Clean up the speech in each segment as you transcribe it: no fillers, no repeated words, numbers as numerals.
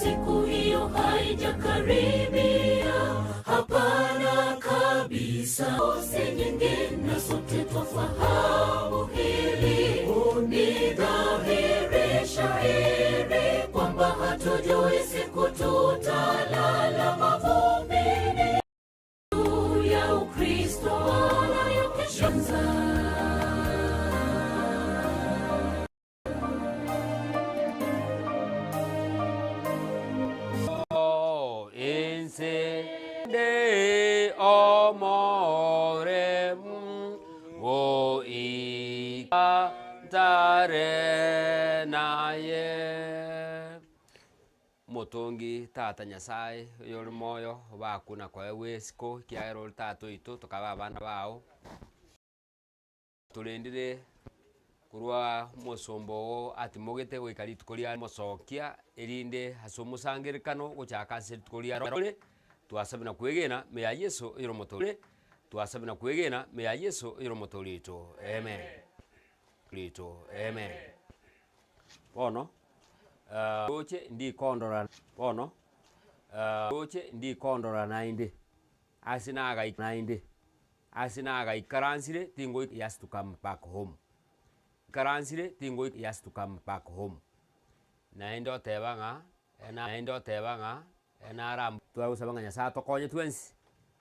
siku hiyo haijakaribia? Hapana kabisa. Si nyingine, sote twafahamu hili, ni dhahiri shahiri kwamba hatujui siku tutalala mavumbini ya Ukristo wanayokishanza. Inse de omoremu goika ntare naye. Omotongi Tata Nyasae oyore moyo, obakwe na koegwa esiko, ekiagera ore Tata oito, tokaba abana bao. Torendire korwa omosomba oo atimogete goika rituko ria omosokia, erinde ase omosangererekano gochaka ase rituko ria rore, twasabe na kwegena ime ya Yeso oyore omotoori twasabe na kwegena ime ya Yeso oyore omotoori oito. Amen. Oito. Amen. Bono roche ndikondora bono roche ndikondora naende, ase nagaika naende. Ase nagaikaransire tingoi he has to come back home, ikaransire tingoi he has to come back home. Naende oteba ng'a naende oteba ng'a nara twagosaba ng'a Nyasaye atokonye twensi,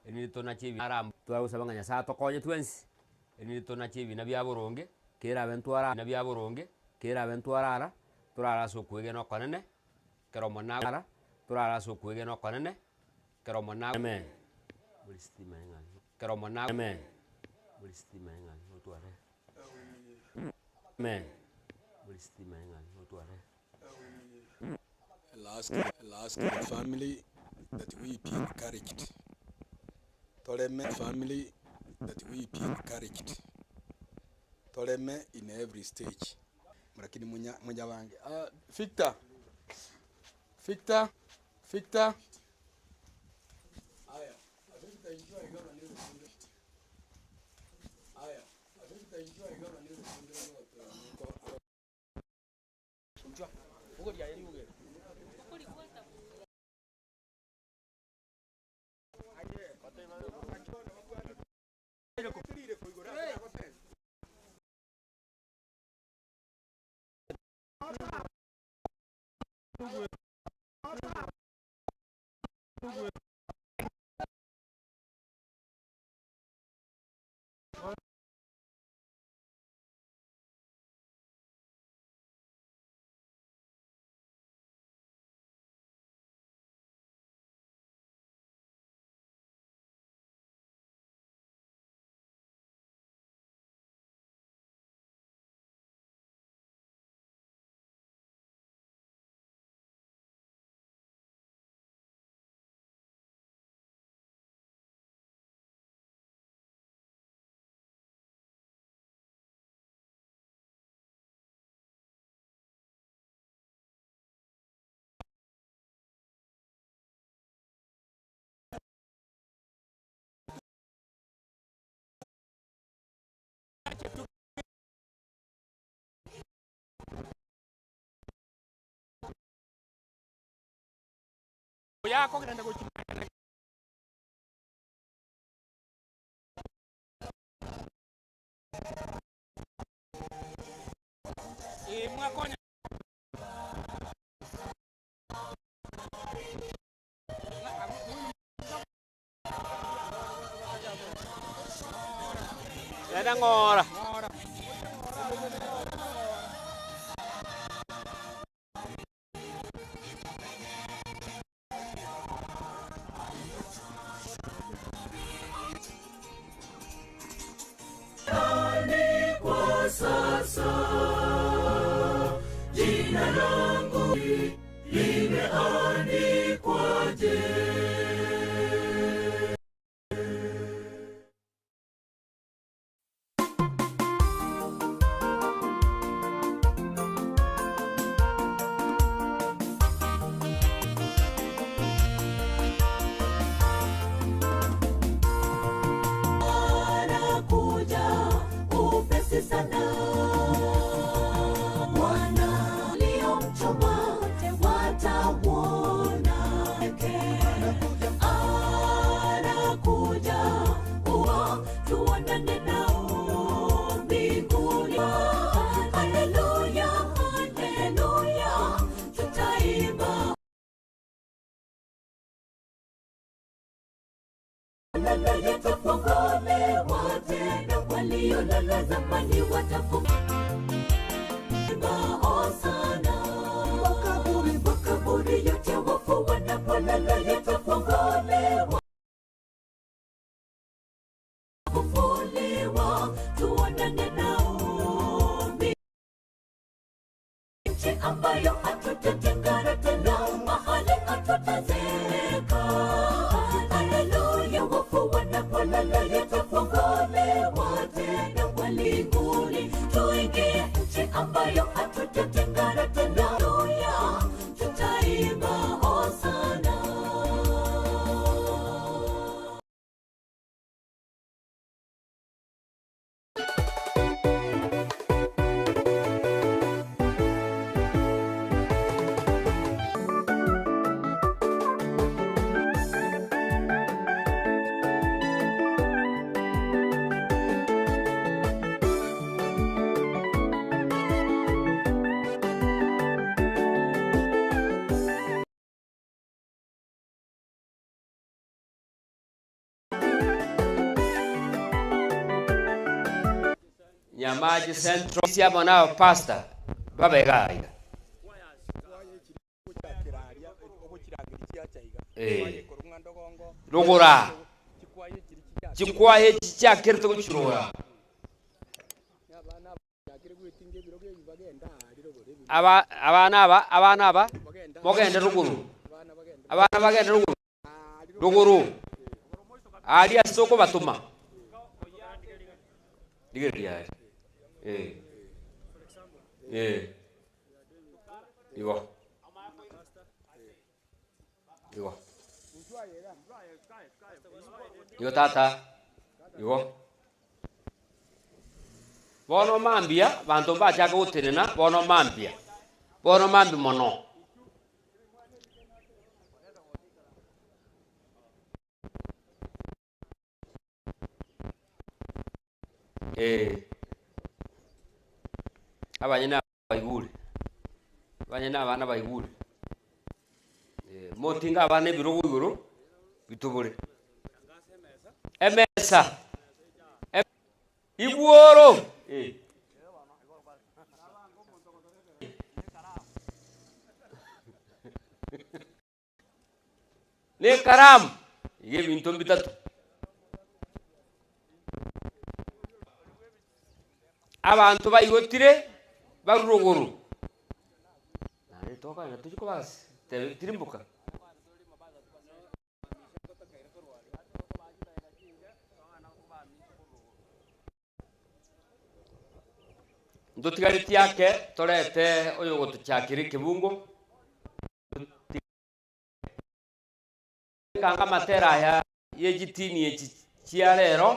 erinde tonache ebi ara twagosaba ng'a Nyasaye atokonye twensi, erinde tonache ebina bia boronge, kerabe ntwara bina bia boronge, kerabe ntwarara, torare ase okwegena okonene, ekero Omonene ara torare ase okwegena okonene, ekero Omonene amen. Ekero Omonene amen. Amen. I'll ask, I'll ask the family that we be encouraged. Toreme family that we be encouraged. Toreme in every stage. Lakini munya munyabange. Ah, Victor. Victor. Victor. Aya, Victor injua igaba ni rukundo. Aya, Victor injua igaba ni rukundo rwoto. Injua. Ugoria yuge. Genda ng'ora. Kwa sasa jina langu limeandikwaje? Zamani watafuka Hosana. Makaburi, makaburi yote wafu wanapolala yatafunguliwa, kufuliwa, tuonane nao nchi ambayo hatutatengana tena, mahali hatutazeeka. Haleluya, wafu wanapolala yatafunguliwa tena walimuni, tuingie nchi ambayo hatutatengana tena. Haleluya, tutaimba hosana. Nyamaji Central sia mwana pastor babega iga eh rugura chikwaye chichakirite guchirora aba abana aba abana aba mogende ruguru abana bagende ruguru ruguru aria soko batuma rigereria eh eh igo igo igo tata igo bono mambia banto mbachaka gotenena bono mambia bono mambi mono eh abanyene baigure abanyene abana baigure eh motinga abana ebirogo igoro bitobore emesa igworo eh ne karamu iga ebinto mbitatu abantu baigotire baruruguru naende tokogenda tochi kobasi tebe tirimboka. Ntotigareti ake torete oyo ogotochakera ekebungo kanga amatera aya ya echitini echi chia rero.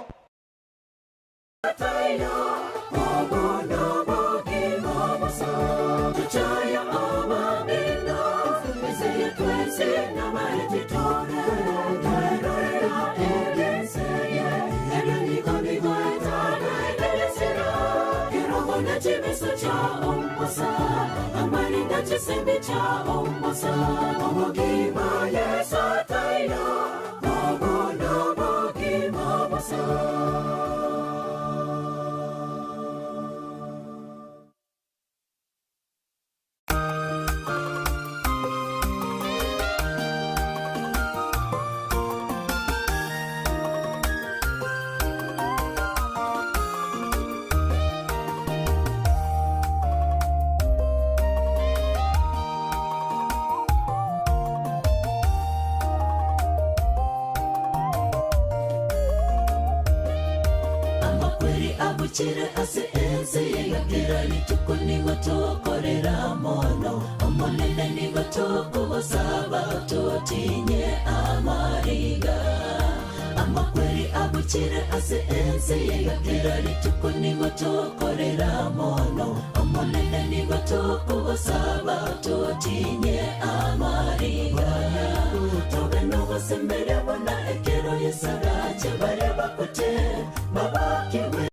Amakweri abuchire ase ense yegakira rituko nigo tokorera mono omonene nigo tokogosaba totinye amariga amakweri abuchire ase ense yegakira rituko nigo tokorera mono omonene nigo tokogosaba totinye amariga tobe nogosemberia bona ekero yesarache baria bakute babakiwe.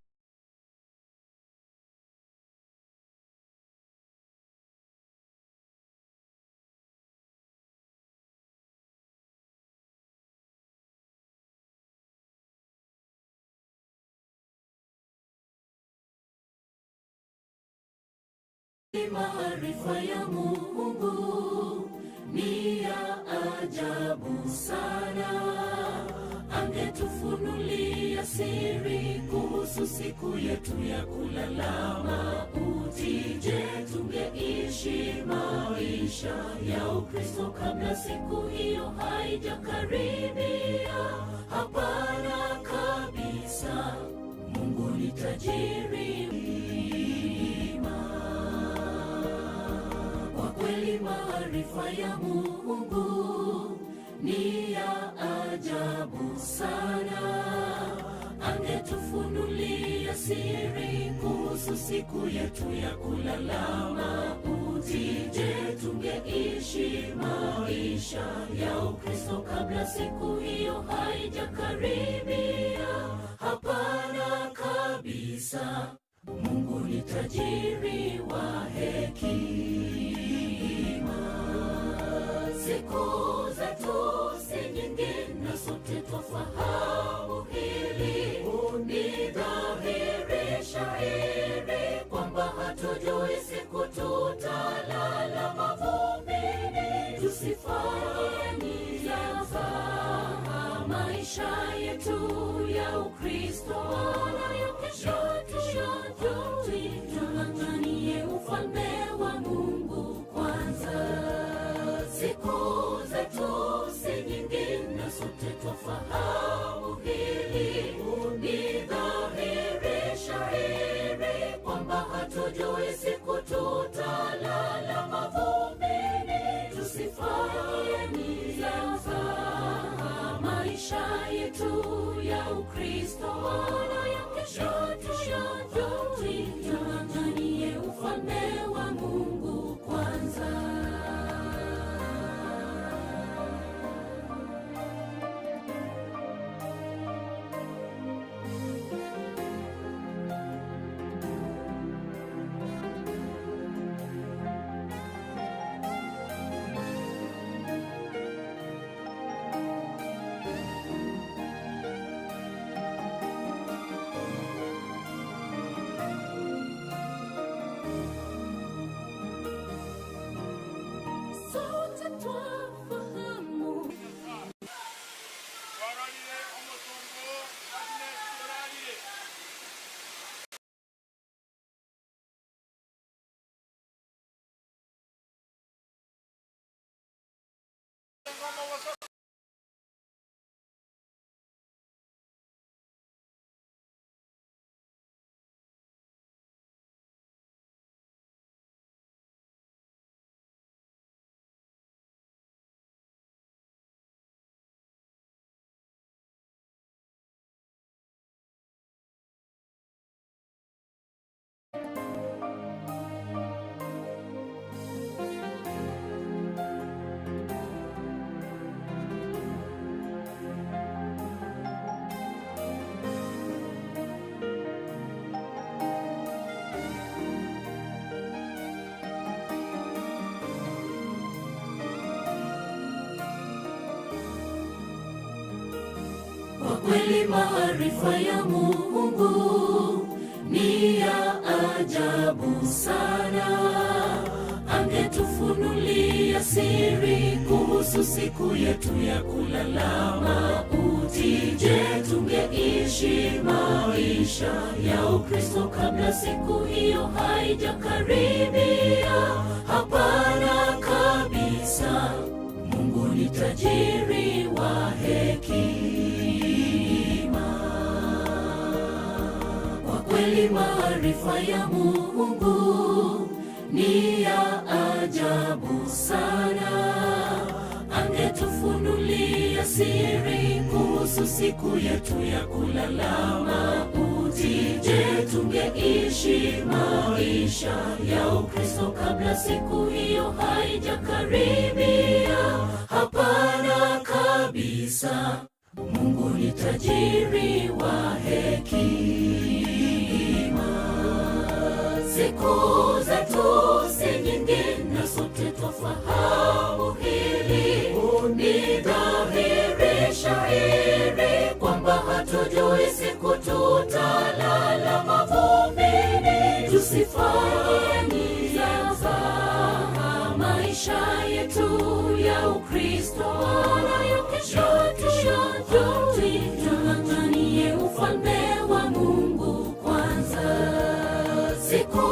Maarifa ya Mungu ni ya ajabu sana, angetufunulia siri kuhusu siku yetu ya kulala mauti. Je, tungeishi maisha ya Ukristo kabla siku hiyo haijakaribia? Hapana kabisa. Mungu ni tajiri kwa kweli maarifa ya Mungu ni ya ajabu sana. Angetufunulia siri kuhusu siku yetu ya kulala mauti. Je, tungeishi maisha ya Ukristo kabla siku hiyo haijakaribia? Hapana kabisa. Mungu ni tajiri wa hekima. Siku zetu si nyingi na sote twafahamu hili. Ni dhahiri shahiri kwamba hatujui siku tutalala mavumbini. Tusifanye mzaha maisha yetu ya Ukristo, wala ya kesho tuyajui. Tung'ang'anie ufalme wa Mungu kwanza. Siku zetu si nyingi na sote twafahamu hili. Ni dhahiri shahiri kwamba hatujui siku tutalala mavumbini. Tusifanye mzaha maisha yetu ya Ukristo, wala ya kesho tuyajui. Tung'ang'anie ufalme wa Mungu kwanza. Sote twafahamu Twarorire omotongo Agnes orarire. Ngoma waso Kwa kweli maarifa ya Mungu ni ya ajabu sana. Angetufunulia siri kuhusu siku yetu ya kulala mauti. Je, tungeishi maisha ya Ukristo kabla siku hiyo haijakaribia? Hapana kabisa. Mungu ni tajiri wa hekima. Kwa kweli maarifa ya Mungu ni ya ajabu sana. Angetufunulia siri kuhusu siku yetu ya kulala mauti. Je, tungeishi maisha ya Ukristo kabla siku hiyo haijakaribia? Hapana kabisa. Mungu ni tajiri wa hekima. Siku zetu si nyingi na sote twafahamu hili. Ni dhahiri shahiri kwamba hatujui siku tutalala mavumbini. Tusifanye mzaha Maisha yetu ya Ukristo wala ya kesho tuyajui, tung'ang'anie ufalme wa Mungu kwanza. Siku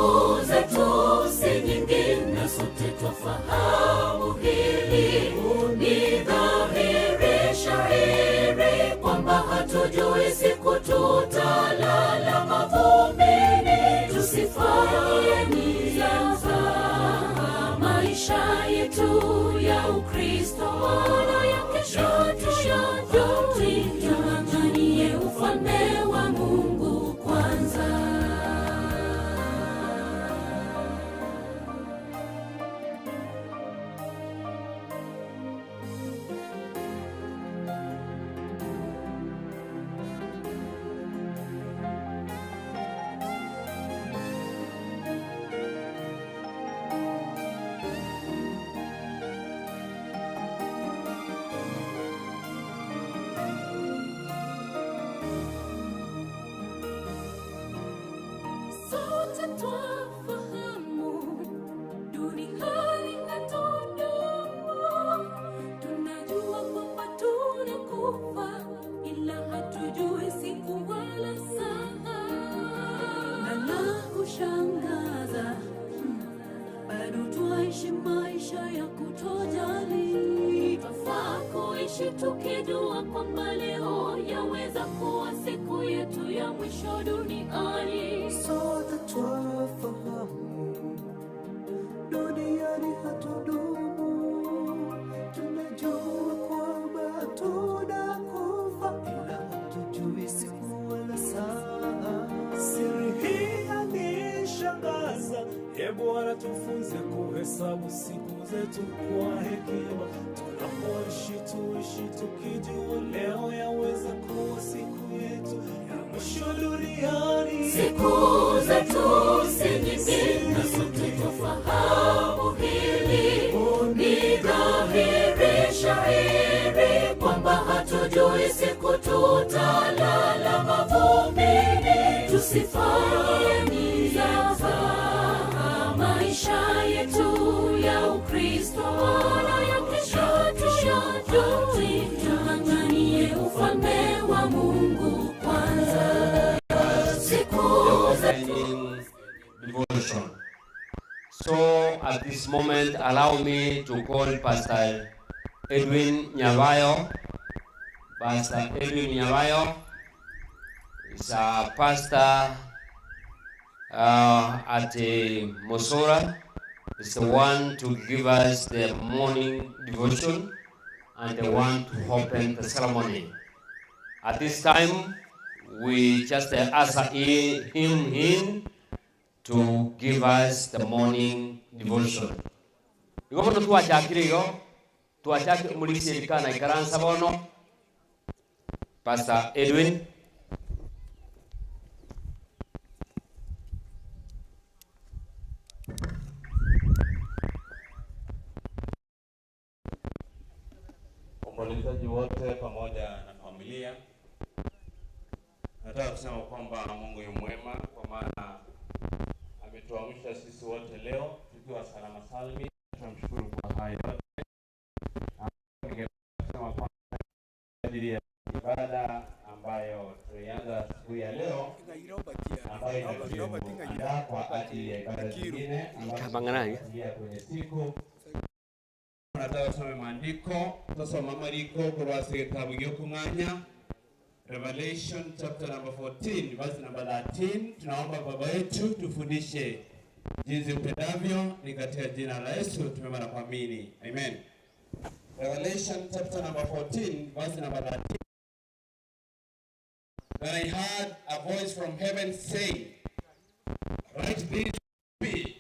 zetu si nyingi na sote twafahamu hili, ni dhahiri shahiri kwamba hatujui siku tutalala mavumbini. Tusifanye mzaha maisha yetu ya Ukristo wala ya kesho tuyajui, tung'ang'anie ufalme wa Mungu kwanza. Sote twafahamu duniani hatudumu, tunajua kwamba tunakufa, ila hatujui siku wala saa. Na la kushangaza, bado twaishi maisha ya kutojali. Twafaa kuishi tukijua kwamba leo yaweza kuwa siku yetu ya mwisho duniani. Sote twafahamu duniani hatudumu, tunajua kwamba tunakufa, ila hatujui siku wala saa. Siri hii yanishangaza, e Bwana, tufunze kuhesabu siku zetu kwa hekima. Tunapoishi tuishi tukijua leo yaweza kuwa siku yetu ya mwisho duniani. Siku zetu si nyingi na sote twafahamu hili, ni dhahiri shahiri kwamba hatujui siku tutalala mavumbini. Tusifanye mzaha maisha yetu ya Ukristo wala ya kesho tuyajui, tung'ang'anie ufalme wa Mungu kwanza. Siku zetu opening devotion. So at this moment, allow me to call Pastor Edwin Nyavayo. Pastor Edwin Nyavayo is a pastor at Mosora. Is the one to give us the morning devotion and the one to open the ceremony. At this time, we just ask him in to give us the morning devotion. Igo bono twachakire igo twachakire omorisia erikana ikaransa bono Pastor Edwin. Waombolezaji wote pamoja na familia, nataka kusema kwamba Mungu yu mwema, kwa maana ametuamsha sisi wote leo tukiwa salama salmi. Tunamshukuru kwa hayo yote. Ningependa kusema kwamba kwa ajili ya ibada ambayo tulianza siku ya leo ambayo inatuandaa kwa ajili ya ibada zingine ambazo Kabang'anani. zitafuatilia kwenye siku. Nataka tusome maandiko, tusoma mariko kurwasa gitabu gy'okung'anya Revelation chapter number 14 verse number 13. Tunaomba Baba yetu tufundishe jinsi upendavyo, ni katika jina la Yesu tumeomba na kuamini, amen. Revelation chapter number 14 verse number 13. Then I heard a voice from heaven saying, Write this be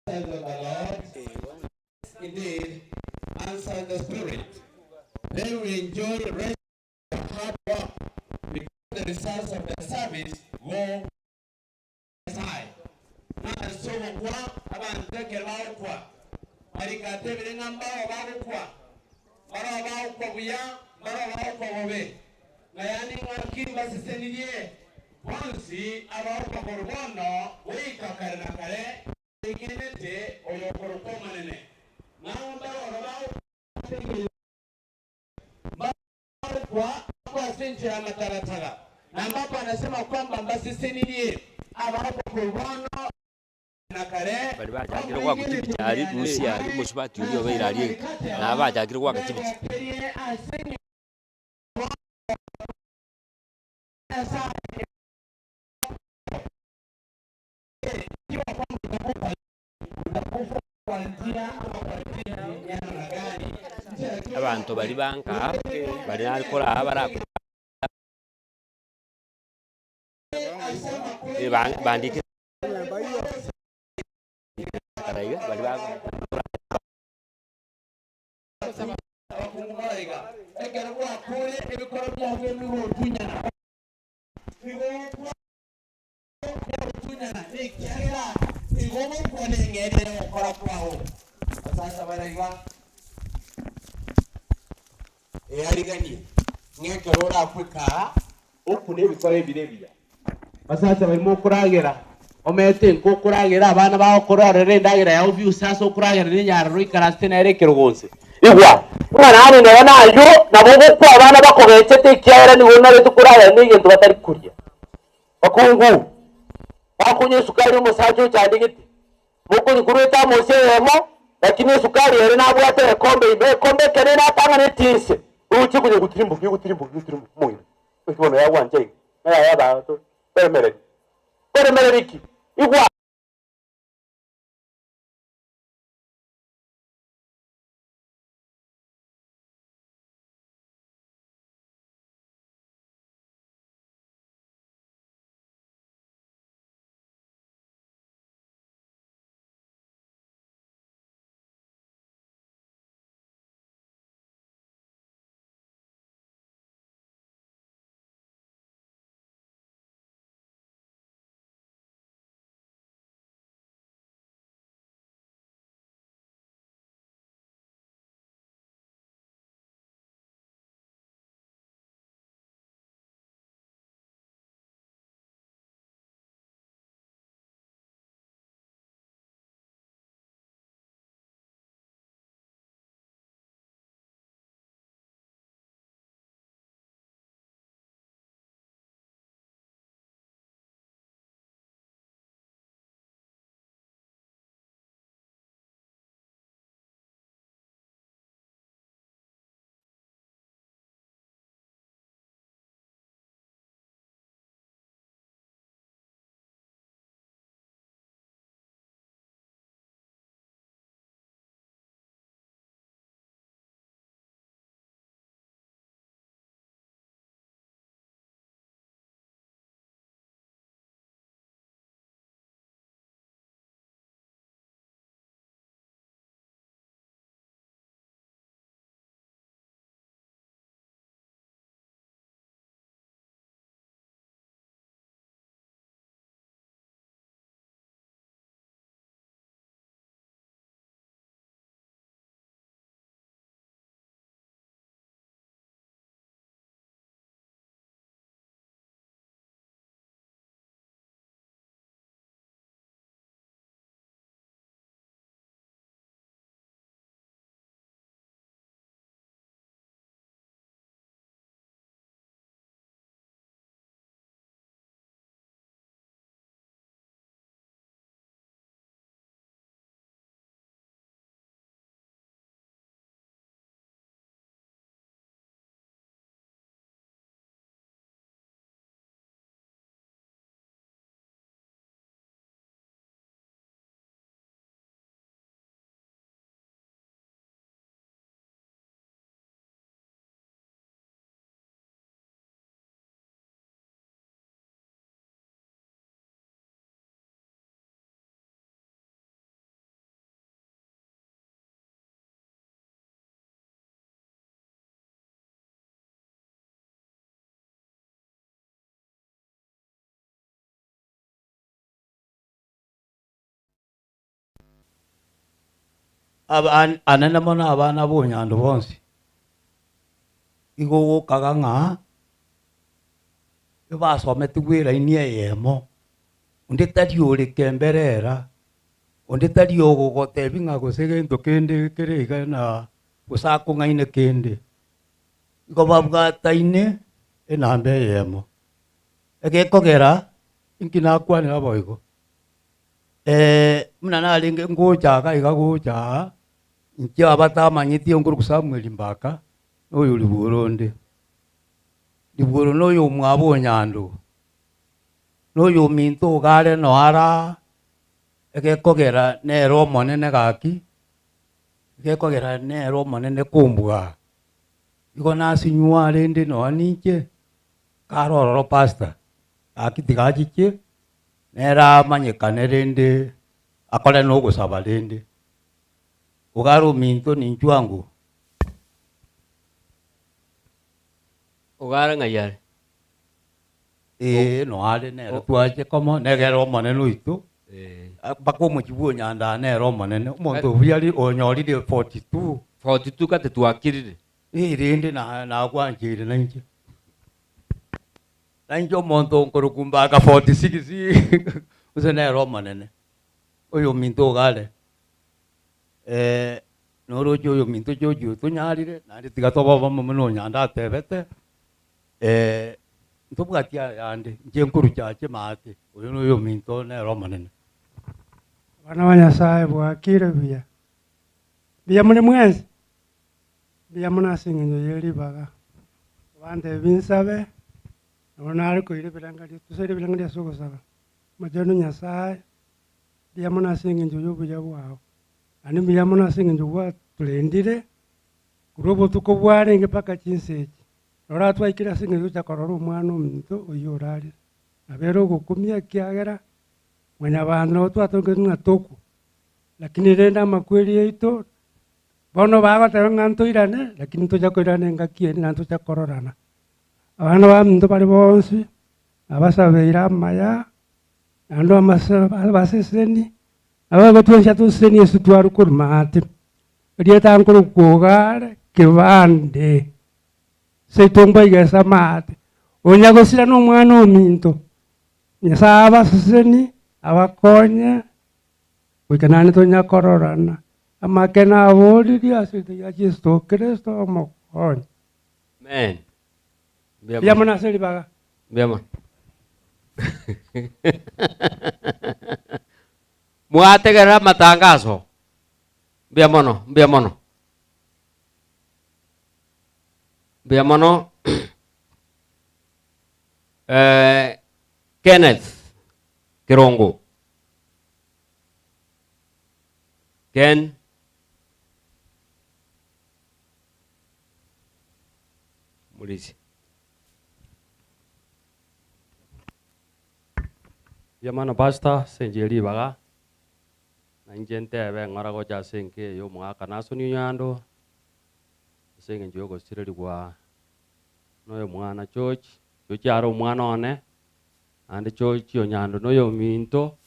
of the Lord. Indeed, answered the Spirit. They will enjoy rest of hard work because the results of their service go aside. Nasogokwa abantekere bagokwa barikatebire ng'a mbao bagokwa barao bagokwa buya barao bagokwa bobe na yani ng'aki basesenirie bonsi abagokwa korwa bono goika kare na kare. Egenete oyokorokwa Omonene, nao mbaroro bagokwa ase Mbagokwa ase enchera y'amatagataka, na ambapo anasema kwamba mbasesenirie abagokwa korwa bono na kare. Baria bachakire goaka chibicha aria Rusia aria omosubati oria obeire aria iga, nabo bachakire goaka chibicha. Abanto baria ba nka baria nare koraa bara bandikire iga baria ba. Gotunyana, nekiagera igo gokwana eng'eria y'ogokora kwao. Abasacha bare iga, Eyariganie, ng'a ekero orakwe kaa, okune ebikoro ebire ebiya. Abasacha baria mokoragera, omete enka okoragera, abana bagokororera endagera yao biuse ase okoragera nenyararo oikaransete nere ekerogo nse. Igwa, ng'a nare neba nayio, nabo ogokwa abana bakogechete, ekiagera nigo onarete koragera negento batari koria. Bakungu, bakonywa esukari omosacha ochandegete, mokonywa korwa etamosi eyemo, lakini esukari ere nabwate egekombe ime, egekombe ekere natang'anetie inse, ogochia konya gotirimboka egotirimboka egotirimboka omong'ina, naki bono yagwancha iga, ng'a yaya abanto baremereri, baremereri ki? Igwa. Anene mono abana b'onyandu bonsi, igo ogokaga ng'a ebasometigwe eraini eyemo, onde tari ore kemberera. Onde tari ogogotebia ng'a gose gento kende kere iga na gose akong'aine kende. Igo babwataine enamba eyemo. Egekogera inki nakwanera boigo? Buna narenge ngocha iga iga gocha aa, inche abatamanyeti nkorokwa Samuel Mbaka, na oyo Ribworo onde. Ribworo na oyomwabo o Nyando, na oyominto iga are noe are aa, egekogera nere omonene gaki, egekogera nere omonene kombua. Igo nasinywa rende nonya ninche, kare ororo pastor, gaki tiga achiche, nere amanyekane rende akore na ogosaba rende. Iga are ominto ninchwe ango. Iga are ng'ai are? Ee, noyo are nere twache komo, negere Omonene oito, mpaka omochie bwa Onyandaa nere Omonene, omonto obuya ri onyorire 42. 42 gati twakirire. Ee, rende na nagwancheire nainche. Nainche omonto nkorokwa mpaka 46 gose nere Omonene, oyominto iga are. Noroche oyominto George otonyarire, naende tiga tobe obomo buna Onyandaa atebete. Ntobwati ayande, inche nkorucha ache maate, oyo noyominto nere Omonene. Abana ba Nyasae bwakire buya? Mbuya more mwensi? Mbuya mono ase eng'encho ye ribaga. Abantebi nsabe, nabo nare koira ebirengererio, tosaire ebirengererio ase ogosaba. Omochenu Nyasae, mbuya mono ase eng'encho y'obuya bwao, naende mbuya mono ase eng'encho gwatorendire korwa obotuko bwarenge mpaka chinsa echi. Rora twaikire ase engencho gocha korora omwana ominto oyio orarire. Nabo ere ogokumia ekiagera mwanyabanto nabo twatokerwe ng'a tokwe, lakini rende amakweri yaito bono bagoteba ng'a ntoirane lakini ntocha koirana engaki ende naende tocha kororana. Abana baminto bare bonsi nabasabeire amaya naende amasa abaseseni, nabo bagotwensia tosesenie ase twarwa korwa maate. Erieta nkorokwa Ogare Kebande. Seito mbaigese amaate, onya gosira nomwana ominto. Nyasae abasesenie, abakonye, goika naende tonya kororana. Amake naboririe ase erieta ria Yeso Kristo omokonyi. Amen. Mbuya Mbuya mono. mono ase ribaga. Mbuya mono. Mwategerera amatangaso. Mbuya mono, mbuya mono. Mbuya mono Kenneth Kerongo. Ken Murisi. Mbuya mono Pastor ase enchera ye ribaga, na inche ntebe ng'ora gocha ase enka eye y'omogaka Nason Onyando. Ase engencho y'ogosirerigwa noyomwana George, George are omwana one, naende George Onyando noyominto,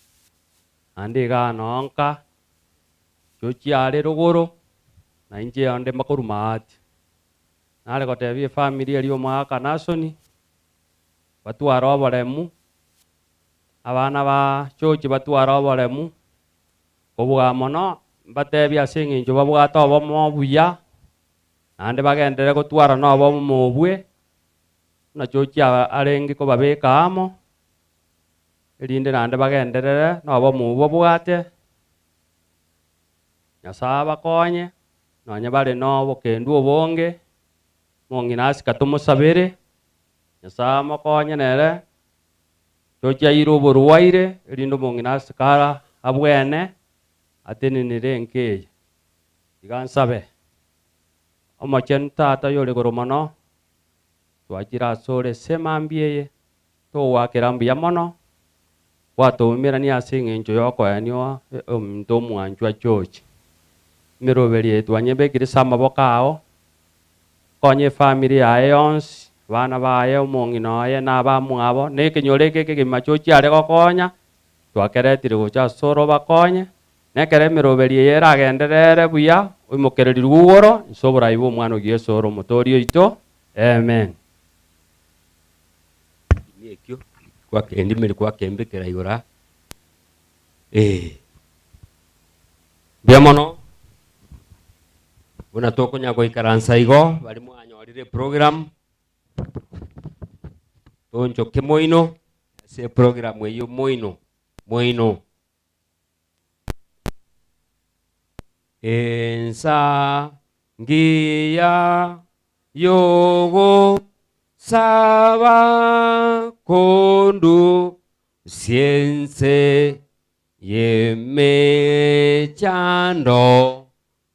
naende igaa nonka, George are rogoro, na inche onde mbakorwa maati. Nare gotebia efamiri eria omogaka Nasoni, batware oboremu, abana ba George batware oboremu, Kobua mono, mbatebie ase engencho babwate obomo obuya, naende bagenderere gotwara nobomo obwe, buna George arenge kobabeka amo, erinde naende bagenderere nobomo obwo babwate. Nyasae abakonye, nonye bare nobokendu obonge, omong'ina asika tomosabere, Nyasae amokonye nere. Tochia aire oborwaire, erinde omong'ina ase kara abwene, atenenere enka eye. Tiga nsabe. Omochenu Tata oyore igoro mono, twachire asore ase emambia eye, togoakera mbuya mono, gwatoumerania ase eng'encho y'okoenia ominto omwanchwa George. Emeroberi eye twanyebekire ase amaboko ao, Konya efamiri yaye yonsi, abana baye, omong'ina oye, na abamwabo, na ekenyoro eke ekegima chochiare gokonya, twakeretire gocha asore obakonye, na ekero emeroberi eye eragenderere buya, oimokererirwe igoro inse oborai bw'Omwana o Yeso ore Omotoori oito. Amen. Ekimo ekio gwakendimeri gwakembekera igoro aa, ee. Mbuya mono, buna tokonya goikaransa igo, baria mwanyorire eprogram, toonchoke moino ase eprogram eyio moino, moino. Ensa ngiya yogosaba kondu siense y'emechando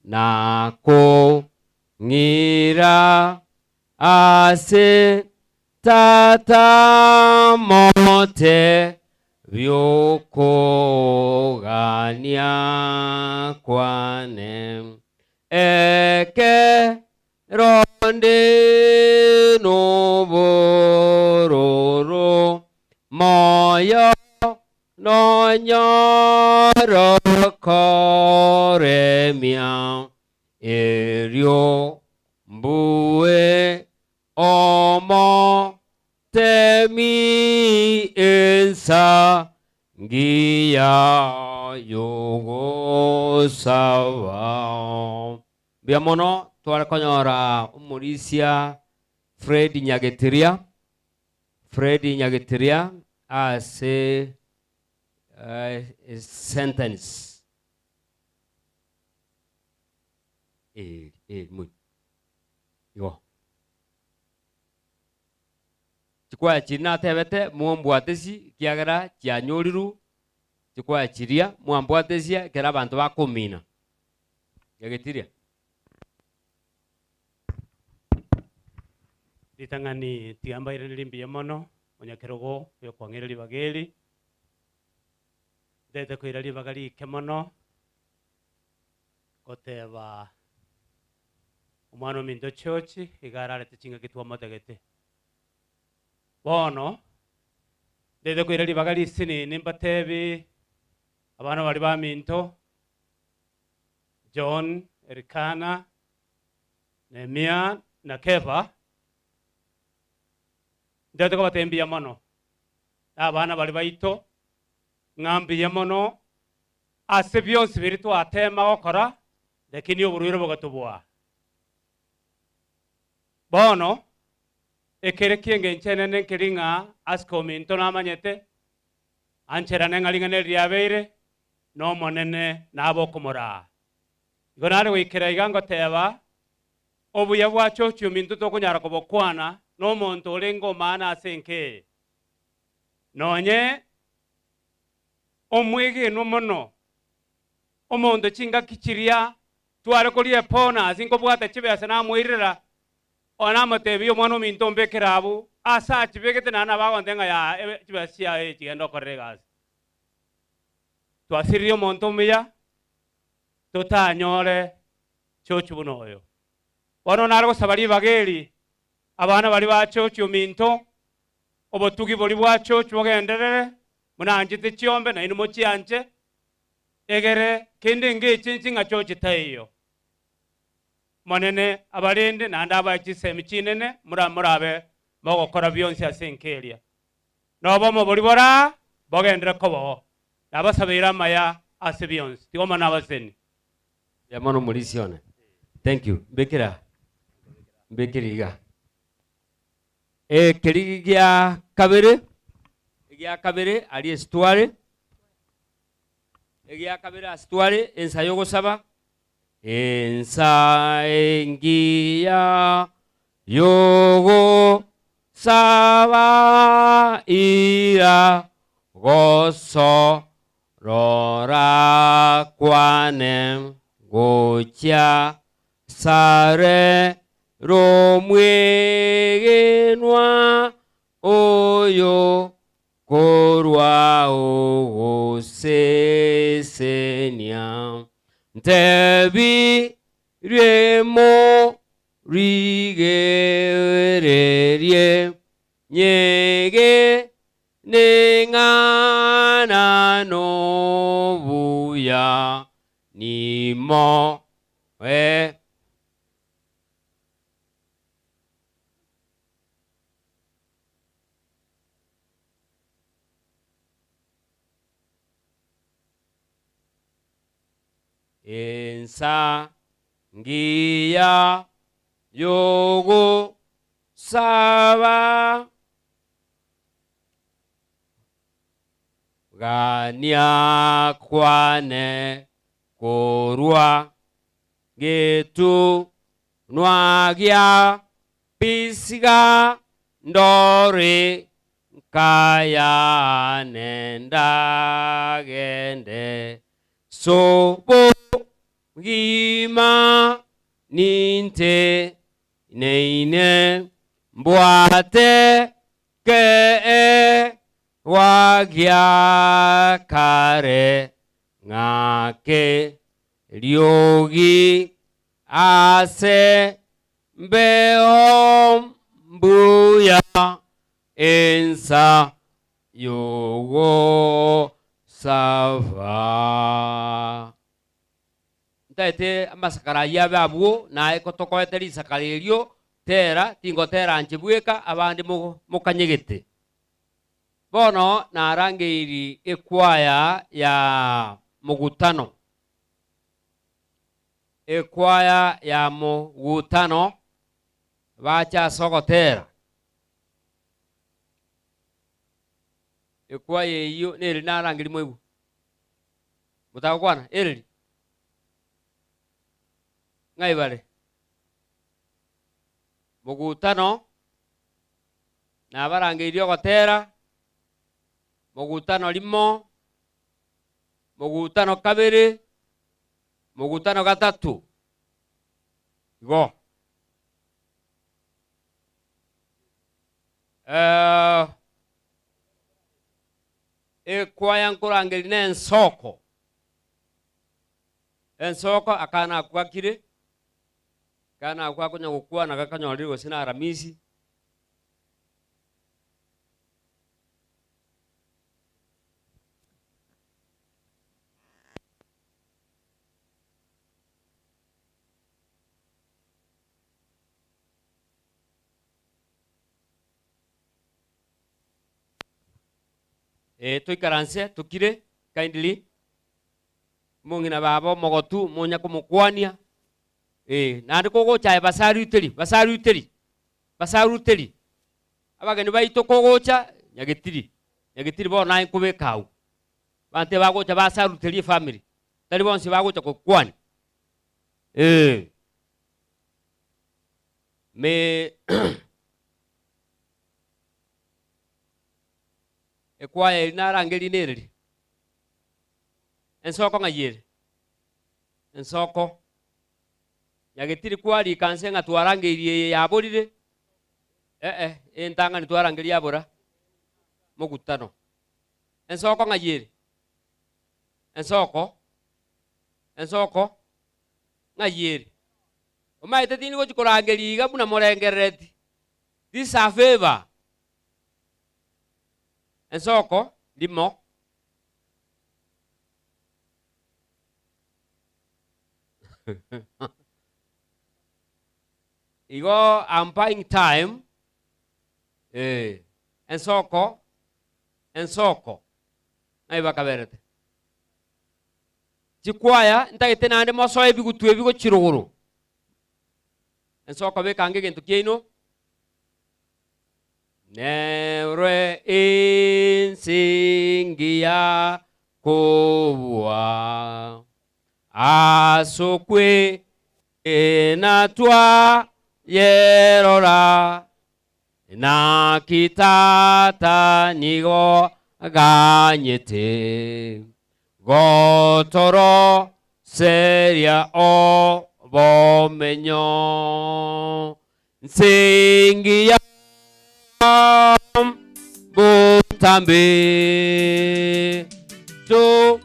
na kong'ira ase Tata mote bi'okogania kwane, ekero nde nobororo moyo nonyore koremia, erio mbue omotemi ensa ngiya y'ogosaba. Mbuya mono tware konyora omorisia Fred Nyagetiria, Fred Nyagetiria ase sentence eri eri moino igo. Chikwaya chiria natebete mombwatesi ekiagera chianyorirwe, chikwaya chiria mwambwatesia ekero abanto bakomina. Nyagetiria. Ritang'ani tiga mbairaneri mbuya mono, onyakerogo oyokwang'eire ribaga eri. Ntagete koira ribaga rike mono goteba omwana ominto George iga ararete chingaki twamotagete. Bono ntagete koira ribaga risinini mbatebi abana baria baminto John, Elikana, Nehemia na Kefa, ntagete kobatebia mbuya mono na abana baria baito, ng'a mbuya mono ase bionsi biria twatema gokora, lakini oborwaire bogatobua. Bono, ekere ki'engencho enene nkeri ng'a ase kominto namanyete, ancherane ng'a ring'ana eri riabeire, n'Omonene nabe okomoraa. Igo nare goikera iga ngoteba, obuya bwa chochi ominto tokonyara kobokwana nomonto orenge omana ase enka eye. Nonye omwegenwa mono, omonto chingaki chiria tware koria ebonus nkobwata chibesa namoirera, one namotebia omwana ominto ombekere abwo, ase achibegete naende nabo agontebia ng'a yaa chibesa chiaye echi genda okorere egasi. Twasiririe omonto omuya, totanyore chochi buna oyo. Bono nare gosaba ribaga eri, abana baria ba chochi ominto, obotugi boria bwa chochi bogenderere, buna anchete chiombe nainwe mochianche, egere kende ngechenche ng'a chochi taiyo. Omonene abarende naende abae chisemi chinene mura morabe mogokora bionsi ase enka eria. Nobomo boria boraa bogenderere kobao, nabasabeire amaya ase bionsi. Tiga Omonene abasesenie. Mbuya mono omorisia one. Thank you. Mbekera mbekere iga. Ekerigi gia kabere, egia kabere aria esitware, egia kabere ase tware ensa yogosaba, ensa engiya yogosaba ira gosorora kwane gochia sare romwegenwa oyo korwa ogosesenia. Ntebirie morigererie nyege neng'ana nobuya nimoe. Ensa ngiya yogosaba. Gania kwane korwa getunwa gia Pisiga ndore nkayane ndagende sobo ngima ninte neine mbwate kee wagia kare ng'ake riogi ase mbeo mbuya ensa yogosaba. Ntaete amasakara ayio abe abwo, naye kotokoete risakara erio, tera, tingotera inche bweka, abande mokanyegete. Bono narangeiri ekwaya ya mogutano, ekwaya ya mogutano, bache ase ogotera. Ekwaya eyio neri narangeri moigwe. Motagokwana, ereri. Ng'ai bare? Mogutano, nabarangeirie ogotera, mogutano rimo, mogutano kabere, mogutano gatato. Igo. Eh, ekwaya nkorangeria na ensoko. Ensoko akana akwo gakire, akana akwo akonya gokwana gakanyorire gose na Aramisi. Eh, toikaranse tokire kindly omong'ina baba omogotu monya komokwania eh, naende kogocha aye basaruteri basaruteri basaruteri abageni baito kogocha nyagetiri nyagetiri bono naye nkobeka agwo abanto bagocha basaruteria efamiri tari bonsi bagocha kokwania eh. Me ekwaya eri narangerie nereri? Ensoko ng'ai ere? Ensoko. Nyagetiri kwarika nse ng'a twarangeirie eye yaborire, eh-eh, entang'ani twarangeria yabora mogutano. Ensoko ng'ai ere? Ensoko, ensoko, ng'ai ere? Omanyete tindi gochi korangeria iga buna morengerereti. This a favor. Ensoko rimo. Igo I'm buying time. Eh, ensoko, ensoko. Ng'ai bakaberete? Chikwaya ntagete naende mosoe ebigutu ebi gochia rogoro. Ensoko beka ange egento kiaino. Nerwe ensingi ya kobua as'okwegena twayerora, naki Tata nigo aganyete gotoroseria obomenyo. Nsingi ya botambe to.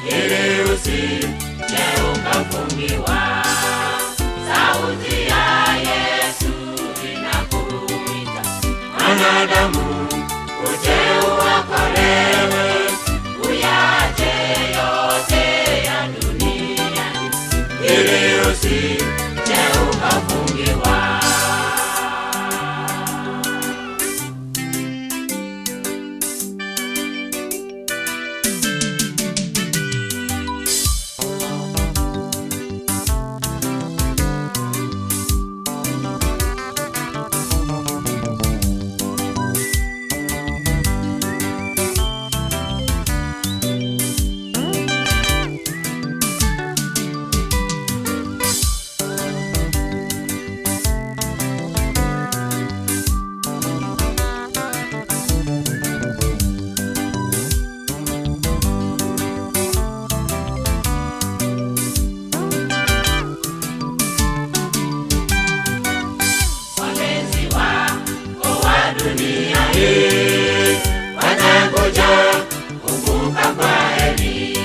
ili usije ukafungiwa. Sauti ya Yesu inakuita mwanadamu, uje uokolewe, uyache yote ya dunia, ili usije ukafungiwa. Wapenzi wako wa dunia hii watakuja kukupa kwaheri,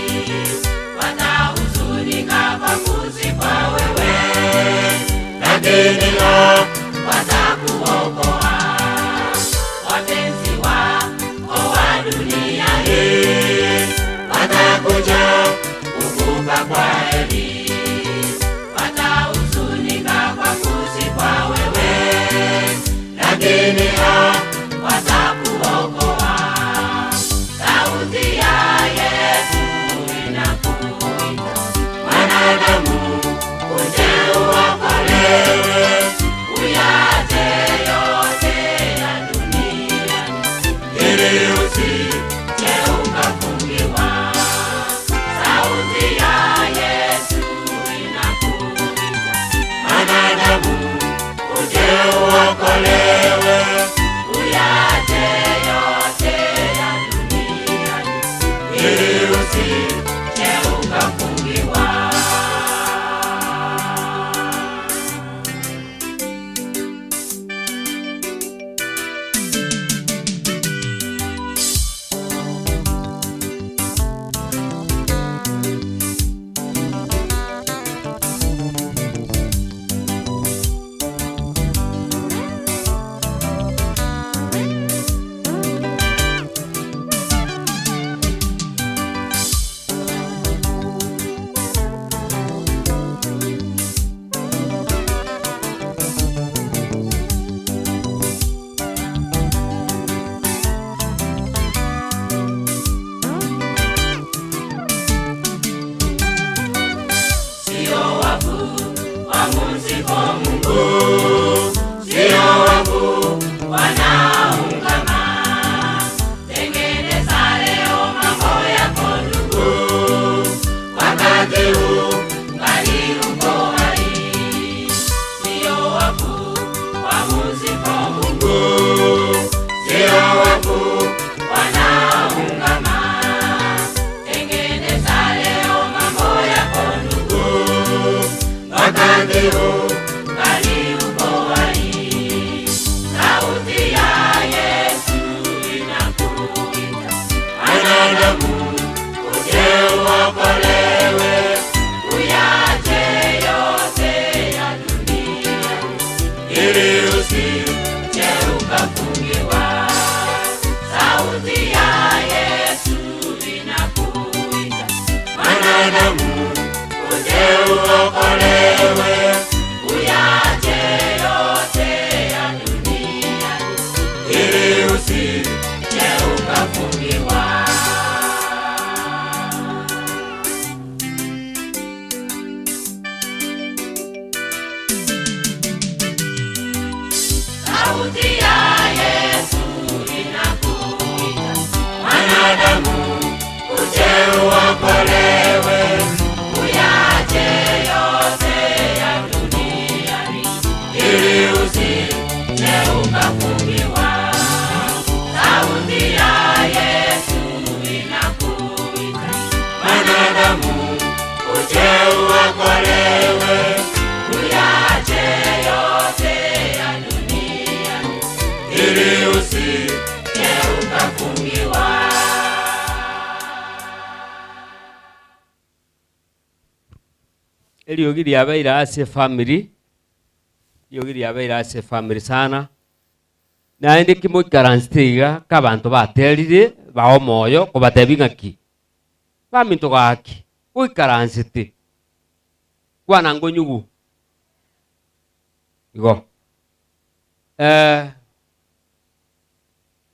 watahuzunika kwa kuzikwa wewe, lakini wao watakuokoa. Wapenzi wako wa dunia hii watakuja kukupa kwaheri, watahuzunika kwa kuzikwa wewe, lakini hao watakuokoa. Sauti ya Yesu inakuita mwanadamu, uje uokolewe, uyache yote ya dunia, ili usije ukafungiwa. Sauti ya Yesu inakuita mwanadamu, uje uokolewe, uyache yote ya dunia, ili usije ukafungiwa. Sio wafu wamuziko Mungu, sio wafu wanaungama. Tengeneza leo mambo yako ndugu, wakati huu ngali uko hai. Sio wafu wamuziko Mungu, sio wafu wanaungama. Tengeneza leo mambo yako ndugu, wakati huu ngali uko hai. Sauti ya Yesu inakuita mwanadamu, uje uokolewe, uyache yote ya dunia, ili usije ukafungiwa. Sauti ya Yesu inakuita mwanadamu, uje uokolewe, uyache yote ya dunia, ili usije ukafungiwa. Sauti ya Yesu inakuita mwanadamu, uje uokolewe, Eriogi riabeire ase efamiri, eriogi riabeire ase efamiri sana, naende ki moikaransete iga ka abanto baterire bae omoyo kobatebia ng'aki, baminto gaki, goikaransete, kwana ngonyugu igo. Eh,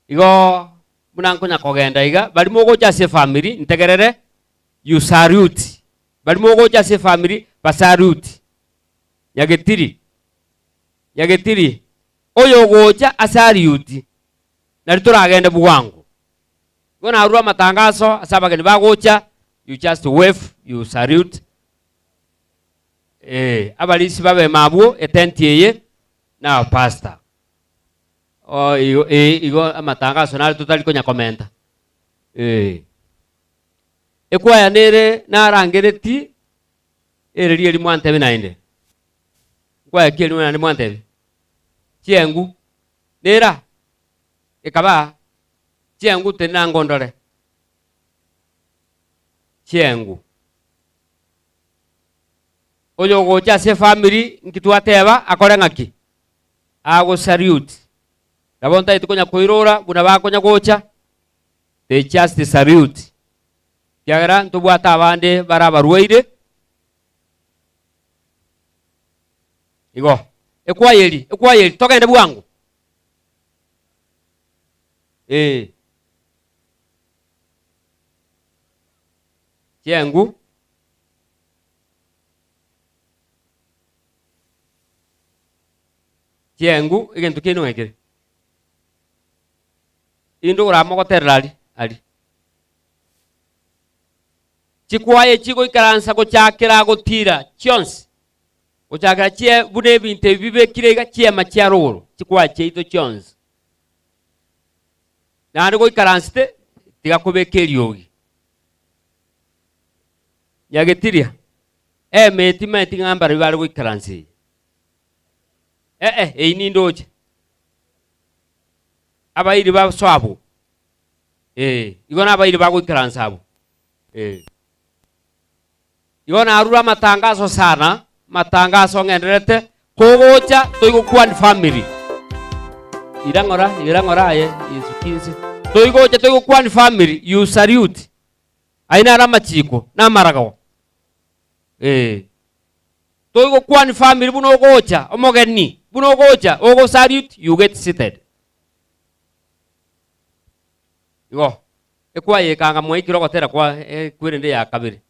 igo buna nkonya kogenda iga, baria mogocha ase efamiri, ntegerere, you salute. Baria mogocha ase efamiri, basalute. Nyagetiri, nyagetiri, oyogocha asaliuti, nario toragende bwango. Igo narure amatangaso ase abageni bagocha, you just wave, you salute. Eh, abarisia babeme abwo etenti eye na abapastor. Oh, igo, eh, igo amatangaso nare totari konya komenta. Eh. Ekwaya nere narangereti ere rieri mwantebi naende. Nkwaya ki eri naende mwantebi? Chiengu. Nera ekaba chiengu tenena ngondore. Chiengu. Oyogocha ase efamiri nki twateba akore ng'aki? Ago salute. Nabo ntagete konya koirora buna bakonya gocha, they just salute. Ekiagera ntobwate abande bare abarwaire. Igo, ekwaya eri, ekwaya eri, togende bwango. Eh. Chiengu. Chiengu, egento kiaino ng'ai kere? Inde oramogoterera aria, aria. Chikwaye chigoikaransa gochakera gotira chionsi, gochakera chie buna ebinto ebi bibekire iga chiema chia rogoro, chikwaye chiaito chionsi. Naende goikaransete, tiga kobeka eriogi. Nyagetiria, emeti meti ng'a mbarabwo bare goikaransa eye. Eh-eh, eyio nindoche. Abairi basoa abwo. Eh, igo nabairi bagoikaransa abwo. Eh. Igo narure amatangaso sana, amatangaso ng'endererete, kogocha toigokwan family. Ira ng'ora, ira ng'ora aye, isuki inse. Toigocha toigokwan family, you salute. Ayio naro amachiko, na amaragao. Eh. Toigokwan family buna ogocha, omogeni, buna ogocha, ogo salute, you get seated. Igo, ekwaya ekanga mwaikire ogotera kwa ekwerende ya kabere.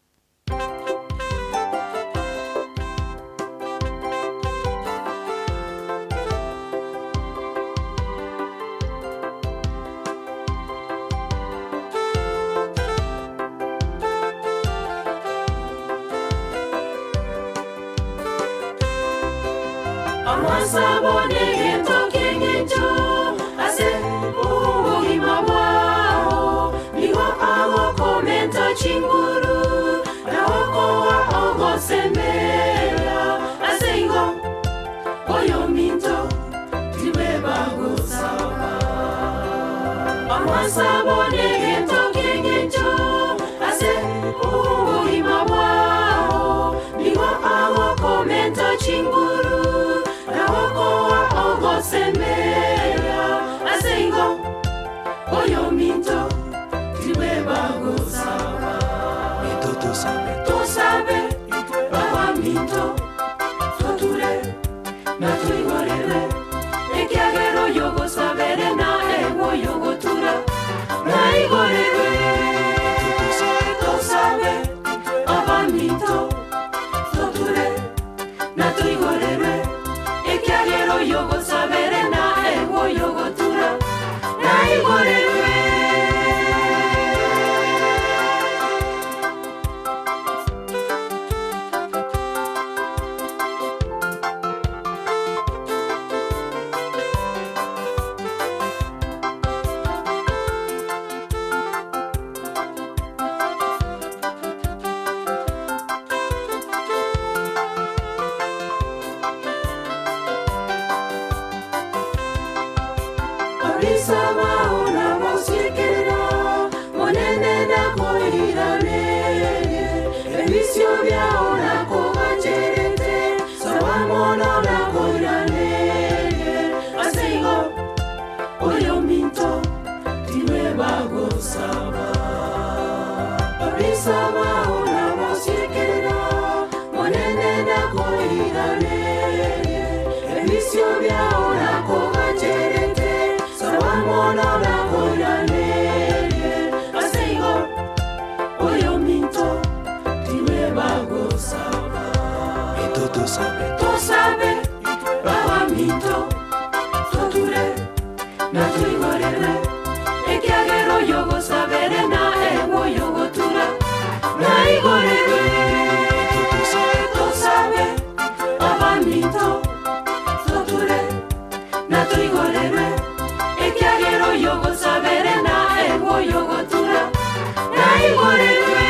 Amasabo negento ki'engencho ase obogima bwao, nigo agokomenta chinguru na gokoa ogosemeria. Ase igo, oyominto, tibweba gosaba. Amasabo negento ki'engencho ase obogima bwao, nigo agokomenta chinguru na gokoa ogosemeria. Ase igo, oyominto, tibweba gosaba. Tosabe, abaminto, toture na toigorerwe, ekiagera oyogosabere na egwe oyogotura naigorerwe. Tosabe, abaminto, toture na toigorerwe, ekiagera oyogosabere na egwe oyogotura naigorerwe. biao nakogacherete, saba mono nakoiranerie. Ase igo oyominto tiweba gosaba. Minto tosabe. Tosabe abaminto toture na toigorerwe ekiagera oyogosabere na ewe oyogotura naigorerwe. Tosabe abaminto toture na toigorerwe ekiagera oyogosabere na ewe oyogotura naigorerwe.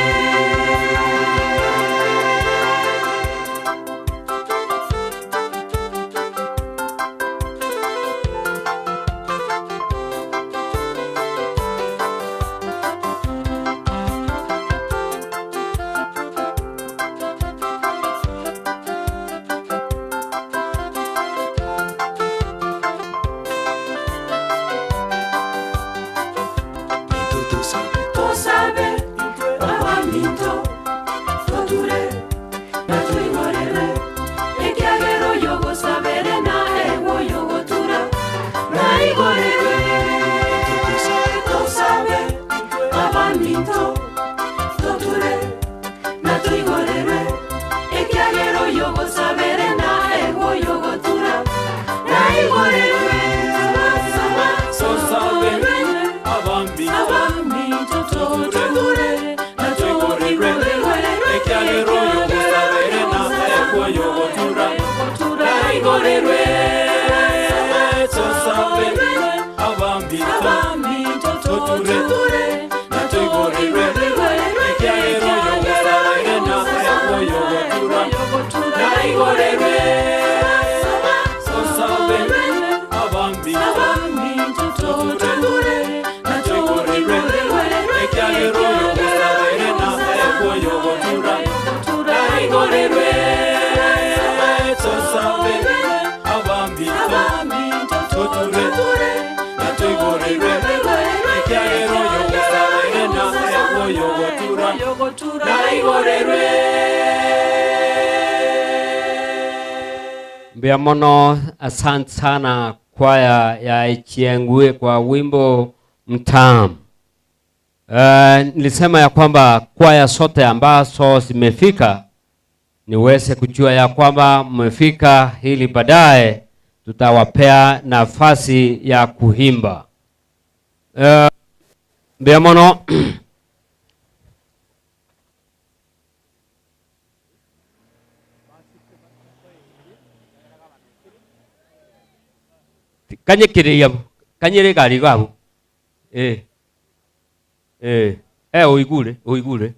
Tosabe abaminto toture na toigorerwe ekiagera oyogosabere na ewe oyogotura naigorerwe. Tosabe abaminto toture na toigorerwe ekiagera oyogosabere na ewe oyogotura naigorerwe. Tosabe abaminto toture na toigorerwe ekiagera oyogosabere na ewe oyogotura naigorerwe. Tosabe abaminto toture na toigorerwe ekiagera oyogosabere na ewe oyogotura naigorerwe. Tosabe abaminto toture na toigorerwe ekiagera oyogosabere na ewe oyogotura naigorerwe. Tosabe abaminto toture na toigorerwe ekiagera oyogosabere na ewe oyogotura naigorerwe. Mbea mono, asante sana kwaya ya Ichiengwe kwa wimbo mtamu. Nilisema ya kwamba kwaya sote ambazo zimefika niweze kujua ya kwamba mmefika, ili baadaye tutawapea nafasi ya kuimba. Mbea mono. Kanyekere yabo, kanyere gari gabo. Oigure, oigure.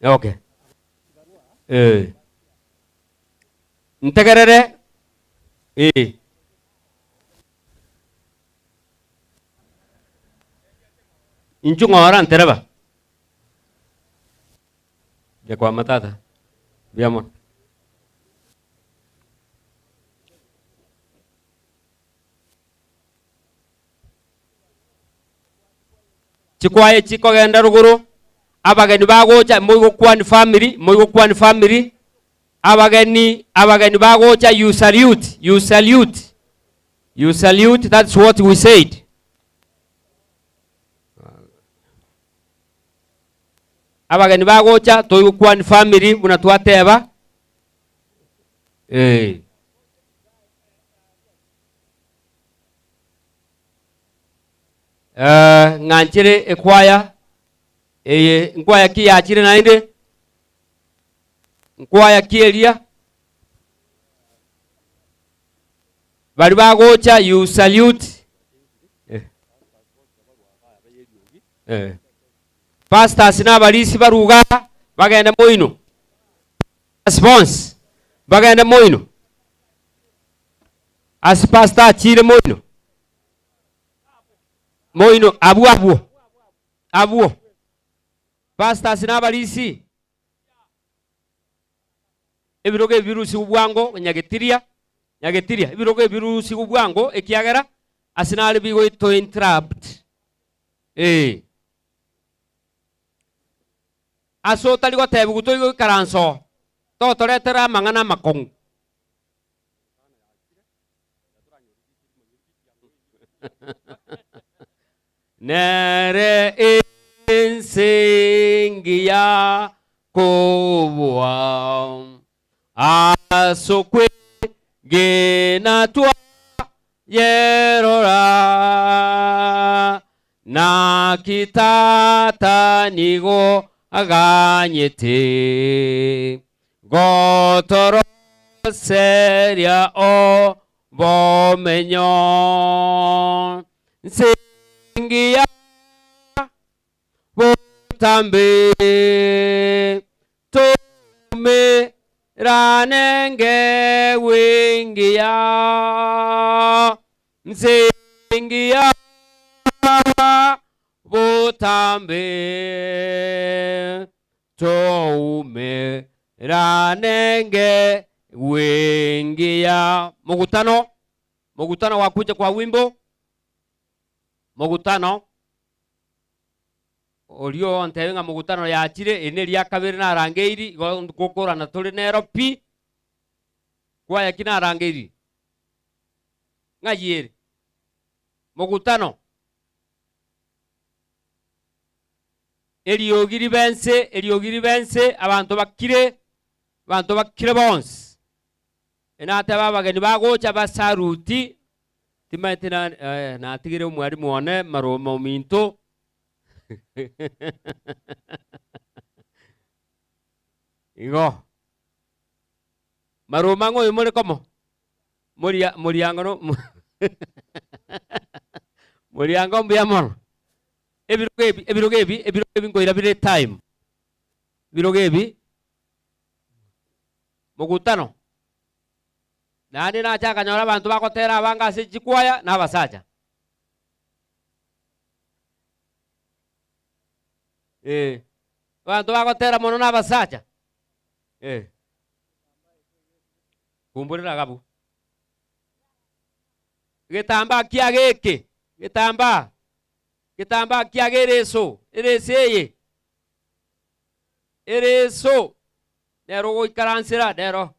Okay. Ntegerere. Inchu ng'ora ntereba. Ya kwa matata. Biamo. Chikwaye chikogenda ruguru abageni bagocha moigokwani family, moigokwani family, abageni, abageni bagocha, you salute, you salute, you salute, that's what we said. Abageni bagocha toigokwani family buna twateba. Ng'anchire ekwaya eye nkwaya ki yachire naende nkwaya ki eria bari bagocha you salute. Pastors n'abalisi baruga bagende moino response bagende moino as pastor achire moino moino abu abu abu pastors n'abalisi ebirogo ebirusi bwango nyagetiria nyagetiria ebirogo ebirusi bwango ekiagera asinali bigo to interrupt. Aso tali gotebu gutoigo ikaranso totoretera amang'ana amakongu. Nere ense engiya kobua, as'okwegena twayerora, naki Tata nigo aganyete gotoroseria obomenyo. Nse engiya botambe, toumerane ngewe engiya. Nse engiya botambe, toumerane ngewe engiya. Mokutano, mokutano wakuja kwa wimbo Mogutano, oria ontebie ng'a mogutano yachire, eri neria kabere narangeiri, igo ngokorana tore nero pi. Kwaya ki narangeiri? Ng'ai ere? Mogutano. Eriogi ribe ense, eriogi ribe ense, abanto bakire, abanto bakire bonsi. Nateba abageni bagocha basaruti, Timanyeti na eh, natigire omwalimu one maroma ominto. Igo. Maroma ng'o oyo more komo? Moria moriango no moriango mbuya mono. Ebirogo ebi ebirogo ebi ebirogo ebi nkoira bire time. Ebirogo ebi mokutano. Naende nache akanyora abanto bagotera abange ase chikwaya na abasacha. Eh, abanto bagotera mono na abasacha. Eh. Kumburera agabu. Getambaa kiaga eke, getambaa, getambaa kiaga ereso, ereso eye, ereso, nero ogoikaransera nero.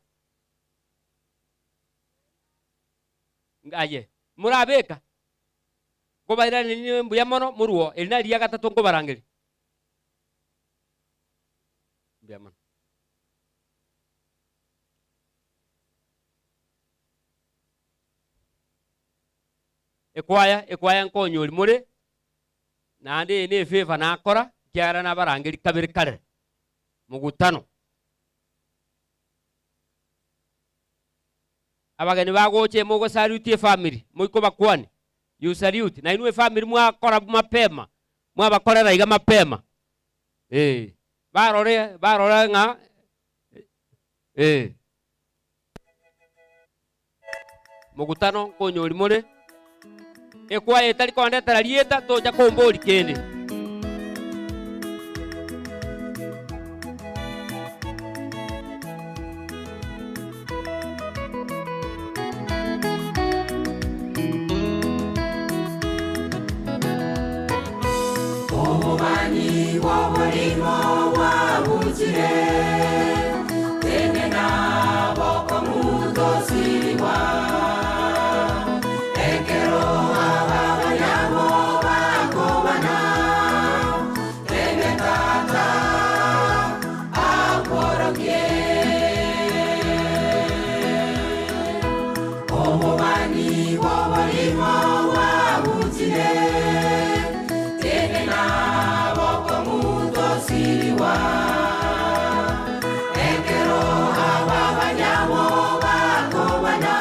Aye, morabeka, nkobairanerie mbuya mono morwo, eri nari ria gatato nkobarangeria. Mbuya mono. Ekwaya, ekwaya nkonyori more, naende eye ne efavor nakora, ekiagera nabarangeria kabere karere, mogutano. Abageni bagocha ime ogosaluti efamiri, moike obakwane, you salute, nainwe efamiri mwakora mapema, mwabakorera iga mapema, eh, barore barore ng'a eh. Mokutano nkonyori more, ekwaya etari kondetera rieta tocha kombori kende. Obomanyi bw'oborimo bwabuchire, tenena bokong'u tosirigwa. Ekero ababanyabo bakobana, tebia Tata akworokie. Obomanyi bw'oborimo bwabuchire, tenena bokong'u tosirigwa. Ekero ababanyabo bakobana,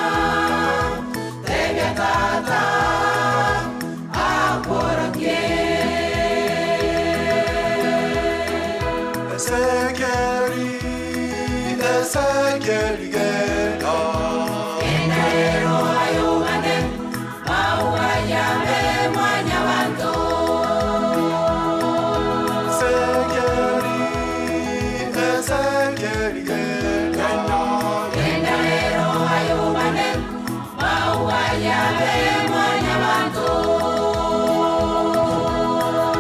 tebia Tata akworokie. Ezekieli, Ezekieli genda. Genda rero ayobane, mauga yabe mwanyabanto. Ezekieli, Ezekieli genda. Genda rero ayobane, mauga yabe mwanyabanto.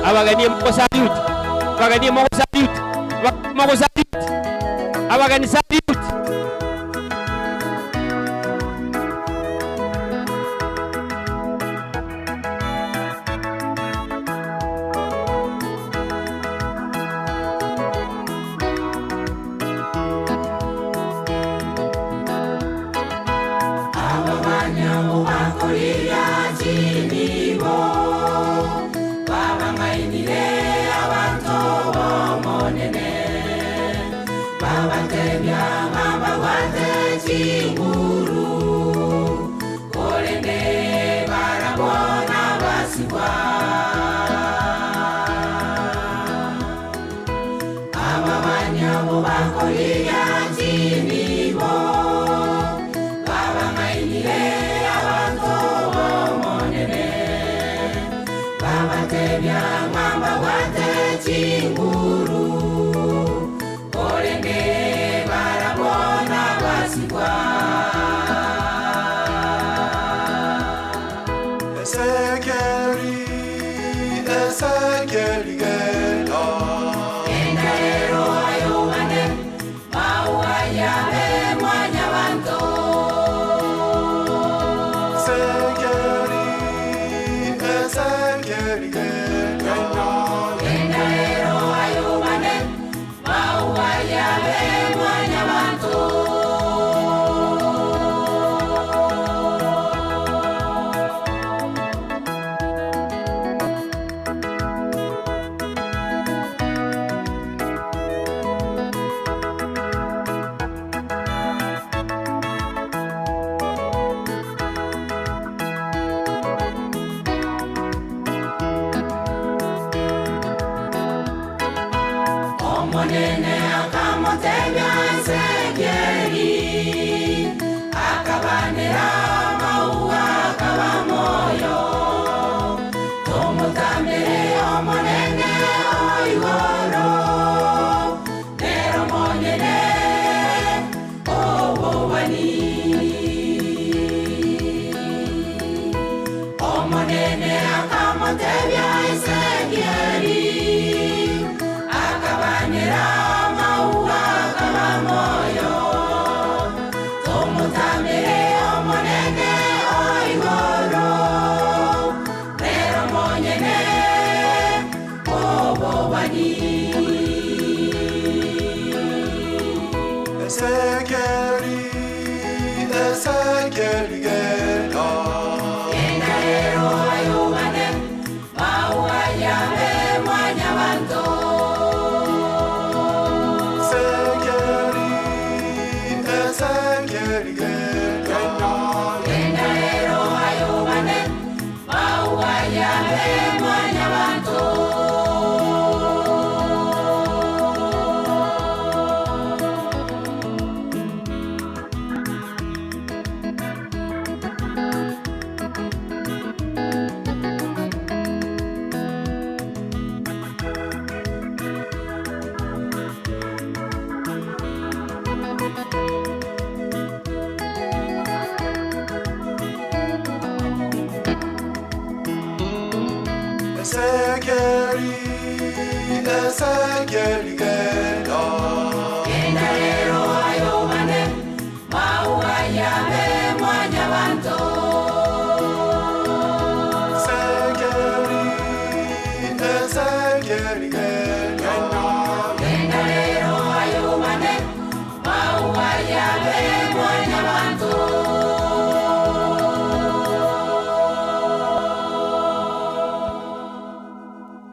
Abageni mogosalute, abageni mogosalute, mogosalute, abageni salute. Babatebia ng'a mbabwate chinguru, korende barabwo nabasibwa. Ababani abo bakorigia chinibo, babang'ainire abanto b'Omonene. Babatebia ng'a mbabwate chinguru, korende barabwo nabasibwa. Ezekieli, Ezekieli genda. Genda rero ayobane, maua yabe mwanyabanto. Ezekieli, Ezekieli genda. Genda rero ayobane, maua yabe mwanyabanto. Omonene akamotebia Ezekieli, akabanera maua akaba moyo. Tomotamere Omonene oigoro, nero monyene obobani. Omonene akamotebia Ezekieli, akabanera maua akaba moyo. Tomotamere Omonene oigoro, nero monyene obobani. Ezekieli, Ezekieli genda. Genda rero ayobane, maua yabe mwanyabanto. Ezekieli, Ezekieli genda. Genda rero ayobane, maua yabe mwanyabanto. Ezekieli, Ezekieli genda. Genda rero ayobane, maua yabe mwanyabanto. Ezekieli, Ezekieli genda. Genda rero ayobane, maua yabe mwanyabanto.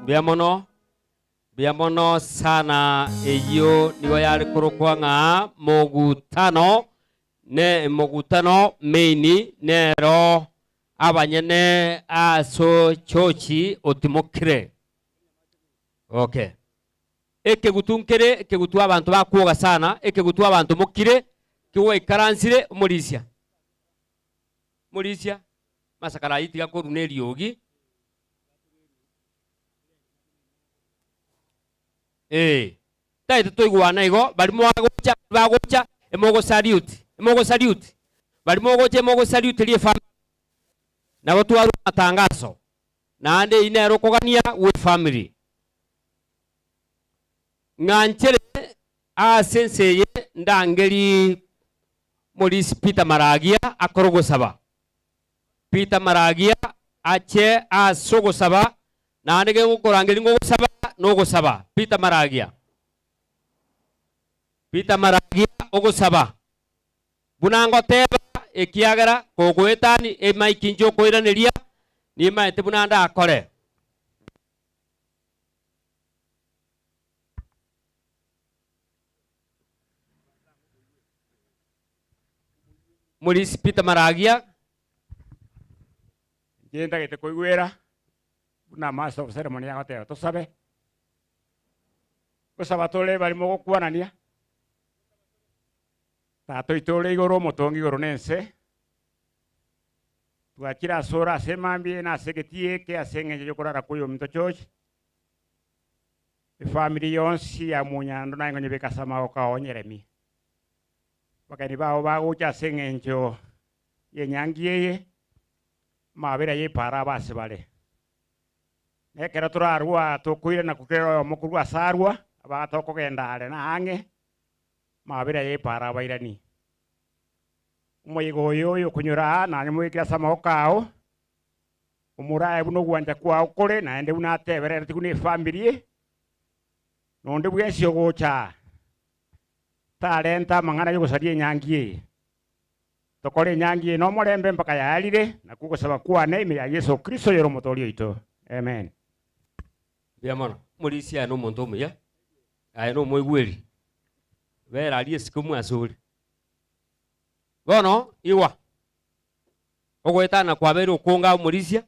Mbuya mono, mbuya mono sana eyio nigo yare korokwa ng'a mogutano ne mogutano main nero abanyene aso chochi otimokire. Okay. Ekegutu nkere, ekegutu abanto bakwoga sana, ekegutu abanto mokire, kigoikaransire omorisia. Morisia, masakara ayitiga koruna eriogi. Taete toigwana igo, bari mwagocha, bagocha, emogo salute, emogo salute. Bari mogocha emogo salute rie family. Nabo twarwa matangazo. Naende inero kogania with family. Ng'anchere ase enseye ndangeri Morisi Peter Maragia akorogosaba. Peter Maragia ache asogosaba naende gegokorangeri ngogosaba nogosaba. Peter Maragia. Peter Maragia ogosaba. Bunangoteba ekiagera kogoetani emaiki ncho koiraneria nimaete bunanda akore. Morisi Peter Maragia. Inche ntagete koigwera buna Master of Ceremony agoteba tosabe. Gosaba tore baria mogokwanania, Tata oito ore igoro omotongi igoro na ense, twachire asore ase emambia eye na ase egetii eke ase eng'encho y'okorara kwa oyominto George, efamiri yonsi ya Munyando naye ngonyebeka ase amagoko ao onyeremie. Abageni bao bagocha ase eng'encho y'enyangi eye, amabera y'epaara abe ase bare. Na ekero torarue aa tokoirana kera oyomo korwa ase arua, aba tokogenda are na ang'e, amabera y'epaara abairanie. Omoyega oyo oyokonyora aa nanyomobekire ase amaboko ao, omorae buna ogwancha kwao kore, naende buna atebereretigwe nefamiri eye, na onde bwensi ogocha aa, tarenta amang'ana y'ogosaria enyangi eye. Tokore enyangi eye nomorembe mpaka yaerire, nakwo ogosaba kwane ime ya Yeso Kristo oyore Omotooria oito. Amen. Mbuya mono. Omorisia aye nomonto omuya, aye nomoigweri, bera aria esike omwasore. Bono igwa, ogoetana kwabeire okonge aa omorisia,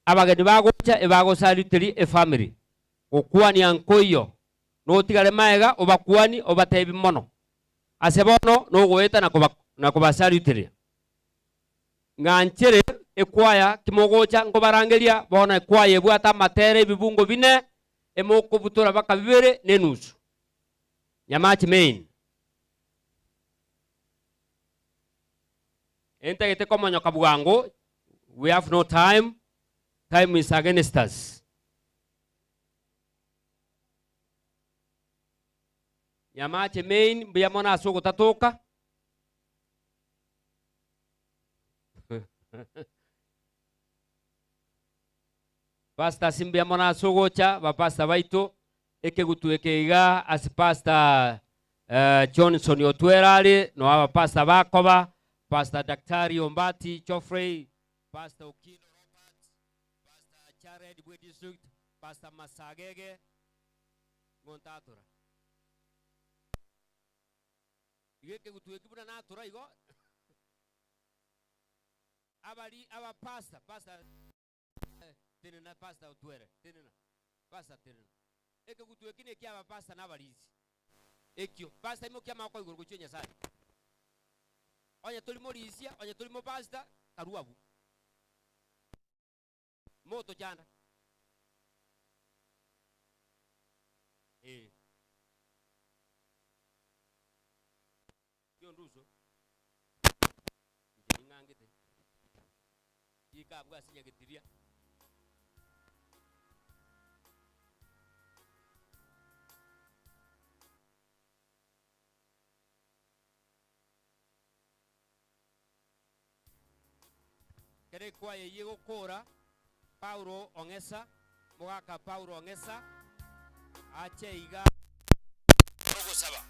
abageni bagocha ebagosaluteria efamiri, gokwania nkoiyo, notigare maega obakuani obatebi mono. Ase bono nogoeta na koba na kobasaluteria. Ng'anchere ekwaya ki mogocha nkobarangeria, bono ekwaya ebwate amatera ebibungo bine, emokobutora baka bibere na enusu. Nyamache main. Entagete komonyoka bwango, we have no time, time is against us. Nyamache main, mbuya mono ase ogotatoka. Pastors mbuya mono ase ogocha, bapastor baito, ekegutu eke iga ase Pastor Johnson Otwera are, no abapastor bakoba, Pastor Daktari Ombati Geoffrey, Pastor Okindo Robert, Pastor Jared bwe district, Pastor Masagege, ng'o ntatora? Igo ekegutu eki buna natora igo, abari abapastor, Pastor Tenena pastor otwere, tenena pastor tenena. Ekegutu eki nekia abapastor na abarisia. Ekio, pastor imokia amaboko igoro gochia Nyasaye. Onye tori morisia, onye tori mopastor, karue abwo. Motochanda. Eh. Kionduso, inche ning'angete. Rika abwo ase nyagetiria. Kera ekwaya eyio egokora, Paulo ong'esa, mogaka Paulo ong'esa, ache iga ogosaba.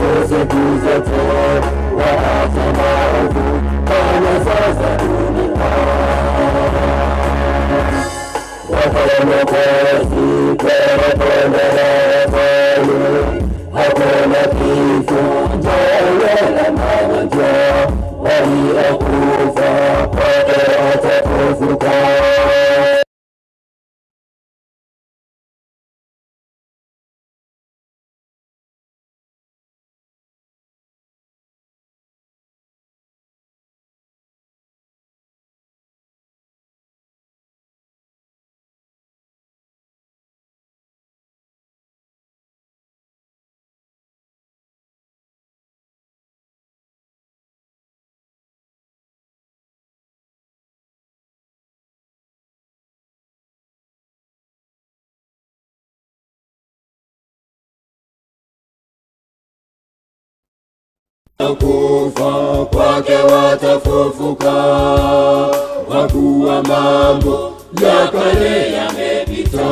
Yesu siku zote, waache maovu anasa za dunia. Kwake Mwokozi twapendana hakuna kifo, njaa wala magonjwa, waliokufa kwake watafufuka. Kufa kwake watafufuka, kwa kuwa mambo ya kale yamepita.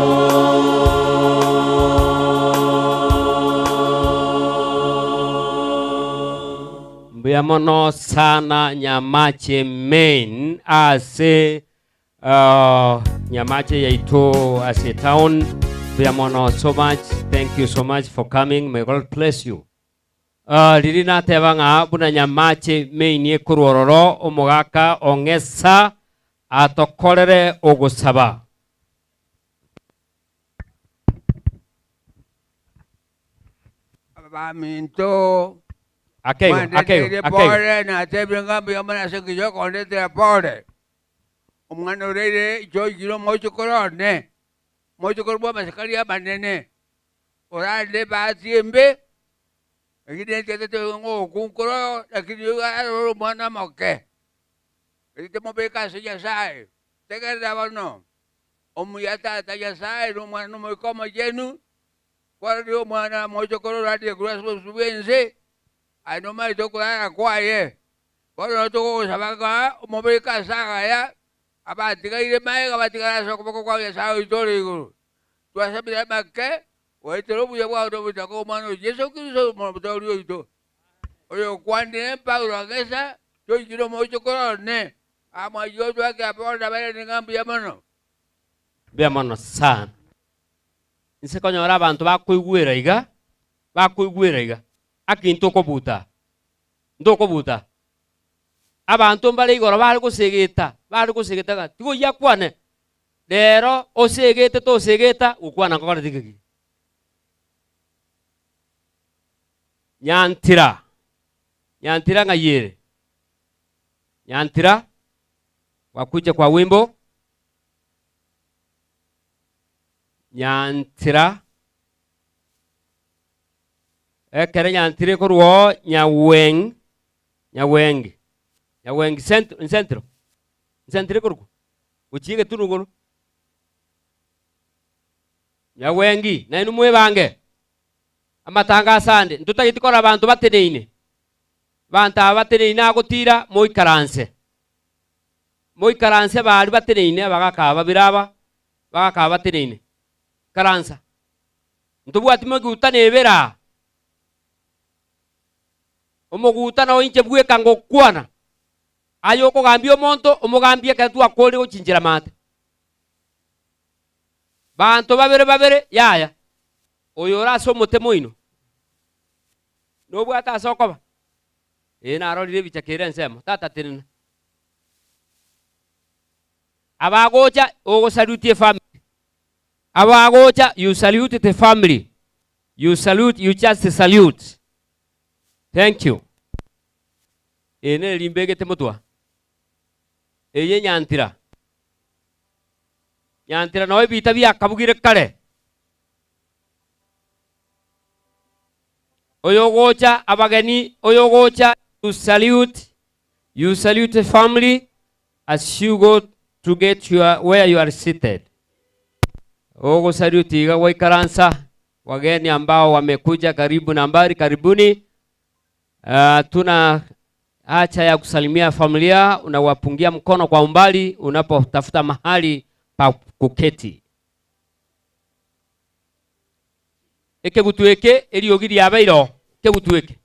Mbuya mono sana Nyamache main ase uh, Nyamache yaito ase town. Mbuya mono so much. Thank you so much for coming. May God bless you. Uh, riri nateba ng'a buna Nyamache main ekorwa ororo omogaka ong'esa atokorere ogosaba. Baminto Akeigo, akeigo, mwandeteire akeigo. pore natebire ng'a mbuya mono ase engencho okondetera pore omwana oreire ichoikire omochokoro one omochokoro bwa amasikari amanene orarire ebahati embe lakini netiatete ng'okunkoro lakini arore omwana omoke eri tomobeka ase Nyasaye tegerera bono omuya tata Nyasaye na omwana na omoika omochenu kwarorire omwana omochokoro orarire korwa ase obosio bwa ense aye nomaete okorara kwaye bono nabo tokogosaba ng'a omobeke ase agaya abatigaire magega batigare ase okoboko kwa Nyasaye oito ore igoro twasabire amake goetera obuya bwao na obochaka omwana o Yeso Kristo omotoori oito oyo okwanire Paulo agesa toikire omochokoro one amwachia otwake bono nabairane ng'a mbuya mono. Mbuya mono sana. Inse konyora abanto bakoigwera iga, bakoigwera iga, aki ntokobuta, ntokobuta. Abanto mbare igoro bare gosegeta, bare gosegeta ng'a tiga oyio akwane. Rero osegete tosegeta, gokwana nkokoreti kegima. Nyantira, Nyantira ng'ai ere? Nyantira, wakuja kwa wimbo. Nyantira, ekere Nyantira ekorwa oo Nyaweng, Nyaweng, Nyaweng cent- central, central ekorokwa, gochia egetunu igoro. Nyawengi, nainwe mwebange, amatangaso ande, ntotageti korora abanto bateneine. Abanto aba bateneine agotira, moikaranse. Moikaranse baria bateneine, abagaka aba babere aba, abagaka aba bateneine. Ikaransa. Ntobwati moguta na ebere aa. Omoguta noo inche bweka ngokwana. Aye okogambia omonto, omogambie ekero twakorire gochinchera maate. Banto babere babere, yaya, oyo ore ase omote moino, nobwate ase okoba? Ee, narorire ebicha kere ensemo. Tata tenena. Abagocha, ogosaluti efamily. Abagocha, you salute the family. You salute, you just salute. Thank you. Eye neri mbegete motwa. Eye nyantira. Nyantira noo ebiita biakabugire kare. Oyogocha abageni, oyogocha you salute, you salute the family as you go to get your where you are seated. Ogosaluti iga gwaikaransa wageni ambao wamekuja karibu na mbali, karibuni. Uh, tuna hacha ya kusalimia familia, unawapungia mkono kwa umbali unapotafuta mahali pa kuketi. Ekegutu eke eriogi riabeire oo, ekegutu eke.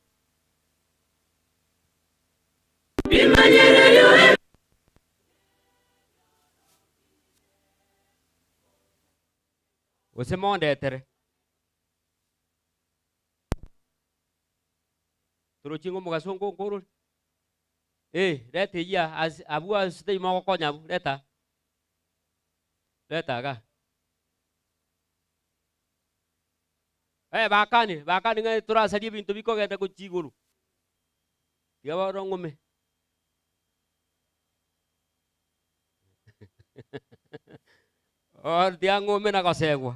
Gose mondetere. Torochie ng'a omogaso ngonko orore? Eh, reta eyio aa ase abwo ase tari mogokonya abwo, reta aa. Reta igaa. Eh, bakanire, bakanire ng'a torasarie ebinto bikogenda gochia igoro. Tiga bono ng'ome. Bono tiga ng'ome na gosegwa.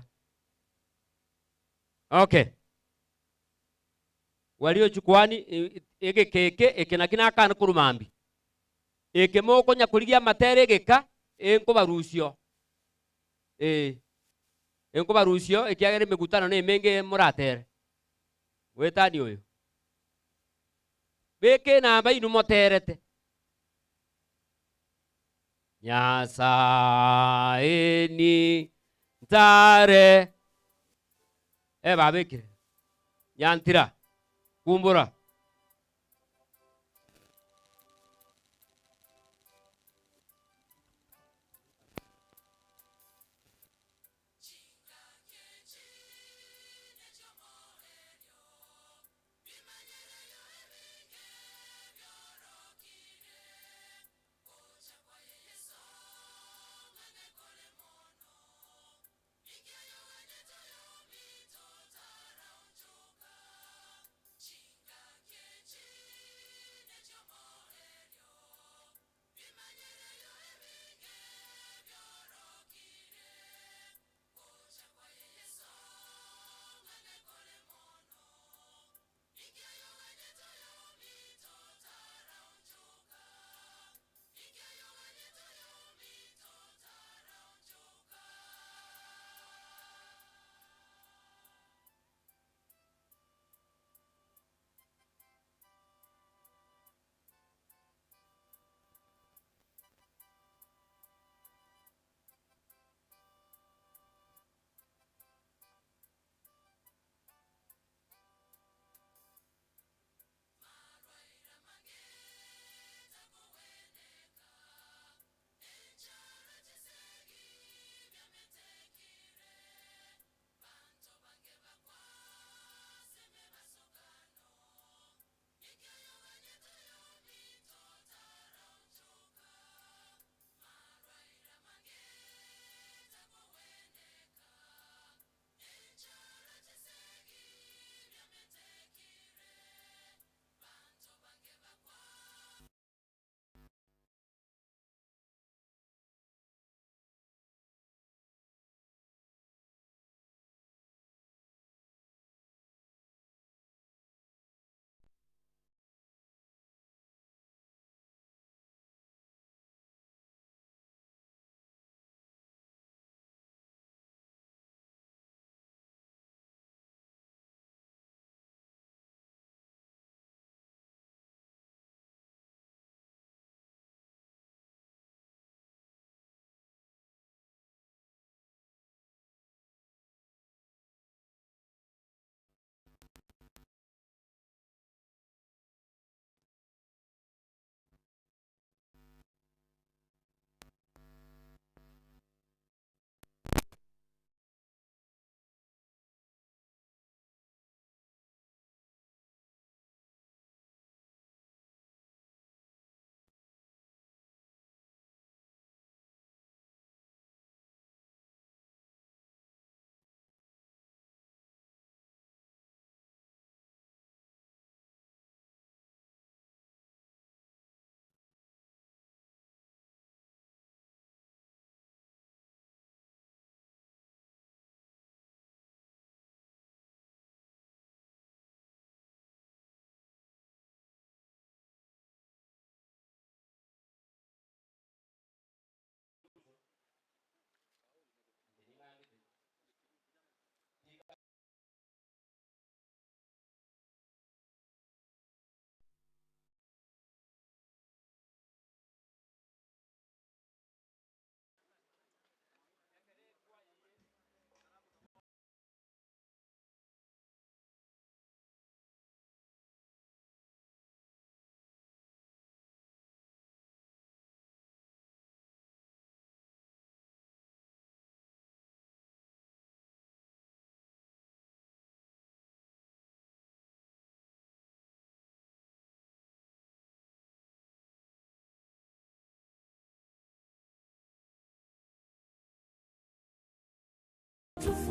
Okay. Walio chukwani egeka eke, eke naki nakane korwa mambia. Eke mokonya korigia amatera egeka, enkobarusia oo. Ee, enkobarusia oo ekiagera emegutano nemenge moratere. Goetania oyo. Beka enamba inwe moterete. Nyasae ni ntare. Eh, babekire. Nyantira, kumbura.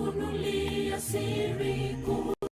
Alitufunulia siri kuhusu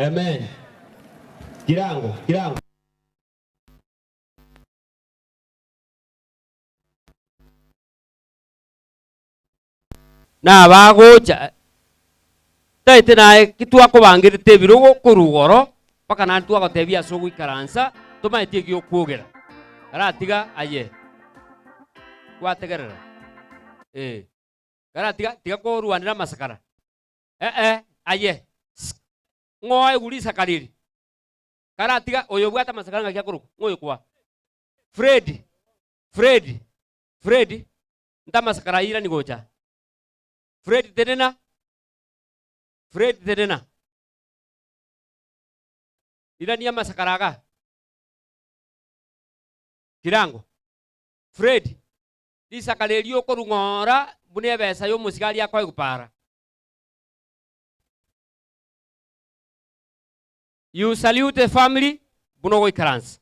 Amen. Kirango, kirango. Na bagocha taete naye ki twakobangerete ebirogo korwa igoro mpaka naende twagotebia ase ogoikaransa tomaeti egiokwogera karatiga aye gwategerera eh karatiga tiga korwanera amasakara eh eh aye ssk ng'oe guri isakara eri karatiga oyo obwate amasakara ng'aki akorokwa ng'o oyo kwa Fred Fred Fred nta amasakara ayio irani gocha Fred tenena Fred tenena irania amasakara iga kirango Fred risakara erio okorung'ora buna ebesa ya omosigari akoe gopara. You salute the family buna ogoikaransa.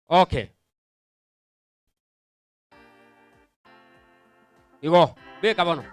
Okay. Igo, beka bono.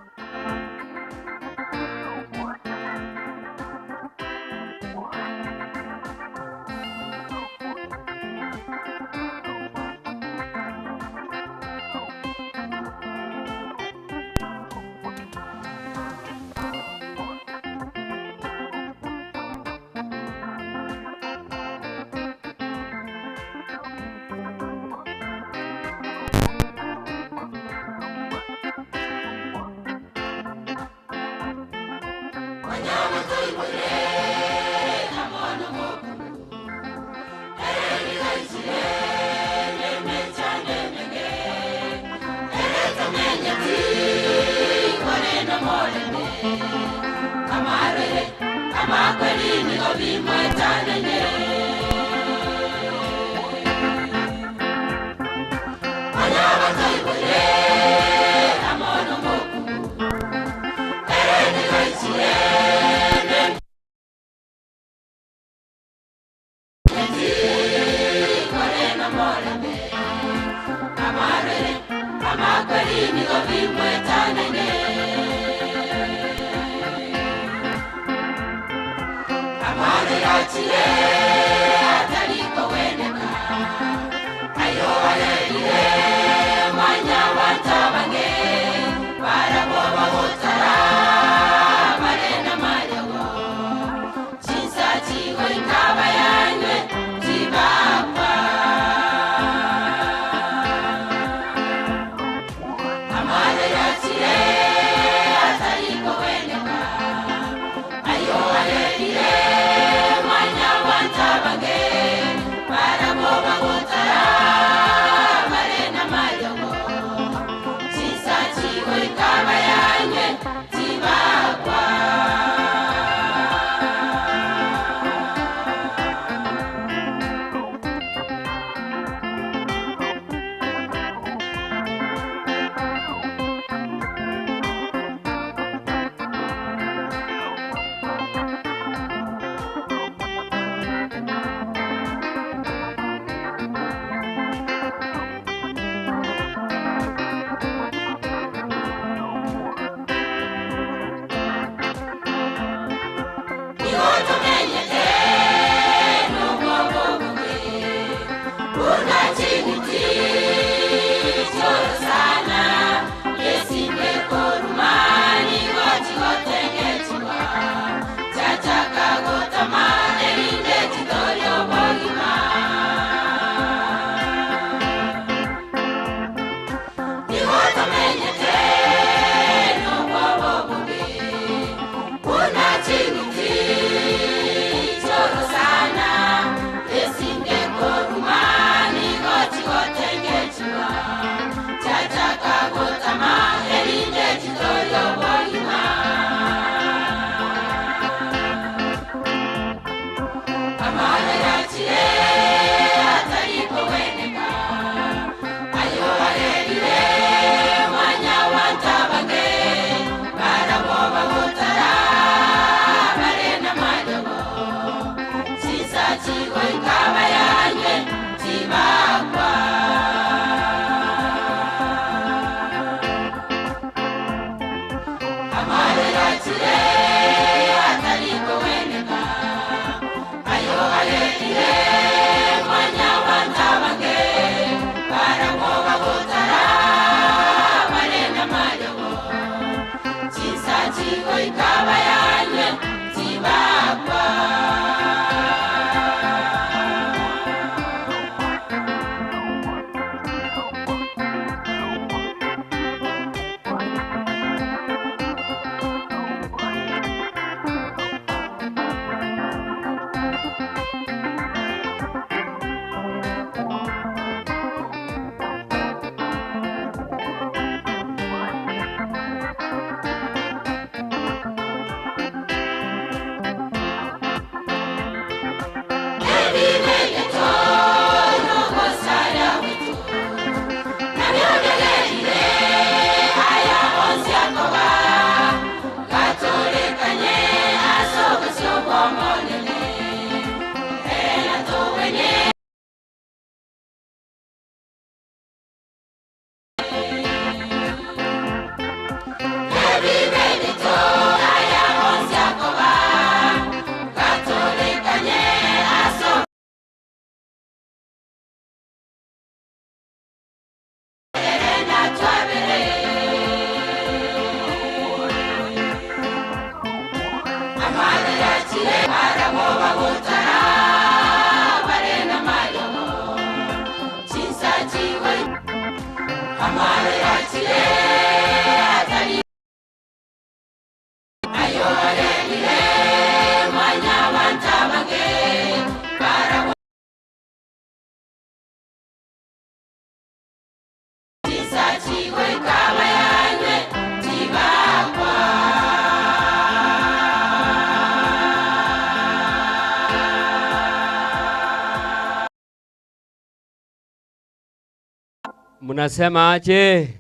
Mnasema aje?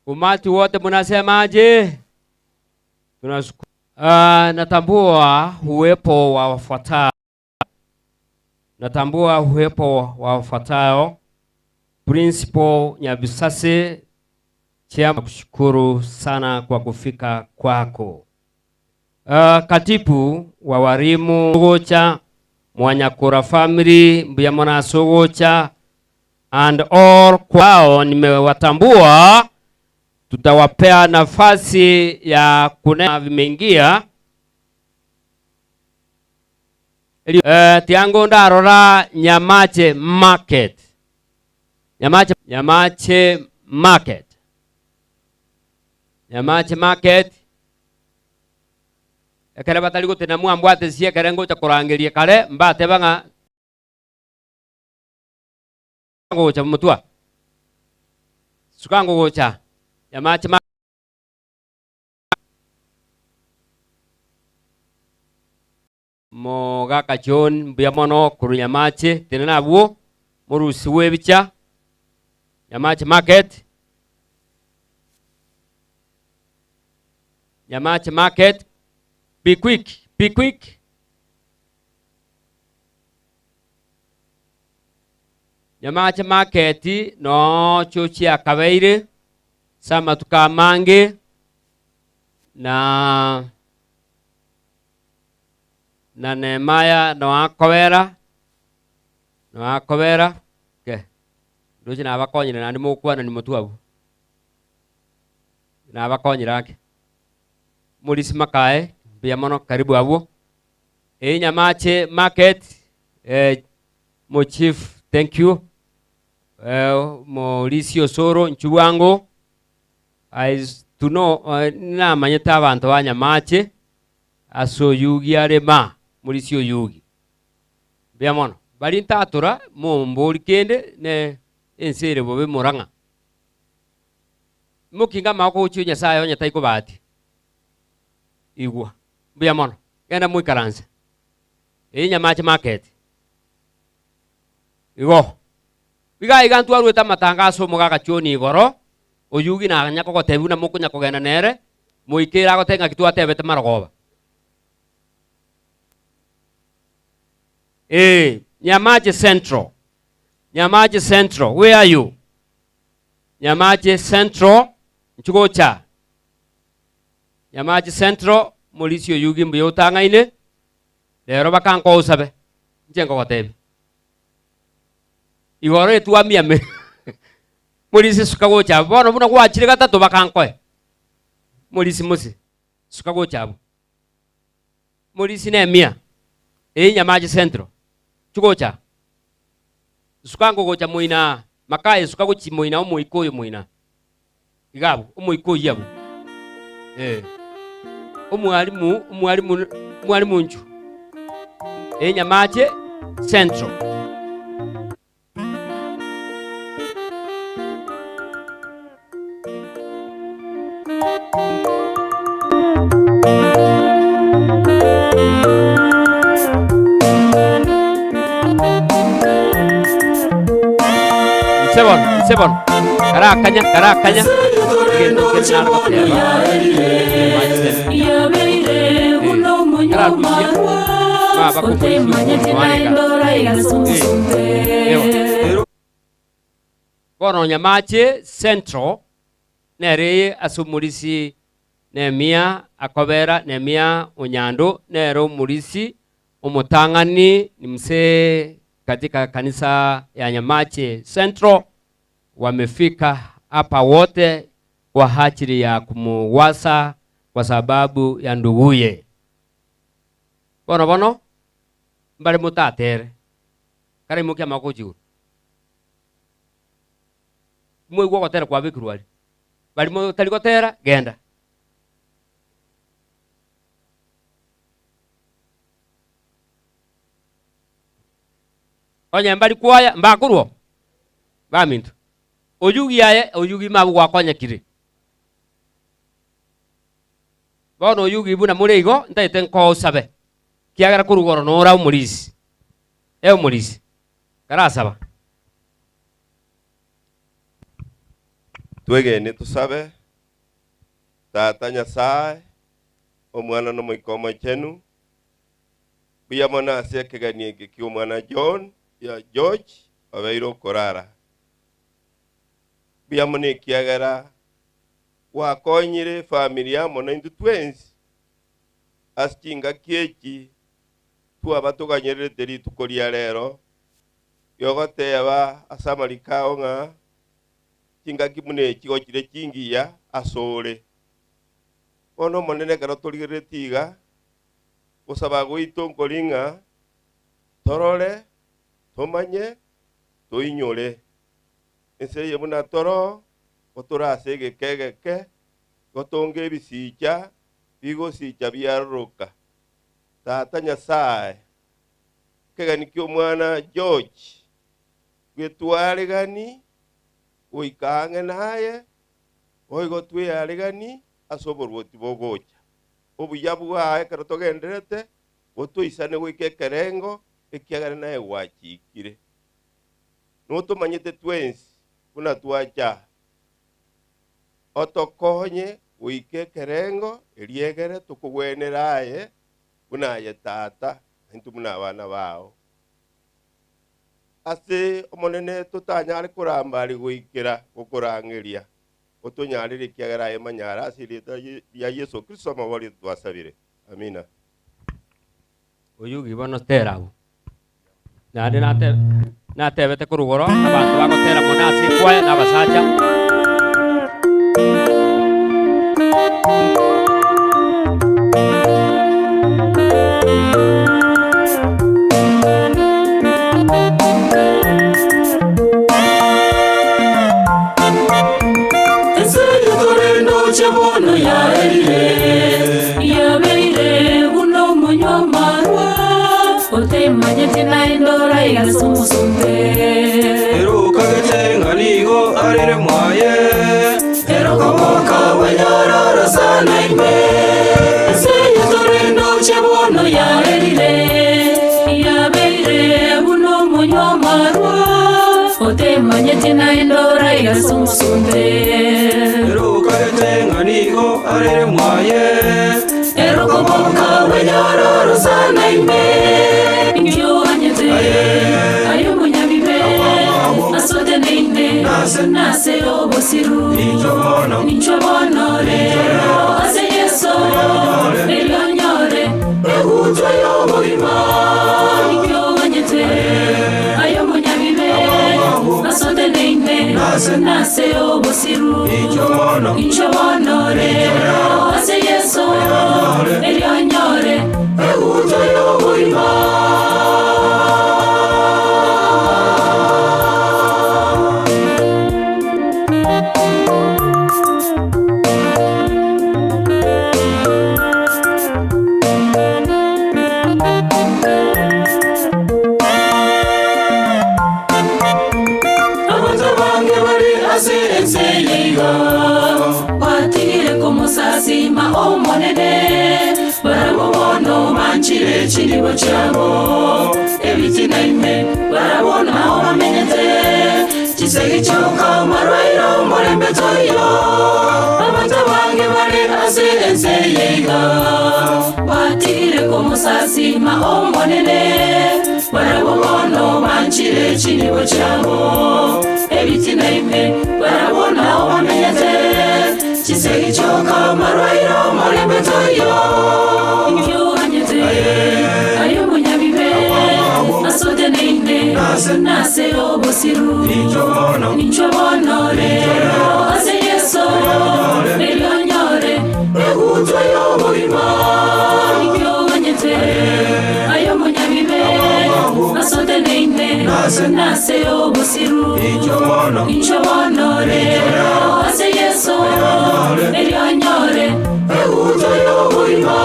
Umati wote mnasema aje? Tunashukuru. Natambua uwepo wa wafuatao. Natambua uwepo wa wafuatao. Principal Nyabisase, chama, kushukuru sana kwa kufika kwako. Katibu wa walimu Gocha, Mwanyakura family, Mbuyamona Sogocha and all kwao nimewatambua, tutawapea nafasi ya kunena vimeingia. Tiango ndarora Nyamache Market. Nyamache, Nyamache Market. Nyamache Market. Ekere batari gotena mwambwate sie ekere ngocha korangeria kare mbate bang'a gocha mutwa. Sukango gocha. Nyamache Mogaka John mbuya mono korwa Nyamache tene nabwo morusi bw'ebicha Nyamache Market. Nyamache Market. Be quick, be quick. Nyamache Market no chochi akabeire ase amatuko amange na na Nehemaya noakobera noakobera ke ndoche nabakonyire naende mokwanani motwe abwo nabakonyire ake Morisi Makae mbuya mono karibu abwo Eye Nyamache Market mo chief thank you Morisi Osoro inchu bwango I to know namanyete abanto ba Nyamache ase oyugi are ma Morisi Oyugi mbuya mono bari ntatora mombori kende ne ense ere bobe morang'a mokinga amagoko gochia Nyasaye onye taikobatia igwa mbuya mono genda moikaranse eye Nyamache Market igo iga iga ntwarwete amatangaso omogaka John igoro oyugi nanya kogotebia buna mokonya kogenda nere moikere agotebia ng'aki twatebete marogoba Ee, Nyamache Central. Nyamache Central, where are you? Nyamache Central, nchigocha. Nyamache Central, morisi oyugi mbuya otang'aine, rero bakankoa osabe, inche nkogotebia. Igoro etwamiame, morisi suka gocha abwo, bono buna gwachire gatato bakankoe. Morisi mose, suka gocha abwo. Morisi Nehemia, eye Nyamache Central, chigocha. Suka ngogocha moina aa, makaye suka gochia moina omoika oyo moina. Iga abwo, omoika oyio abwo. Eh. Omwalimu, omwalimu, omwalimu nchu. Eye Nyamache Central. Inse bono, inse bono. Karakanya, karakanya. Egento kere nare goteba. Kararusia. Baba komoisia omonto Bono Nyamache Central nere eye ase omorisi Nehemia akobera Nehemia Onyando nere omorisi omotang'ani ni mzee katika kanisa ya Nyamache Central wamefika hapa wote kwa ajili ya kumuwasa kwa sababu ya nduguye. Bono bono mbare motatere, kare imokia amaboko gochia igoro. Moigwe ogotera kwabekirwe aria. Baria motari gotera, genda. Onye mbari kwaya, mbakorwa oo? Baminto, oyugi aye, oyugi mabwo gwakonyekire. Bono oyugi buna more igo, ntaete nkosabe, kiagera korwa igoro nore omorisi, ee omorisi, karasaba. Twegene tosabe, Tata Nyasae, Omwana na Omoika Omochenu, mbuya mono ase ekegeni eke ki'omwana John, ya George obeire okorara. Mbuya mono ekiagera gwakonyire efamiri amo naintwe twensi ase chingaki echi twaba toganyererete rituko ria rero riogoteba ase amariko ao ng'a chingaki buna echi gochire chingiya asore. Bono Omonene ekero torigereretie iga, gosaba gwaito nkori ng'a torore, tomanye, toinyore. Ense eye buna toro, gotore ase egeka egeke, gotonga ebisicha bigosicha biaroroka. Tata Nyasae, ekegeni ki'omwana George getwaregani goika ang'e naye, boigo twearegani ase oboruoti bogocha. Obuya bwaye ekero togendererete, gotoisane goika ekerengo, ekiagera naye gwachikire. Notomanyete twensi buna twacha aa, otokonye goika ekerengo eriegere tokogwenera aye buna aye Tata, na intwe buna abana bao. Ase Omonene totanyare koramba aria goikera gokorang'eria, otonyarere ekiagera aye manyare ase erieta ria Yeso Kristo amabori twasabire. Amina. Oyugi bono tera abwo. Naende nate natebete korwa igoro, abanto bagotera mono ase ekwaya na abasacha. Ense eye tore ndoche bono yaerire, Yabeire buna omonywa amarwa, otemanyeti naende oraiga ase omosunte. Erokagete ng'a nigo arire mwaye. Erokoboka bwenyororo sana ime. Ense eye tore ndoche bono yaerire, Yabeire buna omonywa amarwa, otemanyeti naende oraiga ase omosunte. Erokagete ng'a nigo arire mwaye. Erokoboka bwenyororo sana ime. Inki oganyete aye omonyabibe ase oteneine nase obosiru? Inchwe bono rero ase Yeso, erio onyore egutwa y'obogima. Inki oganyete aye omonyabibe ase oteneine nase obosiru? Inchwe bono rero ase Yeso, erio onyore egutwa y'obogima. Abanto abange bare ase ense eye iga Batigire komosasima Omonene, barabwo bono banchire chinibo chiabo ebitina ime, barabwo nao bamenyete chisegi chioka amarwaire omorembe toiyo. Abanto abange bare ase ense eye iga Batigire komosasima Omonene, barabwo bono banchire chinibo chiabo ebitina ime, barabwo nao bamenyete chisegi chioka amarwaire omorembe toiyo. Inki oganyete aye omonyabibe ase oteneine nase obosiru? Inchwe bono rero ase Yeso, erio onyore egutwa y'obogima. Inki oganyete aye omonyabibe ase oteneine nase obosiru? Inchwe bono rero ase Yeso, erio onyore egutwa y'obogima.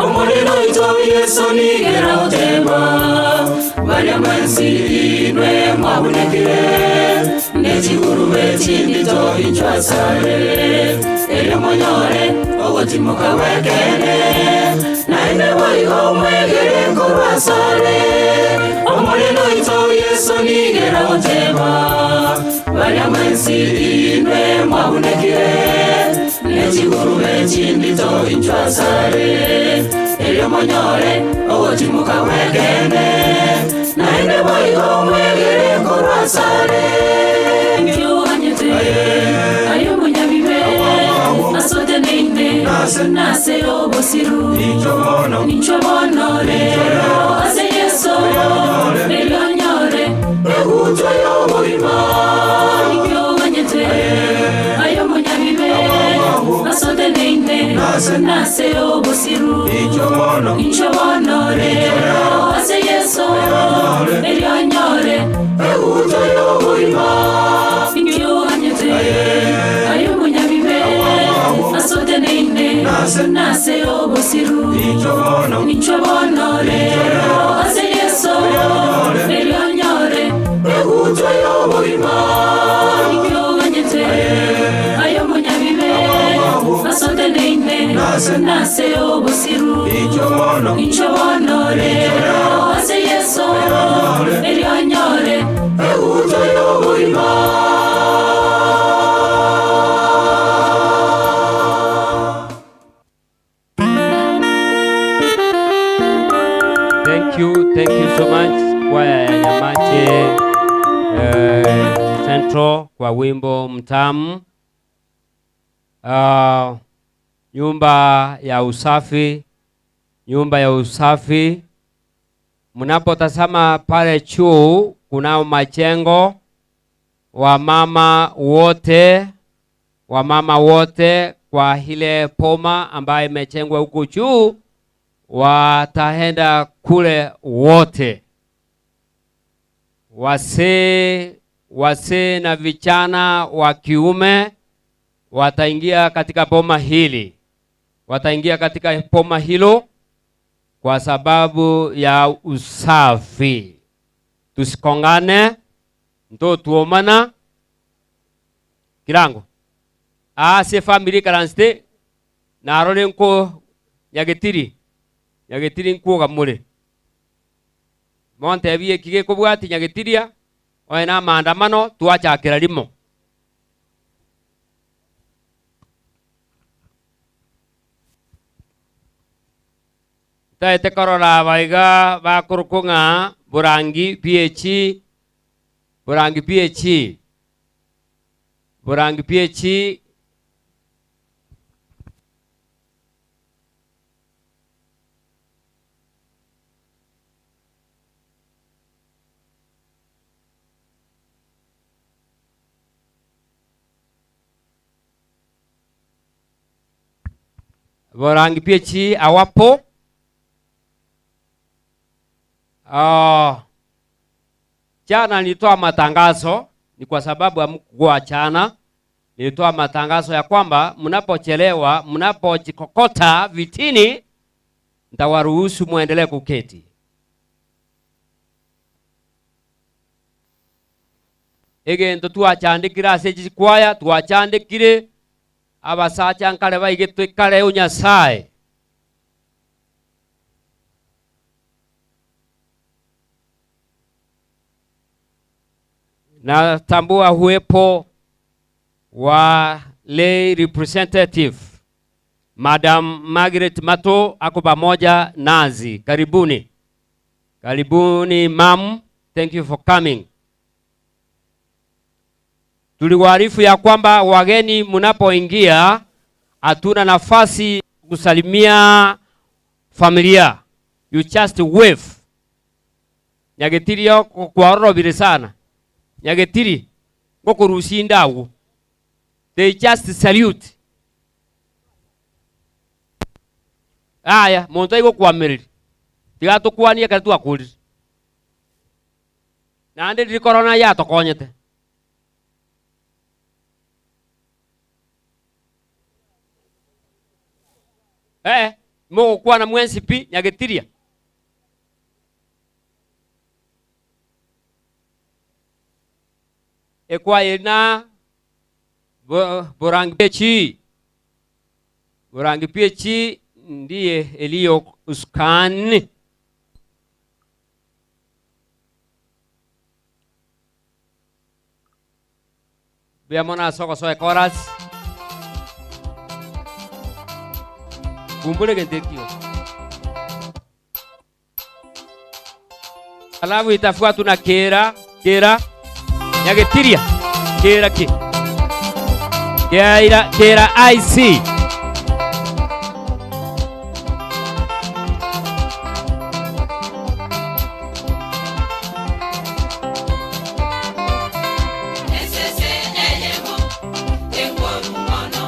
Omorero oito Yeso nigera oteba, baria mwensi inwe mwabunekire nechigurube chindito inchwa asare erio monyore ogotimoka gwekene naende boigo mwegere korwa asare omonene oito Yesu nigera goteba baria mwensi inwe mwabunekire nechigurube chindito inchwa asare erio monyore ogotimoka gwekene naende boigo mwegere korwa asare Nkioganyete ayo munyabibe asoteneine nase obosiru ninchwe bono rero ase Yesu erionyore egutwa y'obogima Nkioganyete ayo munyabibe asoteneine nase obosiru ninchwe bono rero ase Yesu erionyore egutwa y'obogima Nkioganyete ayo munyabibe asoteneine nase obosiru ninchwe bono rero ase Yesu erionyore egutwa y'obogima Nkioganyete ayo munyabibe asoteneine nase obosiru ninchwe bono rero ase Yesu erionyore egutwa y'obogima. Thank you, thank you so much kwaya ya Nyamache Central kwa wimbo mtamu. Nyumba ya usafi, nyumba ya usafi. Mnapotazama pale juu kunao majengo. Wamama wote, wamama wote kwa ile poma ambayo imejengwa huko juu wataenda kule wote. Wasee, wasee na vijana wa kiume wataingia katika boma hili, wataingia katika boma hilo kwa sababu ya usafi. Tusikongane ndo tuomana kirango ase family karanste narore nko nyagetiri nyagetiri nkuoga muri montebie kige kobwati nyagetiria oe na maandamano twachakira rimo. Taete korora baiga bakorokong'a Borangi PH, Borangi PH, Borangi PH. Borangi PH awapo. Jana nilitoa matangazo, ni kwa sababu hamkuwa jana. Nilitoa matangazo ya kwamba mnapochelewa, mnapojikokota vitini, nitawaruhusu muendelee kuketi. Egento twachandikire ase chikwaya, twachandikire abasacha nkare baigetwe kare o Nyasaye. Natambua uwepo wa lay representative Madam Margaret Mato ako pamoja nazi. Karibuni. Karibuni ma'am, thank you for coming. Tuliwaarifu ya kwamba wageni mnapoingia hatuna nafasi kusalimia familia. You just wave. Nyagetirio kwarorobire sana. Nyagetiri ngokurusinda awo. They just salute. Aya, muntu aigokwamiriri. Tigatukwanie kare twakurire. Naende riri corona yatokonyete. Mogokwana mwensi pi nyagetiria. Ekwaya eri na Borangi PHE. Borangi PHE ndiye Eliyo usukani. Mbuya mono ase ogosoa echorus. Kumbura egento ekio. Alafu itafuatwa na kera kera nyagetiria kera ki kera kera IC. Esese eyemo enkoru mono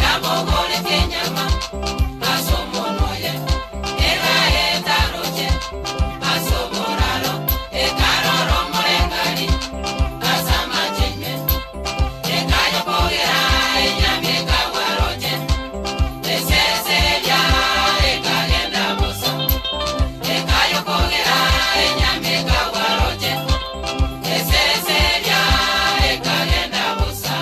yabogoretie enyama ase omonwa oye, egaeta roche ase oboraro, ekarora omorengari ase amache ime, ekayokogera enyama ekagwa roche, esese eria ekagenda bosa, ekayokogera enyama ekagwa roche, esese eria ekagenda bosa.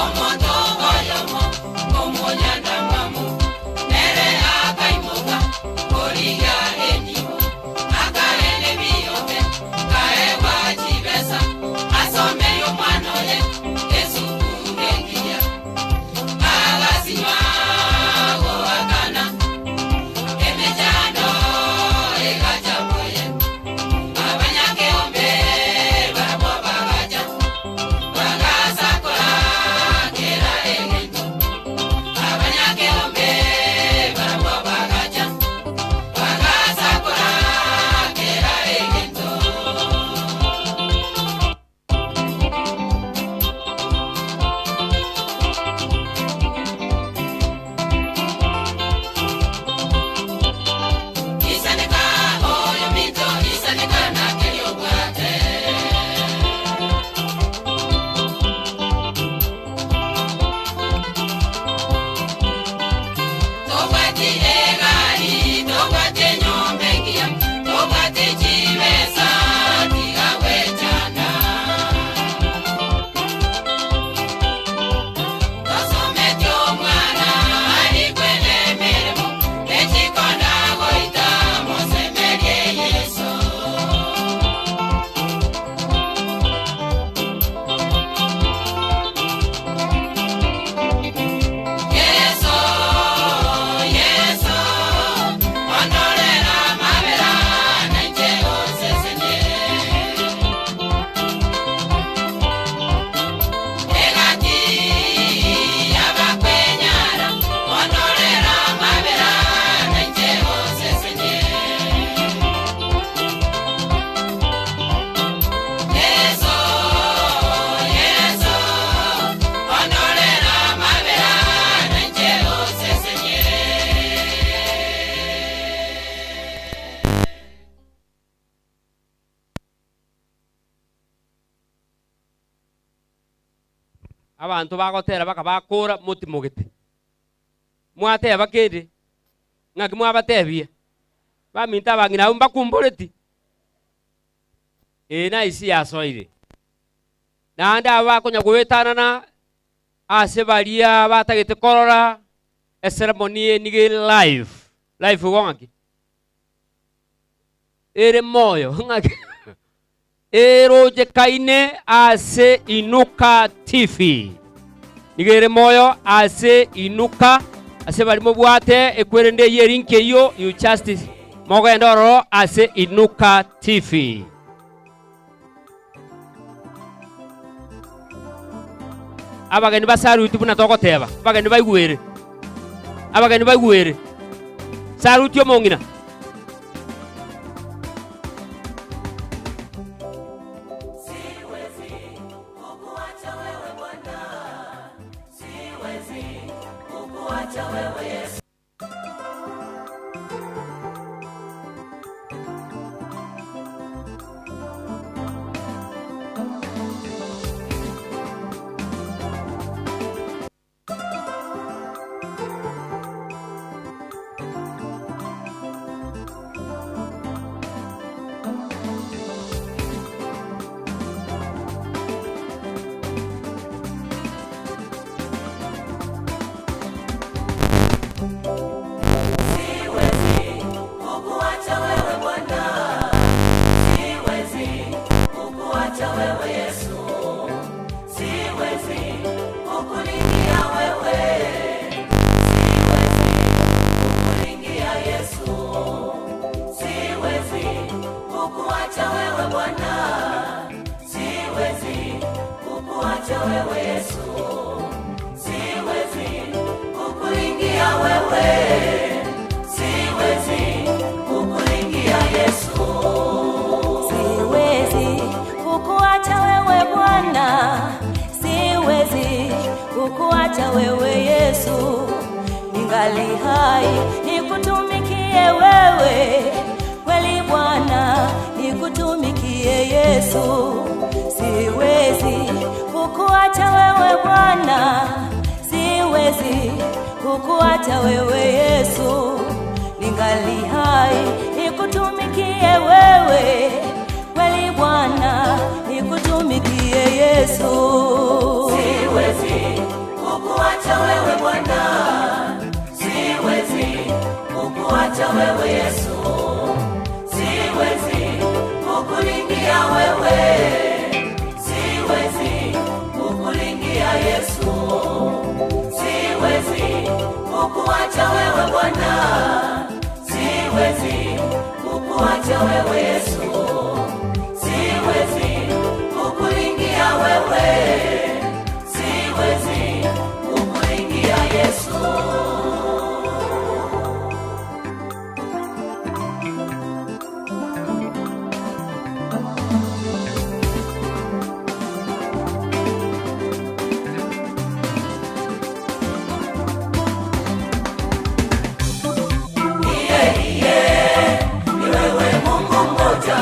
Omonto oyomo omonyandamwamu nere akaimoka korigia enibo, akarenda ebiyobe kaegwa chibesa asomerie omwana oye esukuru engiya, agasinywa goakana emechando egacha boye, abanyakeombe barabwo bagacha bagasakora kera egento, abanyakeombe barabwo bagacha bagasakora kera egento. Isaneka oyo minto isaneka nakerio bwate. Tobwati egari, tobwati enyomba engiya, tobwati chibesa, tiga gwechanda. Tosometi omwana, arikwe n'emeremo, echikonda goita, mosemerie Yeso. Yeso, Yeso, ondorera mabera, nainche osesenie. Egati y'abakwenyara, ondorera mabera, nainche osesenie. Yeso, Yeso, ondorera mabera, nainche osesenie. Abanto bagotera baka bakora motimogete. Mwateba kende ng'aki mwabatebia baminto abang'ina abwo mbakumboreti ee naisi yasoire naende abo bakonya goetanana ase baria batagete korora eceremony eniga ere live live igo ng'aki ere moyo ng'aki erochekaine ase Inuka TV. Nigo ere moyo ase Inuka ase bari mobwate ekwerende eyio erinki eyio you just mogende ororo ase Inuka TV. Abageni basaruti buna togoteba, abageni baigwere, abageni baigwere, saruti omong'ina. Siwezi kukuacha wewe Bwana, siwezi kukuacha wewe Yesu. wewe Yesu, siwezi kukuringia wewe, siwezi kukuringia Yesu. Siwezi kukuacha wewe Bwana, siwezi kukuacha wewe Yesu, ningali hai nikutumikie wewe kweli Bwana, nikutumikie Yesu. Siwezi kukuacha wewe Bwana, siwezi kukuacha wewe Yesu, ningali hai nikutumikie wewe kweli Bwana, nikutumikie Yesu. Siwezi kukuacha wewe Bwana, siwezi kukuacha wewe Yesu, siwezi kukuringia wewe, siwezi kukuringia Yesu, siwezi kukuacha wewe Bwana, siwezi kukuacha wewe Yesu, siwezi kukuringia wewe, siwezi kukuringia Yesu. Iye, iye, ni wewe Mungu mmoja,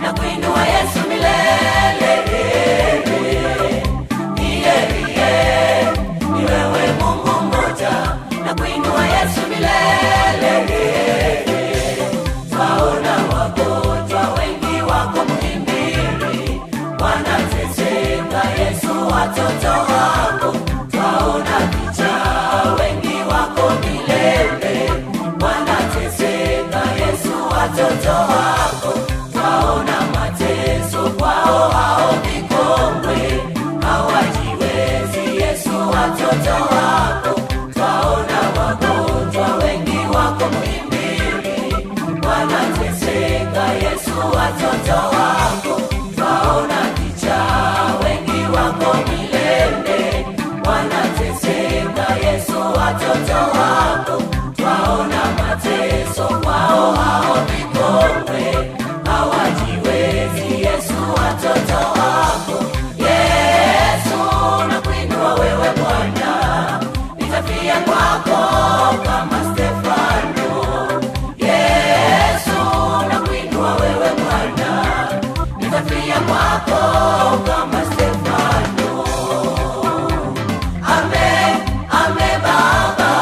na kuinua Yesu milele. Iye, iye, ni wewe Mungu mmoja, na kuinua Yesu milele. Twaona wagonjwa wengi wako Muhimbili, wanateseka Yesu watoto wako. Twaona vichaa wengi wako Milele, wanateseka Yesu watoto wako. Twaona mateso kwao hao vikongwe, hawajiwezi Yesu watoto wako. Twaona wagonjwa wengi wako Muhimbili, wanateseka Yesu watoto wako. Twaona vichaa wengi wako Milele, wanateseka Yesu watoto wako. Twaona mateso kwao hao vikongwe, hawajiwezi Yesu watoto wako. Yesu nakuinua wewe Bwana, nitafia kwako kama Stefano. Yesu nakuinua wewe Bwana, nitafia kwako kama Stefano. Ame, ame Baba.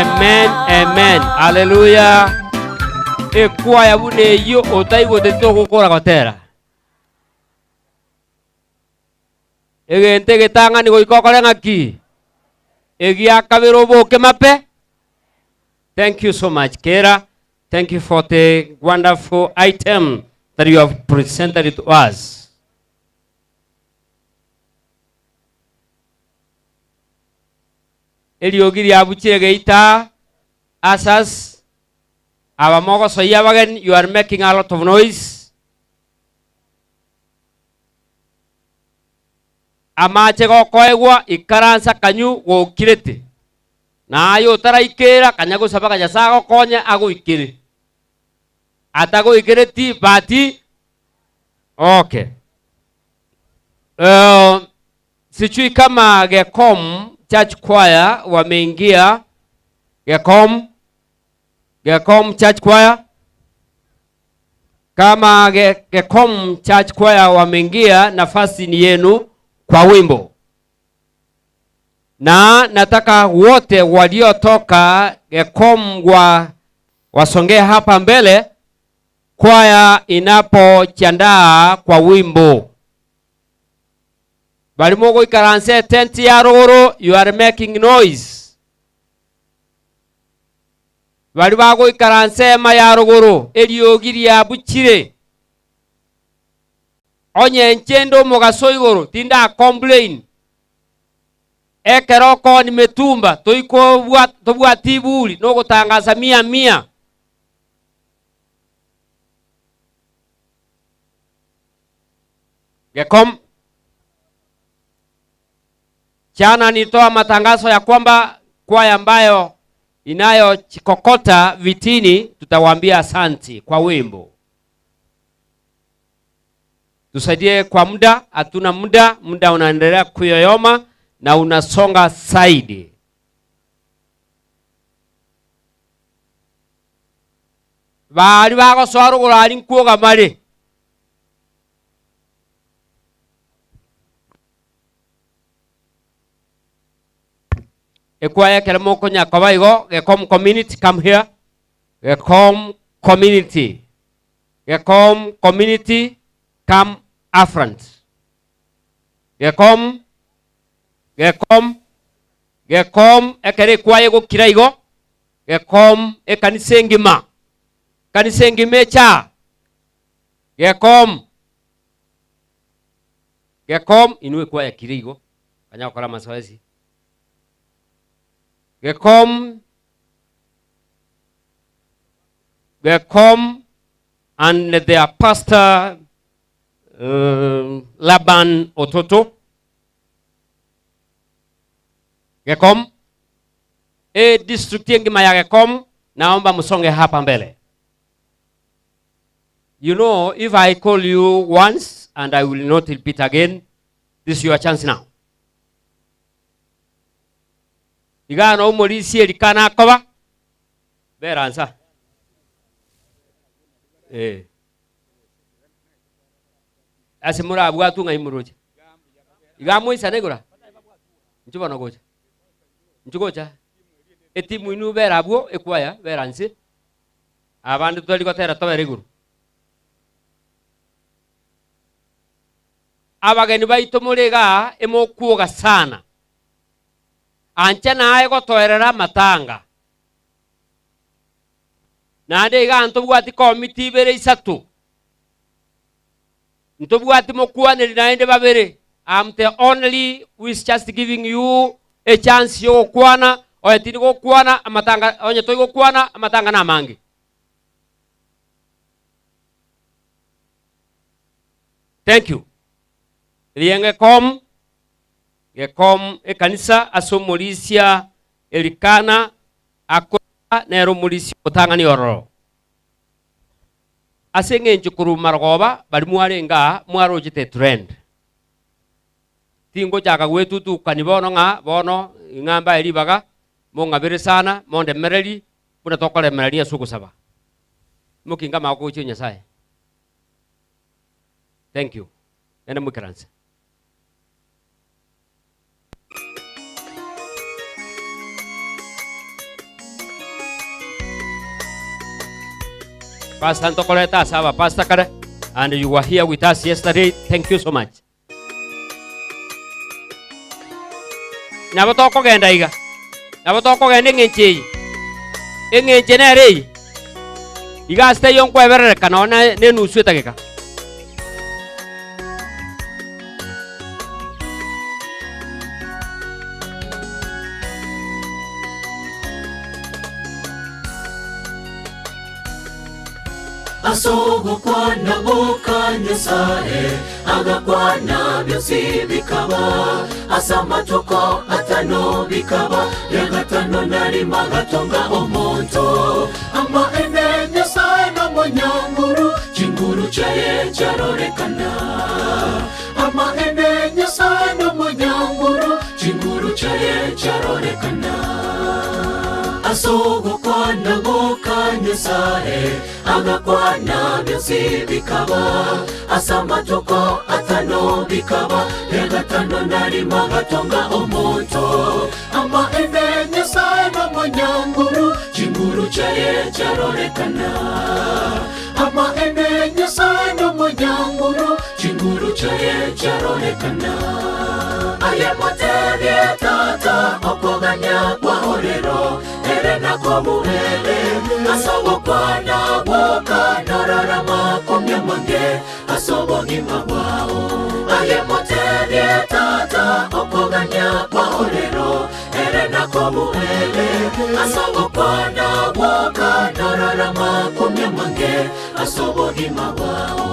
Amen, amen. Haleluya. Ekwaya buna eyio otaigwete togokora gotera. Egento egetang'ani goika okore ng'aki? Egia kabere oboke mape. Thank you so much, Kera. Thank you for the wonderful item that you have presented to us. Eriogi riabuchire geita asas aba mogosoyia abageni you are making a lot of noise. Amache gokoegwa ikaransa kanyu gokirete na aye otaraikera kanya gosaba ng'a Nyasae agokonye agoikere. Atagoikereti but okay. Uh, Sijui kama Gekom Church Choir wameingia. Gekom, Gekom Church Choir. Kama Gekom Church Choir wameingia, nafasi ni yenu kwa wimbo. Na nataka wote waliotoka Gekom wa wasongee hapa mbele kwaya inapojiandaa kwa wimbo. Barimo goikaransa etenti ya rogoro, you are making noise. Bari bagoikaransa ema ya rogoro, eriogi riabuchire. Onye inche inde omogaso igoro, tinda complain. Ekero okoni metumba, toikobwa tobwati iburi, nogotangasa mia mia. Gekom. Jana nilitoa matangazo ya kwamba kwaya ambayo inayokokota vitini tutawaambia asanti kwa wimbo. Tusaidie kwa muda, hatuna muda, muda unaendelea kuyoyoma na unasonga zaidi. Bari bagosoa rogoro ari nkuoga mare. Ekwaya ekero mokonya koba igo, Gekom community come here. Gekom community. Gekom community come afront. Gekom, Gekom, Gekom ekero ekwaya egokira igo, Gekom ekanisa engima. Kanisa engima echa. Gekom. Gekom inwe ekwaya kire igo, banya gokora amasoesi. Gekom, Gekom and their pastor Laban Ototo. Gekom, e district engima ya Gekom, naomba msonge hapa mbele. You know, if I call you once and I will not repeat again, this is your chance now. Iga no omorisia erikana akoba beransa. Eh. Ase morabwatwe ng'ai moroche. Iga moisane igora. Inchuo bono gocha. Inchuo gocha. Etimu inwe bera abwo ekwaya bera nse. Abande totari gotera tobere igoro. Abageni baito more igaa emokwoga sana. Ancha naye gotoerera amatanga. Naende igaa ntobwati komiti ibere isato. Ntobwati mokwaneri naende babere. I'm the only who is just giving you a chance yogokwana, oye tindi gokwana amatanga, onye toigokwana amatanga namange. Thank you. Rienge kom, gekom ekanisa ase omorisia Elikana akora nere omorisia omotang'ani ororo. Ase eng'encho korwa marogoba baria mwarenge aa mwarochete etrend. Tingochaka gwetutukani bono ng'a bono ing'a mbae ribaga, mong'abere sana, mondemereri, buna tokoremereria ase ogosaba. Mokinge amagoko gochia Nyasaye. Thank you. Genda moikaranse. Pastor ntokoreta ase abapastor kare and you were here with us yesterday. Thank you so much. Nabo tokogenda iga. Nabo tokogenda eng'encho eye. Eng'encho nere eye. Iga ase taiyo nkweberereka nonye na enusu etageka. As'ogokwana goka Nyasae agakwana bionsi bikaba, as'amatuko atano bikaba, ria gatano na rimo agatonga omonto. Amaene Nyasae nomonyanguru, chinguru chiaye chiarorekana. Amaene Nyasae nomonyanguru, chinguru chiaye chiarorekana. As'ogokwana goka Nyasae agakwana bionsi bikaba, as'amatuko atano bikaba, ria gatano na rimo agatonga omonto. Amaene Nyasae nomonyanguru, chinguru chiaye chiarorekana. Amaene Nyasae nomonyanguru, chinguru chiaye chiarorekana. Aye motebie tata okogania kwao rero, ere nakobuere, as'ogokwana gwoka norora makumia mange, as'obogima bwao. Aye motebie tata okogania kwao rero, ere nakobuere, as'ogokwana gwoka norora makumia mange, as'obogima bwao.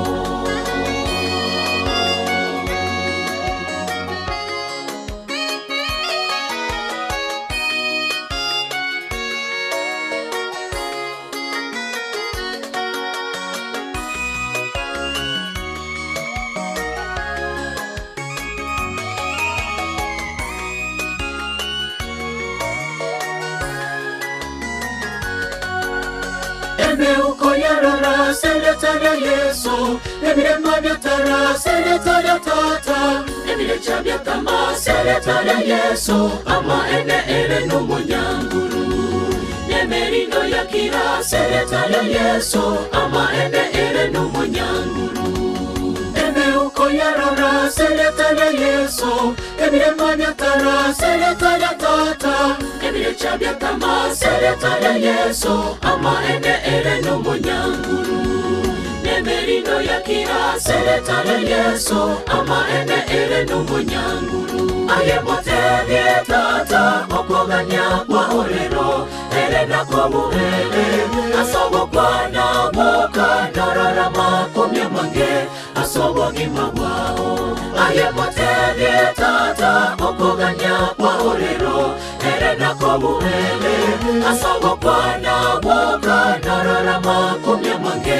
Emeuko yarora serieta rya Yesu, ebirema byatara serieta rya Tata, ebirecha byatama serieta rya Yesu, amaene ere n'umunyanguru. Nemerino yakira serieta rya Yesu, amaene ere n'umunyanguru. Emeuko yarora serieta rya Yesu, ebirema byatara serieta rya Tata, ebirecha byatama serieta rya Yesu, amaene ere n'umunyanguru. Nemerino yakira serieta rya Yesu, amaene ere n'umunyanguru. Aye motebie tata okogania kwao rero, ere nakobuere, as'ogokwana gwoka norora makumia mange, as'obogima bwao. Aye motebie tata okogania kwao rero, ere nakobuere, as'ogokwana gwoka norora makumia mange,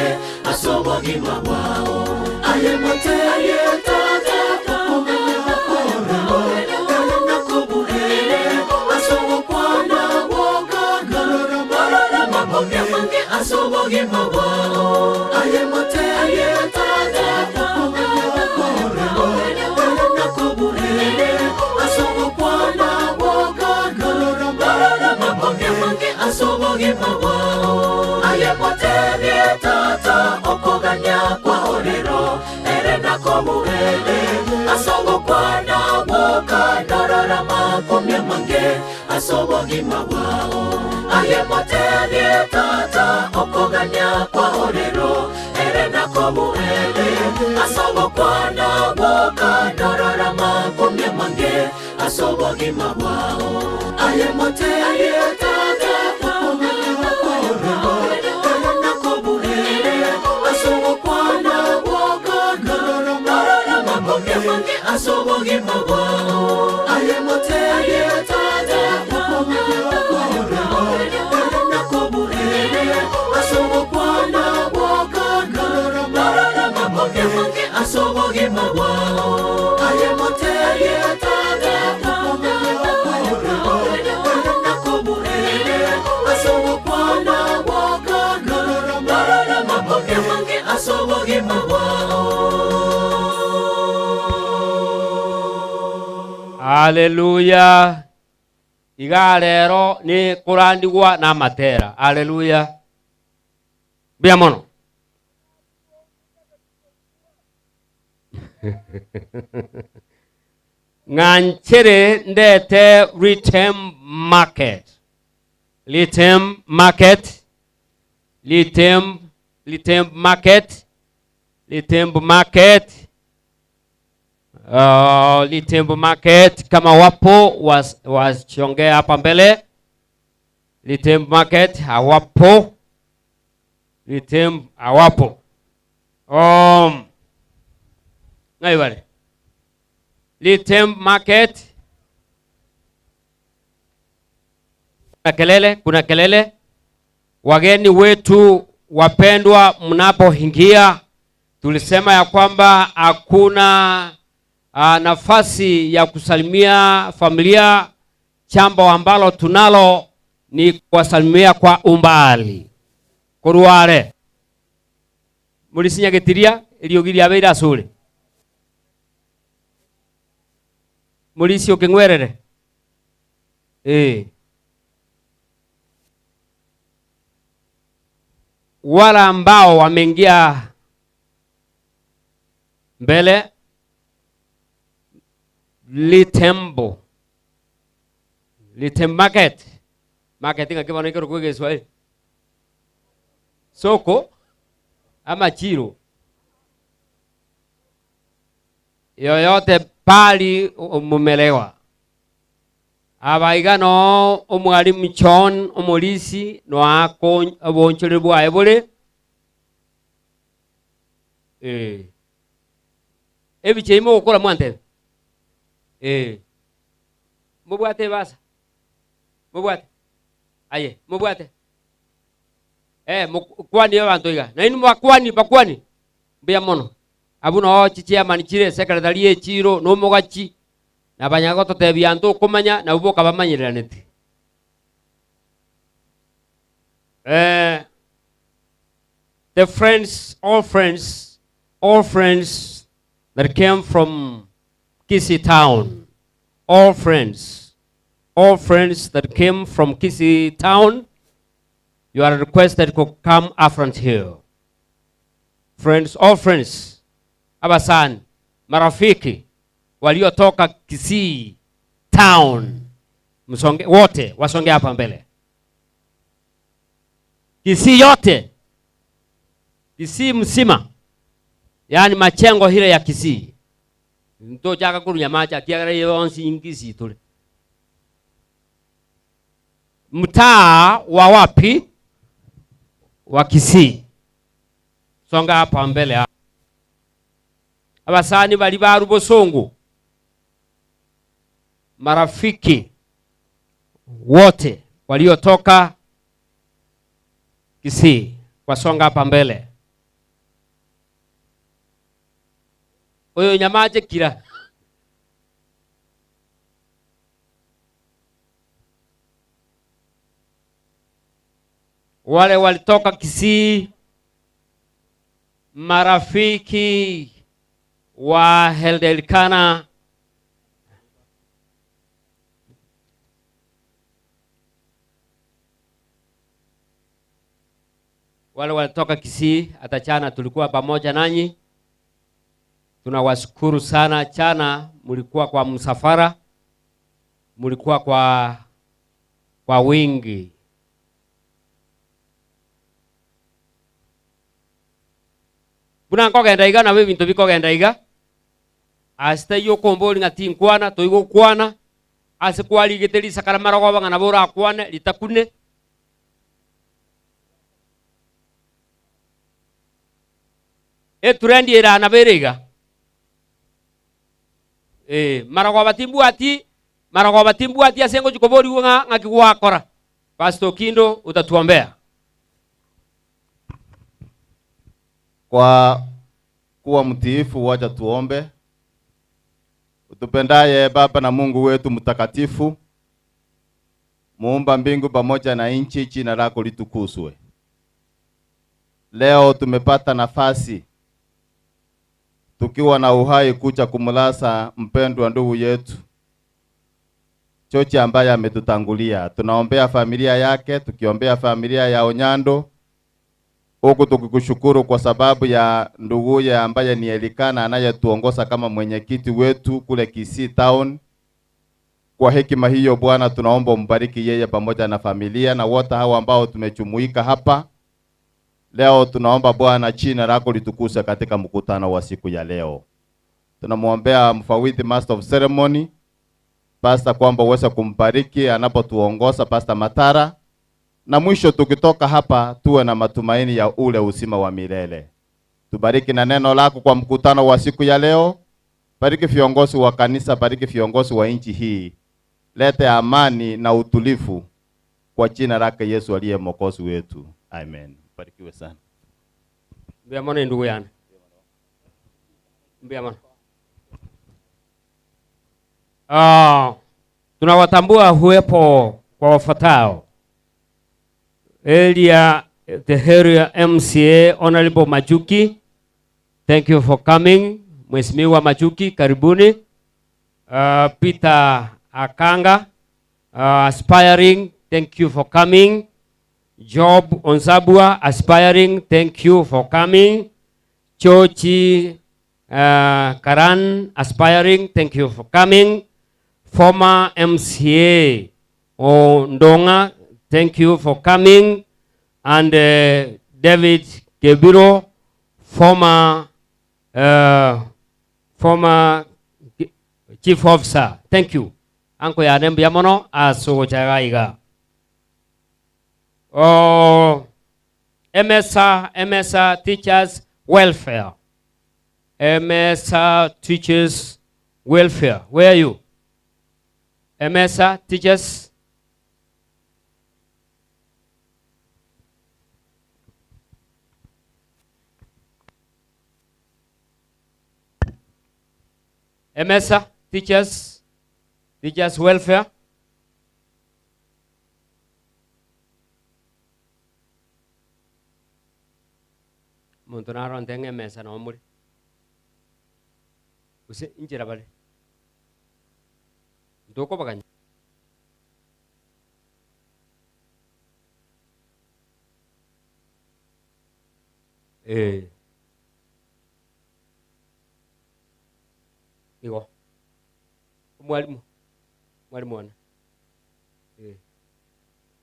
as'obogima bwao. Aye motebie tata okogania kwao rero, ere nakobuere, as'ogokwana gwoka norora makumia mange, as'obogima bwao. Aye motebie tata okogania kwao rero, ere nakobuere, as'ogokwana gwoka norora makumia mange, as'obogima bwao. Aye motebie tata okogania kwao rero, ere nakobuere, as'ogokwana gwoka norora makumia mange, as'obogima bwao. Aye motebie tata okogania kwao rero, ere nakobuere, as'ogokwana gwoka norora makumia mange, as'obogima bwao. Aye motebie tata okogania kwao rero, ere nakobuere, as'ogokwana gwoka norora makumia mange, as'obogima bwao. Aye motebie tata okogania kwao rero, ere nakobuere, as'ogokwana gwoka norora makumia mange, as'obogima bwao. Aye motebie tata okogania kwao rero, ere nakobuere, as'ogokwana gwoka norora makumia mange, as'obogima bwao. Haleluya. Iga rero ni kurandigwa na matera. Haleluya. Mbuya mono. Ng'anchere ndete Ritem Market. Ritem Market, Ritem, Ritem Market, Ritem Market. Litembo Market kama wapo wachongea hapa mbele. Litembo Market hawapo. Litembo hawapo. Ngai wale. Litembo Market. Kuna kelele, kuna kelele. Wageni wetu wapendwa, mnapoingia tulisema ya kwamba hakuna nafasi ya kusalimia familia. Jambo ambalo tunalo ni kuwasalimia kwa umbali. Kuruare mulisinyageteria eriogi beira asure mulisi okeng'werere Wala ambao wameingia mbele Litembo, Litembo Market, market ngakibona ikero kwa Kiswahili soko ama chiro yoyote pali mumelewa abaigano omwalimu John omolisi no ako obonchore bwaye bore ebiche imo gokora mwantebe mubwate basa mubwate aye mubwate mukwani abantu iga na inu bakwani bakwani mbuya mono abuno chichairman chire secretary echiro no mogachi na banyago totebia anto okomanya na uboka bamanyiranete the friends, all friends, all friends that came from Kisii town, all friends, all friends that came from Kisii town, you are requested to come up front here. Friends, all friends, abasan, marafiki waliotoka Kisii town, msonge wote wasonge hapa mbele. Kisii yote, Kisii mzima, yani machengo hile ya Kisii. Nto chaka kurunya macha kiagara yonsi ingisi tule. Mtaa wa wapi? Wa Kisii. Songa hapa mbele hapa. Abasani bali baru bosongo. Marafiki wote waliotoka Kisii wasonga hapa mbele. Oyo nyamaje kira. Wale walitoka Kisii, marafiki wa Heldelikana, wale walitoka Kisii, hata chana tulikuwa pamoja nanyi. Tunawashukuru sana. Chana mlikuwa kwa msafara, mlikuwa kwa wingi. Buna nkogenda iga na bintu bikogenda iga. Asite yokombori ngati nkwana toigokwana ase kwaligete risakara marogoba ng'ana bora akwane litakune. Eturendi erana berega. Marogoba timbwati, marogoba timbwati asengo chikobori ng'a ng'aki gwakora. Pastor Kindo utatuombea. Kwa kuwa mtiifu, wacha tuombe. Utupendaye Baba na Mungu wetu mtakatifu, muumba mbingu pamoja na nchi, jina lako litukuzwe. Leo tumepata nafasi tukiwa na uhai kuja kumlasa mpendwa ndugu yetu George ambaye ametutangulia. Tunaombea familia yake, tukiombea familia ya Onyando Huku tukikushukuru kwa sababu ya nduguye ambaye ni Elikana anayetuongoza kama mwenyekiti wetu kule Kisii Town. Kwa hekima hiyo Bwana, tunaomba umbariki yeye pamoja na familia na wote hawa ambao tumejumuika hapa leo. Tunaomba Bwana, jina lako litukuzwe katika mkutano wa siku ya leo. Tunamwombea mfawidhi Master of Ceremony Pastor kwamba uweze kumbariki anapotuongoza Pastor Matara, na mwisho tukitoka hapa tuwe na matumaini ya ule uzima wa milele. Tubariki na neno lako kwa mkutano wa siku ya leo. Bariki viongozi wa kanisa, bariki viongozi wa nchi hii. Lete amani na utulivu kwa jina lake Yesu aliye mwokozi wetu. Amen. Barikiwe sana. Mbuya mono endugu yane. Mbuya mono. Ah, tunawatambua huwepo kwa wafuatao. Area, the area MCA Honorable Machuki, thank you for coming. Mheshimiwa Machuki, karibuni. Peter Akanga, aspiring, thank you for coming. Job Onsabua, aspiring, thank you for coming. Chochi Karan, aspiring, thank you for coming. Former MCA Ondonga, thank you for coming. And David Kebiro, former chief officer, thank you. Anko ya nembu ya mono asogochagaiga. Oh, MSA, MSA Teachers Welfare. MSA Teachers Welfare. Where are you? MSA Teachers. MSA Teachers, Teachers Welfare. Muntu naronte ng'e mesa no muri. Use injira bale. Ndoko baganya. Igo. Mwalimu. Mwalimu wana.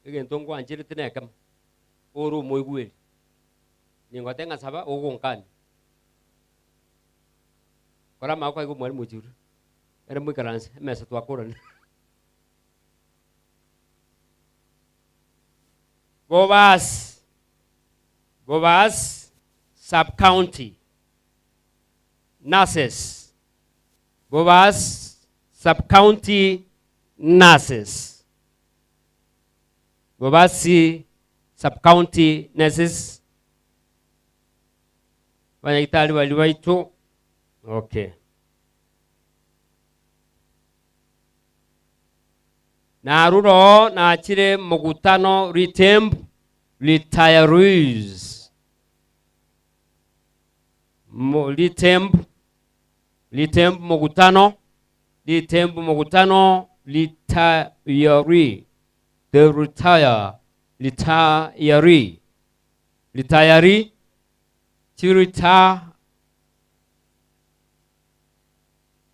Egento ngwanchirete nekemo. Oro moigweri. Ningote ng'asaba ogonkani. Kora mako igo mwalimu churu. Ere mwikaranse emesa twakorana. Bobas. Bobas sub county. Nurses. Bobas sub county nurses. Bobasi sub county nurses. Wanyagitari bali baitu. Okay. Naruro nachire mugutano ritemb retirees. Ritemb, ritemb mugutano, ritemb mugutano retiree. The retire, retiree. Retiree, chirita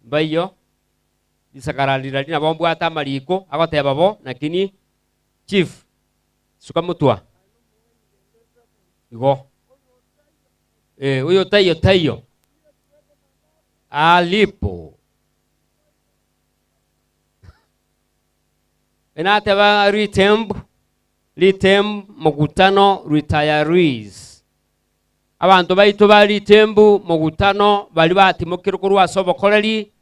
bayo isakaralira lina bombwata mariko agoteba bo lakini chief sukamutwa igo uyo tayo tayo alipo enateba ritemb ritemb mukutano retirees abantu baitu bari tembu mukutano bali batimukire kurwa sobokoreri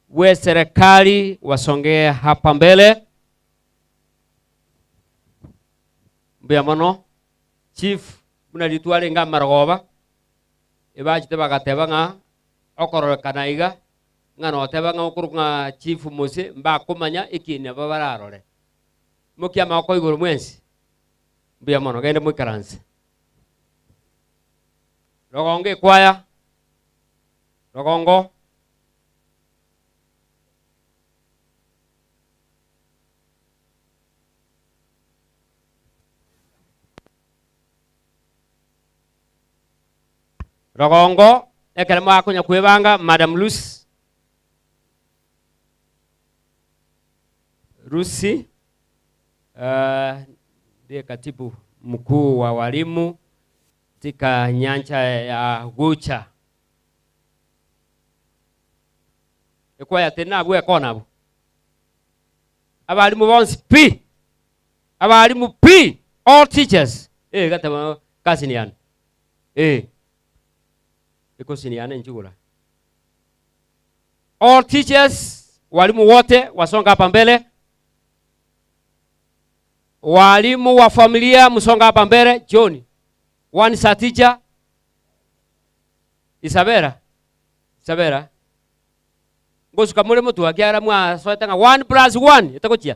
we serikali wasongee hapa mbele. Mbuya mono chief muna litwale nga marogoba ebachite bagateba nga okororekana iga nga noteba nga okuru nga chief mose mbakumanya ikine babararore mukia mako iguru mwensi. Mbuya mono gende mwikaranse rogongo kwaya rogongo Rogongo ekero mwakonya kwebanga Madam Lucy Lucy ndiye katibu mkuu wa walimu katika nyancha ya Gucha. Ekwaya teri nabwo ekona abwo. Abalimu bonsi pi. Abalimu pi. All teachers. Eh, gataba kasi ni yana. Eh. Ekosi ni yana nchigura. All teachers, walimu wote wasonga hapa mbele. Walimu wa familia msonga hapa mbele. John, one sa teacher. Isabela. Isabela. Ngosuka mure mutu akiara mwa soetanga 1 plus 1 etagochia.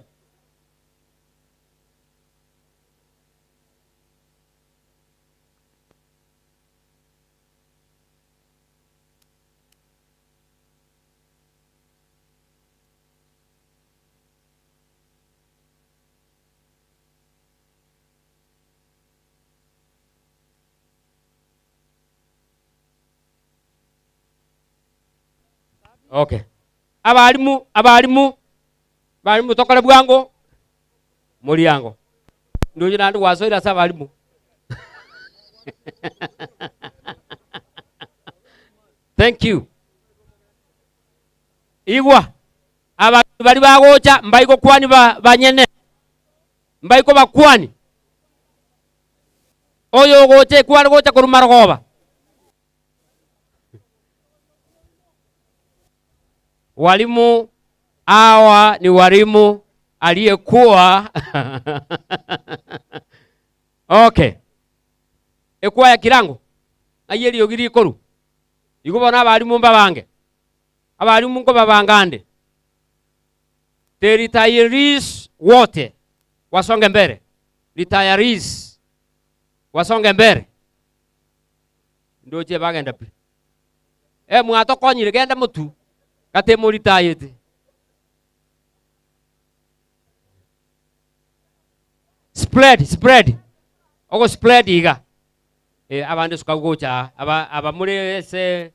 Okay. Abalimu, abalimu, abalimu tokore bwango muriango. Nduyu nandi gwasoire ase abalimu. Thank you. Igwa abantu bari bagocha mbaiko kwani ba banyene. Mbaiko bakwani. Oyo gocha ekwani gocha koruma rogoba. Walimu hawa ni walimu aliyekuwa okay. Ekwaya kirango aye riogi rikoru igo bona abalimu mbabange abalimu nko babangande the retirees wote wasonge mbele, retirees wasonge mbele, ndoche bagenda pi e mwatokonyire genda mutu kate muritayete spread spread ogo spread iga e abande suka gocha aba aba muri ese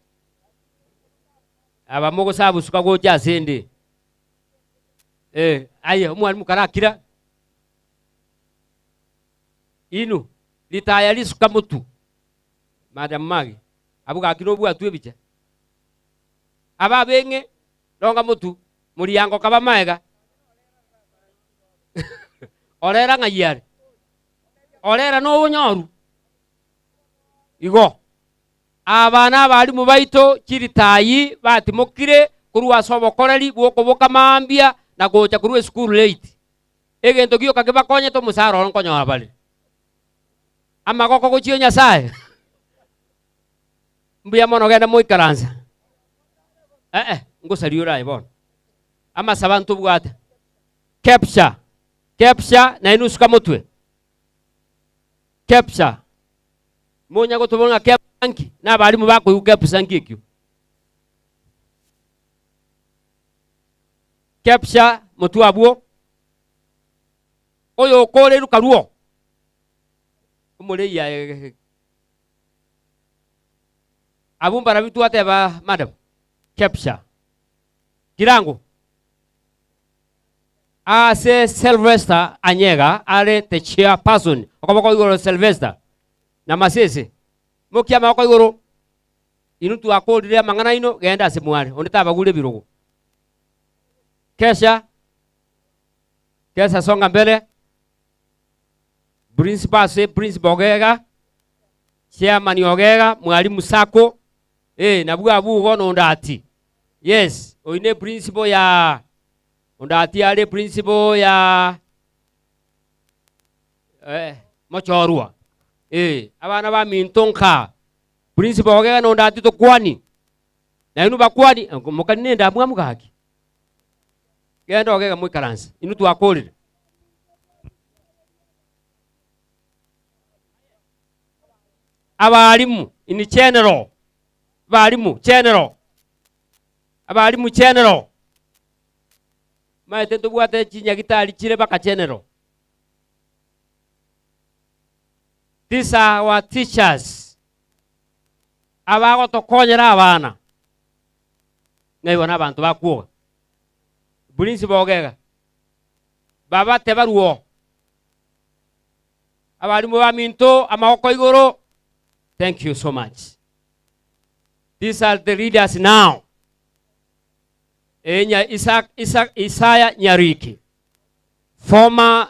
aba mugosabu suka gocha sende e aye omwalimu karakira inu litaya lisuka mutu madam magi abuga kiro bwatu ebicha aba benge longa mutu muriango kaba maega orera ng'ayiare orera nobonyoru igo abana abarimu baito chiritayi batimokire korwa ase obokoreri bwokoboka mambia na gocha korwa esukuru late egento gioka kebakonyete omosara oro nkonyora bare amagoko gochio Nyasaye mbuya mono genda moikaransa eh eh ngosari oraye bono amasaba ntobwate capture capture na inusuka mutwe capture monya gotobona capture na abarimu bakoigwa capture nki ekio capture mutwe abwo oyo okoreru karuo omorei aye abu mbarabi twateba madam capture kirango ase Sylvester Anyega are the chairperson okoboko igoro Sylvester na masese mokiama oko igoro inu twakorire amang'ana ino genda ase mware onde tabagure birogo kesha kesha songa mbele principal se principal ogega chairman ogega mwalimu sako eh nabwo abugo nondati yes oine principal ya ondati are principal ya eh mochorwa eh abana ba minto nka principal ogega nondati tokwani na inu bakwani mukani nenda mwamugaki genda ogega mwikaransa inu twakorire abarimu in general abarimu general abarimu general maete tobwate chinyagitari chire baka general. These are our teachers. Abagotokonyera abana, ng'a igo nabanto bakwoga. Burinsi bogega, babate baruo. Abalimu baminto, amagoko igoro, thank you so much. These are the leaders now. Enya Isaac, Isaac, Isaiah Nyariki, former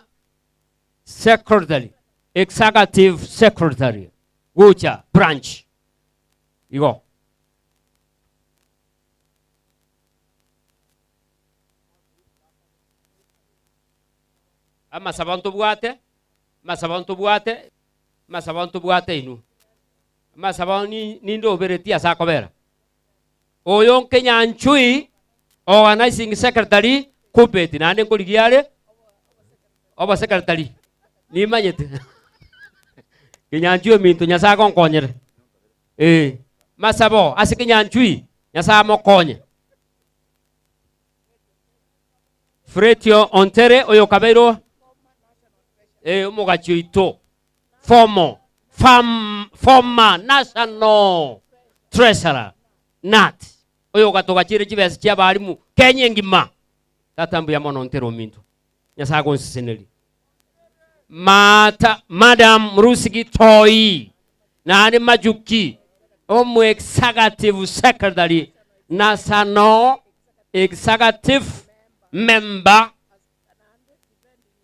secretary, executive secretary, Gucha branch. Igo. Amasabo ntobwate, amasabo ntobwate, amasabo ntobwate inwe. Amasabo ni ninde oberetie ase akobera. Oyo Nkenyanchui organizing secretary Kuppet naende nkorigia are obosekretary nimanyete Kenyanchui ominto Nyasaye agonkonyere eh masabo ase Kenyanchui Nyasaye amokonye. Fretio Ontere oyo okabeirwe eh omogachi oito former farm former national treasurer nat oyo ogatogachire chibesa chia abalimu Kenya engima tata mbuya mono Ontere ominto Nyasaye agonsesenerie Mata, Madam Rusi Gitoi naende Majuki omo executive secretary national executive member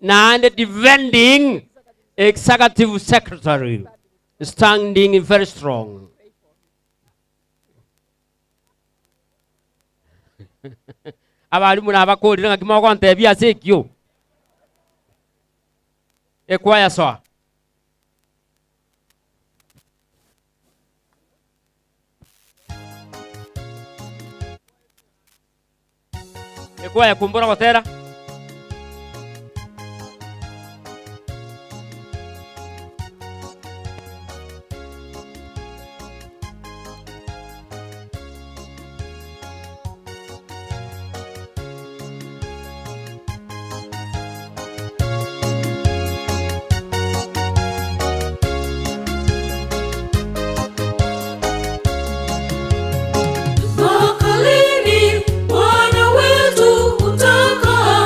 naende defending executive secretary standing very strong. Abalimu nabakorire ng'aki mogontebia ase ekio? Ekwaya soa. Ekwaya kumbura gotera. Mpaka lini Bwana wetu utakaa?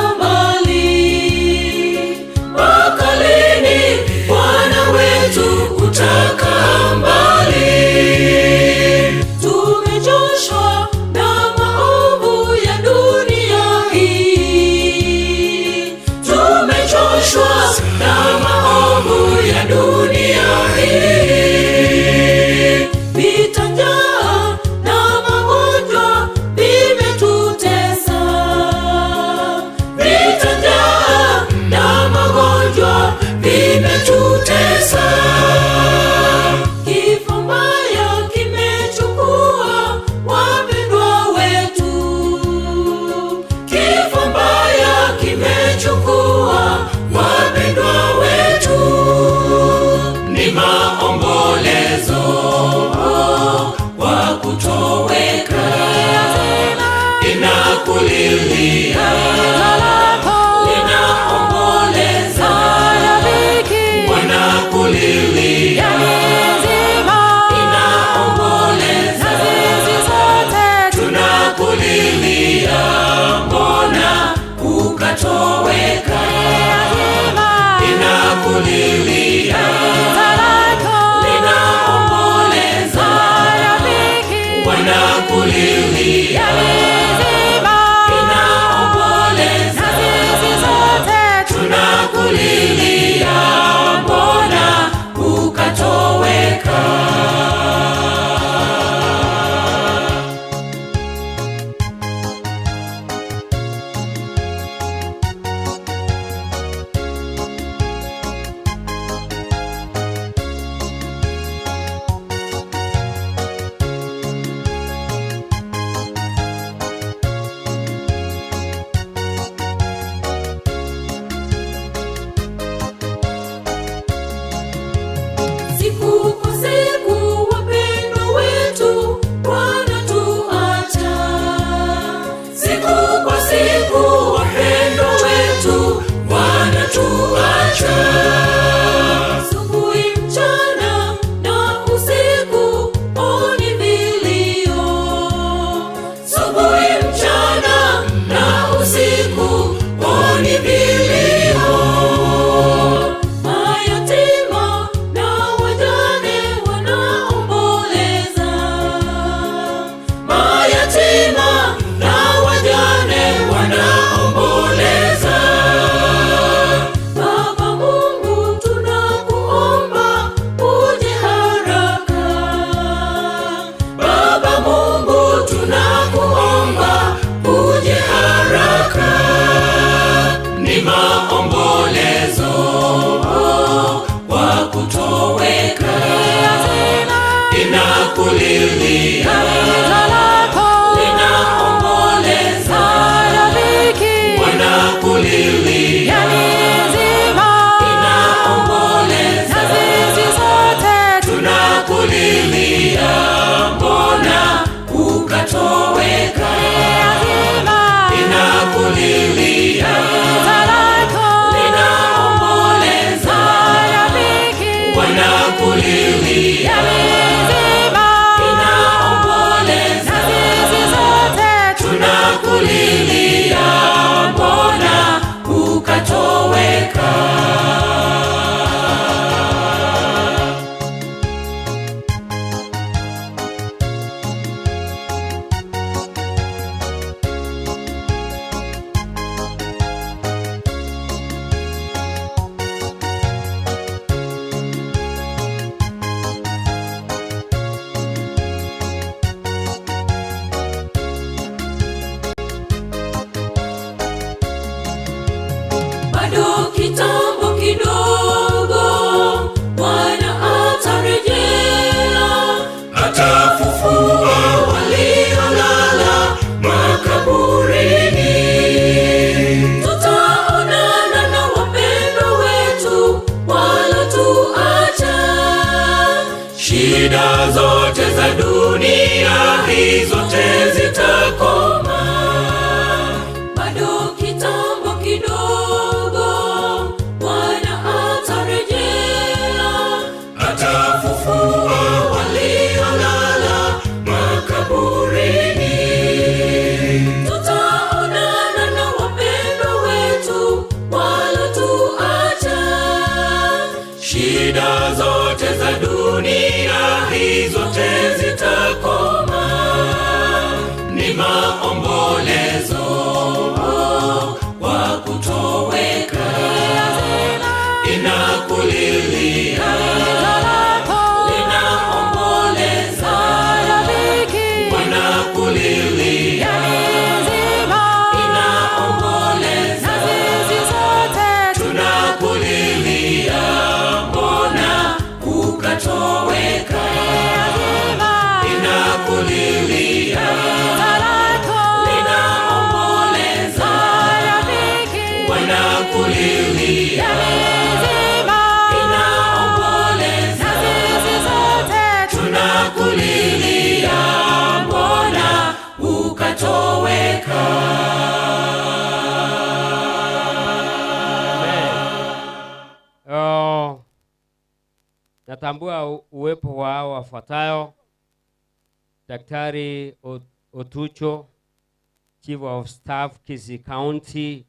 Tunakulilia, linaomboleza, wanakulilia, inaomboleza, tunakulilia, mbona ukatoweka? Inakulilia, linaomboleza, wanakulilia, inaomboleza, tunakulilia, mbona ukatoweka? Bado kitambo kidogo, Bwana atarejea, atafufua waliolala makaburini. Tutaonana na wapendwa wetu walotuacha. Shida zote za dunia hii zote zitakoma. Bado kitambo kidogo, Bwana atarejea, atafufua waliolala makaburini. Tutaonana na wapendwa wetu walotuacha. Shida zote za dunia hii zote zitakoma. Ni maombolezo kwa kutoweka, inakulilia, linaomboleza, wanakulilia, inaomboleza, tunakulilia, mbona ukatoweka? Inakulilia, linaomboleza, wanakulilia, inaomboleza, tunakulilia, mbona ukatoweka? Oh, natambua uwepo wao wafuatayo: Daktari Otucho, Chief of Staff Kisii County,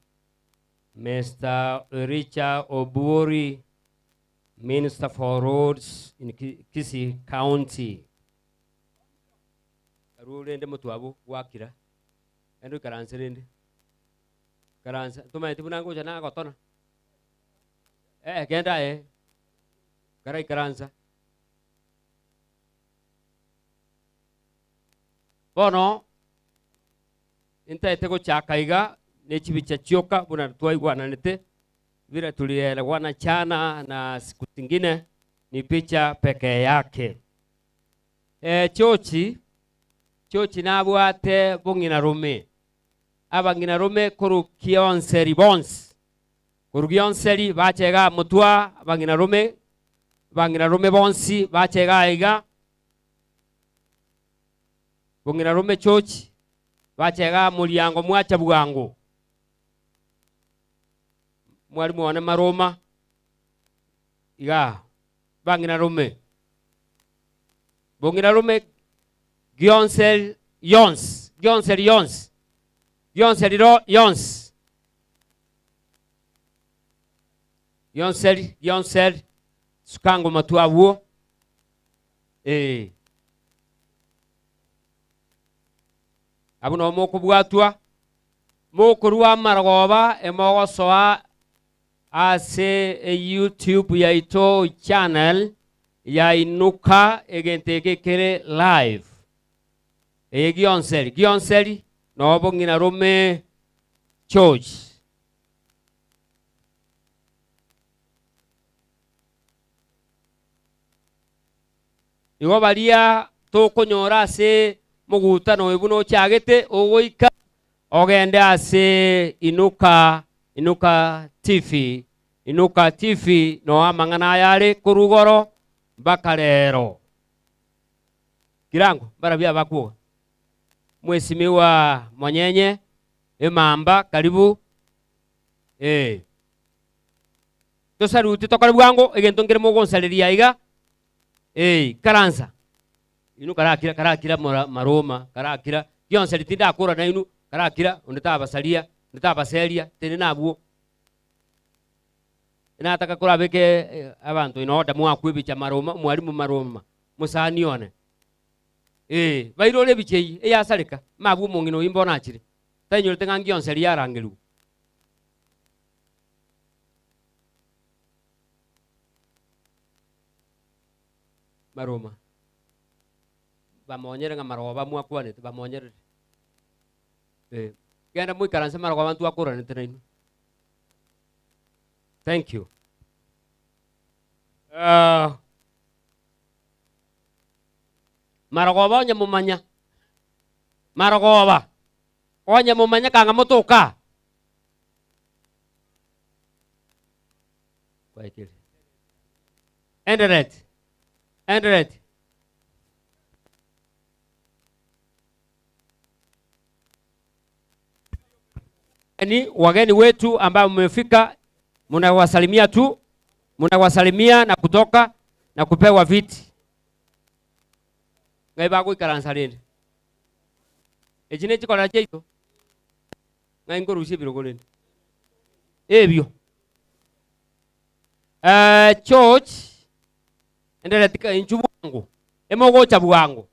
Mr. Richard Oburi, Minister for Roads in Kisii County. Rurende mutwabu gwakira endo ikaranse rende karanse tumaete buna ngocha nagotona genda kara ikaransa bono ntaete gochaka iga nechibicha chioka buna twaigwananete vile tulielewana chana na siku zingine ni picha pekee yake. Chochi chochi nabwate bong'ina rume abang'ina rume koru kionseri bonsi koru kionseri bachega mutwa abang'ina rume bang'ina rume bonsi bachega iga bong'ina rume chochi bachega muliango mwacha bwangu mwalimu wane maroma iga bang'ina rume bong'ina rume gionsel yons gionsel yons gionsel ro yons gionsel gionsel sukango matu abu no mokobwatwa mokorwa marogoba emogosoa ase e YouTube yaito channel ya Inuka egente kere live e gionseri gionseri no bong'ina rume church igo baria tokonyora ase mogutano oyo buna ochagete ogoika ogende ase Inuka Inuka TV Inuka TV noo amang'ana aya are korwa igoro mpaka rero. Kirango mbarabwo abakwoga. Mheshimiwa Monyenye Emamba karibu eh. Tosaluti tokore bwango egento nkere mogonsareria aiga eh, ikaransa. Inwe karakira karakira mora maroma karakira gionsi tindakora nainwe karakira onde tabasaria onde tabaseria tenena abwo. Nataka korabeke eh, abanto in order mwakwa ebicha maroma mwalimu maroma mosani one eh, bairore ebicha eyio eyasareka mabwo omong'ina oyio mbono achire tainyorete ng'a ngionsi riarangerigwe. Maroma bamonyere ng'a marogoba mwakwanete bamonyerere eh, genda moikaranse marogoba ntwakoranete nainwe. Thank you. Uh, marogoba onye momanya marogoba onye momanya kanga motoka Kwaikire. Enderet Enderet Ni wageni wetu ambao mmefika, mnawasalimia tu, mnawasalimia na kutoka na kupewa viti ngai bagoikaransa rende eki nechikorera chiaito ngai nkorusia ebirogo rende ebio eh, church endelea tika inchu bwango emogocha bwango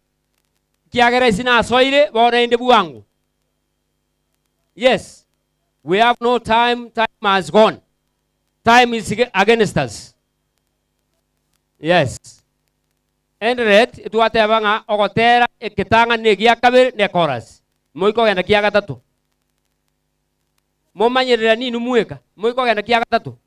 kiagera isi nasoire bono ende bwango yes we have no time time has gone time is against us yes enderet etwateba ng'a ogotera eketang'ani na egia kabere na echorus moikogenda kia gatato momanyerera ninu mweka moikogenda kia gatato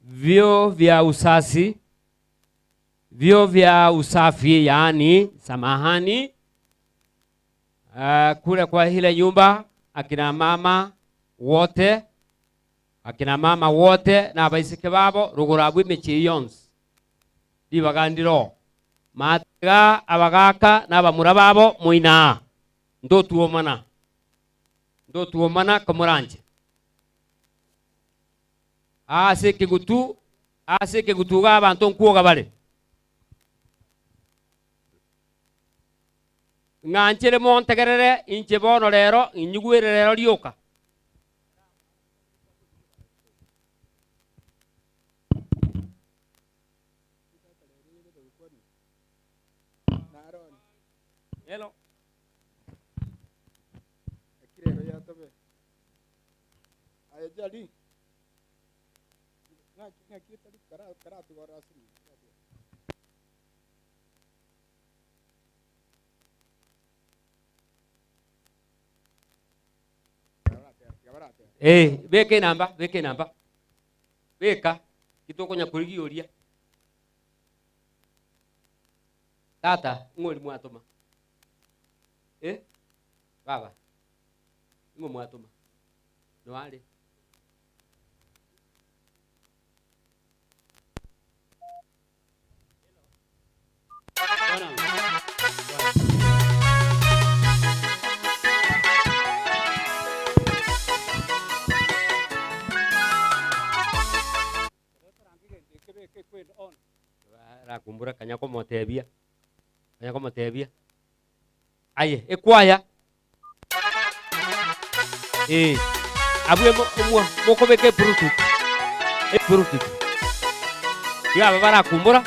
Vyoo vya usasi, vyoo vya usafi, yaani samahani. Kule kwa ile nyumba akina mama wote, akina mama wote na abaiseke babo rugura bwa emechie yonsi ribagandiro matega abagaka na abamura babo moinaa ndotuomana ndotuomana komoranje ase ekigutu ase ekigutu iga abanto nkwoga bare ng'anchere montegerere inche bono rero inyigwere rero rioka. Hello. Ekirero yatobe. Aye jali. Ng'aki ng'aki tari kara karatugora asini. Eh, beka enamba, beka enamba. Beka kitokonya kurigia oria. Tata, ng'ori mwatoma. Eh? Baba. Ng'o mwatoma. Noare. Rakumbura kanya komotebia. Kanya komotebia. Aye, ekwaya. Eh. Abwe mo mokobeka ebluetooth. Ebluetooth. Iga aba barakumbura.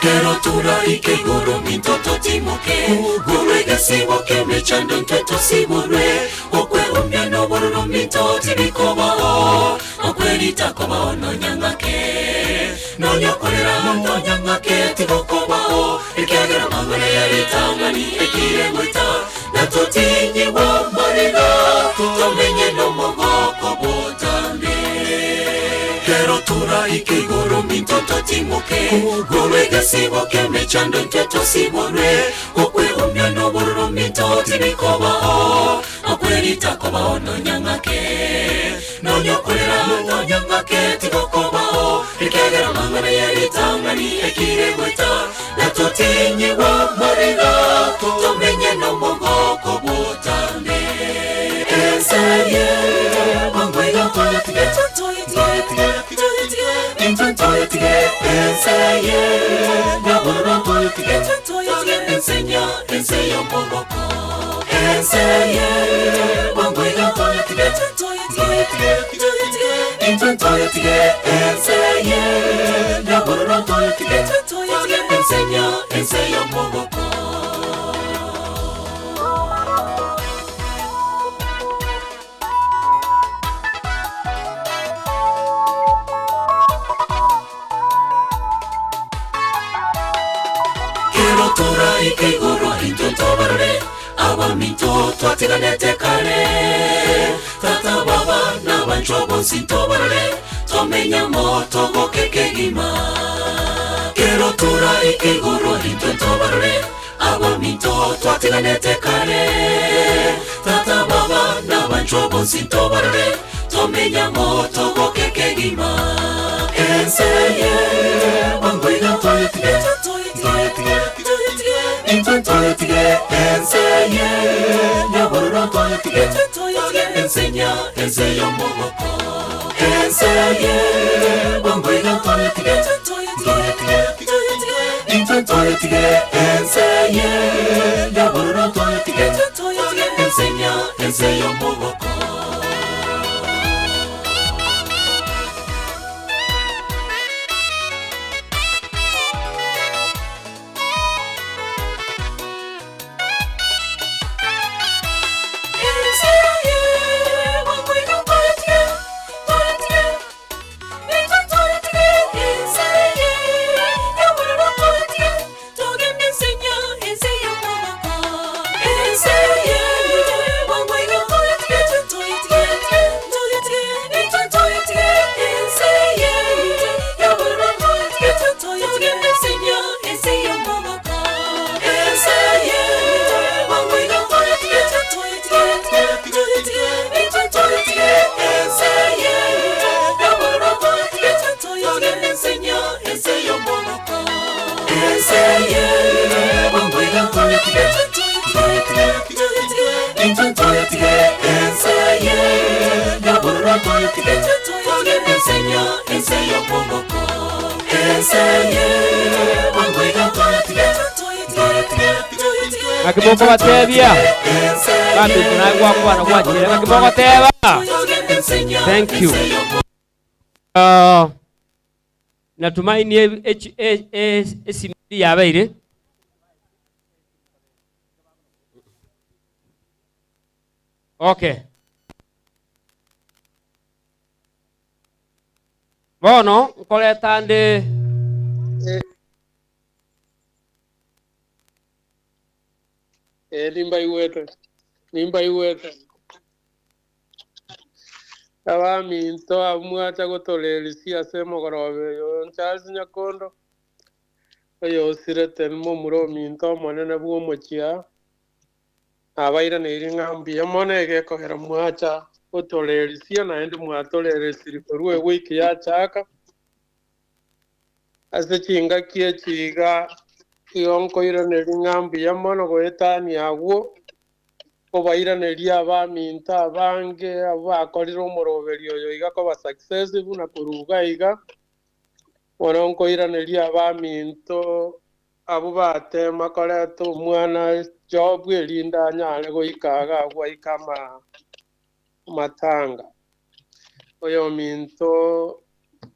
Kero turaike igoro minto totimoke Korwa egesibo k'emechando intwe tosiborwe Okweumia n'obororo minto tibikobao Okwerita kobao nonya ng'ake Nonya okorera nonya ng'ake tigokobao Ekiagera amang'ana ya ritang'ani ekire goita Na totinyigwe amariga Tomenye nomogoko botambe Kero turaike igoro minto totimoke Korwa egesibo k'emechando intwe tosiborwe Okweumia n'obororo minto tibikobao Okwerita kobao nonya ng'ake Nonya okorera nonya ng'ake tigokobao Ekiagera amang'ana ya ritang'ani ekire goeta Na totinyigwe amariga Tomenye nomogoko botambe Enseye bwango iga ntoyotige Intwe ntoyotige enseye Nyabororo ntoyotige Ensenya ense y'omogoko Enseye bwango iga ntoyotige Intwe ntoyotige enseye Nyabororo ntoyotige Ensenya ense y'omogoko Kero toraike igoro intwe ntobarore abaminto twatiganete kare tata baba n'abanchwa bonsi ntobarore tomenyamo togoke kegima Kero toraike igoro intwe ntobarore abaminto twatiganete kare tata baba n'abanchwa bonsi ntobarore tomenyamo togoke kegima Enseye bwango iga ntoyotige Intwe ntoyotige enseye Nyabororo ntoyotige Ensenya ense y'omogoko Enseye bwango iga ntoyotige Intwe ntoyotige enseye Nyabororo ntoyotige Ensenya ense y'omogoko Ng'aki mokobatebia bambite naye gwakwana gwachire ng'aki mogoteba thank you. Natumaini esimiri yabaire okay bono nkoreta ndi Eh, nimba igwete nimba igwete abaminto abamwacha gotorerisia ase omogoroba oyo Charles Nyakondo oyo osirete momura ominto omonene bwa omochia abairaneire ng'a mbuya mono egekogera mwacha gotorerisia naende mwatoreresiri korwa ewiki yachaka ase chingaki echiga igo nkoiraneria ng'a mbuya mono goetania agwo kobairaneria abaminto abange abo bakorire omoroberi oyo iga koba successful na koruga iga bono nkoiraneria abaminto abo batema koreta omwana job erinda anyare goika iga agwo aike amatanga. Oyo minto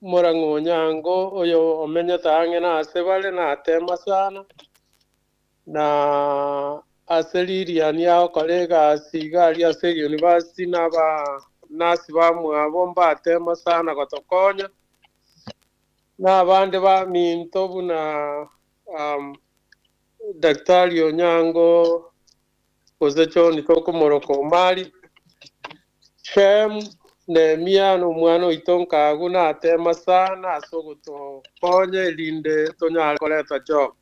Morang'o Onyango oyo omenyete ang'e na ase bare natema sana, na ase ririani agokora egasi iga aria ase university na abanasi bamwabo mbatema sana gotokonya, na abande baminto buna Daktari Onyango gose John tokomoroka Omari, Shem, Nehemia na omwana oito nkagu natema sana ase ogotokonya erinde tonyare koreta job.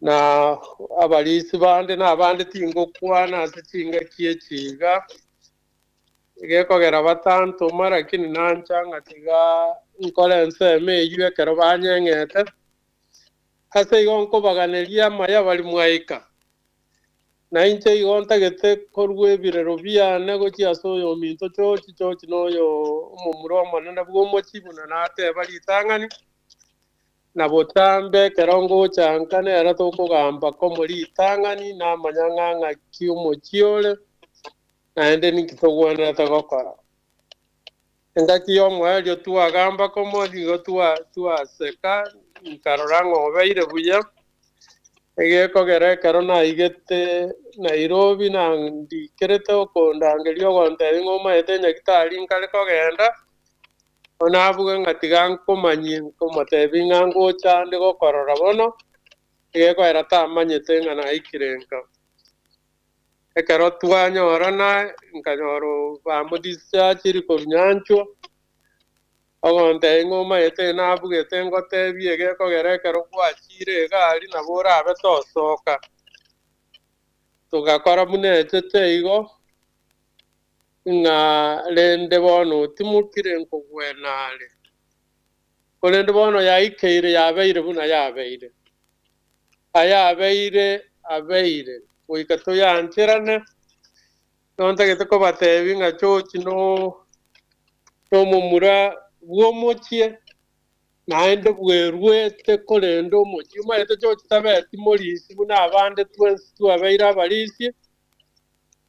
Na abarisi bande na abande tingokwana ase chingaki echi iga, egekogera batantoma lakini nancha ng'a tiga nkore ensemo eywo ekero banyeng'ete, ase igo nkobaganeria amaya bari mwaika. Na inche igo ntagete korua ebirero biane gochia ase oyominto chochi chochi na oyo omomura omonene bw'omochie buna nateba ritang'ani, na botambe ekero ngocha nka nere tokogamba komo ritang'ani, namanya ng'a ng'aki omochie ore, naende ninki togwenerete gokora. Engaki y'omoerio twagamba komo, nigo twaseka, nkarora ng'a obeire buya, egekogera ekero naigete Nairobi nandikerete okondangeria ogontebia ng'a omanyete nyagitari nkare kogenda, bono nabuge ng'a tiga nkomanyie nkomotebia ng'a ngocha ande gokorora bono, egekogera tamanyete ng'a naikire nka. Ekero twanyorana, nkanyora bamodischargiri korwa nyanchwa, ogontebia ng'a omanyete nabugete ngotebie egekogera ekero gwachire iga aria nabo orabe tosoka. Togakora buna echete igo, ng'a rende bono otimokire nkogwena are. Korende bono yaikeire yabeire buna yabeire. Ayabeire abeire, goika toyancherane. Nigo ntagete kobatebia ng'a chochi nomomura bw'omochie, naende bweruete korenda omochie. Omanyete chochi tabeti morisia buna abande twensi twabeire abarisia,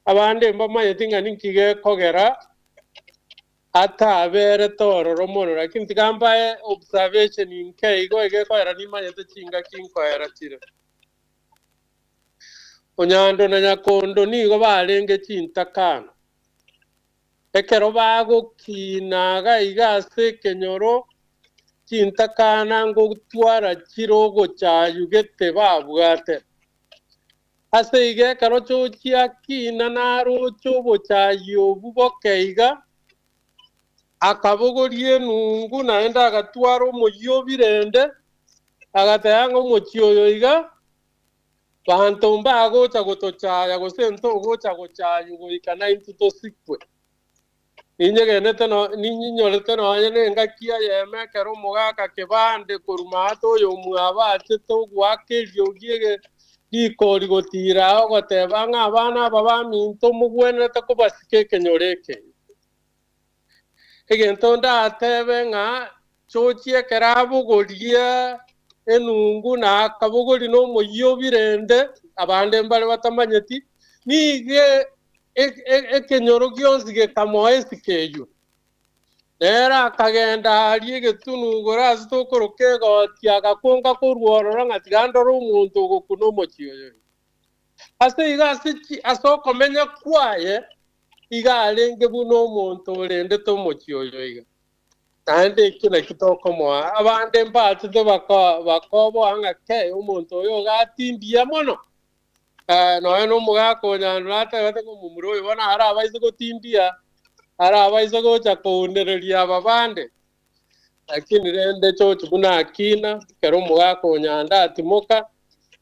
abande mbamanyeti ng'a ninki gekogera ataberete ororo mono, lakini tiga mbae observation nke igo egekoera nimanyete chingaki nkoera chire. Onyando na Nyakondo nigo barenge chintakana. Ekero bagokina iga iga ase ekenyoro, chintakana ngotwara chire ogochayugete babwate. Ase igo ekero chochia kina naroche obochayia obwo boke iga, akabogoria enungu naende agatwara omoyio o birende, agateba ng'a omochie oyo iga, banto mbagocha gotochaya gose ntogocha gochaywa goika naintwe tosikwe. Ninyegenete no, ninyenyorete nonya nengaki eyemo ekero omogaka kebande korwa maate oyomwabo achete ogoaka eriogi ege rikori gotiira ogoteba ng'a abana aba baminto mogwenerete kobasika ekenyoro eke. Egento ndatebe ng'a chochia ekero abogoria enungu na akabogoria nomoyio o birende, abande mbare batamanyeti, nigo ekenyoro gionsi gekamoa esiko eyio. Nere akagenda aria egetunu igoro ase tokoroka egoti, agakunga korwa ororo ng'a tiga ndore omonto ogokuna omochie oyo. Ase igo ase okomenya kwaye iga arenge buna omonto orendete omochie oyo iga. Naende ekio nakio tokomoa. Abande mbachete bakoboa ng'a kei omonto oyo iga atindia mono. Nonya nomogaka o Nyando natebete ng'a omomura oyo bono arabaise gotindia, arabaise gocha kounereria aba bande. Lakini rende chochi buna akina, ekero omogaka o Nyando atimoka,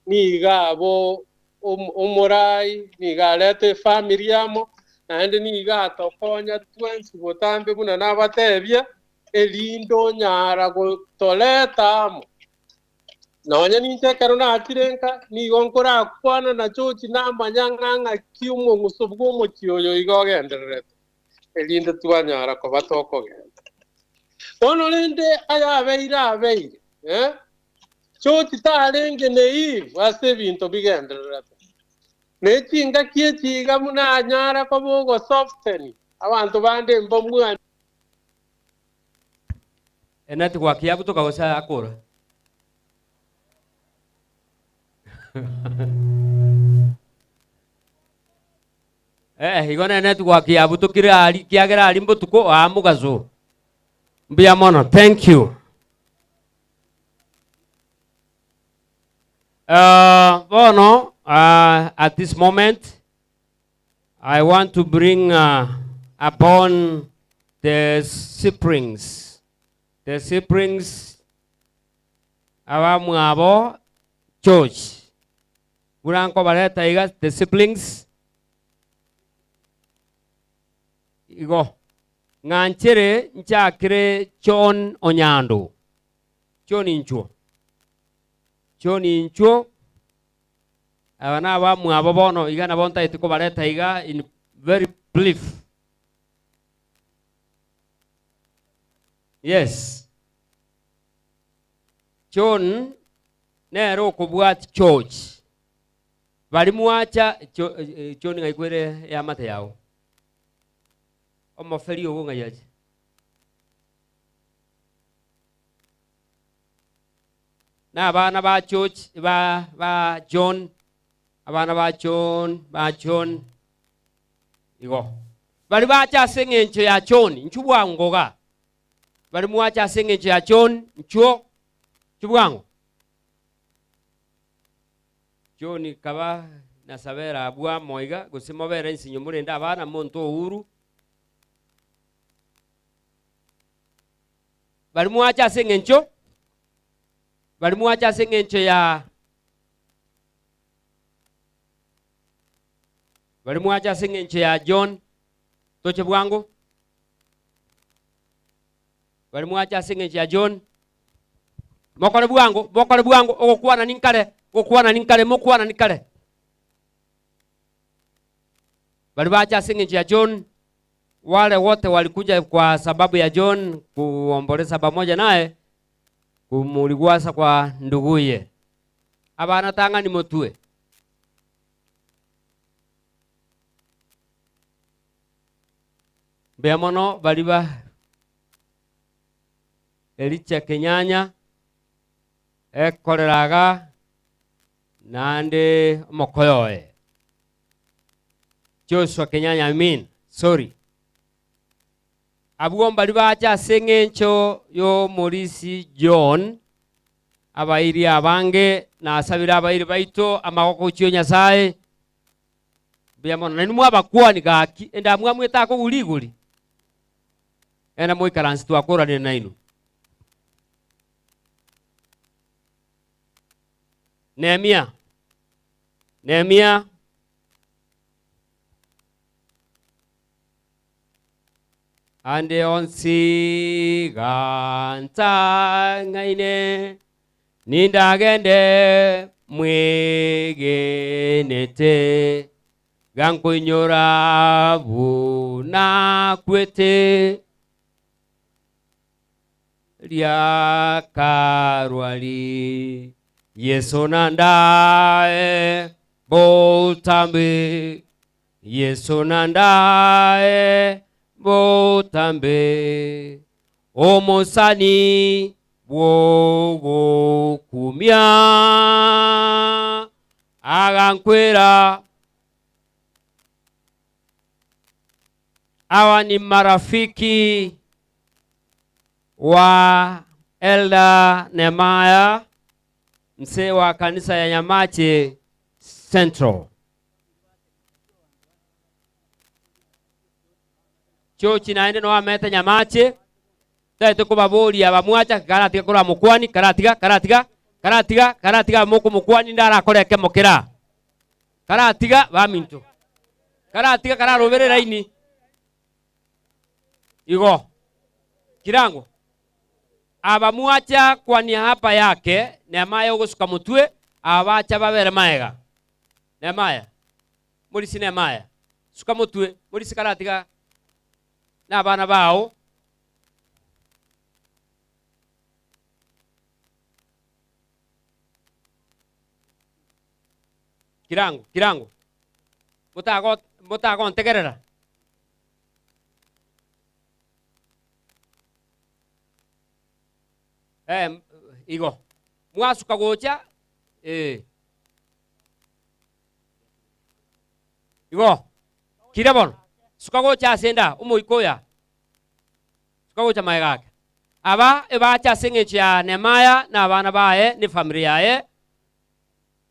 nigo abo omorai, nigo areta efamiri amo, naende nigo atokonya twensi botambe buna nabatebia, erinde onyara gotoreta amo. Nonya ninche ekero nachire nka, nigo nkorakwana na chochi namanya ng'a ng'aki omong'uso bw'omochie oyo iga ogendererete, erinde twanyara koba tokogenda. Bono rende ayabeire abeire, eh, chochi tarenge naive ase ebinto bigendererete. Ne chingaki echi iga buna anyara koba ogosoften, abanto bande mbamwanche. Enetwork yabutoka gose akora? Eh, igo ne network yabutokire ari kiagera ari mbotuko aa mogaso. Mbuya mono, thank you. Bono at this moment I want to bring upon the siblings, the siblings abamwabo George. Buna nkobareta iga the siblings igo ng'anchere nchakire John Onyando. John inchuo. John inchuo. Aba nabamwabo bono iga nabo ntaete kobareta iga in very brief. Yes. John nere okobwati George. Bari mwacha John ng'ai kwere eamate yao. Omoferi ogo ng'ai ache. Na abana ba George ba ba John abana ba John ba John igo bari bacha ase eng'encho ya John inchuo bwango iga bari mwacha ase eng'encho ya John inchuo inchuo bwango John kaba nasabera abwo amo iga gose mobere ensinyo morende abana monto Uhuru Baria mwacha ase engencho, baria mwacha ase engencho ya baria mwacha ase engencho ya John, toche bwango. Baria mwacha ase engencho ya John, mokore bwango, mokore bwango, ogokwana ninkare, ogokwana ninkare, mokwana ninkare. Baria bacha ase engencho ya John, Wale wote walikuja kwa sababu ya John kuomboleza pamoja naye kumuligwasa kwa nduguye. Abana tang'ani motwe. Mbuya mono baria ba Elicha Kenyanya ekorera iga naende omokoyo oye. Joshua Kenyanya, I mean, sorry. Abwo mbari bacha ase eng'encho y'omorisi John, abairi abange, nasabire abairi baito amagoko gochia o Nyasae. Mbuya mono. Nainwe mwabakwani gaki, endamwamu etakogwa rigori. Enda moikaranse twakoranire nainwe. Nehemia, Nehemia. Ande onsi gantang'aine, nindagende mwegenete, gankoinyora buna kwete ria Kalwari. Yeso nandae botambe, Yeso nandae botambe, omosani bw'ogokumia agankwera. Hawa ni marafiki wa Elder Nehemiah, mzee wa kanisa ya Nyamache Central. Church naende no amete Nyamache, taete kobaboria abamwacha karatiga kora mokwani, karatiga, karatiga, karatiga, karatiga mokomokwani ndarakore ekemo kera. Karatiga baminto. Karatiga kararobere laini. Igo. Kirango. Abamwacha kwania hapa yake, Nehemiah ogosuka motwe, abacha babere maega. Nehemiah. Morisi Nehemiah. Suka motwe, morisi karatiga na abana bao. Kirango, kirango. Motago, motagontegerera. Eh, igo mwasuka gocha eh. Igo kira bono suka gocha ase enda omoika oya suka gocha magega ake aba ebacha ase eng'encho ya Nehemiah na abana baye ne efamiri yaye.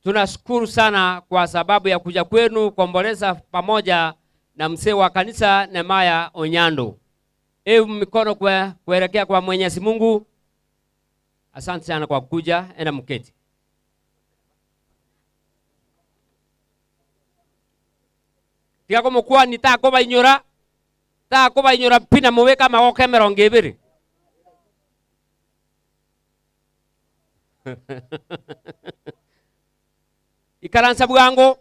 Tunashukuru sana kwa sababu ya kuja kwenu kuomboleza pamoja na mzee wa kanisa Nehemiah Onyando. Hebu mikono kuelekea kwa Mwenyezi Mungu. Asante sana kwa kuja, enda mketi. Tiga komokwani takobainyora, takobainyora pi na mobeke amagoko emerongo ebere. Ikaransa bwango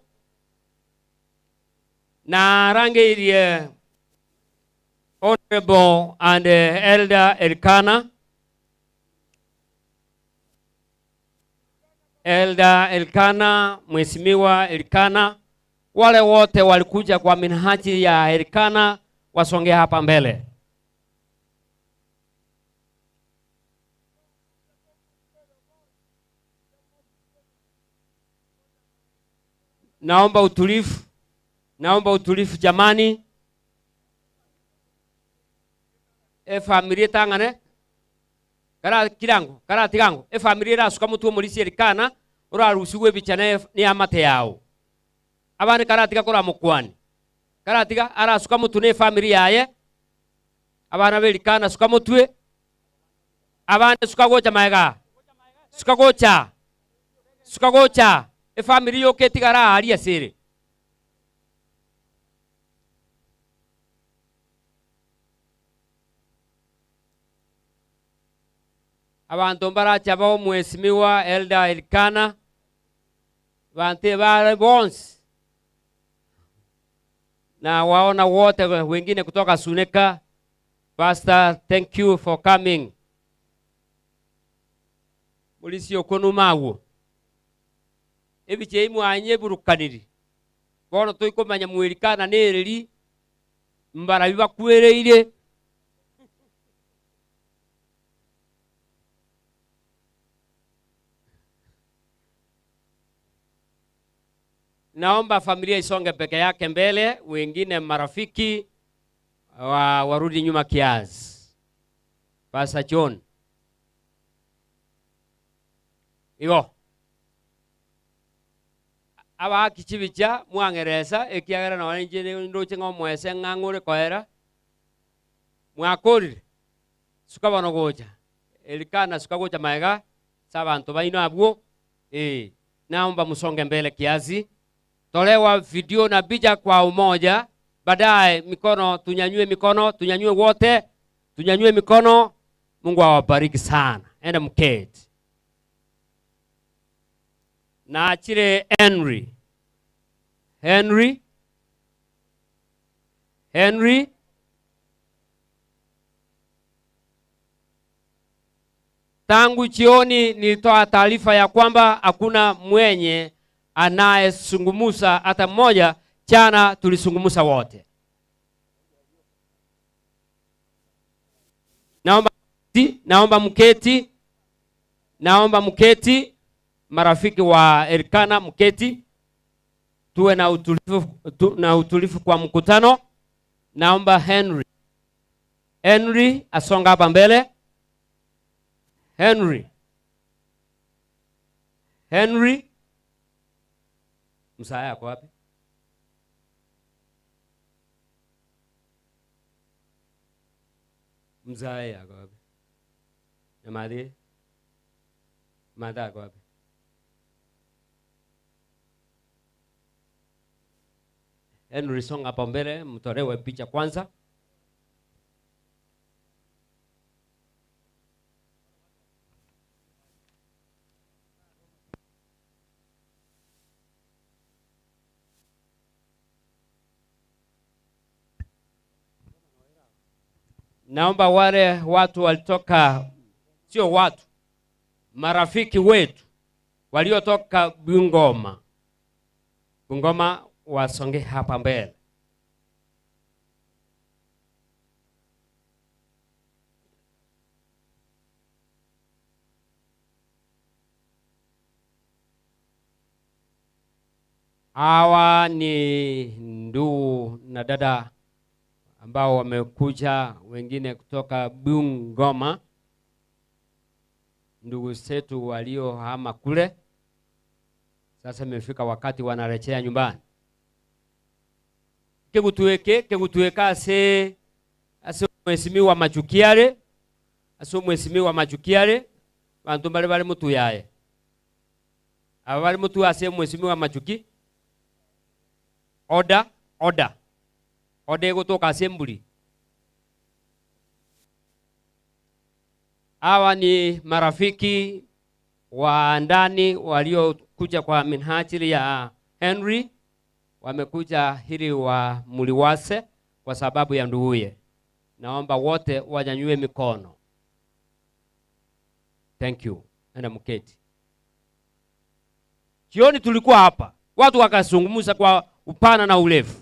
narangeirie Honorable and Elder Elkana. Elder Elkana, Mheshimiwa Elkana, wale wote walikuja kwa minhaji ya Elkana wasonge hapa mbele. Naomba utulivu, naomba utulivu jamani. E familia tangane kara kirango kara tigango e familia rasuka mutu omorisi Elikana orarusiwe ebicha ne amate yao abane kara tiga kora mokwani kara tiga arasuka mutu ne familia yaye abana be Elikana suka mutwe abane suka gocha maega suka gocha suka gocha e familia yoke tigara aria sere. Abantu mbaracha bao Mheshimiwa Elder Elkana bante bare bonsi na waona wote wengine kutoka Suneka. Pastor, thank you for coming. Mulisi okonumawo ebiche imwanye burukaniri bono toikomanya mwerikana nereri mbarabi bakwereire. Naomba familia isonge peke yake mbele, wengine marafiki warudi nyuma kiasi. Pastor John. Igo. Aba kichibicha mwangereza ekiagera na wanje ndoche ng'omwese ng'ang'ure koera. Mwakorire. Suka bono gocha. Elikana suka gocha maega sabantu baino abwo. Naomba musonge mbele kiasi. Tolewa video na picha kwa umoja. Baadaye mikono tunyanyue mikono, tunyanyue wote, tunyanyue mikono. Mungu awabariki sana. Enda mketi. Na achire Henry. Henry. Henry. Tangu jioni nilitoa taarifa ya kwamba hakuna mwenye anayesungumusa hata mmoja. Jana tulisungumusa wote. Naomba, naomba mketi. Naomba mketi. Marafiki wa Elkana mketi. Tuwe na utulivu, tu, na utulivu kwa mkutano. Naomba Henry. Henry asonga hapa mbele. Henry. Henry. Msaya yako wapi? Mzaya yako wapi? Nyamadi? Mada yako wapi? Henry songa hapa mbele, mtolewe picha kwanza. Naomba wale watu walitoka, sio watu, marafiki wetu waliotoka Bungoma. Bungoma wasonge hapa mbele. Hawa ni ndugu na dada ambao wamekuja, wengine kutoka Bungoma, ndugu zetu waliohama kule. Sasa imefika wakati wanarejea nyumbani. Kigutueke kigutueka ase ase mheshimiwa Machukiare ase mheshimiwa Machukiare bantu bale bali mutuyaye aba bali mutu ase mheshimiwa Machuki oda oda oda egotoka ase emburi. Hawa ni marafiki wa ndani waliokuja kwa minhajili ya Henry, wamekuja ili wa muliwase kwa sababu ya nduguye. Naomba wote wanyanyue mikono. Thank you. Enda mketi. Jioni tulikuwa hapa, watu wakazungumza kwa upana na urefu.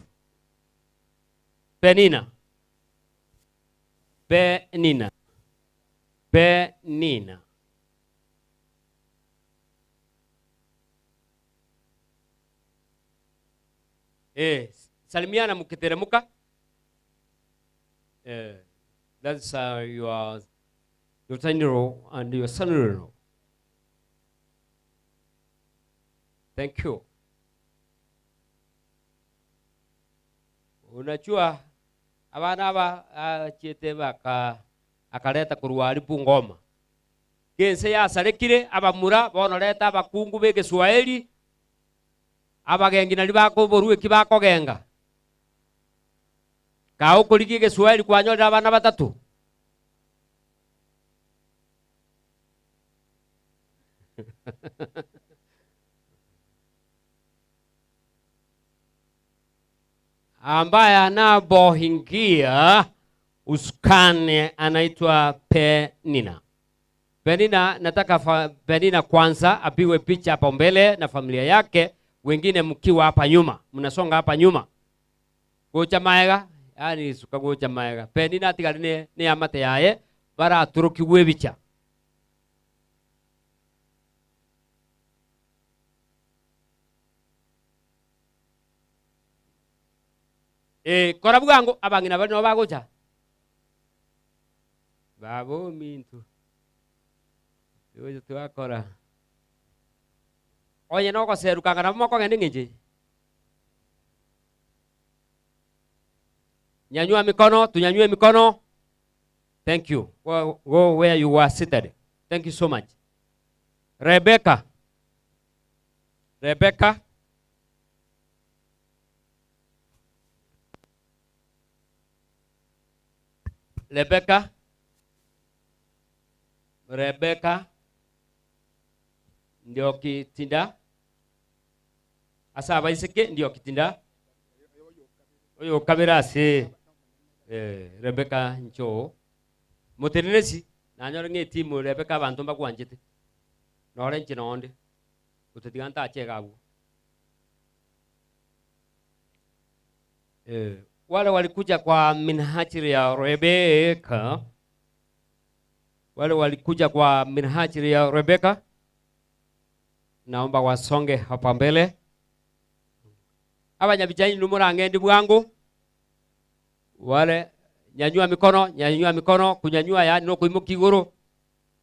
Penina, Penina, Penina. Salimiana mkiteremka. That's your daughter-in-law and your son-in-law. Thank you. Unajua abana aba achiete baka akaleta kurwari Bungoma. Gense yasarekire abamura bonoreta abakungu be Kiswahili abagengi nari bakoborwa eki bakogenga. Kao kurigia Kiswahili kwanyorera abana batatu. Ambaye anapoingia usukani anaitwa Penina. Penina, nataka Penina kwanza apigwe picha hapo mbele na familia yake, wengine mkiwa hapa nyuma, mnasonga hapa nyuma. Gocha maega, yani suka gocha maega. Penina atigari ni amate yaye baraturukiwe bicha. Kora bwango abangina bari no bagocha. Babo mintu. Tuwe twakora. Oye no goserukanga nabo mokogenda ng'enche. Nyanyua mikono, tunyanyue mikono. Thank you. Go, go where you were seated. Thank you so much. Rebecca. Rebecca. Rebecca. Rebecca. Ndio kitinda. Asa abaiseke ndio kitinda. Oyo kabera se. Rebecca ncho. Mutenenesi nanyore ng'etimu Rebecca abantu mbagwanchete. Nore nche nonde. Gotetiga ntachega abwo. Wale walikuja kwa minhajili ya Rebecca. Wale walikuja kwa minhajili ya Rebecca. Naomba wasonge hapa mbele. Abanyabichaini numurangendi bwangu. Wale nyanyua mikono, nyanyua mikono, kunyanyua yani no kuimuka iguru.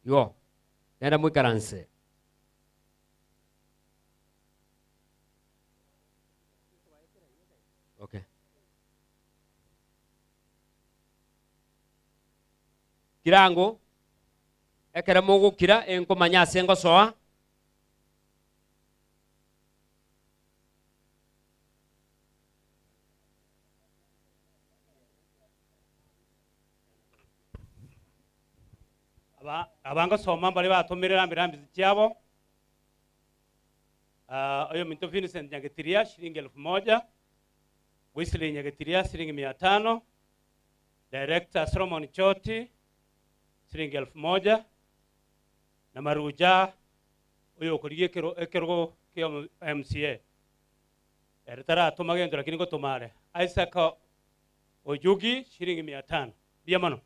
Yo. Nenda mwikaranse. Okay. Kirango ekere mugukira enkomanya ase ngosoa. Abango soma bali batumirira mirambi chiabo. Oyo Minto Vincent Nyagetiria shilingi elfu moja. Wesley Nyagetiria shilingi mia tano. Director Solomon Choti shilingi elfu moja. Na Maruja oyo okorigie ekerogo kia MCA. Eretara atumage lakini gotumare. Isaac Ojugi shilingi mia tano. Bia mano.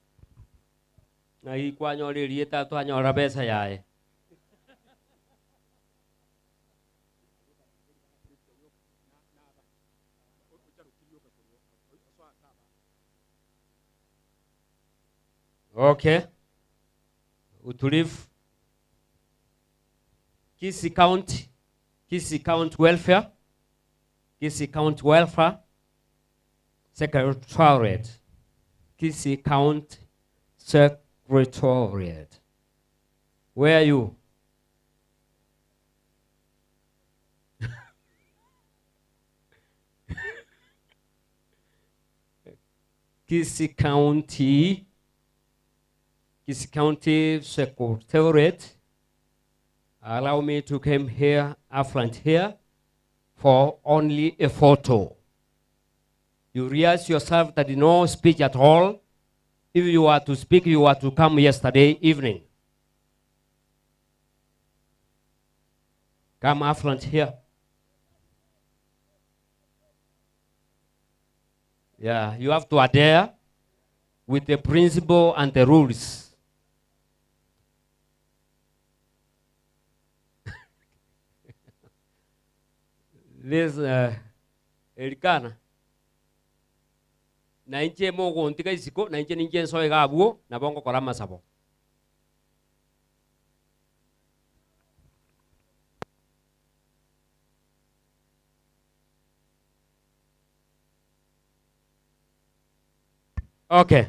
Na hii kwanyoririe ta twanyora mbeca yae. Okay. Utulivu. Kisii County, Kisii County Welfare, Kisii County Welfare Secretariat, Kisii County Secretariat. Where are you? Kisii County, Kisii County Secretariat. Allow me to come here, up front here, for only a photo. You realize yourself that no speech at all. If you are to speak, you are to come yesterday evening. Come up front here. Yeah, you have to adhere with the principle and the rules. This Elikana na inche mogontiga isiko na inche ninche nsoe gabwo nabo ngokora amasabo. Okay.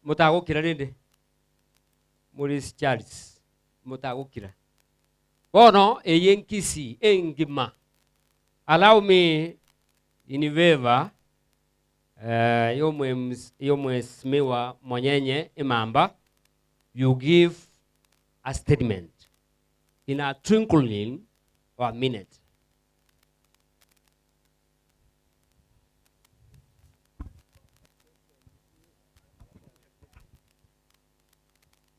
Mutagukira rindi Maurice Charles mutagukira bono eye nkisi engima. Allow me in favor yomwesimiwa Monyenye Imamba, you give a statement in a twinkling or a minute.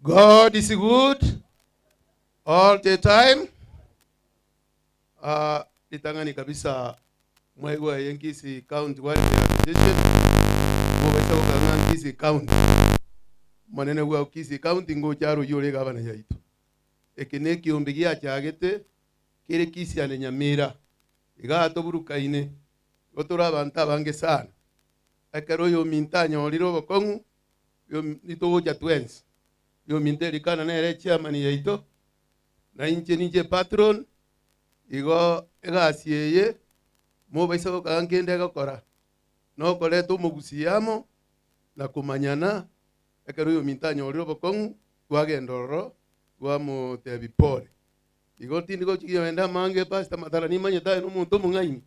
God is good all the time. Litangani kabisa mwego ya Kisii County Welfare Association. Mobesa kokanga Kisii County. Manene gwa Kisii County ngo charo yore gabana yaitu. Ekene kiombe gia chagete kere Kisii ane Nyamira. Iga toburukaine. Gotora abantu abange sana. Ekero yo mintanyo oriro bokongu yo nitogoja twens. Yo minteri kana nere chairman yaito. Na inche ninche patron. Igo egasieye mobaisa gokanga gokora nokoreta omogusiamo na kumanyana ekero oyo mintanyo orire obokong'u twagenda ororo twamotebi pole. Igo tindi gochigia amange Pastor Matara nimanyete aye na omonto omong'aini.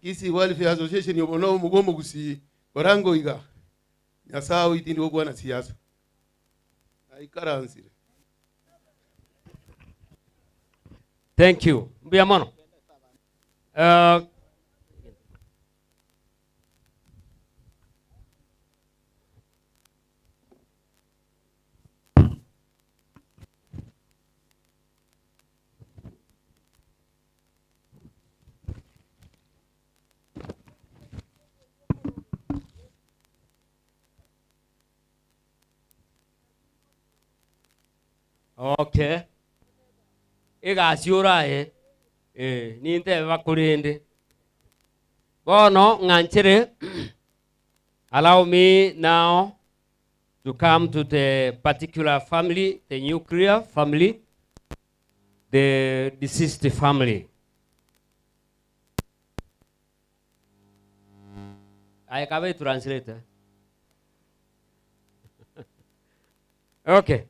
Kisii Welfare Association obo no omogo omogusii korango iga Nyasaye oitindi gokwana siasa aikaransire. Thank you. Mbuya mono. Okay. Egasiurae ninte bakurinde. Bono ng'anchere. Allow me now to come to the particular family, the nuclear family, the deceased family. I can wait to translate. Okay.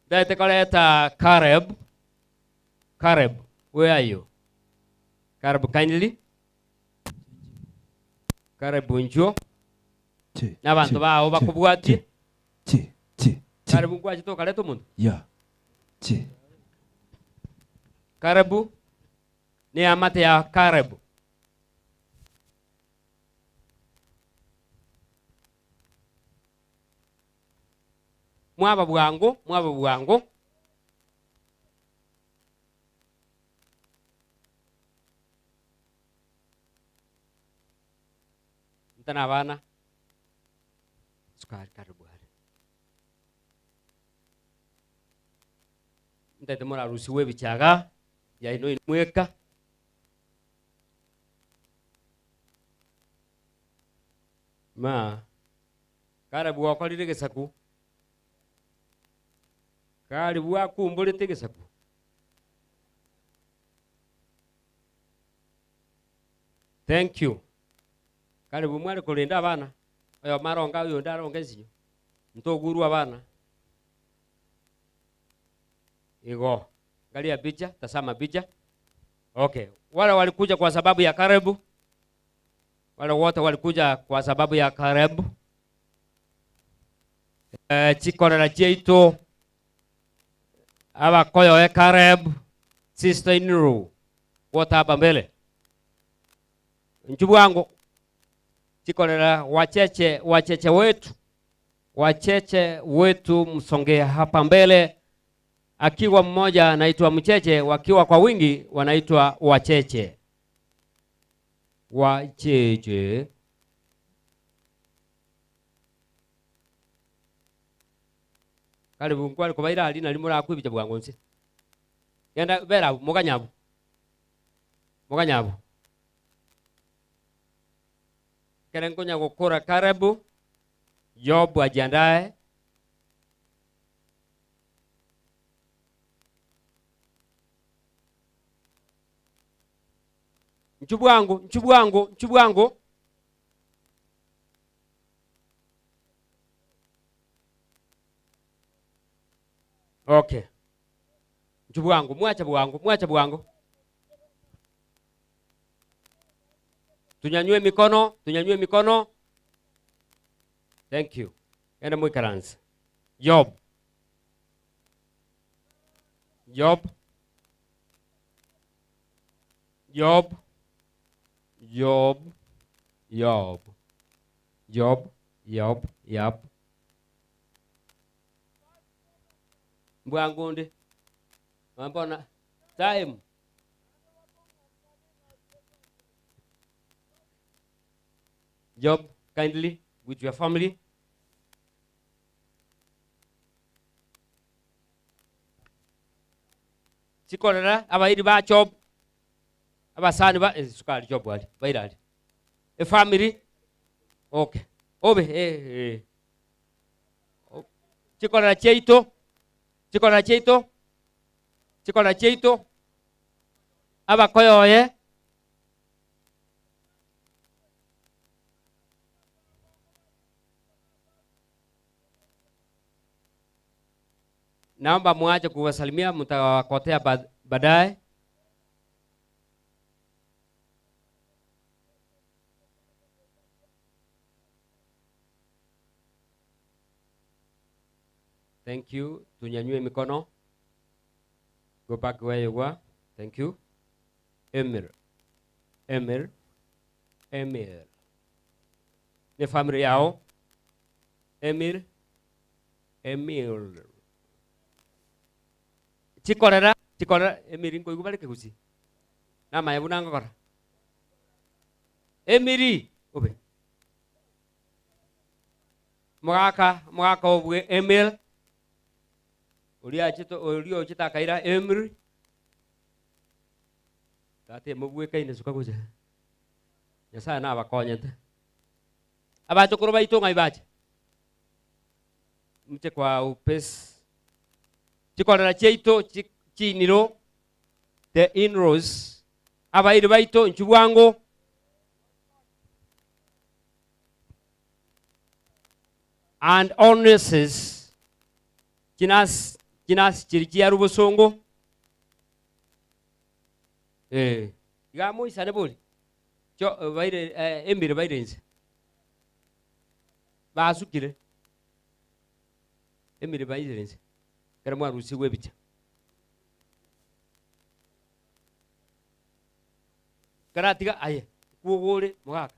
That call Caleb. Caleb, where are you? Caleb, kindly. Caleb, unjo. Na bantu bao bakubwati. Caleb ngwaje to kaleto mundu. Ya. Che. Caleb ni amate ya Caleb. Mwaba bwangu, mwaba bwangu. Ntana bana. Sukari karibu hari. Ntete mora rusiwe bichaga ya ino inweka. Ma Kalebu okorire egesaku, Kalebu akumborete egesaku. Thank you. Kalebu mware korenda abana, oyomo aronge oyonde aronge ensinyo, ntogurwe abana. Igo, angalia picha, tazama picha. Okay, wale walikuja kwa sababu ya Kalebu, wale wote walikuja kwa sababu ya Kalebu. Eh, chikorera chiaito abakoyoe Kalebu, sister in law, wote hapa mbele njubu wangu chikorera wacheche wacheche wetu wacheche wetu msongee hapa mbele akiwa mmoja anaitwa mcheche wakiwa kwa wingi wanaitwa wacheche wacheche karibu nkwari kubaira ali nali murakwibicha bwangu nse genda bera muganyabu muganyabu kere nkonya gukura karibu Job ajiandae nchubu wangu nchubu wangu nchubu wangu okay nchubu wangu mwacha bwangu mwacha bwangu tunyanyue mikono tunyanyue mikono thank you enda mwikaranse Job Job Job Job Job Job Job Job mbwangu ndi mbona time Job kindly with your family chikorera abairi ba Job abasani ba eh, sukari Job ali bairi ali e family okay obe eh, eh. O- chikorera chiaito chikorera chiaito chikorera chiaito abakoyoye naomba muache kuwasalimia mtawakotea ba- baadaye Thank you. Tunyanyue mikono. Go back where you were. Thank you. Emir. Emir. Emir. Ni family yao. Emir. Emir. Chikorera, chikorera Emiri ngoigu bari kegusi. Namaye buna ngokora. Emiri obe. Mugaka, mugaka obwe Emil. Uria chito uria ochita kaira Emir. Tate mubwekaine suka gocha. Nyasaye nabakonyete. Abachokoro baito ng'ai bache. Mche kwa upesi. Chikorera chiaito chi- chiniro the in-laws abairi baito nchubwango and all nurses chinas chinas chiri chia rubosongo eh iga moisane bori cho baire eh, emire baire nse basukire emire baire nse kera mwarusigwe ebicha karatiga aye kuogore mugaka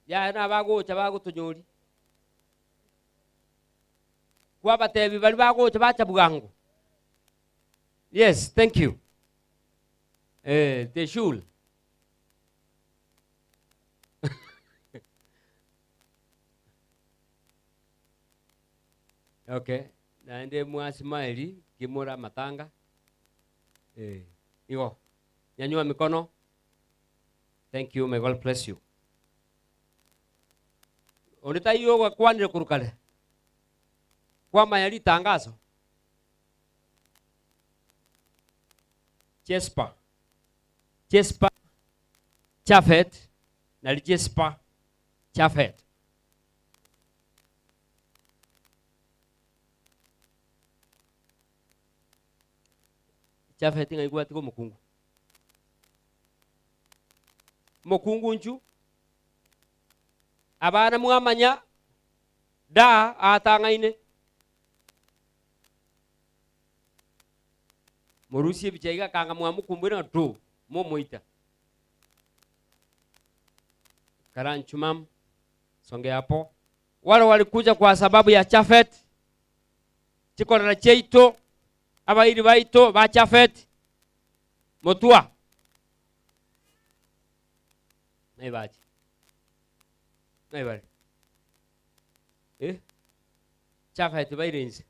ya na bagocha bagotonyori kwabatebi bari bagocha bacha bwango yes thank you eh the shul okay naende mwasimaeli kimura matanga eh igo nyanyua mikono Thank you, may God bless you. Onde taiyo ogwakwanire korwa kare, kwamanya ritangaso? Jesper, Jesper Japhet, nari Jesper Japhet. Japhet ng'ai gwatiga omokungu? Mokungu nchu, abana mwamanya da atang'aine. Morusie ebicha iga akanga mwamokumbuire ng'a tu momoita. Karanchu mam, songe hapo. Wale walikuja kwa sababu ya Japhet, chikorera chiaito, abairi baito ba Japhet, motwa. Ng'ai bache? Ng'ai bare? Eh? Japhet baire inse.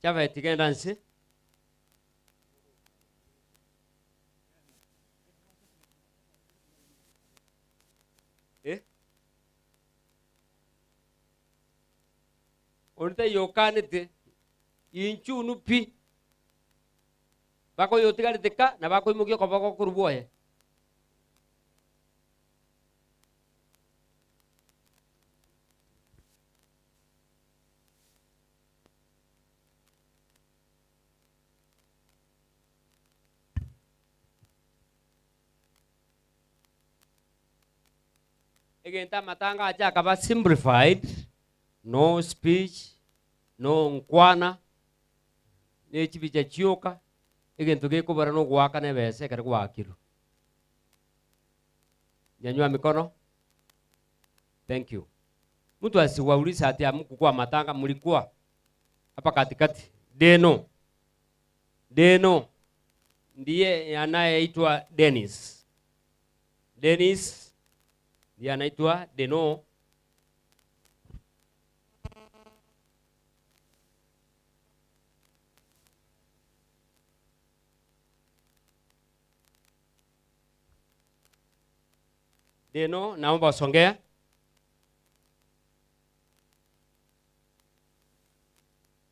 Japhet genda nse. Eh? Onde taiyo okanete, inchu unu pi. Mpaka oyotigarete ka, nabo akoimokia okoboko korwa bwoye. Egento amatanga ache akaba simplified, no speech, no nkwana, ne chibicha chioka, egento gekobara na ogoakana ebesa ekero gwaakirwe. Nyanyua mikono. Thank you. Mtu asiwaulize ati hamkukuwa matanga, mlikuwa hapa katikati. Deno. Deno ndiye anayeitwa Dennis. Dennis ndiye anaitwa Deno. Deno, naomba usongee.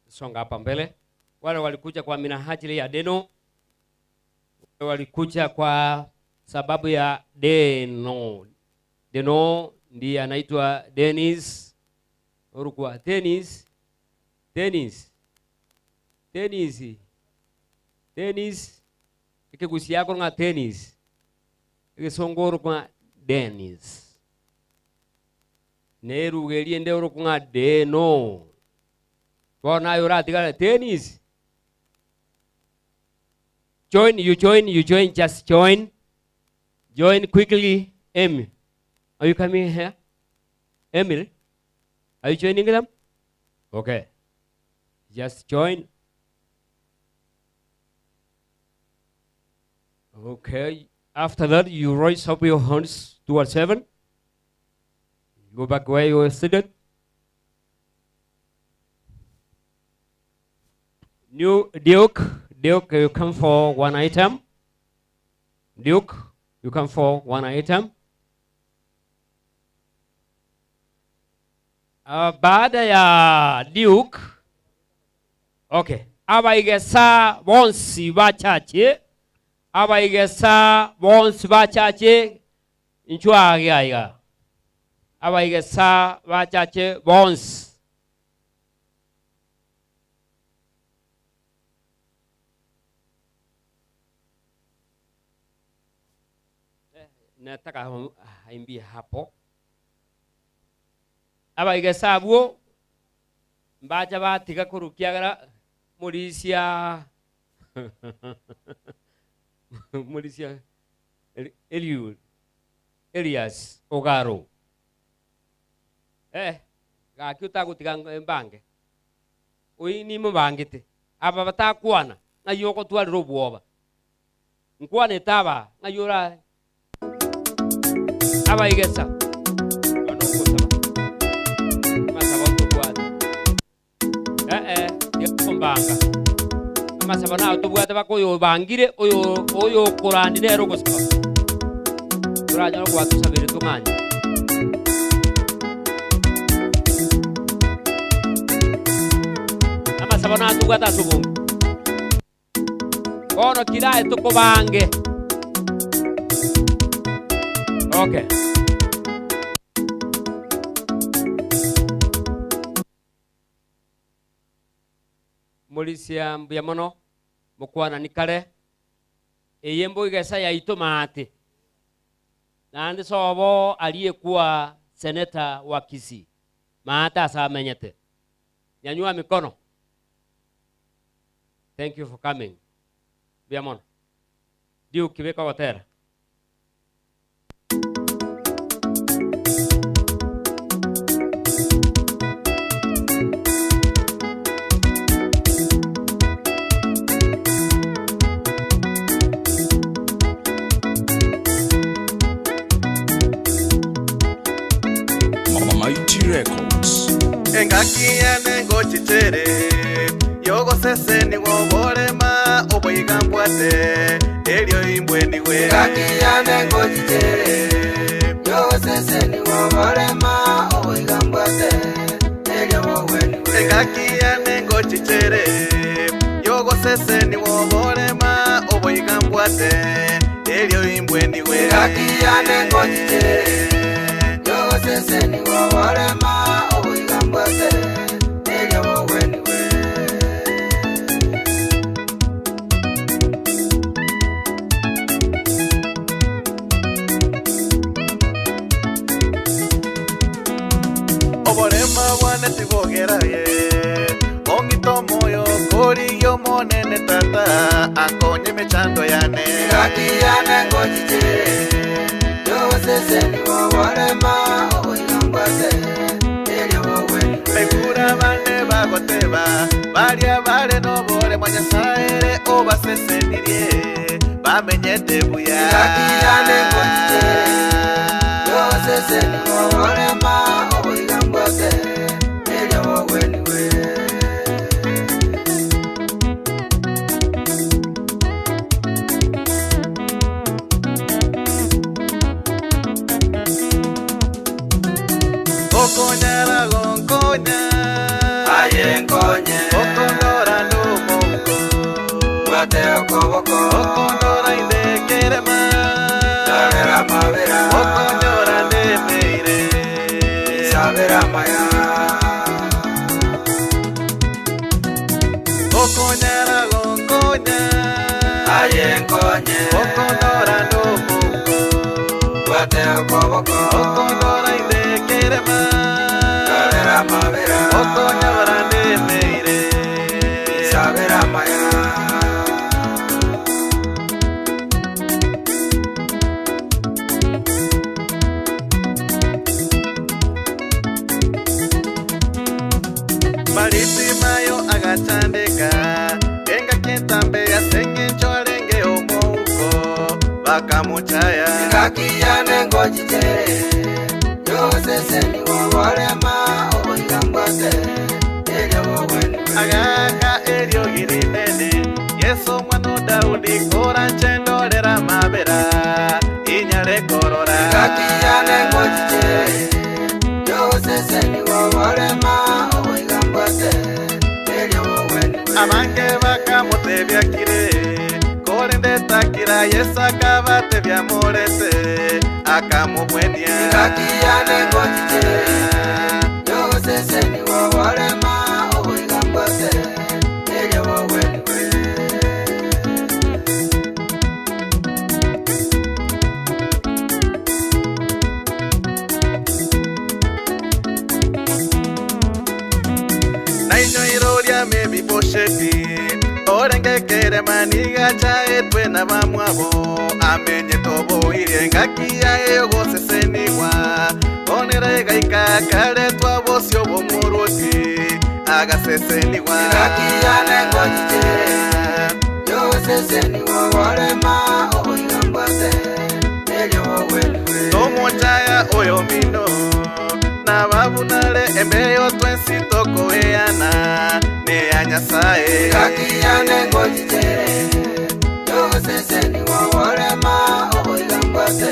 Songa hapa mbele. Wale walikuja kwa minajili ya Deno, wale walikuja kwa sababu ya Deno. Deno ndiye anaitwa Dennis. Orukwa Dennis. Dennis. Dennis. Dennis. Ekigusi yako nga Dennis. Egesongo orukwa Dennis. Nerugerie nde orukwa nga Deno. Bono naye oratigare Dennis. Join, you join, you join, just join. Join quickly. Amy, are you coming here? Emily, are you joining them? Okay. Just join. Okay. After that, you raise up your hands towards heaven. Go back where you were seated. New Duke, Duke, you come for one item. Duke, you come for one item. Baada ya Duke, okay. Abaigesa bonsi bachache, abaigesa bonsi bachache, inchwa aiga. Abaigesa bachache bonsi. Nataka aimbie hapo. Abaigesa abwo mbacha batiga korukiagara murisia murisia Eliud Elias Ogaro. Gaki utagutiga mbange. Oyi ni mubangite. Aba batakwana na yoko twarira obwoba. Nkwane taba na yora abaigesa. Mbanga. Amasaba nayo tobwate bakoyo bangire oyo oyo korandire ero gosaba. Toranyore gwatusabeire tong'anye. Amasabo natobwate ase obonge. Bono kirae tokobange. Okay. Morisia mbuya mono, mokwanani kare, eye mboigesa yaito maate. Naende sobo aliyekuwa seneta wa Kisii, maate ase amenyete. Nyanyua mikono. Thank you for coming. Mbuya mono. Duke beka ogotera. Mighty Records. Engaki yane ngochichere yogosesenigwa oborema oboiga mbwate erio imbwenigwe. Engaki yane ngochichere yogosesenigwa oborema oboiga mbwate erio bogwenigwe. Engaki yane ngochichere yogosesenigwa oborema oboiga mbwate erio imbwenigwe. Engaki yane ngochichere yogosesenigwa oborema oboiga mbwate erio bogwenigwe. Oborema bwane tibogeraye ong'ita omoyo korigia omonene tata akonye emechando yane. Engaki yane ngochichere yogosesenigwa oborema oboiga mbwate erio bogwenigwe. Begura bane bagoteba baria bare noboremwa Nyasaye ere obasesenirie bamenyete buya. Engaki yane ngochichere yogosesenigwa oborema oboiga mbwate erio bogwenigwe. Okonyara gonkonya aye nkonye okondora nomouko bwate okoboko okondora indekerema ndorera mabera okonyora ndemeire nsabera maya okonyara gonkonya aye nkonye okondora nomouko bwate okoboko okondora indekerema ndorera mabera okonyora ndemeire nsabera maya. Baritimayo agachandeka enga kentambe yasengencho arenge omouko bakamuchaya. Engaki yane ngochichere yogosesenigwa oborema oboiga mbwate erio bogwenigwe. Agaka erio girinene Yesu mwana o Daudi koranche ndorera mabera inyare korora. Engaki yane ngochichere yogosesenigwa oborema oboiga mbwate erio bogwenigwe. Abange bakamutebia kire korende takira Yesu akabatebia morete akamubwenia. Engaki yane ngochichere yogosesenigwa oborema oboiga mbwate erio bogwenigwe. Nainyoiroria Mefibosheti orenge kerema nigacha etwe na bamwabo amenye toboirie engaki yaye yogosesenigwa onera egaika karetwa bosio bw'omoruoti agasesenigwa. Engaki yane ngochichere yogosesenigwa oborema oboiga mbwate erio bogwenigwe. Tomochaya oyo mino nababunare emeyo twensi tokoeana neya Nyasaye. Engaki yane ngochichere yogosesenigwa oborema oboiga mbwate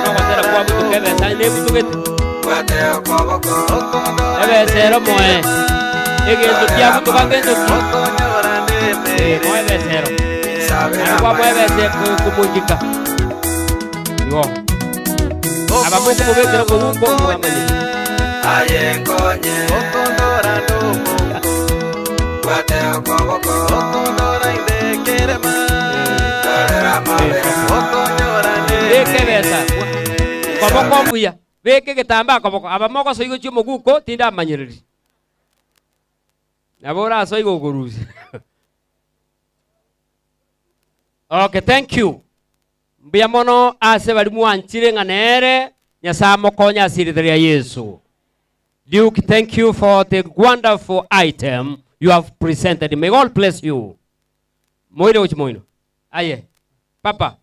Nogotera kwa butuka ebesa nebutugete. Ebesa ero moe. Egento kiabutuka ngento ki? Eh, moe ebesa ero. Naende kwamoa ebesa ekomoikika. Igo. Aba mokomobekera omoguko mwamanyete. Aye nkonye okondora ndomongo bwate okoboko okondora indekerema torera mabera okonyora Beka ebesa koboko mbuya, beka egetambaa koboko. Aba mogosoigwa gochia omoguko tindamanyereri. Nabo orasoigwe gokorusia. Okay, thank you. Mbuya mono ase baria mwanchire ng'a nere Nyasae amokonye ase erieta ria Yeso. Duke, thank you for the wonderful item you have presented. May God bless you. Moire gochi moino. Aye, papa.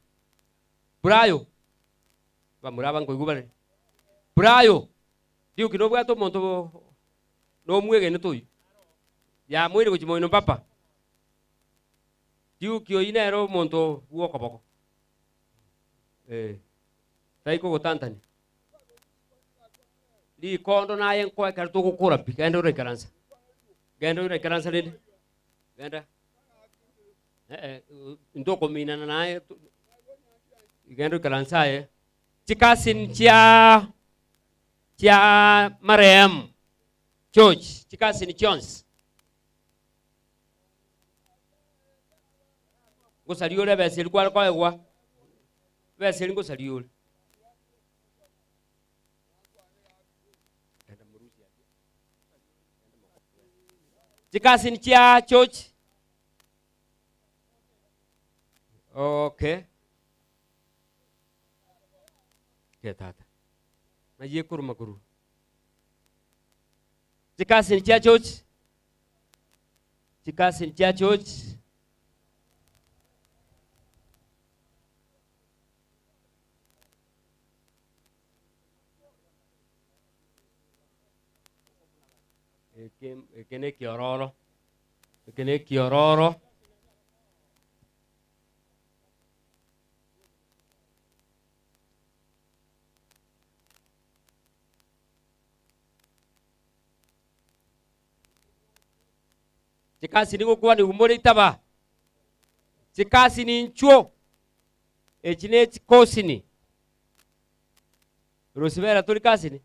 Brayo. Bamura aba nkoigwa bare. Brayo. Duke, nobwate omonto nomwegenete oyio. Ya moire gochi moino papa. Duke oyio nere omonto bw'okoboko. Eh, tai kogotantania. Rikondo naye nkoe ekero togokora pi, genda oraikaransa. Genda oraikaransa rende. Genda. Eh, eh, ntokominana naye. Genda oikaranse aye. Chikasin chia chia marehemu George, chikasini chionsi. Ngosaria ore ebesa eria kware koegwa, ebesa eria ngosaria ore. Chikasini chia George. Okay. Okay, tata. Naye ekoruma korwa. Chikasini chia George. Chikasini chia George. Eke eke ne ekiororo, eke ne ekiororo. Chikasini gokwanigwa more itaba, chikasini inchuo, echi ne chikosini. Rosibera tori kasini?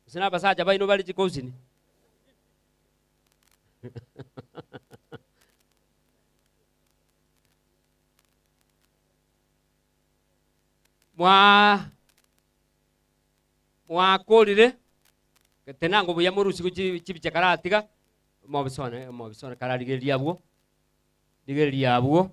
Gose na abasacha baino bare chikosini? Mwa mwakorire, tenango buya morusigwe chi chibicha karatiga, Omobisa one, omobisa one kararigereria abwo, rigereria abwo.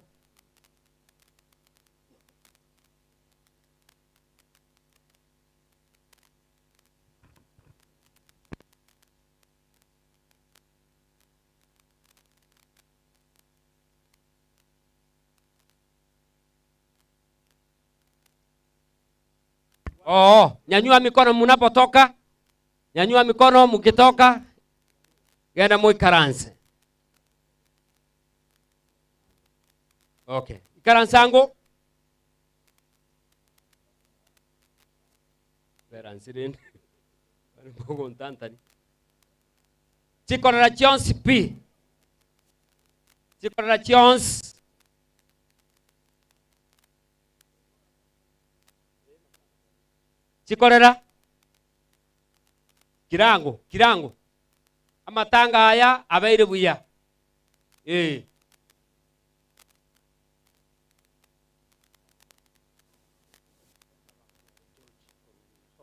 Oo, nyanyua mikono munapotoka, nyanyua mikono mukitoka, genda moikaranse. Okay, ikaranse ango. Beranse rende. Bari mogontantani. Chikorera chionsi pi. Chikorera chionsi. Chikorera kirango kirango amatanga aya abeire buya eh.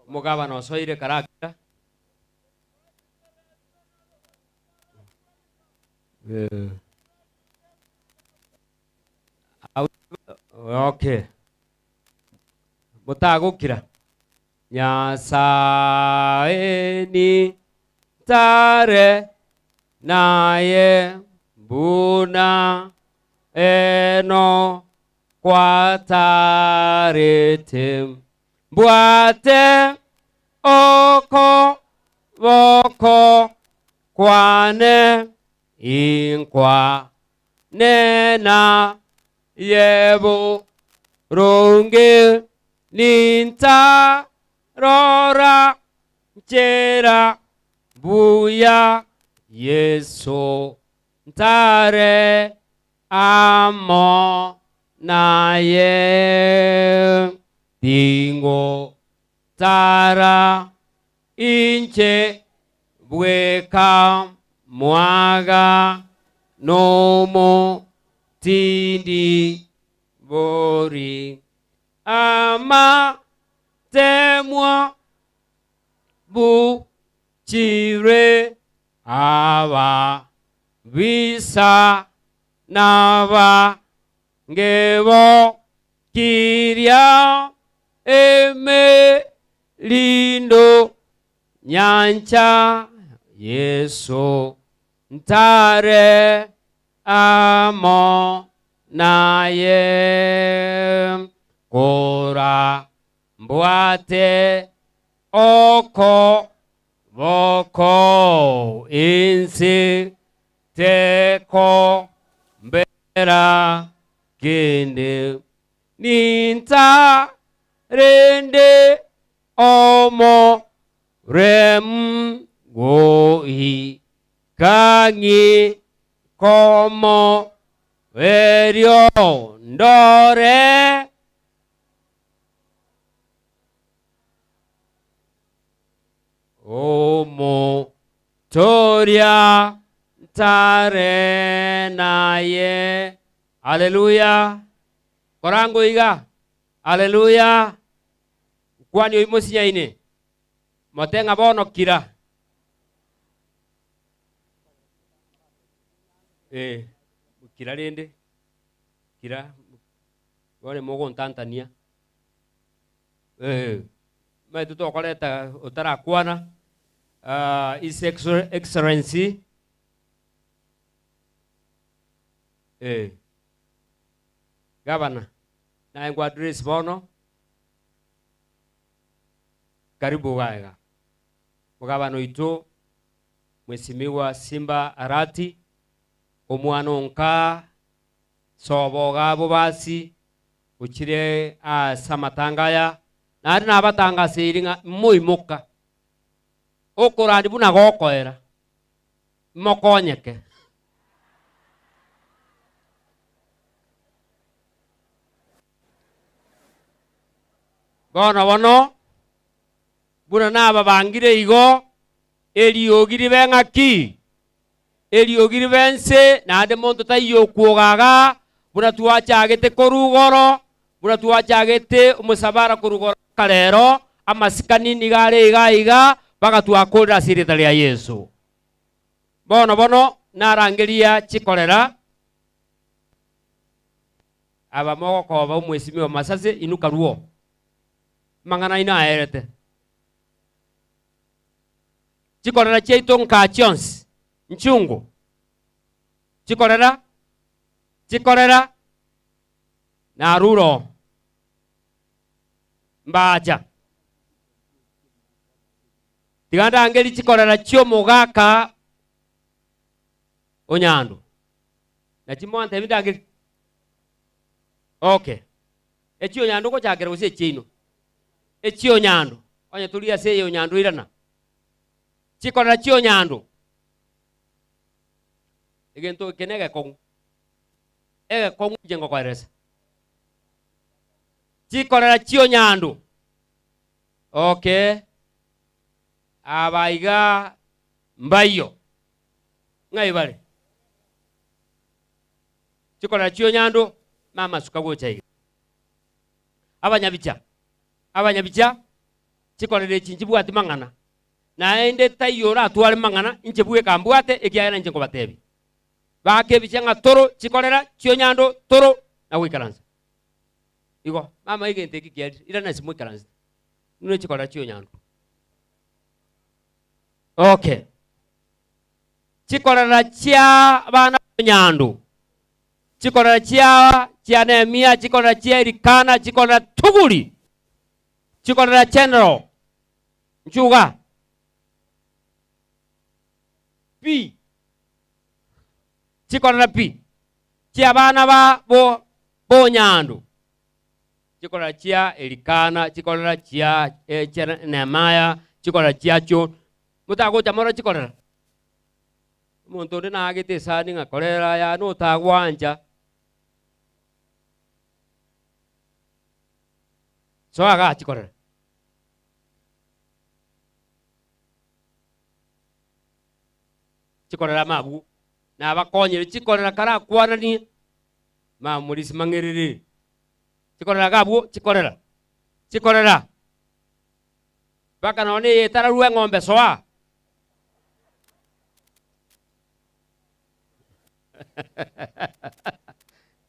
Omogabana osoire karakira eh. Okay. Motagokira. Nyasae ni tare naye buna eno kwatarete mbwate oko boko kwane inkwa nena yebo. Ronge nintarora nchera buya Yeso ntare amo naye tingo tara inche bweka mwaga nomo tindi bori ama temwa buchire aba bisa naba ngebo kiria emelindo nyancha Yesu ntare amo naye kora mbwate oko boko insi teko mbera kende ninta rende omo rem goi kangi komo erio ndore omo toria ntare naye aleluya korango iga aleluya kwani oimo sinyaine mote ng'a bono kira eh kira rende kira bone mogontantania eh maitu tokoreta otarakwana His Excellency eh Governor naye ngwa address bono karibu gaega mugabano oito Mheshimiwa Simba Arati omwana onka sobo gabo basi uchire ase amatanga aya nari nabatangasiri ng'a moimoka okorandi buna gokoera mokonyeke bono bono buna nababangire igo eriogi ribe ng'aki eriogi ribe nse naende monto taiyo okwogaga buna twachagete korugoro buna twachagete omosabara korugoro karero amasikani niga are iga iga bagatwakorera ase erieta ria Yesu bono bono narangeria chikorera aba mogokoba omwesimiwa masase inuka ruo mang'ana ino aerete chikorera chiaito nka chionsi nchungu chikorera chikorera naruro mbacha tiga ndangeri chikorera chiomogaka onyando na chimwante bindangeri okay echio nyando gochakera gose echiino echio nyando onye turi ase eyo nyando irana chikorera chio nyando egento eke na egekong'u egekong'u inche ngokoeresa chikorera chio nyando okay abaiga mbayo ng'ai bare chikorera chio nyando mama suka gocha iga abanyabicha abanyabicha chikorera echi nchibwati mang'ana naende taiyo oratware mang'ana inche bweka mbwate ekiagera inche nkobatebi bakebicha ng'a toro chikorera chio nyando toro na goikaransa igo mama egento eki kiarire ira nasi moikaransa nune chikorera chio nyando okay chikorera chia bana nyando chikorera chia chia Nehemia chikorera chia Elikana chikorera tuguri chikorera general nchuga pi chikorera pi chia bana ba bo bonyando Chikorera chia Elikana, chikorera chia eh, chia Nehemaya, chikorera chiachio, motagocha more chikorera. Omonto onde naagete esani ng'a korera aya notagwancha. Soa igaa chikorera. Chikorera mabwo, nabakonyire chikorera karakwananie, mamorisi mang'erere. Chikorera iga abwo, chikorera, chikorera. Mpaka nonya eye etararua eng'ombe soa.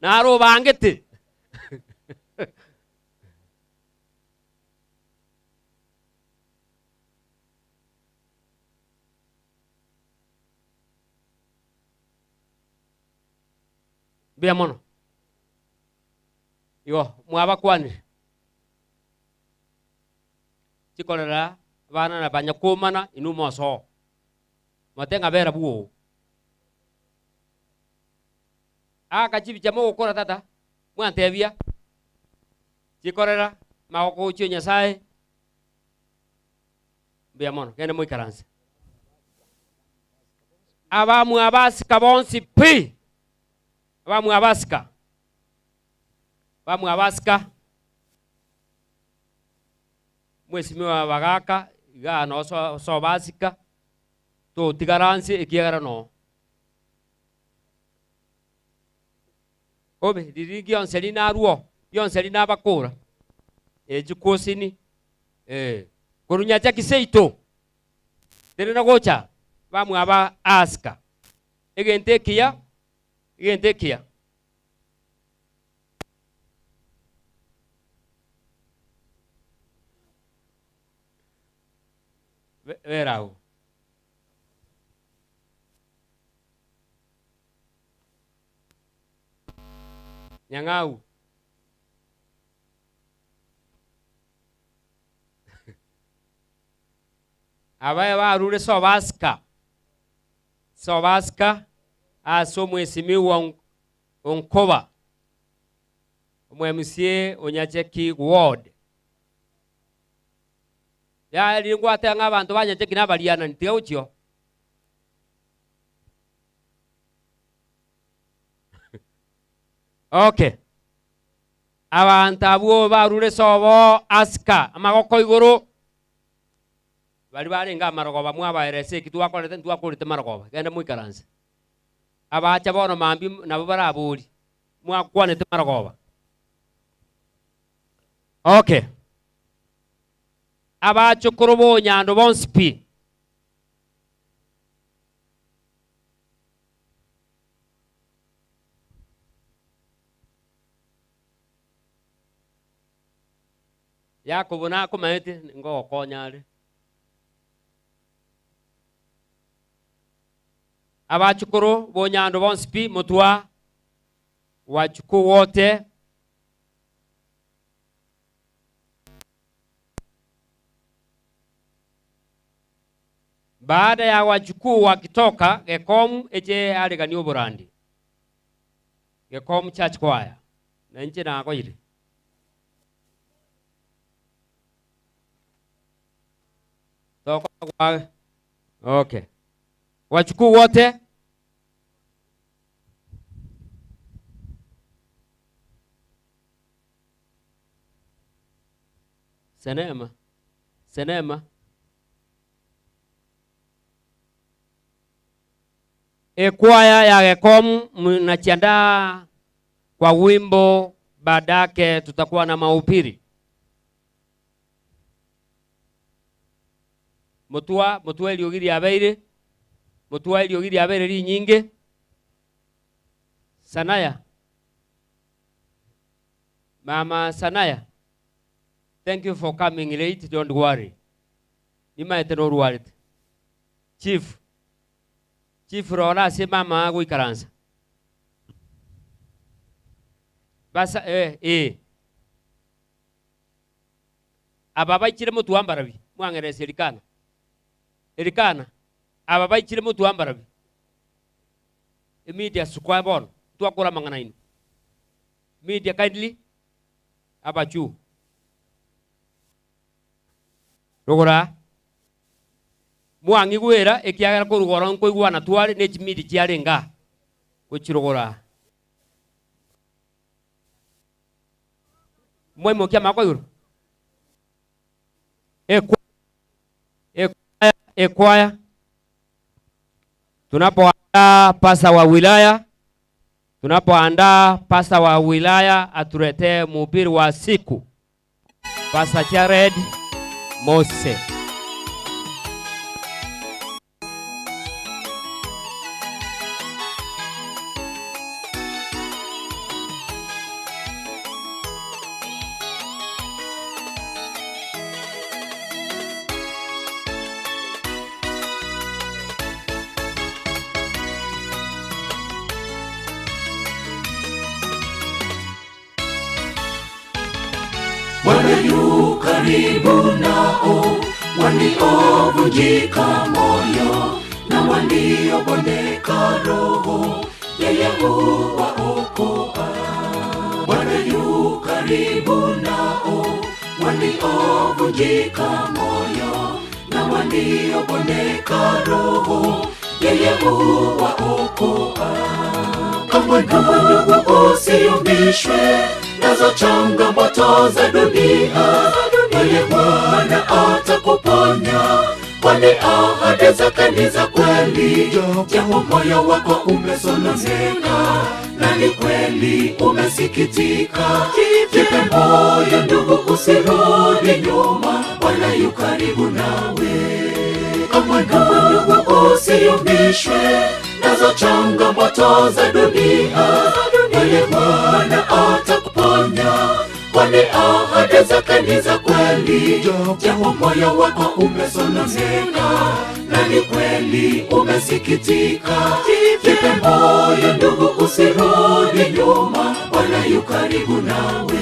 Naro obangete. Mbuya mono. Igo mwabakwanire. Chikorera abana na banyakomana inwe mosoo. Mote ng'a bera bwoo. Aka chibicha mogokora tata, mwantebia, chikorera magoko gochia o Nyasaye, mbuya mono, genda moikaranse. Abamwabasika bonsi pi, abamwabasika, abamwabasika, Mwesimiwa bagaka igaa noo so sobasika, totigara nse ekiagera noo. Obe riria gionsi rinarwo, gionsi rinabakora, eh chikwosini, eh, korwa Nyachaki seito, tenena gocha, bamwaba asika. Egento ekiya, egento ekiya. Bera agwo. Nyang'au. Abaye barure Sobaska, Sobaska ase omwesimiwa Onkoba, omo-MCA o Nyacheki Ward. Yaya riria ngwateba ng'a abanto ba Nyacheki nabarianani, tiga gochia oo. Okay. Abanto abwo barure sobo asika amagoko igoro, baria barenge amarogoba mwabaeresa eki twakorete ntwakorete marogoba, genda moikaranse. Abacha bono mambia nabo baraborie, Mwakwanete marogoba? Okay. Abachokoro b'onyando bonsi pi. Yakobo nakomaete ngogokonya are. Abachukuru b'onyando bonsi pi, motwa wachukuu wote. Baada ya wachukuu wakitoka Gekomu eche areganie oborandi. Gekomu Church Choir. Na inche nagoire. Tokogwa okay. Wachukuu wote. Senema. Senema. Ekwaya ya Gekomu mnajiandaa kwa wimbo, baadake tutakuwa na mahubiri. Motwa, motwa eriogi riabeire, motwa eriogi riabeire rinyinge. Sanaya, mama Sanaya, thank you for coming late, don't worry. Nimaete norwarete. Chief, chief rora ase mama agoikaransa. Basa, eh, eh. Aba baichire motwe ambarabi, mwang'erese Elikana. Elikana, aba baichire motwe ambarabi. Emedia sukwa bono, twakora amang'ana aino. Media kindly. Abachu. Rogora. Mwang'igwera, ekiagera korwa igoro nkoigwana tware ne chimiri chiarenge aa, gochirogora. Mwaimokia amaboko igoro. Ekwaya, ekwaya, ekwaya. Tunapoandaa pasta wa wilaya, tunapoandaa pasta wa wilaya atuletee mhubiri wa siku. Pastor Jared Mose. Bwana yu karibu nao waliovunjika moyo na waliobondeka roho, yeye huwaokoa. Bwana yu karibu nao waliovunjika moyo na waliobondeka roho, yeye huwaokoa. Kamwe kamwe ndugu, usiyumbishwe nazo changamoto za dunia, bali Bwana atakuponya, kwani ahadi zake ni za kweli. Japo moyo wako umesononeka na ni kweli umesikitika, jipe moyo ndugu, usirudi nyuma, Bwana yu karibu nawe. Kamwe kamwe ndugu, usiyumbishwe nazo changamoto za dunia, bali Bwana atakuponya, kwani ahadi zake ni za kweli. Japo moyo wako umesononeka na ni kweli umesikitika, jipe moyo ndugu, usirudi nyuma, Bwana yu karibu nawe.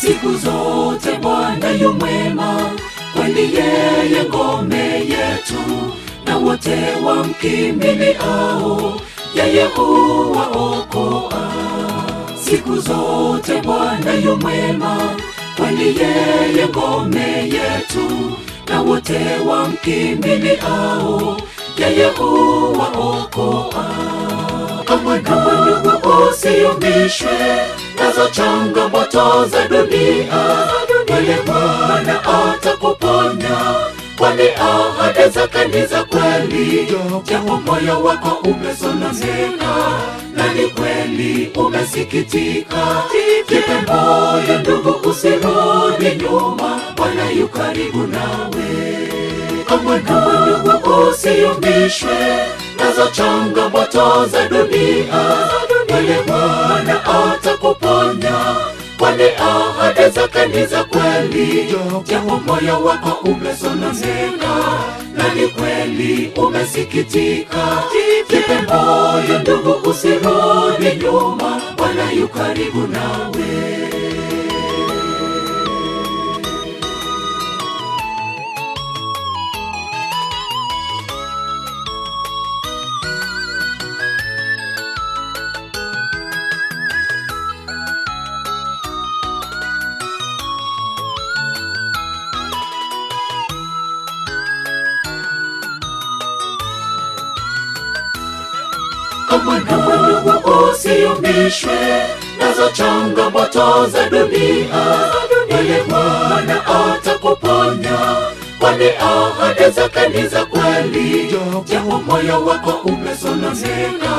Siku zote Bwana yu mwema, kwani yeye ngome yetu, na wote wamkimbiliao yeye huwaokoa. Siku zote Bwana yu mwema, kwani yeye ngome yetu, na wote wamkimbiliao yeye huwaokoa. Kamwe kamwe ndugu, usiyumbishwe nazo changamoto za dunia, bali Bwana atakuponya, kwani ahadi zake ni za kweli. Japo moyo wako umesononeka na ni kweli umesikitika, jipe moyo ndugu, usirudi nyuma, Bwana yu karibu nawe. Kamwe kamwe ndugu, usiyumbishwe nazo changamoto za dunia, bali Bwana atakuponya, kwani ahadi zake ni za kweli. Japo moyo wako umesononeka na ni kweli umesikitika, jipe moyo ndugu, usirudi nyuma, Bwana yu karibu nawe. Kamwe kamwe ndugu, usiyumbishwe nazo changamoto za dunia, bali Bwana atakuponya, kwani ahadi zake ni za kweli. Japo moyo wako umesononeka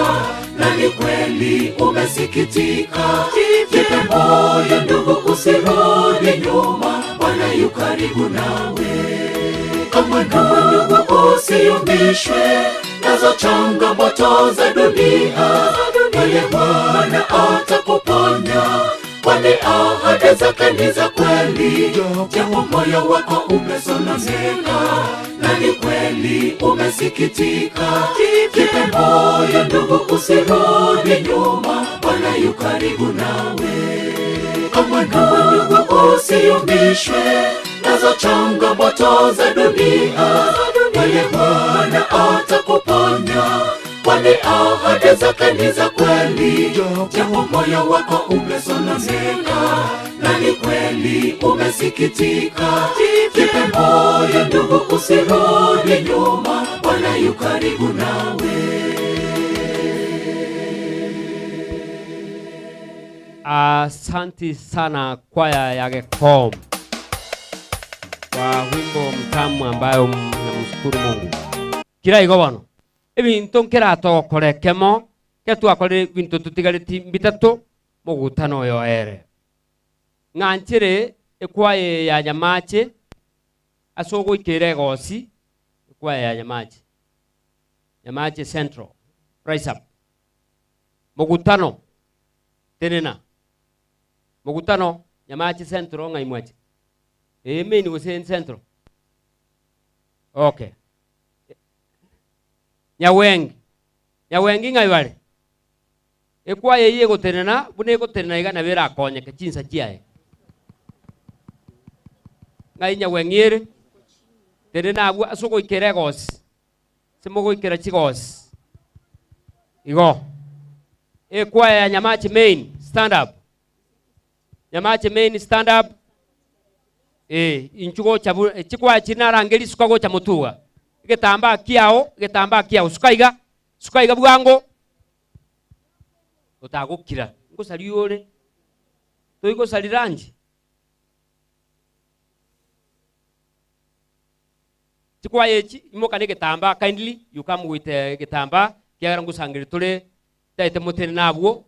na ni kweli umesikitika, jipe moyo ndugu, usirudi nyuma, Bwana yu karibu nawe. Kamwe kamwe ndugu, usiyumbishwe nazo changamoto za dunia, bali Bwana atakuponya, kwani ahadi zake ni za kweli. Japo moyo wako umesononeka na ni kweli umesikitika, jipe moyo ndugu, usirudi nyuma, Bwana yu karibu nawe. Kamwe kamwe ndugu, usiyumbishwe Kunazo changamoto za dunia, bali Bwana atakuponya, kwani ahadi zake ni za kweli. Japo moyo wako umesononeka na ni kweli umesikitika, jipe moyo ndugu, usirudi nyuma, Bwana yu karibu nawe. Asanti sana kwaya ya Gekom kwa wimbo mtamu ambayo namshukuru Mungu. Kira igo bono ebinto nkeratogokora ekemo ketwakorire ebinto tutigareti mbitato mogutano oyo ere ng'anchere ekwaya eye ya Nyamache ase ogoikera egosi ekwaya ya Nyamache Nyamache Central rise up mogutano tenena mogutano Nyamache Central ng'ai mwache eye main gose Central okay Nyawengi Nyawengi ng'ai bare ekwaya eyio egotenena buna egotenena iga nabo erakonyeke chinsa chiaye ng'ai Nyawengi ere tenena abwo ase ogoikera egosi ase mogoikera chigosi igo ekwaya ya Nyamache main stand up Nyamache main stand up eh inchu gocha bu chikwaya chiri narangeria suka gocha motuga egetambaa kiao egetambaa kiao suka iga suka iga bwango otagokira ngosaria ore toigosarira nche chikwaya echi imoka na egetambaa kindly you come with egetambaa kiagera ngosangereria tore taete motenene abwo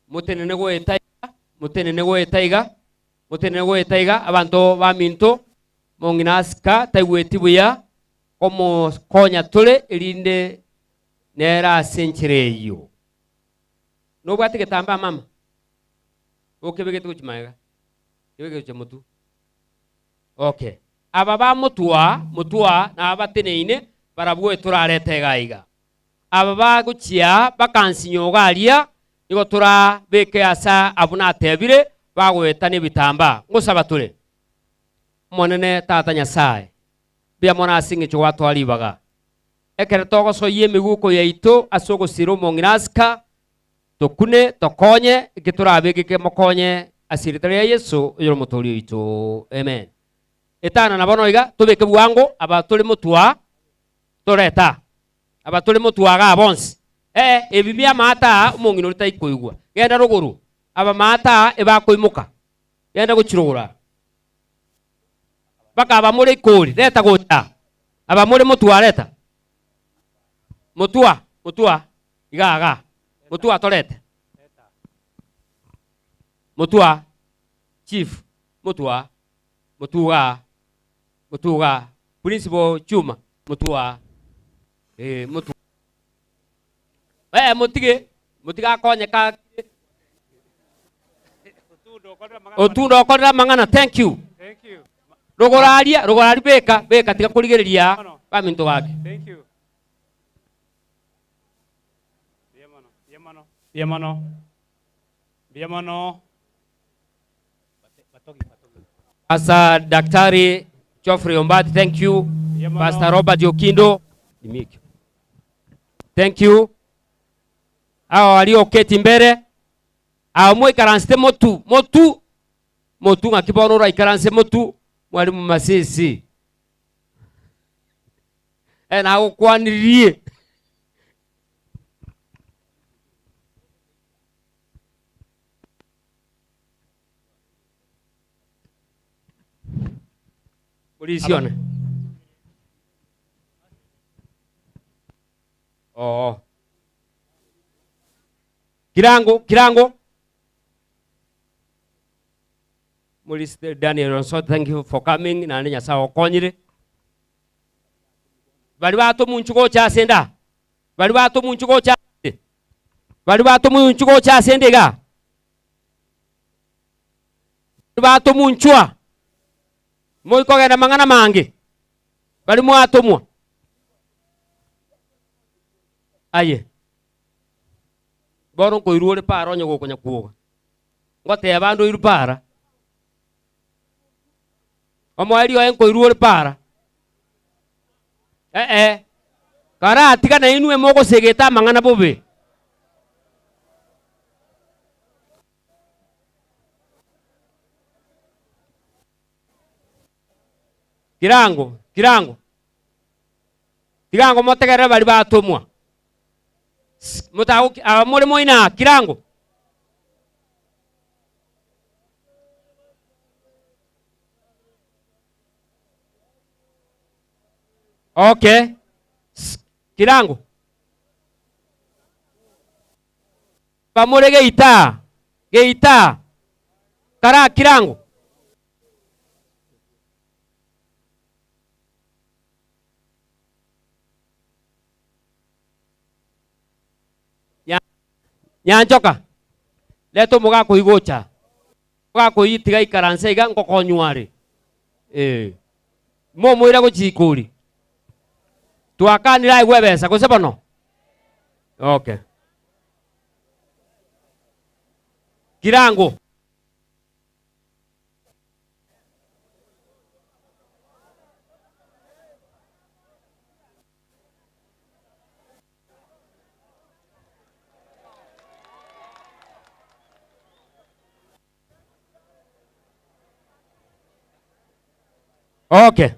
motenene goeta iga motenene goeta iga motenene goeta iga abanto baminto mong'ina asika taigweti buya komokonya tore erinde nere ase enchera eyio. Nobwate egetambaa mama? Okebegete gochia magega, kebeke gochia motwe. Okay. Aba ba motwa, motwa na abateneine barabwo torarete iga iga. Aba bagochia bakansinya iga aria, nigo torabeke ase abwo natebire, bagoeta na ebitambaa. Ngosaba tore. Omonene Tata Nyasae, mbuya mono ase eng'encho gwatoa ribaga. Ekero togosoyia emiguko yaito ase ogosira omong'ina asika, tokune, tokonye, eke torabeke kemokonye ase erieta ria Yeso, oyore Omotoori oito. Amen. Etana na bono iga, tobeke bwango aba tore motwa, toreta aba tore motwa igaa bonsi. Ee, ebi bi'amaata aa omong'ina oria taikoigwa. Genda rogoro, abamaata aa ebakoimoka. Genda gochia rogoro aa. Mpaka abamore ikori, reta gocha aa. Abamore motwa reta. Motwa, motwa, iga igaa. Motwa torete. Motwa, chief, motwa, motwa igaa, motwa igaa. Principal Chuma, motwa igaa. Eh, motwa. Eh, motige, motige akonyeka. Otundo okorire amang'ana, thank you. Thank you. Rogoro aria, rogoro aria beka, beka tiga korigereria baminto gake. Thank you. Mbuya mono, mbuya mono, mbuya mono. Mbuya mono. Pastor Daktari Geoffrey Ombati, thank you. Pastor Robert Okindo, thank you. Hao walioketi mbere, hao moikaransete motu, motu, motu ng'aki bono oraikaranse motu, mwalimu Masisi. Eh, nagokwanirie. Polisi one. Oo. Kirango, kirango. Polisi Daniel Onso, thank you for coming. Nande Nyasaye okonyire. Bari batomunchu gocha ase nda. Bari batomunchu gocha ase. Bari batomunchu gocha ase nda iga. Bari batomunchwa. Moikogenda mang'ana mange. Bari mwatomwa. Aye. Bono nkoirwa ore para onye gokonya kwoga. Ngoteba ande oirwe para. Omoerio oye nkoirwa ore para. Eh-eh. Karatiga nainwe mogosegeta amang'ana bobe. Kirango, kirango. Tigango motegerere baria batomwa. Motagoki aba more moina kirango. Okay. Kirango. Bamore geita. Geita. Kara kirango. Nyanchoka. Leta omogaka oyio gocha. Omogaka oyio tiga aikaranse iga ngokonywa are. Eh. Momoira gochia ikori. Twakanire aigwe ebesa gose bono? Okay. Kirango. Okay.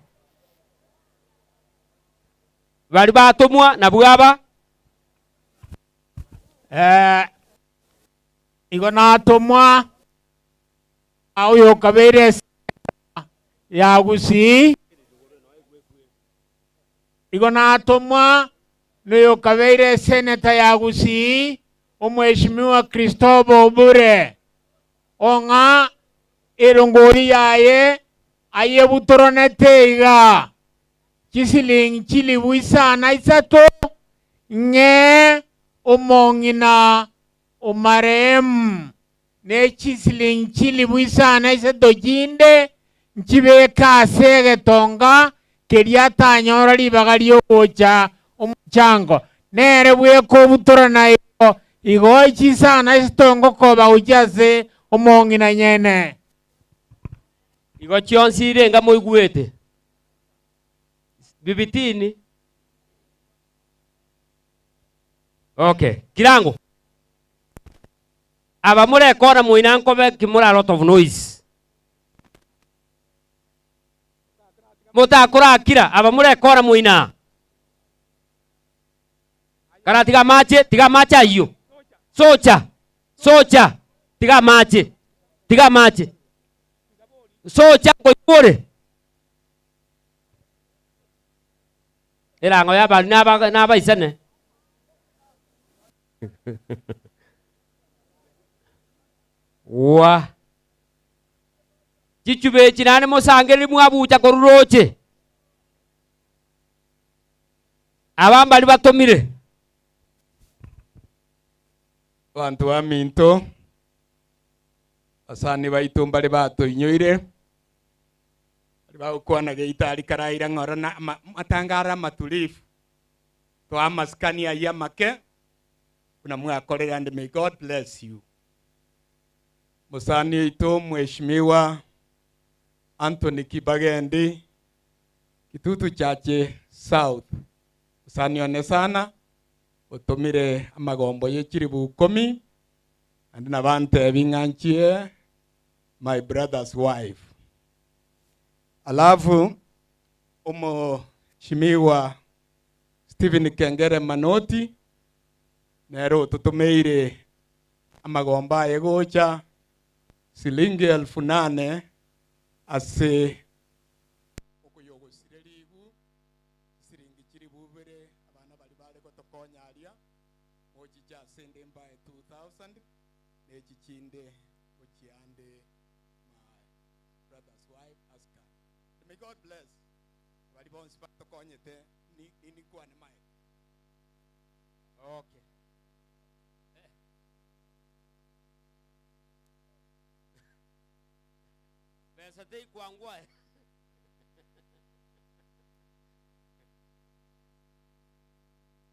Bari batomwa nabwo aba. Eh, igo natomwa oyokabeire ya Gusii igo natomwa noyokabeire seneta ya Gusii omweshimiwa Christopher Obure ong'a erongori yaye ayebutoronete iga chisilingi chilibu isana isato ng'e omong'ina omarehemu ne chisilingi chilibu isana isato chinde nchibeka ase egetonga keria atanyora ribaga riogocha omochango nere bweka obutorana igo igo chisana isato ngokoba gochia ase omong'ina nyene. Igo chionsi irenga moigwete bibitini. Okay, kirango. Aba murekora moina nkobe kimura a lot of noise. Motakorakira aba murekora moina. Kara tiga amache, tiga amache ayio. Socha, socha, tiga amache, tiga amache. Socha nkoigure. Erango y'abari naba nabaisane. Wa. Chichube echi naende mosangereri mwabucha korwa roche. Aba mbari batomire. Abanto baminto, abasani baito mbare batoinyoire, bari bagokwana geita aria karaira ng'ora na ama- matanga are amatulifu, toa amasikani ayio amake, buna mwakorire and may God bless you. Mosani oito Mheshimiwa Anthony Kibagendi, Kitutu Chache South, mosani one sana, otomire amagombo ye chilifu ikomi, naende nabantebi ng'a nchie my brother's wife. Alafu omoshimiwa Stephen Kengere Manoti nere ototomeire amagombo aye gocha silingi elfu nane ase okoyogosire ribu silingi chilifu ibere abana bari bare gotokonya aria mochiche ase ende mbae 2000 nechi chinde gochiande my brother's wife Aska. May God bless bari bonsi batokonyete ni nikwane mae. Okay. Besa teikwangwa.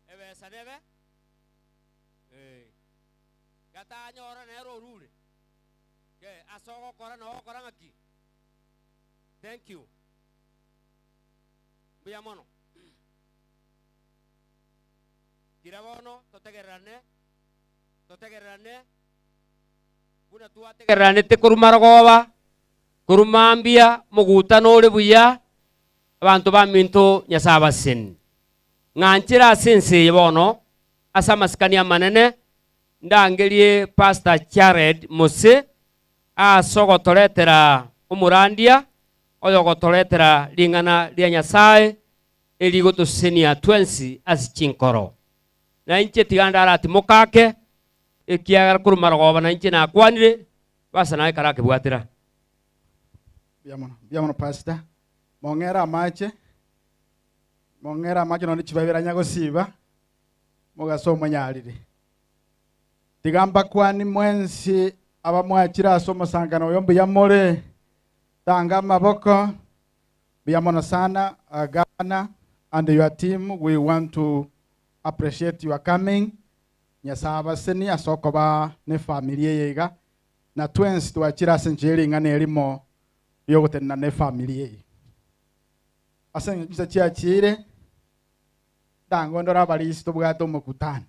Ebesa nebe? Eh. Gatanyora nero orure. Ke ase ogokora na ogokora ng'aki? Thank you. Mbuya mono. Kira bono totegererane, totegererane buna twategereranete korwa marogoba, korwa mambia, mogutano ore buya, abanto baminto Nyasae abasesenie. Ng'anchera ase ense eye bono, ase amasikani amanene, ndangerie Pastor Jared Mose ase ogotoretera omorandia oyogotoretera ring'ana ria Nyasae erigotosesenia twensi ase chinkoro. Na inche tiga ndaratimoke ake, ekiagera korwa marogoba nainche nakwanire, basa naye karakebwatera. Mbuya mono, mbuya mono pastor. Mong'ere amache, mong'ere amache nonye chibabere anya gosiba, mogaso omonyarire. Tiga mbakwani mwensi abamwachire ase omosangano oyo mbuya more, tanga amaboko, mbuya mono sana, Governor and your team, we want to appreciate your coming. Nyasae abasenie ase okoba ne family eye iga, na twensi twachire ase enchera ye ring'ana erimo riogotenena ne family eye. Ase engencho chinsa chiachire, ndango ndore abarisi tobwate omokutano.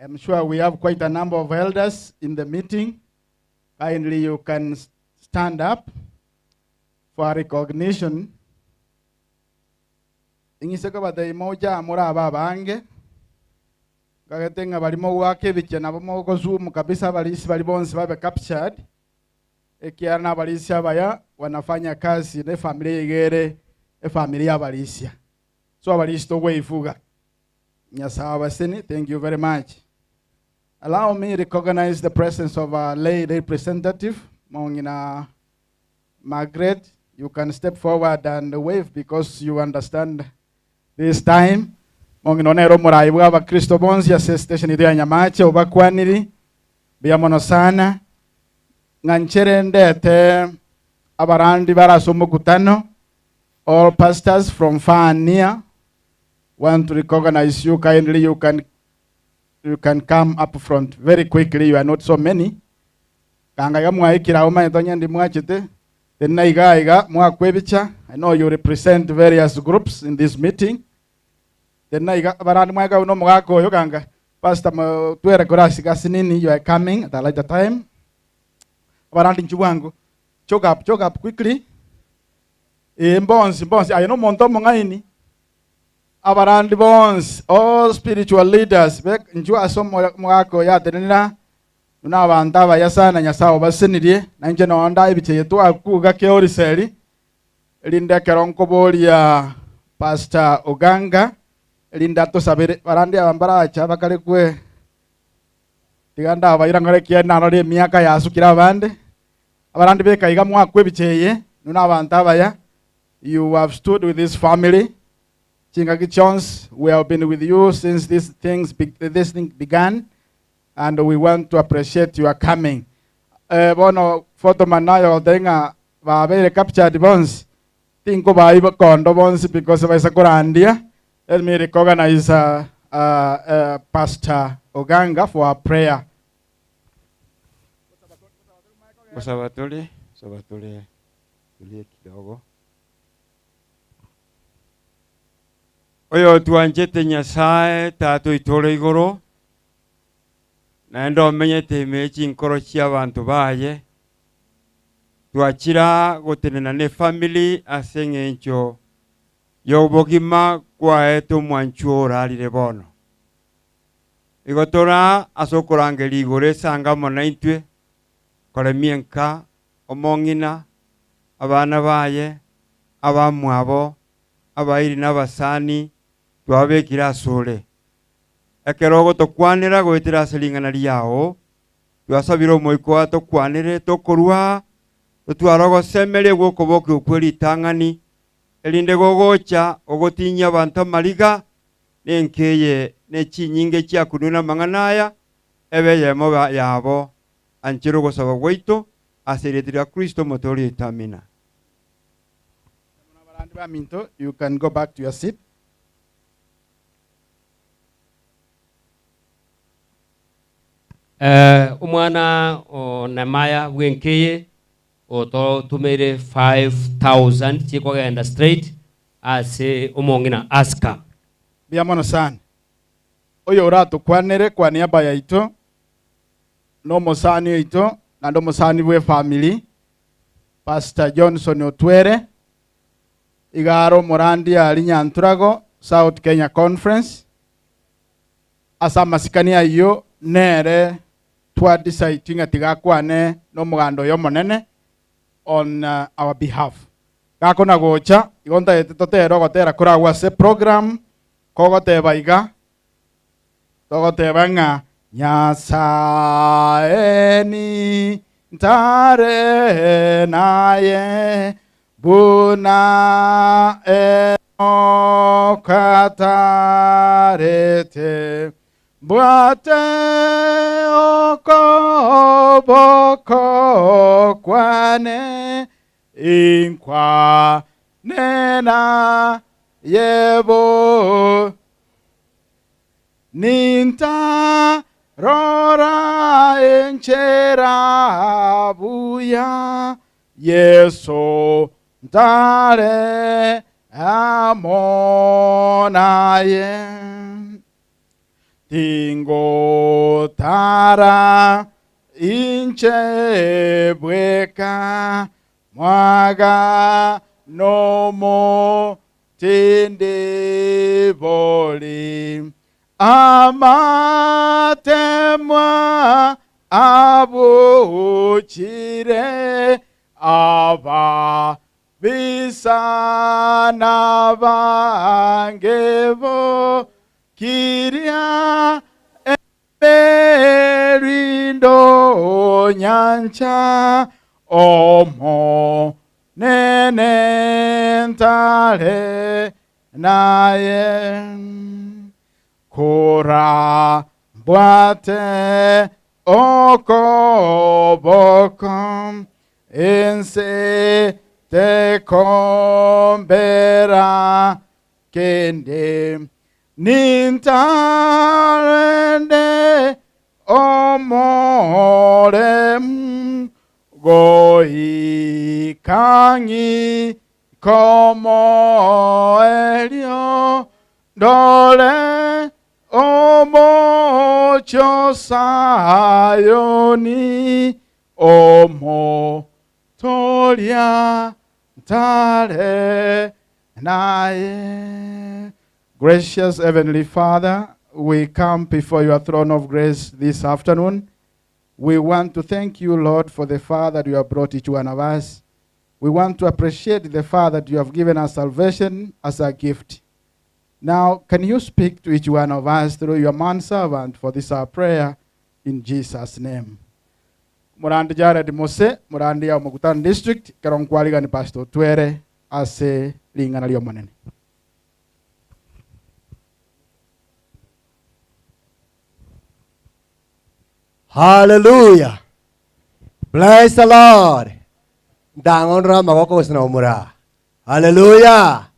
I am sure we have quite a number of elders in the meeting. Kindly you can stand up for recognition. Ing'ise kobatebia moche aa more aba abange, nkagete ng'a baria mogoaka ebichia nabo mogozoom kabisa abarisi baria bonsi babe captured, ekiagera na abarisia abaya wanafanya kazi na efamiri eye iga ere efamiri ya abarisia. So abarisia togweifuga. Nyasae abaseni, thank you very much. Allow me recognize the presence of our lay representative, Mongina Margaret. You can step forward and wave because you understand this time. Mongina onere omorai bwa abakristo bonsi ase station ito ya Nyamache obakwaniri. Mbuya mono sana. Ng'a nchere ndete abarandi bare ase omokutano. All pastors from far and near want to recognize you kindly. You can, you can come up front very quickly. You are not so many. Kanga iga mwaikire abwo omanyete onye ndi mwachete, tenena iga iga mwakwa ebicha. I know you represent various groups in this meeting. Tenena iga abarandi mwaika buna omogaka oyo kanga Pastor twere kore ase gasi nini you are coming at a later time. Abarandi inchuo bwango. Choke up, choke up quickly. Ee mbonsi mbonsi aye nomonto omong'aini. Abarandi bonsi, all spiritual leaders, be inchuo ase omogaka oyo atenenera buna abanto abaya sana Nyasae obasenirie, na inche noo ndae ebicha eye twakuga keoriseri, erinde ekero nkoboria Pastor Oganga, erinde atosabere. Barandi aba mbaracha bakarekwe, tiga ndabaira nkore ekiagera narorire emiaka yasukire abande. Abarandi beka iga mwakwa ebicha eye, inwe nabanto abaya, you have stood with this family chingaki chionsi, we have been with you since this things this thing began and we want to appreciate your coming. Eh, bono photoman naye ogotebia ng'a babeire captured bonsi, tinkobaai kondo bonsi because baisa korandia, let me recognize uh, uh, uh, Pastor Oganga for a prayer. Gosaba tore, gosaba tore, tulie kidogo. Oyotwanchete Nyasae, Tata oito ore igoro, naende omenyete ime ye chinkoro chi'abanto baye, twachira gotenena nefamiri ase eng'encho y'obogima kwaete omwanchwa orarire bono. Igo tore aa ase okorangeria igoro esange amo naintwe, koremia enka, omong'ina, abana baye, abamwabo, abairi na abasani, twababekire asore. Ekero ogotokwanera goetera ase ring'ana riao, twasabire Omoika oo atokwanere tokorua aa, totware ogosemeria gw'okobokigwa kwe ritang'ani, erinde gogocha ogotinyia abanto amariga, Nenka eye ne chinyinga chiakunwe namang'ana aya, ebe eyemo yabo. Anchera ogosaba gwaito ase erieta ria Kristo Omotooria oito. Amina. Abarandi baminto, you can go back to your seat. Eh, omwana o Nehemiah bw'enka eye. Ototomeire 5000 chikogenda straight ase omong'ina Aska. Mbuya mono sana. Oyo oratokwanere kwa niaba yaito nomosani oito naende omosani bw'efamiri, Pastor Johnson Otwere, iga are omorandia aria Nyanturago, South Kenya Conference. Ase amasikani ayio nere twa decide ng'a tiga akwane nomoganda oyo omonene on our behalf. Gakona gocha, igo ntagete totere ogotera koragwo ase program, kogoteba iga, togoteba ng'a Nyasae nintare naye buna Enoka atarete, mbwate okoboko kwane inkwane naye bo. Nintarora enchera buya, Yeso ntare amo naye. Tingotara inche bweka, mwaga nomo Tindi bori amatemwa abuchire ababisa nabange bo kiria Emerindo nyancha Omonene ntare naye. Korambwate okoboko ense tekombera Kende nintarende omoremu goika ng'ike omoerio, ndore omochie o Sayoni, Omotoria ntare naye. Gracious Heavenly Father, we come before your throne of grace this afternoon. We want to thank you, Lord, for the far that you have brought each one of us. We want to appreciate the fact that you have given us salvation as a gift. Now, can you speak to each one of us through your manservant for this our prayer in Jesus' name. Murandi Jared Mose, Murandi ya Mokutano District, ekero nkwarigani Pastor Otwere ase ring'ana ri'Omonene. Hallelujah. Bless the Lord. Ndang'onora amagoko gose na omura. Hallelujah.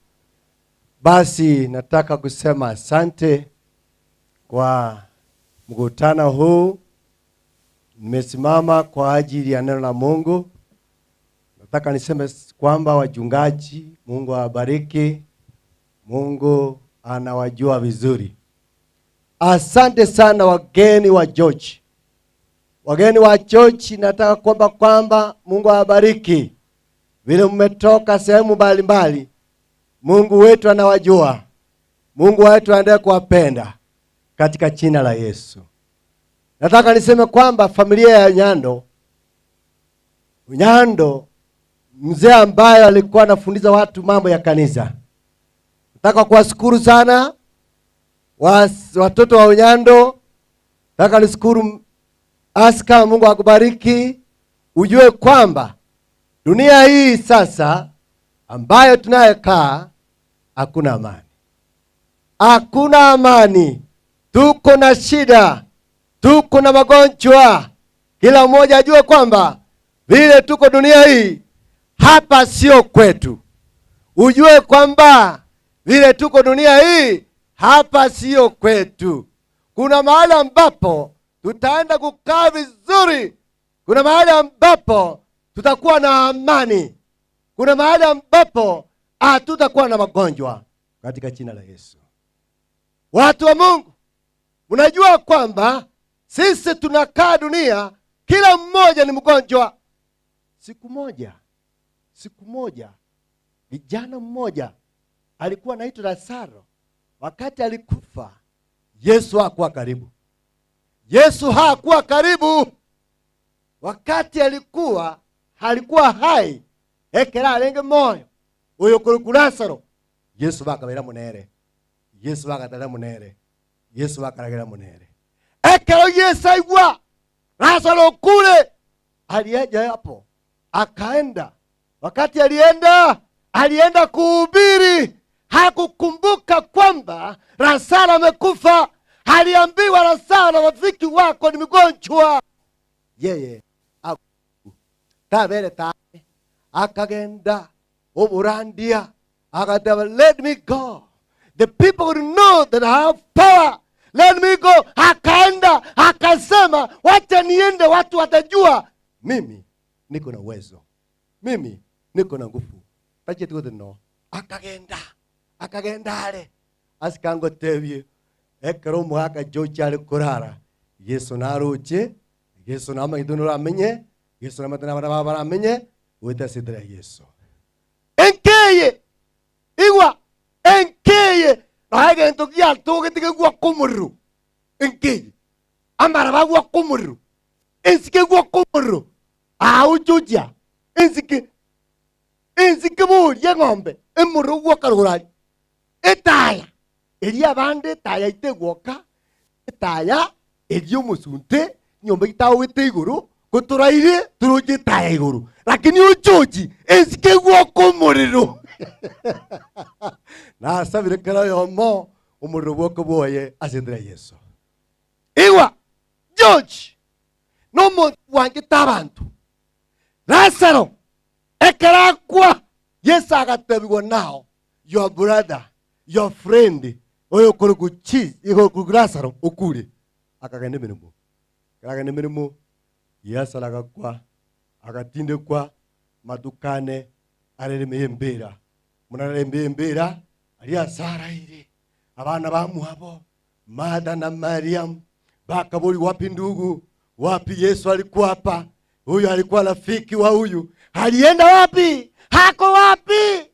Basi nataka kusema asante kwa mkutano huu. Nimesimama kwa ajili ya neno la Mungu. Nataka niseme kwamba wachungaji, Mungu awabariki. Mungu anawajua vizuri. Asante sana wageni wa George. Wageni wa George, nataka kuomba kwamba Mungu awabariki. Vile mmetoka sehemu mbalimbali, Mungu wetu anawajua. Mungu wetu aendelee kuwapenda katika jina la Yesu. Nataka niseme kwamba familia ya Nyando, Nyando mzee ambaye alikuwa anafundisha watu mambo ya kanisa. Nataka kuwashukuru sana watoto wa Unyando. Nataka nishukuru Aska, Mungu akubariki. Ujue kwamba dunia hii sasa ambayo tunayokaa hakuna amani. Hakuna amani. Tuko na shida, tuko na magonjwa. Kila mmoja ajue kwamba vile tuko dunia hii hapa sio kwetu. Ujue kwamba vile tuko dunia hii hapa sio kwetu. Kuna mahali ambapo tutaenda kukaa vizuri. Kuna mahali ambapo tutakuwa na amani, kuna mahali ambapo hatutakuwa na magonjwa katika jina la Yesu. Watu wa Mungu, mnajua kwamba sisi tunakaa dunia, kila mmoja ni mgonjwa. Siku moja, siku moja kijana mmoja alikuwa anaitwa Lazaro. Wakati alikufa, Yesu hakuwa karibu. Yesu hakuwa karibu wakati alikuwa alikuwa hai ekera arenge moyo uyu kuri ku Lazaro. Yesu bakabera munere, Yesu bagatara munere, Yesu bakaragera munere. Ekero Yesu aigwa Lazaro kule, alieja hapo akaenda. Wakati alienda, alienda kuhubiri, hakukumbuka kwamba Lazaro amekufa. Aliambiwa Lazaro, rafiki wako ni mgonjwa. Yeye tabere tae akagenda oburandia akateba, let me go, the people will know that I have power, let me go. Akaenda akasema, wacha niende, watu watajua mimi niko na uwezo, mimi niko na nguvu. No akagenda akagenda are asikango tebie ekero omwaka George ari kurara Yesu naroche Yesu namanyete noramenye Yesu namanyete nabana babo baramenye goeta ase etera ya Yesu. Enkeye igwa enkeye noe egento giatogete kegwaka omorero enkeye amaraba agwaka omorero ensike egwaka omorero aochochia ensike ensike boria eng'ombe emorero ogwoka rogoro aria etaya eria abande etaya ite egwoka etaya eria omosunte nyomba gitagogete igoro gotoraire toroche etaya igoro lakini ochochi ensike egwoka omorero nasabire kera oyomo omorero bwoka bwoye ase endira ya Yesu. Igwa George nomonto bwangete abanto Lazaro ekero akwa Yesu agatebigwa now your brother your friend oyo okore ku Lazaro okure akagenda emeremo ekero agenda emeremo Lazaro agakwa agatindekwa matukane arereme embera munarereme embera aria asaraire abana bamwabo Martha na Mariam bakaburi, wapi ndugu, wapi Yesu alikuwa hapa, huyu alikuwa rafiki wa huyu, alienda wapi, hako wapi?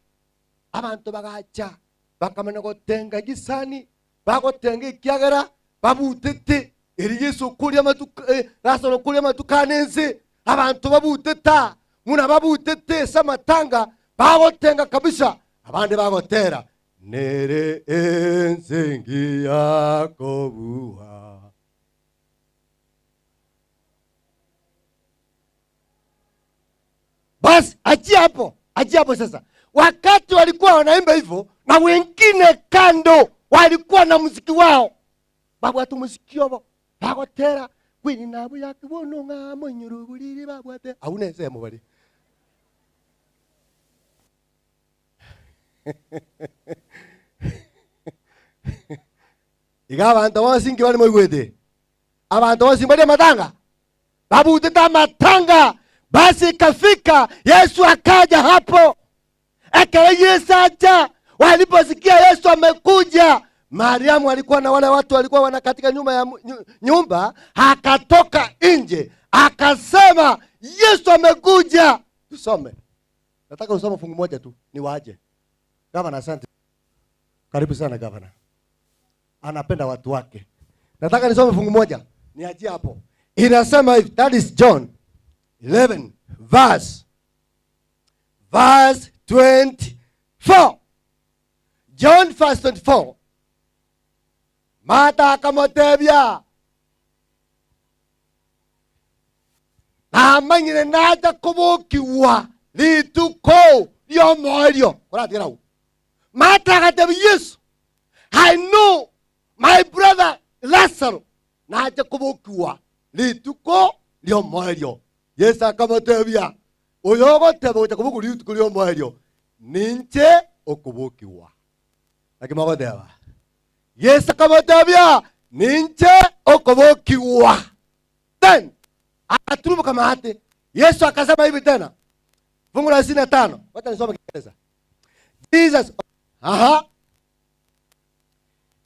Abantu bagacha bakamanya gotenga gisani bagotenga ekiagera babutete eri Yesu kuria matuka Lazaro kuria matukane ense abantu babuteta muna babutete samatanga bagotenga kabisa abande bagotera nere ensengi yakobuha. Basi achia hapo, achia hapo sasa. Wakati walikuwa wanaimba hivyo na wengine kando walikuwa na muziki wao. Babwate muziki obo, bagotera kwini nabo yakibono ng'amo nyuruguriri babwate. Auna ensemo bari. Iga abantu bonsi nki bari moigwete? Abantu bonsi bari amatanga? Babutete amatanga. Basi ikafika Yesu akaja hapo. Ekero Yesu aja, waliposikia Yesu amekuja, Mariamu alikuwa na wale watu walikuwa wanakatika nyuma ya nyumba, akatoka nje akasema Yesu amekuja. Tusome. Nataka usome fungu moja tu, ni waje. Gavana, asante. Karibu sana gavana. Anapenda watu wake. Nataka nisome fungu moja, niachie hapo. Inasema hivi, that is John 11 verse 24. John verse 24. Martha akamotebia, namanyire naja kubukiwa rituko riomoerio. Kũratiga hau. Martha agatebia Yesu, I know my brother Lazarus naja kubukiwa rituko riomoerio. Yesu akamotebia, oyo ogoteba gocha kubukiwa rituko riomoerio ninche okubukiwa. Lakini magoteba Yesu akamotebia ninche okubukiwa. Then akaturubuka maate. Yesu akasema hivi tena, fungu la 65. Wacha nisome Kiingereza. Jesus, aha,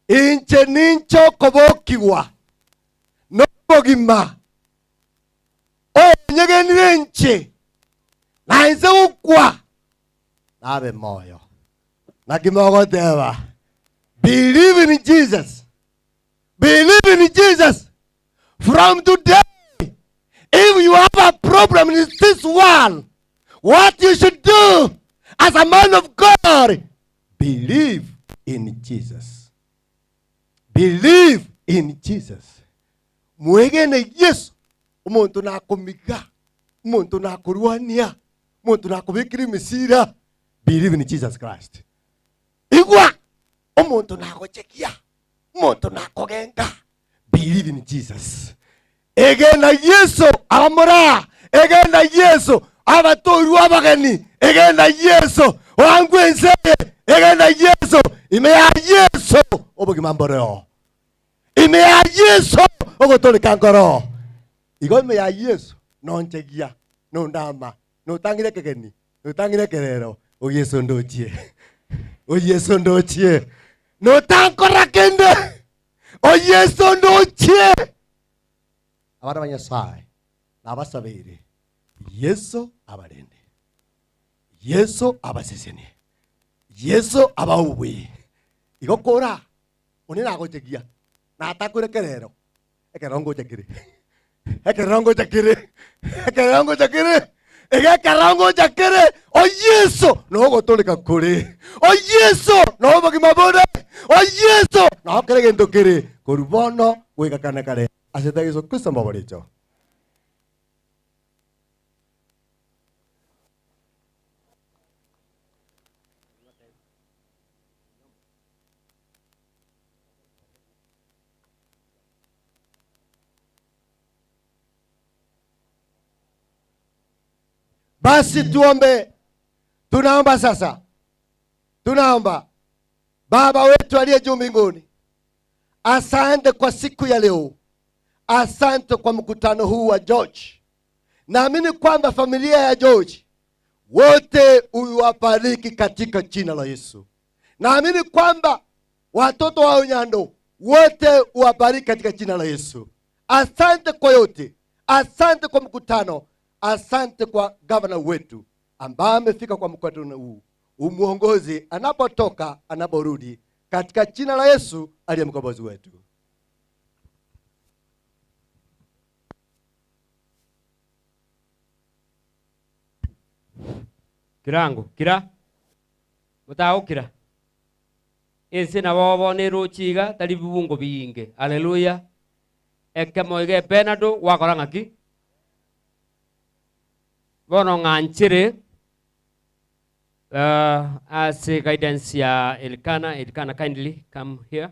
inche nincho kobokigwa nobogima onyegenire inche nainse gokwa nabe moyo nakimogoteba believe in Jesus, believe in Jesus. From today, if you have a problem in this world, what you should do as a man of God, believe in Jesus. Believe in Jesus. Mwegene Yesu omonto nakomiga, omonto nakorwania, omonto nakobekera emesira. Believe in Jesus Christ. Igwa omonto nagochekia, omonto nakogenga. Believe in Jesus. Egena Yesu abamora, egena Yesu abatorwa abageni, egena Yesu wangu enseye, egena Yesu ime ya Yesu obogima mboreo. Ime ya Yesu ogotoreka nkoro. Igo ime ya Yesu nonchegia, nondama, notangire ekegeni, notangire ekerero, o Yesu ndochie. O Yesu ndochie. Notankora kende. O Yesu ndochie. Abana ba Nyasaye nabasabeire Yesu abarende, Yesu abasesenie, Yesu abaubue. Igo kora one nagochegia natakure kerero ekero ngocha kere ekero ngocha kere ekero ngocha kere iga ekero ngocha kere o Yesu nogotoreka kore o Yesu nobogima bore o Yesu nokere gento kere korwa bono goika kane kare ase ta Yesu Kristo mboborecho. Basi tuombe. Tunaomba sasa, tunaomba. Baba wetu aliye juu mbinguni, asante kwa siku ya leo, asante kwa mkutano huu wa George. Naamini kwamba familia ya George wote uwabariki katika jina la Yesu. Naamini kwamba watoto wa Onyando wote uwabariki katika jina la Yesu. Asante kwa yote, asante kwa mkutano, asante kwa gavana wetu ambaye amefika kwa mkutano huu. Umuongoze anapotoka, anaporudi, katika jina la Yesu aliye mkombozi wetu. Kirango kira mutagukira ense nabo bono erochiga tari bibungo binge. Haleluya. Ekemo iga epenado gwakora ng'aki bono ng'anchire as a guidance ya Elkana. Elkana, kindly come here.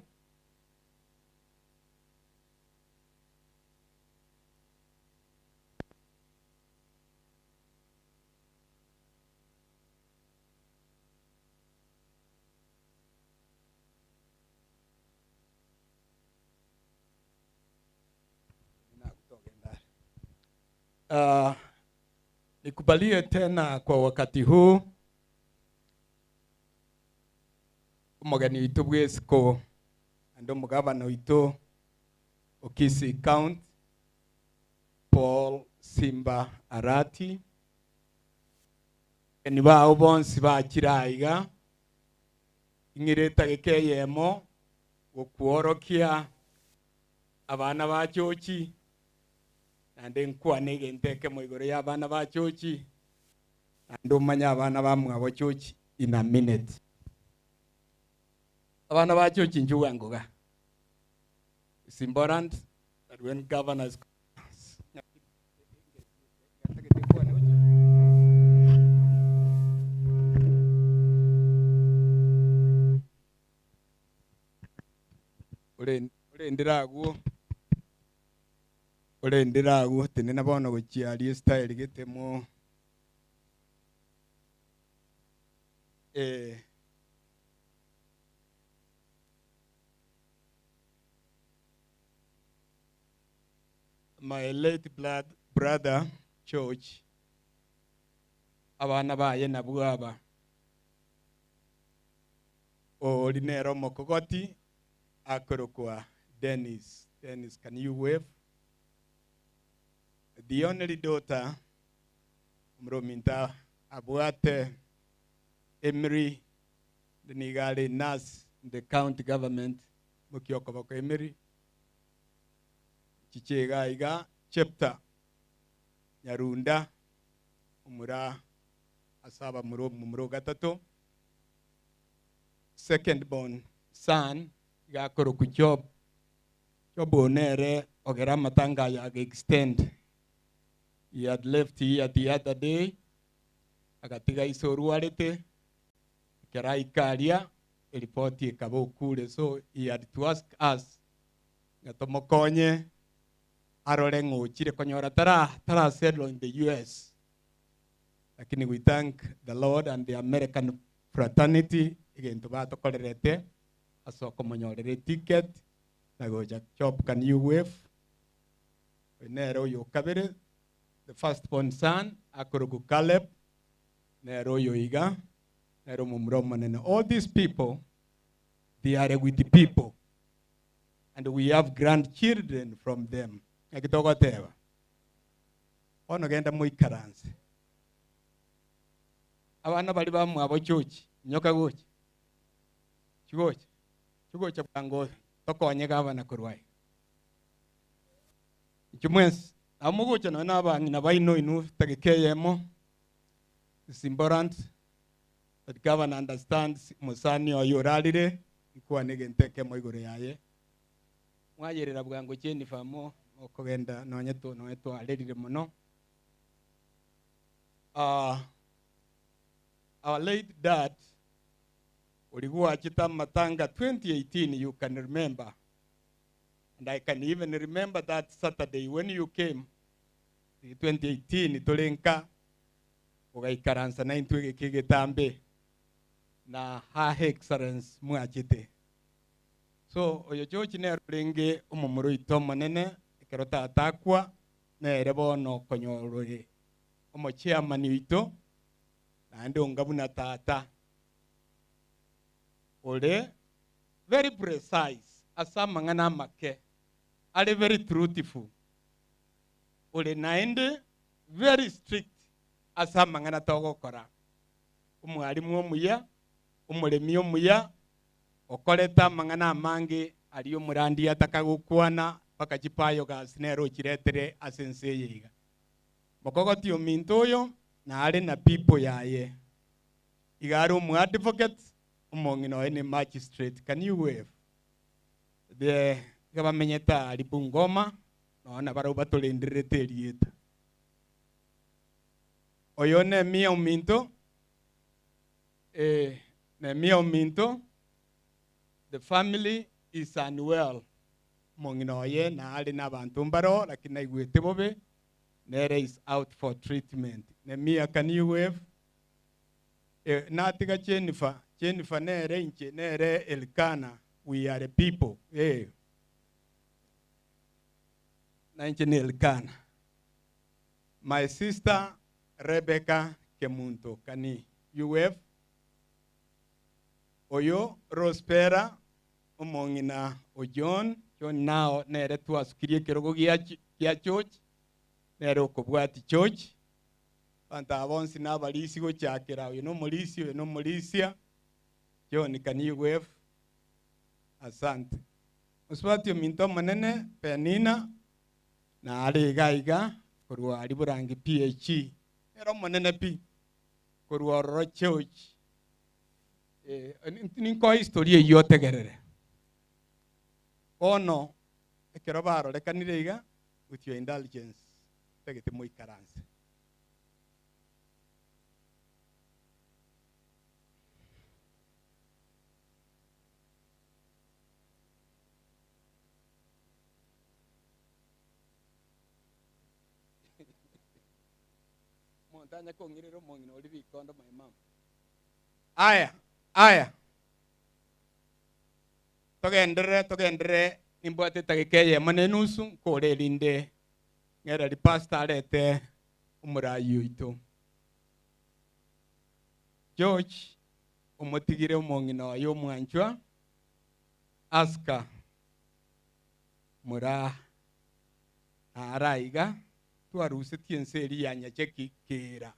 Nikubalie tena kwa wakati huu omogeni witu bwesiko ande omogavana witu o Kisii County Paul Simba Arati, ni bao bonsi bakira iga ing'ireta gikeyemo gokuorokia abana ba chochi nande nkwane egento ekemo igoro ya abana ba chochi nande omanye abana ba mwabo chochi in a minute. Abana ba chochi njuga ngoga. It's important that when governors urendiraguo urendiraguo tene bono gochiaria style getemo my late blood brother George abana baye nabwo aba ori nere omokogoti akorokwa Dennis. Dennis, can you wave? The only daughter omurominta abwate Emery niga are nurse in the county government mokiokoboko Emery chichega iga chapter Nyarunda omura asaba muro muro gatato second born son igakoroku Job. Job onere ogera amatanga ya extend. He had left here the other day agatiga iso orwarete ekero eripoti ekaba okure so he had to ask us ng'a tomokonye arore ng'ochire konyora tara tara settle in the US lakini we thank the Lord and the American fraternity egento batokorerete ase okomonyorera ticket na gocha Job can you wave nere oyo kabere the first born son akoroku Caleb nere oyo iga nere omomura omonene. All these people they are with the people. And we have grandchildren from them. Naki togoteba bono genda moikaranse abana bari bamwabo chochi nyoka gocha chigocha chigocha bwango tokonye gavana korwa iga inche mwensi nabo mogocha nonya na abang'ina baino inu tageka eyemo it's important that governor understands mosani oyo orarire nkwane egento ekemo igoro yaye. Mwayerera bwango Jennifer mo okogenda nonye tu nonye twarerire mono. Our late dad ulikuwa matanga 2018 you can remember. And I can even remember that Saturday when you came 2018 tulenka ugaikaransa na intwe giki gitambe na her excellence mwachite. So oyo George nere renge omomuro oito omonene ekero tatakwa nere bono konyorore omochairman oito naende onga buna tata. Ore very precise ase amang'ana amake are very truthful. Ore naende very strict ase amang'ana togokora. Omwarimu omuya omoremi omuya okoreta amang'ana amange ari omorandi atakagokwana mpaka chipayogas nere ochiretere ase ense eye iga. Mokogoti ominto oyo nare na people yaye. Iga are omu advocate omong'ina oye ne magistrate. Can you wave? The iga bamenyete ari Bungoma nona barabwo batorendererete erieta. Oyo Nehemia ominto Nehemia ominto the family is unwell. Omong'ina oye nare na abanto mbaro lakini naigwete bobe nere is out for treatment. Nehemia can you wave? Natiga Jennifer Jennifer nere inche nere Elkana we are a people. Na inche ni Elkana. My sister Rebecca Kemunto kani you wave? Oyo Rospera omong'ina o John John nao nere twasukirie ekerogo gia church nere okobwati church. Banto aba bonsi na abarisi gochakera oyo nomorisi oyo nomorisia. John can you wave? Asante. Mosubati ominto omonene Penina nare iga iga korwa ari Borangi PHE nere omonene pi korwa ororo church. Ninkoa history eywo otegerere. Bono ekero barorekanire iga with your indulgence tagete moikaranse. Montanya kong'irera omong'ina ori rikondo my mama. Aya aya. Togenderere togenderere nimbwate etageka eyemo na enusu nkore erinde ng'era pastor arete Omorai oito. George omotigire omong'ina oye omwanchwa, Aska Moraa nare aiga, twarusetie ense eria ya Nyacheki kera.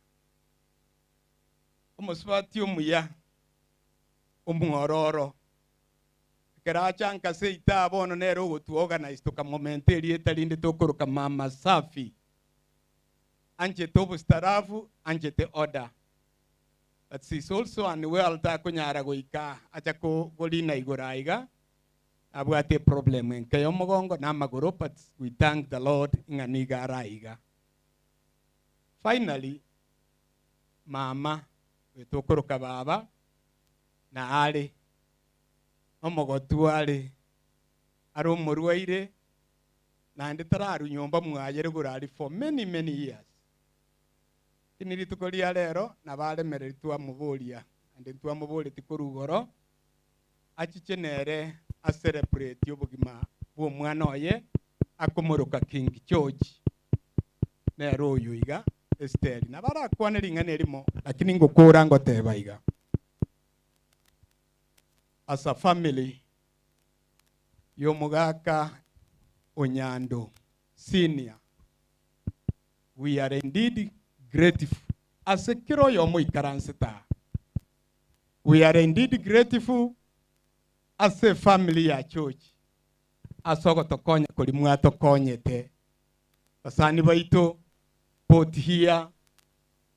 Omosubati omuya, omwororo, ekero acha nka seito bono nere ogotu organize tokamomenta erieta rinde tokoroka Mama Safi. Anchete obostarafu, anchete order. But she's also unwell takonyara goika acha korina igoro aiga, abwate problem enke ya omogongo na amagoro, but we thank the Lord ng'a nigo are aiga. Finally, mama wetokoroka baba na are omogotu are are omorwaire naende tararu nyomba mwayere gorari for many many years. Kini rituko ria rero nabaremereri twamoboria ande twamoboreti korwa igoro achiche nere acelebrate obogima bwa omwana oye akomoroka King George nere oyo iga Esteri nabarakwane ring'ana erimo lakini ngokora ngoteba iga as a family yomogaka Onyando senior we are indeed grateful ase kero oyomo ikaranse ta we are indeed grateful as a family ya church ase ogotokonya kori mwatokonyete basani baito both here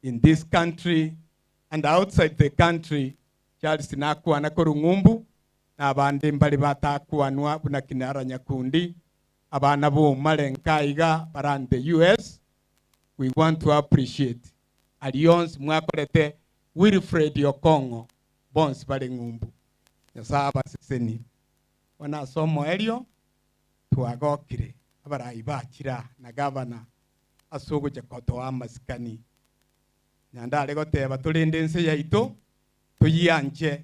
in this country and outside the country. Charles nakwana korwa ng'umbu na abande mbari batakwanwa buna kinara nyakundi abana bomare nkaiga bara the US. We want to appreciate Alliance mwakorete Wilfred Okongo bonsi bari ng'umbu. Nyasaye abaseseni wana somo erio twagokire abarai bachira na gavana ase ogocha kotoa amasikani nyandare goteba torende ense yaito toyianche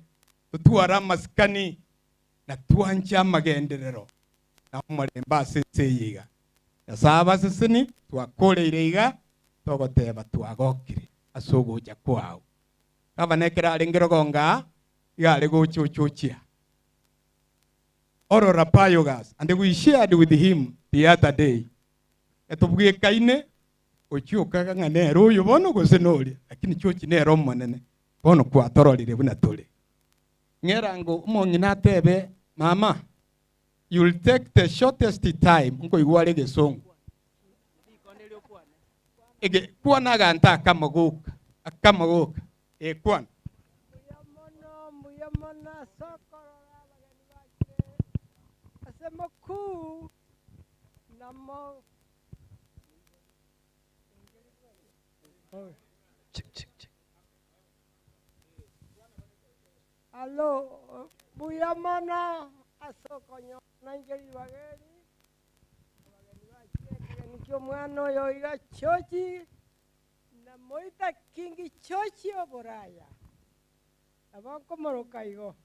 totware amasikani na twanche amagenderero na omorembe ase ense eye iga. Nyasaye abaseseni twakoreire iga togoteba twagokire ase ogocha kwao. Gavana ekero arenge rogonga iga are gochochochia Orora Biogas, and we shared with him the other day. Etubwekaine ochiokaga ng'a nere oyo bono gose noria, lakini chochi nere omonene bono kwatororire buna tore. Ng'erango omong'ina atebe mama, you'll take the shortest time nkoigwa are gesongo. Ege kwana aganta akamogoka akamogoka ekwana. Mbuya mono ase okorora abageni bachire ase mokuu namo alo mbuya mono ase okonyora inche ribageri abageni bachire ekegeni kia omwana oyo iga chochi namoita kingi chochi oboraya nabo nkomoroka igo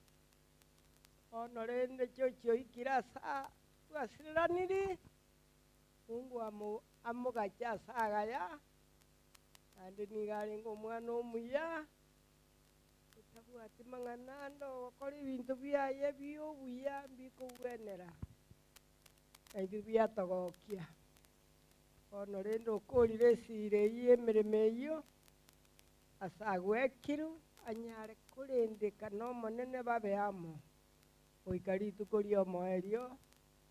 ono rende chochi oikire asa twasireraniri Mungu amogache ase agaya naende nigo arenge omwana omuya otabwati mang'ana ande ogokora ebinto biaye biobuya mbikobwenera naintwe biatogokia bono rende okorire esira eywo emeremo eywo ase agwekiru anyare korendeka na omonene babe amo goika rituko ria omoerio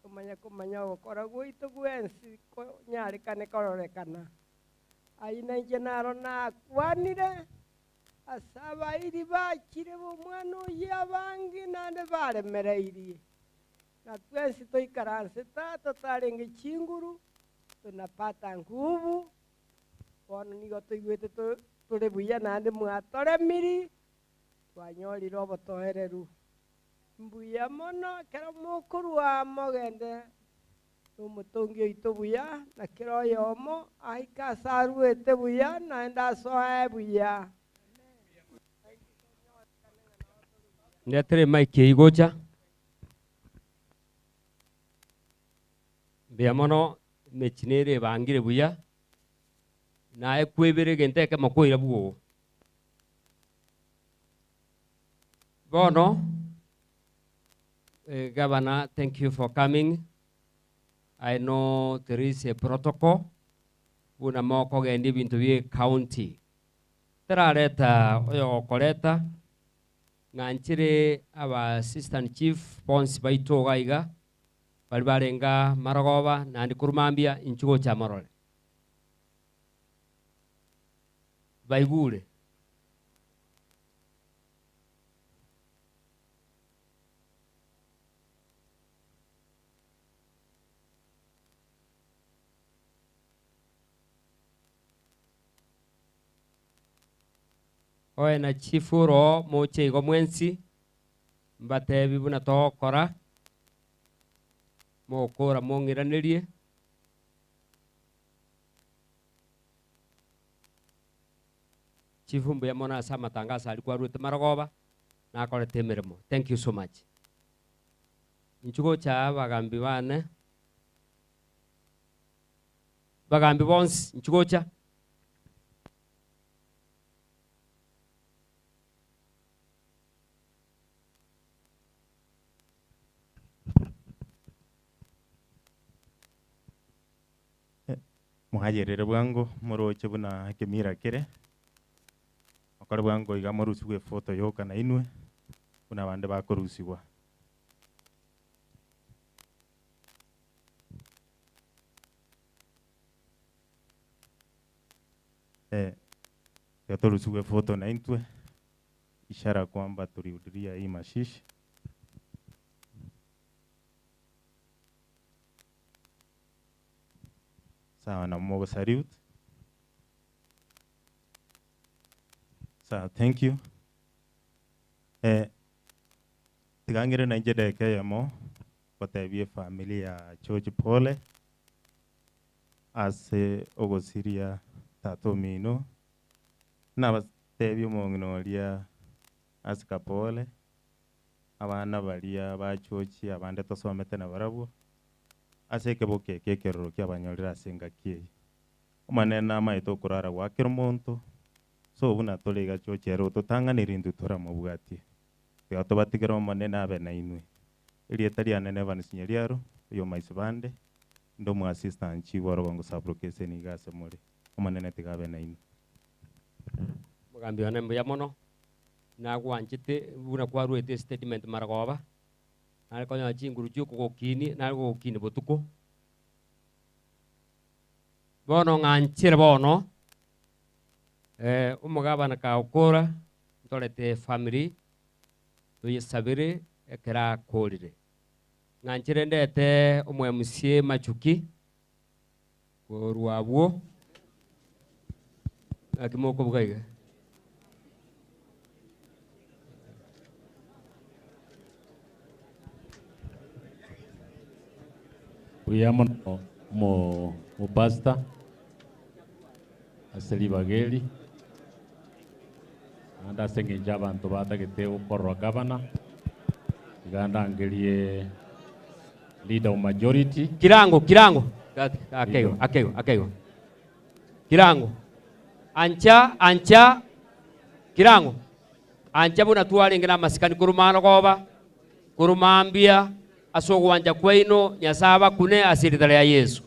omanye komanya ogokora gwaito gwensi konyarekane kororekana aina inche naro nakwanire ase abairi bachire ba omwana oyo abange naende baremereirie na twensi toikaranse ta totarenge chinguru tunapata nguvu bono nigo toigwete tore buya naende mwatoremiri twanyorire obotoereru mbuya mono ekero mokorwa mogende nomotongi oito buya na kero oyomo aika ase arwete buya naende asoe buya. Ndetere mic eigocha mbuya mono emechi nere ebangire buya. Naye kwebera egento ekemo koira bwogo. Bono, eh, Governor, thank you for coming. I know there is a protocol buna mokogenda ebinto bie county. Tarareta oyogokoreta ng'anchire aba assistant chief bonsi baito iga iga bari barenga marogoba naende korwa mambia inchuo gocha morore. Baigure. Oe na chief oro moche igo mwensi mbatebi buna togokora mogokora mong'iranerie. Chief mbuya mono ase amatangaso aria kwaruete marogoba nakorete emeremo thank you so much. Inchuo gocha aa abagambi bane bagambi bonsi inchuo gocha. Moayerere bwango moroche buna ekemira kere, mokore bwango iga morusigwe efoto yoka nainwe, buna abande bakorusigwa. Eh, tiga torusigwe efoto naintwe, ishara kwamba tulihudhuria hii mashishi. Sawa na mogo salute. Sawa, thank you. Eh, tiga ng'ire nainche edageka eyemo gotebia efamily ya George pole ase ogosiria tata omino, nabatebia omong'ina oria asika pole, abana baria ba George abande tosomete nabarabwo, ase ekeboka eke ekeroro kiabanyorire ase engaki eye. Omonene namaete okorara gwa kera omonto, so buna tore iga George ere ototang'aneire intwe toramobwatie. Tiga tobatigere Omonene abe nainwe. Erieta riane n'Evans Nyariaro, oyomaisi bande, inde omoassistant chief orogongo sub-location iga ase more. Omonene tiga abe nainwe. Omogambi one mbuya mono, nagwanchete buna kwaruete estatement marogoba, nare konyora chinguru chia okogokinia, nare kogokinia botuko. Bono ng'anchire bono, omogabana kagokora, ntorete efamiri, toyesabere ekero akorire. Ng'anchire ndete omo MCA Machuki, korwa abwo, naki mokobuga iga? Buya mono omo omopastor ase ribaga eri, naende ase eng'encho abanto batagete gokorora gavana, iga ndangerie leader of majority. Kirango, kirango, akeigo, akeigo, akeigo. Kirango, ancha, ancha, kirango, ancha buna twarenge namasikani korwa marogoba, korwa mambia, ase ogwancha kwaino, Nyasae abakune ase erieta ria Yeso.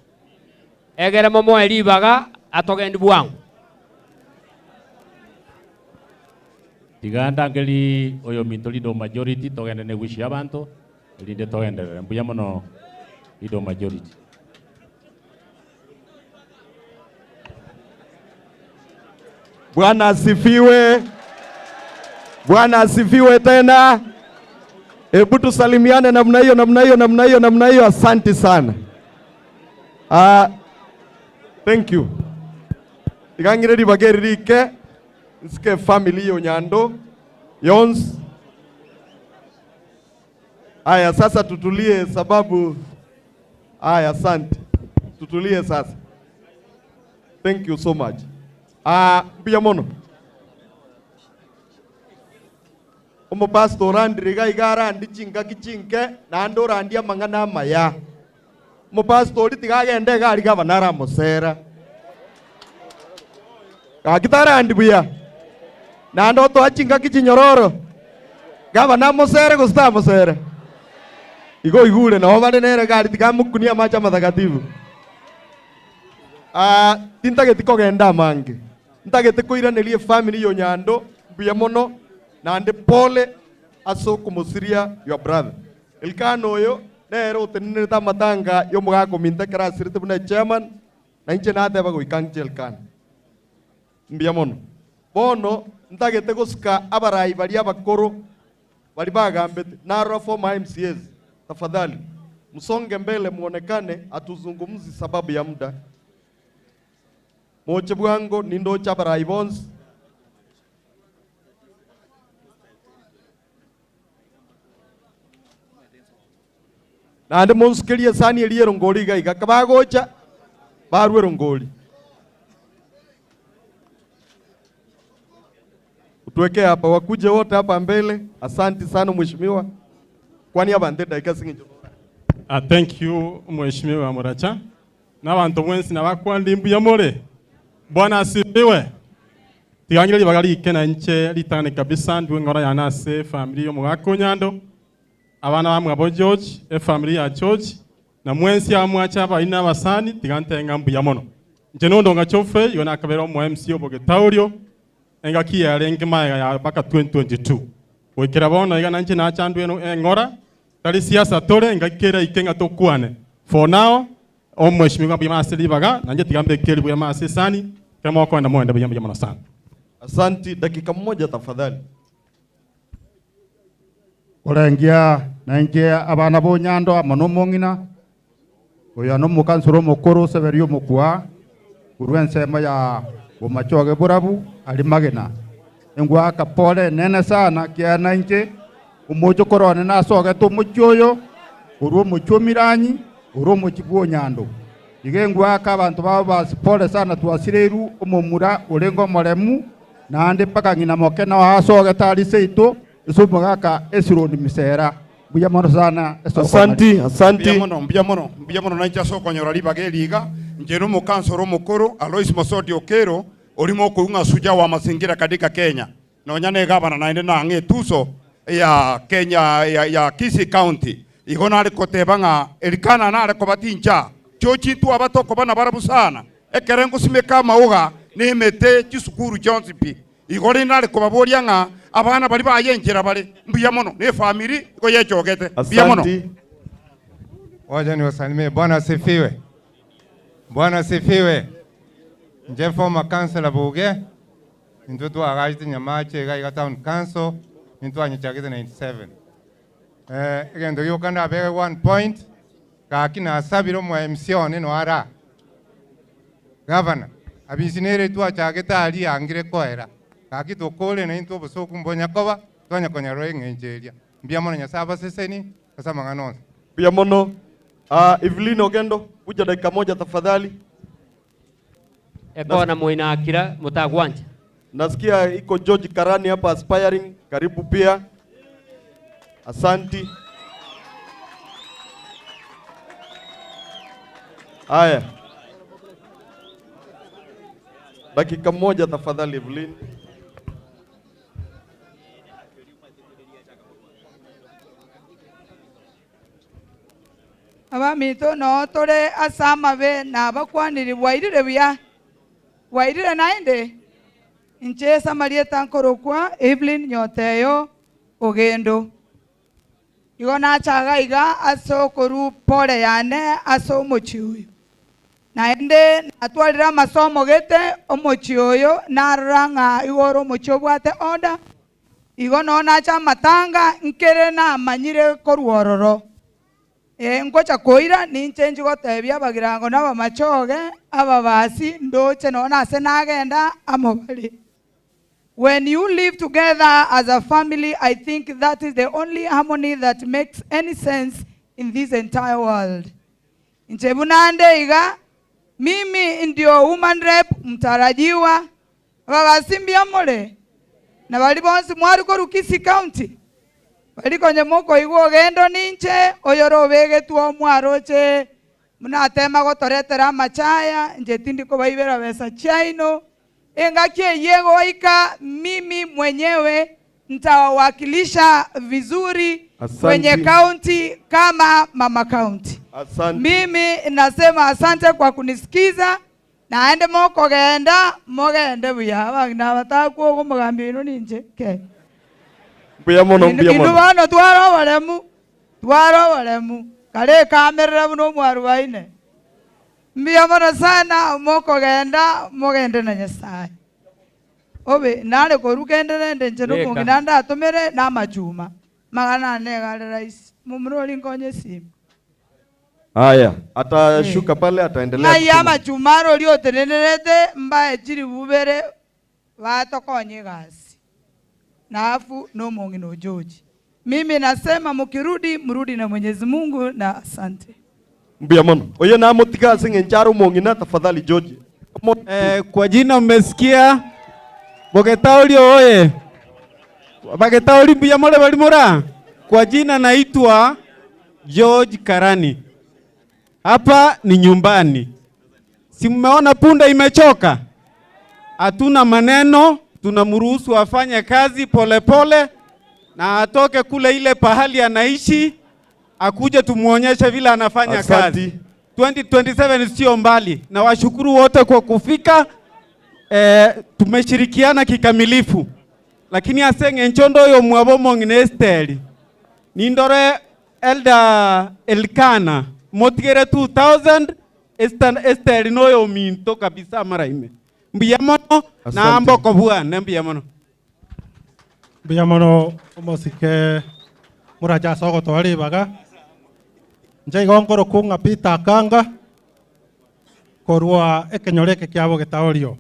Egere momoe ribaga atogendi bwango. Tiga ndangerie oyominto leader of majority togende ne wish y'abanto erinde togenderere. Mbuya mono leader of majority. Bwana asifiwe. Bwana asifiwe tena. Hebu tusalimiane namna hiyo namna hiyo namna hiyo namna hiyo. Asante sana. Thank you. Igang'ire ribaga eri rike nsike family yo Nyando yons. Aya, sasa tutulie sababu. Aya, asante. Tutulie sasa. Thank you so much. Mbuya mono. Omopastor orandire iga iga arandi chingaki chinke naende orandie amang'ana amaya. Omopastor ori tiga agende iga aria gavana aramosera. Gaki tarandi buya. Naende otoa chingaki chinyororo. Gavana amosere gose tamosere? Igo oigure nabo bare nere gari tiga amokunie amache amatakatifu. Ah, tintageti kogenda amange. Ntagete koiraneria efamiri ya Onyando mbuya mono naende pole ase okomosiria your brother. Elkana oyo nere otenenerete amatanga y'omogaka ominto ekero asirete buna echairman, na inche nateba goika ng'che Elkana. Mbuya mono. Bono ntagete gosika abarai baria abakoro baria bagambete, narora former MCAs, tafadhali msonge mbele muonekane hatuzungumzi sababu ya muda. Moche bwango nindoche abarai bonsi. Naende monsukerie esani eria y'erongori iga iga, kabagocha barue erongori. Utuwekee hapa, wakuje wote hapa mbele. Asanti sana mheshimiwa, kwani abanto edakika ase eng'encho Ah, thank you mheshimiwa Muracha. N'abanto mwensi nabakwandi mbuya more. Bwana asifiwe. Tigangire ribaga rike na inche ritang'ani kabisa ndue eng'ora yane ase efamiri y'omogaka Onyando, abana bamwabo George, efamiri ya George, na mwensi abamwacha abaini na abasani, tiga ntebe ng'a mbuya mono. Inche nondonga Geoffrey, igo nakabera omo MC obogetaurio, engaki yarenge magega ya mpaka 2022. Goikera bono iga nainche nachandwe eng'ora, Tari siasa tore engaki keraike ng'a tokwane. For now, omweshimiwa mbuya mono ase ribaga, nainche tiga mbeke ribuya mono ase esani, ekero mokoenda moende buya mbuya mono sana. Asanti, dakika moja tafadhali. Korengia nainche abana b'Onyando amo nomong'ina, oyo nomokansoro omokoro Seberia omokwa, korwa ensemo ya bomachoge borabu aria magena. Engwaka pole enene sana kiagera nainche omochokoro one nasogete omochie oyo, korwa omochie o Miranyi, ore omochie bw'Onyando. Iga engwaka abanto babo basi pole sana twasireirwe omomura orenge omoremu, naende mpaka ng'ina moke nao asogete aria seito ase omogaka Esironi Misera. Mbuya mono sana ase okomaria. Mbuya mono, mbuya mono, mbuya mono nainche ase okonyora ribaga eri iga. Inche nomokansoro omokoro Alois Mosoti Okero, oria mokoigwa ng'a Shujaa wa Mazingira katika Kenya, nonya negavana naende nang'e etuso ya Kenya ya, ya Kisii County. Igo nare koteba ng'a Elikana nare koba tincha, chochi ntwaba tokoba nabarabwo sana, ekere ngosimeka amauga na emete chisukuru chionsi pi. Igo rende nare kobaboria ng'a abana baria baye enchera bare, mbuya mono, na efamiri igo yechogete. Mbuya mono. Wacha niwasalimie. Bwana asifiwe. Bwana asifiwe. Nche former councillor Buge, intwe twagachete Nyamache iga iga town council, intwanyechagete 97. Eh, egento gioka ndabeke one point, gaki nasabire omo MC one no ara. Gavana, abisi nere twachagete aria angire koera, gaki tokore naintwe obosoku mbonyakoba, twanya konyarora eng'encho eria. Mbuya mono Nyasae abaseseni ase amang'ana onsi. Mbuya mono. Ah, Evelyn Ogendo, kuja dakika moja tafadhali. Ekona moina akira mutagwancha. Nasikia iko George Karani hapa aspiring, karibu pia. Asanti. Haya, dakika moja tafadhali Evelyn. Abaminto noo tore ase amabe na abakwaniri bwairire buya, bwairire naende. Inche ase amarieta nkorokwa Evelyn Nyoteyo Ogendo. Igo nachaga iga ase okorua pole yane ase omochie oyo. Naende natwarire amasomo gete omochie oyo narora ng'a igo ore omochie obwate order, igo noo nacha amatanga nkere namanyire korwa ororo. Ee, ngocha koira ninche inche gotebia abagirango na abamachoge, ababasi, ndoche nonya nase nagenda amo bare. When you live together as a family, I think that is the only harmony that makes any sense in this entire world. Inche buna nde iga, mimi ndio woman rep mtarajiwa, ababasi mbuya more, na baria bonsi mwari korwa Kisii County, Baria konya mokoigwa ogendo ninche, oyore obegetwe omwaroche buna atema gotoretera amachaya, inche tindi kobaibera besa chiaino, Engaki eyio egoika mimi mwenyewe nitawawakilisha vizuri Asante. kwenye county kama mama county. Asante. Mimi nasema asante kwa kunisikiza naende mokogenda mogende buya abang'ina abatakwoga omogambi oino ninche ke Mbuya mono, mbuya indu mono. bono twara oboremu twara oboremu kare ekamerera buna omwarubaine mbuya mono sana mokogenda mogende na Nyasaye obe nare korwa kende rende inche Beka. nomong'ina ndatomere na amachuma magana ane egare rahisi momura ori nkonye esimi Haya, atashuka pale ataendelea. Ng'ai kutuma. amachuma aro oria otenenerete mbae chiri bubere batokonye egasi na afu nomong'ina ojoji mimi nasema mukirudi mrudi na Mwenyezi Mungu na asante. Mbuya mono. Oyo namotiga ase ng'encho are omong'ina tafadhali George. Eh, kwa jina mmesikia Bogetaoli oye. Bagetaoli mbuya more bari mora. Kwa jina naitwa George Karani. Hapa ni nyumbani. Si mmeona punda imechoka? Hatuna maneno, tunamruhusu afanye kazi polepole pole, na atoke kule ile pahali anaishi akuje tumuonyeshe vile anafanya Asante. kazi. 2027 sio mbali, na washukuru wote kwa kufika. E, tumeshirikiana kikamilifu, lakini asenge nchondo yo mwabo mong'ina Esteri nindore Elda Elkana motigere 2000 Esther Esteri noyo minto kabisa maraime mbuya mono na mboko bwane mbuya mono Mbuya mono omosike muracha ase ogotoa ribaga nche igo nkoro ng'a Peter Akanga korwa ekenyoro eke kiabo getaorio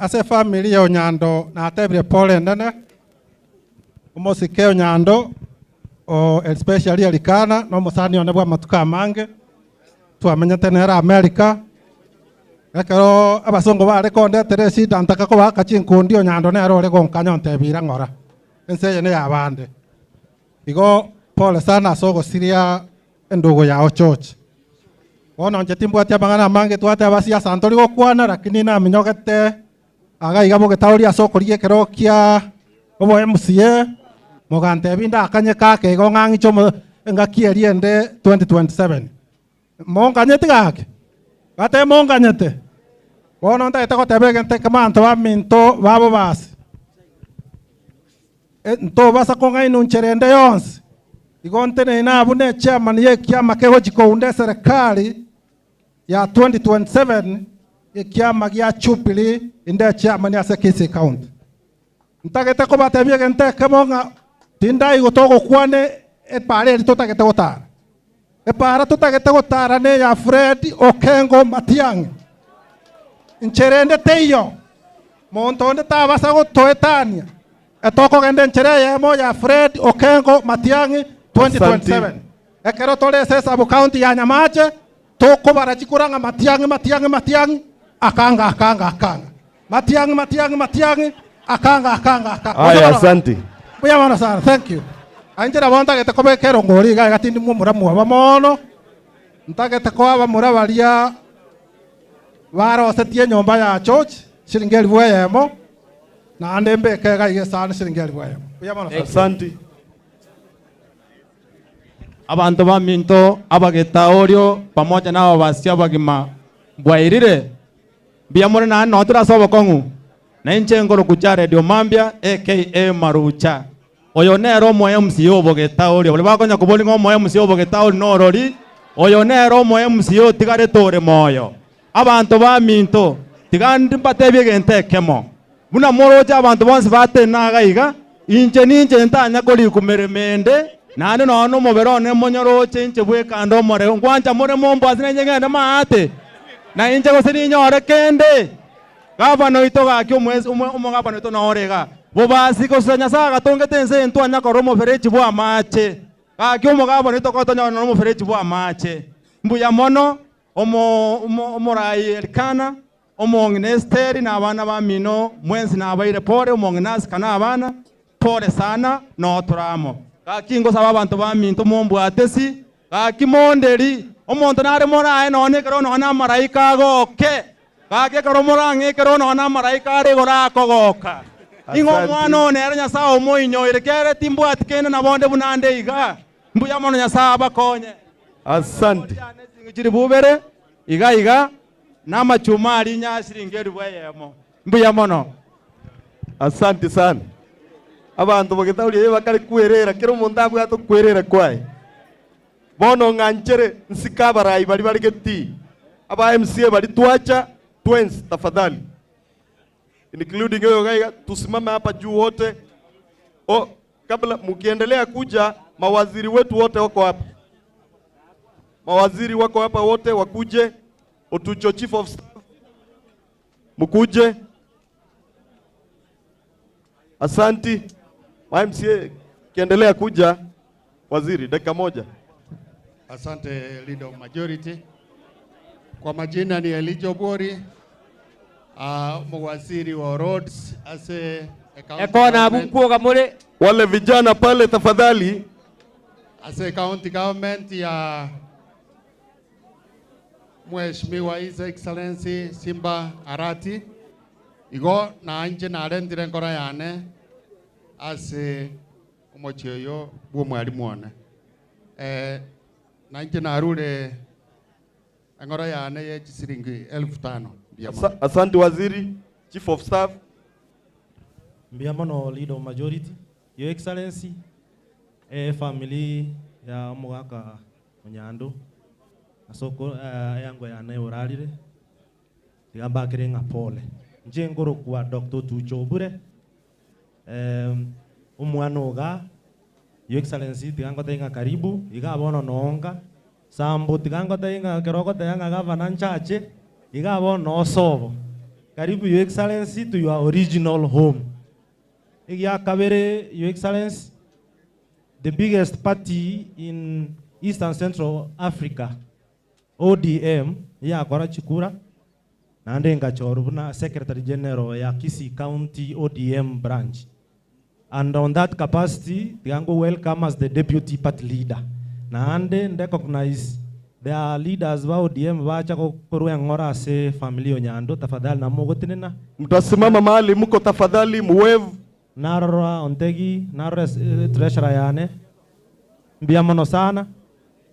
ase efamily ya Onyando natebire pole nene omosike Onyando o especially Elikana na omosani one bwa amatuko amange twamenyete nere America ekero abasongo bare kondetera eshida ntaka kobaka chinkundi Onyando nere ore gonkanya ontebire ng'ora ense eye ne ya bande igo pole sana ase ogosiria endugu yao church bono inche timbwati amang'ana amange twate abasiasa ntori gokwana lakini naminyogete aga iga bogetaoria ase okorigia ekero kia obo MCA mogantebi ndakanye kake igo ng'ang'iche omo engaki eria ende 2027 monganyete gake gate monganyete bono ntagete goteba egento ekemo abanto baminto babo basi ntobasa kong'aina nchere ende yonsi igo ntenene abwo na echairman ya ekiama kegochi kounda eserikali ya 2027 ekiama gia Jubilee inde echairman ase Kisii County ntagete kobatebia egento ekemo ng'a tindaigo togokwana epara eri totagete gotara epara totagete gotara ne ya Fred Okengo Matiang'i nchere ende teiyo monto onde tabasa gotoetania etokogenda enchere eyemo ya Fred Okengo Matiang'i 2027 ekero tore ase esabu county ya Nyamache tokobara chikurang'a Matiang'i Matiang'i Matiang'i akanga akanga akanga Matiang'i Matiang'i Matiang'i akanga akanga akanga Haya, asante. Mbuya mono sana, thank you. Ainche nabo ntagete kobeka erongori iga iga tindi mwomura mwaba mono ntagete koaba mura baria barosetie enyomba ya church shilingi elifu eyemo naende mbeke iga iga esani shilingi elifu eyemo. Mbuya mono sana. Asante. Abanto baminto abagetaorio pamoja na ababasi abagima mbwairire mbuya more naende noo tore ase obokong'u na inche nkoroku Jared Omambia aka Marucha oyo nere omo MC obogetaorio baria bakonya kobori ng'a omo MC obogetaorio norori oyo nere omo MC otigarete ore moyo abanto baminto tiga mbatebie egento ekemo buna moroche abanto bonsi batena iga iga inche ninche ntanya korikumerema ende naende nonya na omobere one monyoroche inche bwekande omoreu nkwancha more mombwase na inche ng'ende maate na inche gose ninyore kende gavana oito gaki omwesi omogavana oito nore iga bobasi gose Nyasaye agatongete ense eye ntwanya korora omoferechi bwa amache gaki omogavana oito kotonyora noro omoferechi bwa amache mbuya mono omo omorai Elikana omong'ina Esteri na abana bamino mwensi nabaire pore omong'ina Asika na abana pore sana notoramo gaki ngosaba abanto baminto mombwatesi gaki monderi omonto nare morae nonya ekero nonya amaraika agoke. Gaki ekero morang'e ekero nonya namaraika are igoro akogoka. Ning'o Asante. omwana one ere Nyasae omoinyoire kere timbwati kende na bonde buna nde iga. Mbuya mono Nyasae abakonye. Asante. Chiri bubere iga iga na amachuma aria nyasiringi elifu eyemo. Mbuya mono. Asante sana. Abanto bogetauria eye bakare kwerera, kera omonto abwate okwerera kwaye. Bono ng'anchere nsike abarai baria bare getii, aba MCA baria twacha twensi tafadhali, including oyo iga iga, tusimame hapa juu wote. O, kabla mukiendelea kuja, mawaziri wetu wote wako hapa, mawaziri wako hapa wote wakuje, Otucho chief of staff mukuje. Asanti. Ma MCA kiendelea kuja, waziri, dakika moja. Asante leader of majority. Kwa majina ni Elijah Obwori, mwaziri wa roads ase county Ekona government. bunkuoga more. Wale vijana pale tafadhali. Ase county government ya Mheshimiwa His Excellency Simba Arati, igo nainche narentire enkoro yane ase omochie oyo bw'omwalimu one. Eh, nainche narure engoro yane ye chisiringi elfu tano. Mbuya mono. Asante waziri, chief of staff. Mbuya mono leader of majority. Your Excellency, eh, family ya omogaka Onyando ase oko eango yane orarire, tiga mbakere ng'a pole. Inche nkorokwa Doctor Otucho Obure, omwana ogaa, Your Excellency tiga ngotebie ng'a karibu, igaa bono noonga, Sambo tiga ngotebie ng'a ekero ogoteba ng'a gavana nchache, igaa bono nosobo. Karibu Your Excellency to your original home. Egiakabere Your Excellency, the biggest party in East and Central Africa, ODM, yakora chikura, naende ngachorwa buna Secretary General ya Kisii County ODM branch. And on that capacity, tiga nko welcome as the deputy party leader. Naende nderecognize there are leaders ba ODM bacha korwa eng'ora ase family Onyando, tafadhali namogotenena. Mtasimama mahali mko tafadhali muwave. Narora Ontegi, narora treasurer yane, mbuya mono sana,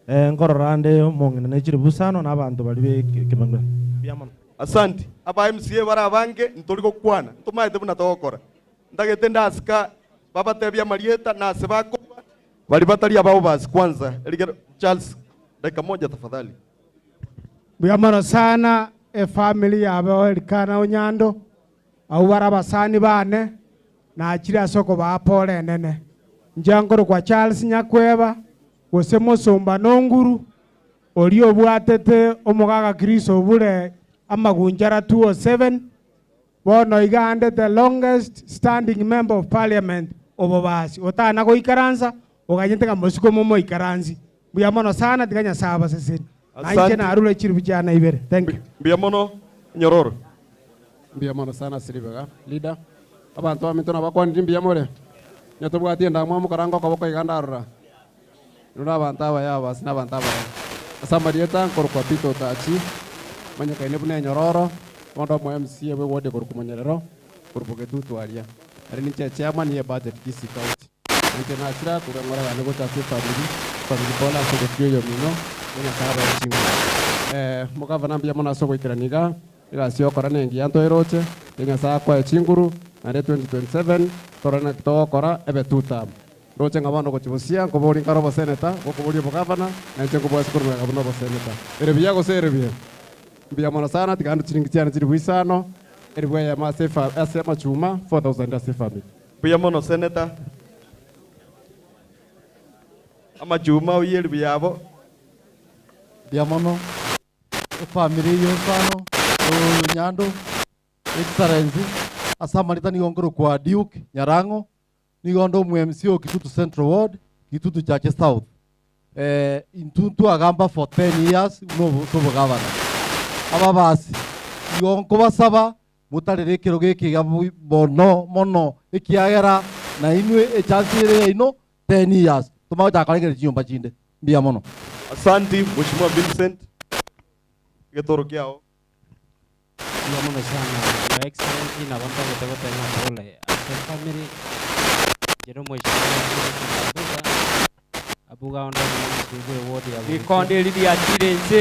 nkorora ande omong'ina ne chiribu isano na abanto baria be ekemang'u. Mbuya mono. Asanti. Aba MCA bare abange ntori gokwana, ntomaete buna togokora. Ntagete ndasika babatebie amarieta na ase bakorwa, baria batari abao basi kwanza. Erigero Charles, dakika moja tafadhali. Mbuya mono sana efamiri yabo Elikana Onyando, abwo bare abasani bane, nachire ase okobaa pole enene. Inche nkorokwa Charles Nyakweba, gose mosomba nonguru, oria obwatete omogaga Chris Obure amagunchara 207, bono iga ande the longest standing member of parliament obobasi, otana goikaransa, oganyete ng'a mosiko momoikaransi. Mbuya mono sana, tiga Nyasaye abaseseni. Nainche Asante. narure chiribu chiane ibere. Thank you. Mbuya mono, Nyororo. Mbuya mono sana Siribaga, leader. Abanto baminto nabakwanire mbuya more. Onye tobwati endamwamu mokarange okoboko iga ndarora. Inwe nabanto abaya abasi na abanto abaya. Ase amarieta nkorokwa Peter Otachi, manyekaine buna enyororo, bono omo MCA bwe ward ekorokwa Monyerero, korwa Bogetutu aria. Ere ninche echairman ye budget Kisii County. Nainche nachira korwa eng'ora yane gocha ase efamiri, efamiri pole ase ogotiga oyomino, na Nyasae abae chinguru. Eh, omogavana mbuya mono ase ogoikerania iga, egasi ogokora nengiya ntoeroche, erio Nyasae akoe chinguru, naende 2027 torore naki togokora ebe two term. Ndoche ng'a bono gochia bosia nkoboria nkare oboseneta, gokoboria obogavana, na inche nkobua ase korwa magega buna oboseneta. Ere buya gose ere buya? Mbuya mono sana, tiga ande chiringi chiane chilifu isano, elifu eyemo ase efa ase amachuma, 4000 ase efamiri. Mbuya mono Senator. Amachuma oyie elifu yabo. Mbuya mono efamiri eye osano Onyando Excellency ase amarita nigo nkorokwa Duke Nyarang'o nigo nde omo MC o Kitutu Central Ward Kitutu Chache South eh, intwe ntwagamba for 10 years buna ase obogavana ababasi nigo nkobasaba Motarere ekerogo eke iga mono mono, ekiagera nainwe echance ere yaino 10 years, tomanye gochaka korengereria chinyomba chinde. Mbuya mono. Asanti Mheshimiwa Vincent, egetoro kiao. Mbuya mono sana Your Excellency nabo ntagete goteba ng'a pole ase efamiri, inche na omweshimiwa Millicent Abuga, Abuga onde omonene bwe eward ya Bogeto. Rikondo eri riachire inse,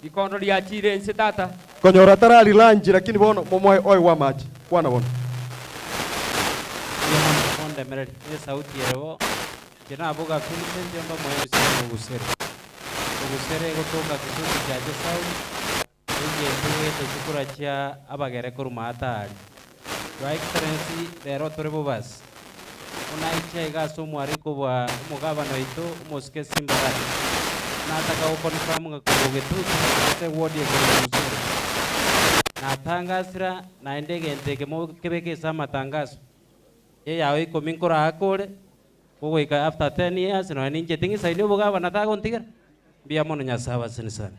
rikondo riachire inse tata. Konyora tarari lunch lakini bono momoe oegwe amache. Kwana bono. Mbuya mono mondemereri nesauti ere bo. Inche naboga Vincent onde omo MC Omogusere. Ogusere egotoka Kitutu Chache South, egento egete chikura chia abagere korwa maata aria. Your Excellency rero tore bobasi. Buna aiche iga ase omwariko bwa omogabana oito omosike Simba Arati. Nataka go confirm ng'a korwa Getutu ase eward ekorwa Ogusere. Natangasira naende egento eke mokebeke ase amatangaso. Eyao ikomi nkoraakore, Kogoika after ten years nonya ninche ting'isaini obogabana tagontigera? Mbuya mono Nyasae abasesenie sana.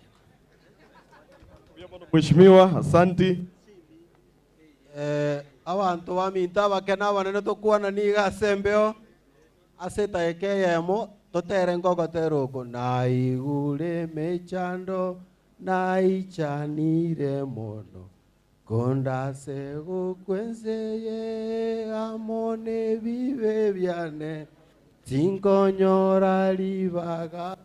Mheshimiwa, asanti. Eh, abanto baminto abake na abanene tokwanani iga ase embeo ase etageka eyemo totere nkogotera oko naigure emechando naichanire mono Kondase gokwa ense eye amo nebibe biane, tinkonyora ribaga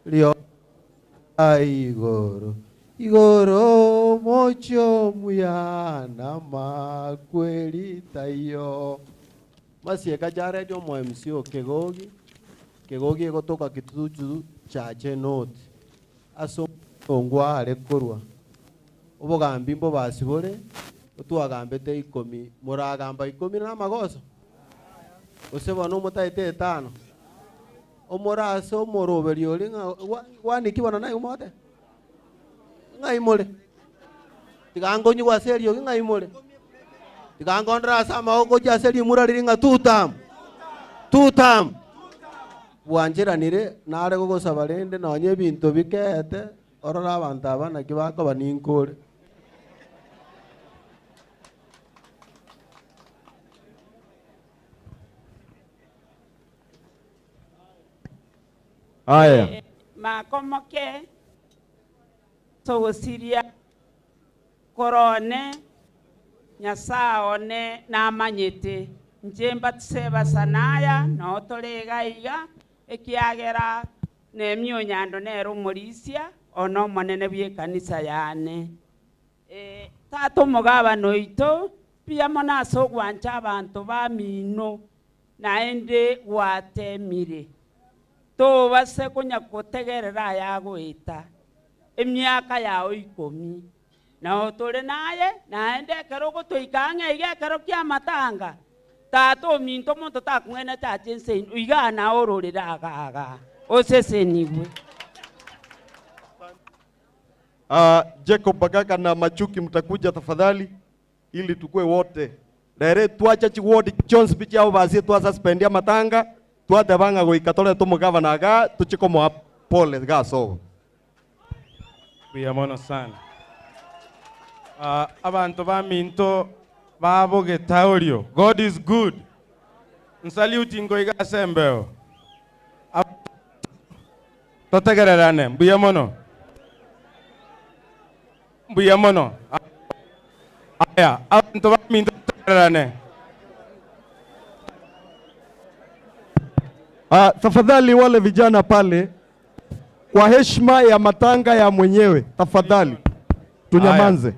riogocha igoro, igoro omochie omuya namakweri taiyo. Masieka Jared omo MC o Kegogi, Kegogi egotoka Kitutu Chache North, ase omongwa are korwa. Obogambi mbobasi bore, otwagambete ikomi, moragamba ikomi namagoso? Gose bono omotaete etano? Omore ase omoroberio oria ng'a gwa- gwaniki bono naye omote? Ng'ai more? Tiga nkonyigwe ase eriogi ng'ai more? Tiga nkondore ase amaboko gochia ase rimura riria ng'a tutam, tutam. Bwancheranire, nare gogosaba rende nonye ebinto bikeete, Orore abanto aba naki bakoba ninkore. Aya. Makomoke togosiria korone Nyasae one namanyete, inche mbatise basanaya noo tore iga iga, ekiagera Nehemia onyando nere omorisia one omonene bw'ekanisa yane. Ee, Tata omogabane oito, mbuya mono ase ogwancha abanto bamino, naende gwateemire. Tobase konya gotegerera ayagoeta emiaka yao ikomi. Nao tore naye, naende ekero ogotoika ang'e iga ekero ki'amatanga, tata ominto omonto takong'aina chache ense ino, igaa nao ororere aga aga, osesenigwe. Uh, Jacob Bagaka na Machuki mtakuja tafadhali ili tukue wote. Rere twacha chiward chionsi pi chiabo basie twasuspend amatanga twateba ng'a goika torete omogavana igaa tochie komoa pole iga ase obo. Mbuya mono sana. Ah, abanto baminto babogete orio. God is good. Nsaluti nkoiga ase embeo. Totegererane. Mbuya mono. Mbuya mono. Aya, abanto baminto totegererane. Ah, tafadhali wale vijana pale kwa heshima ya matanga ya mwenyewe tafadhali tunyamanze.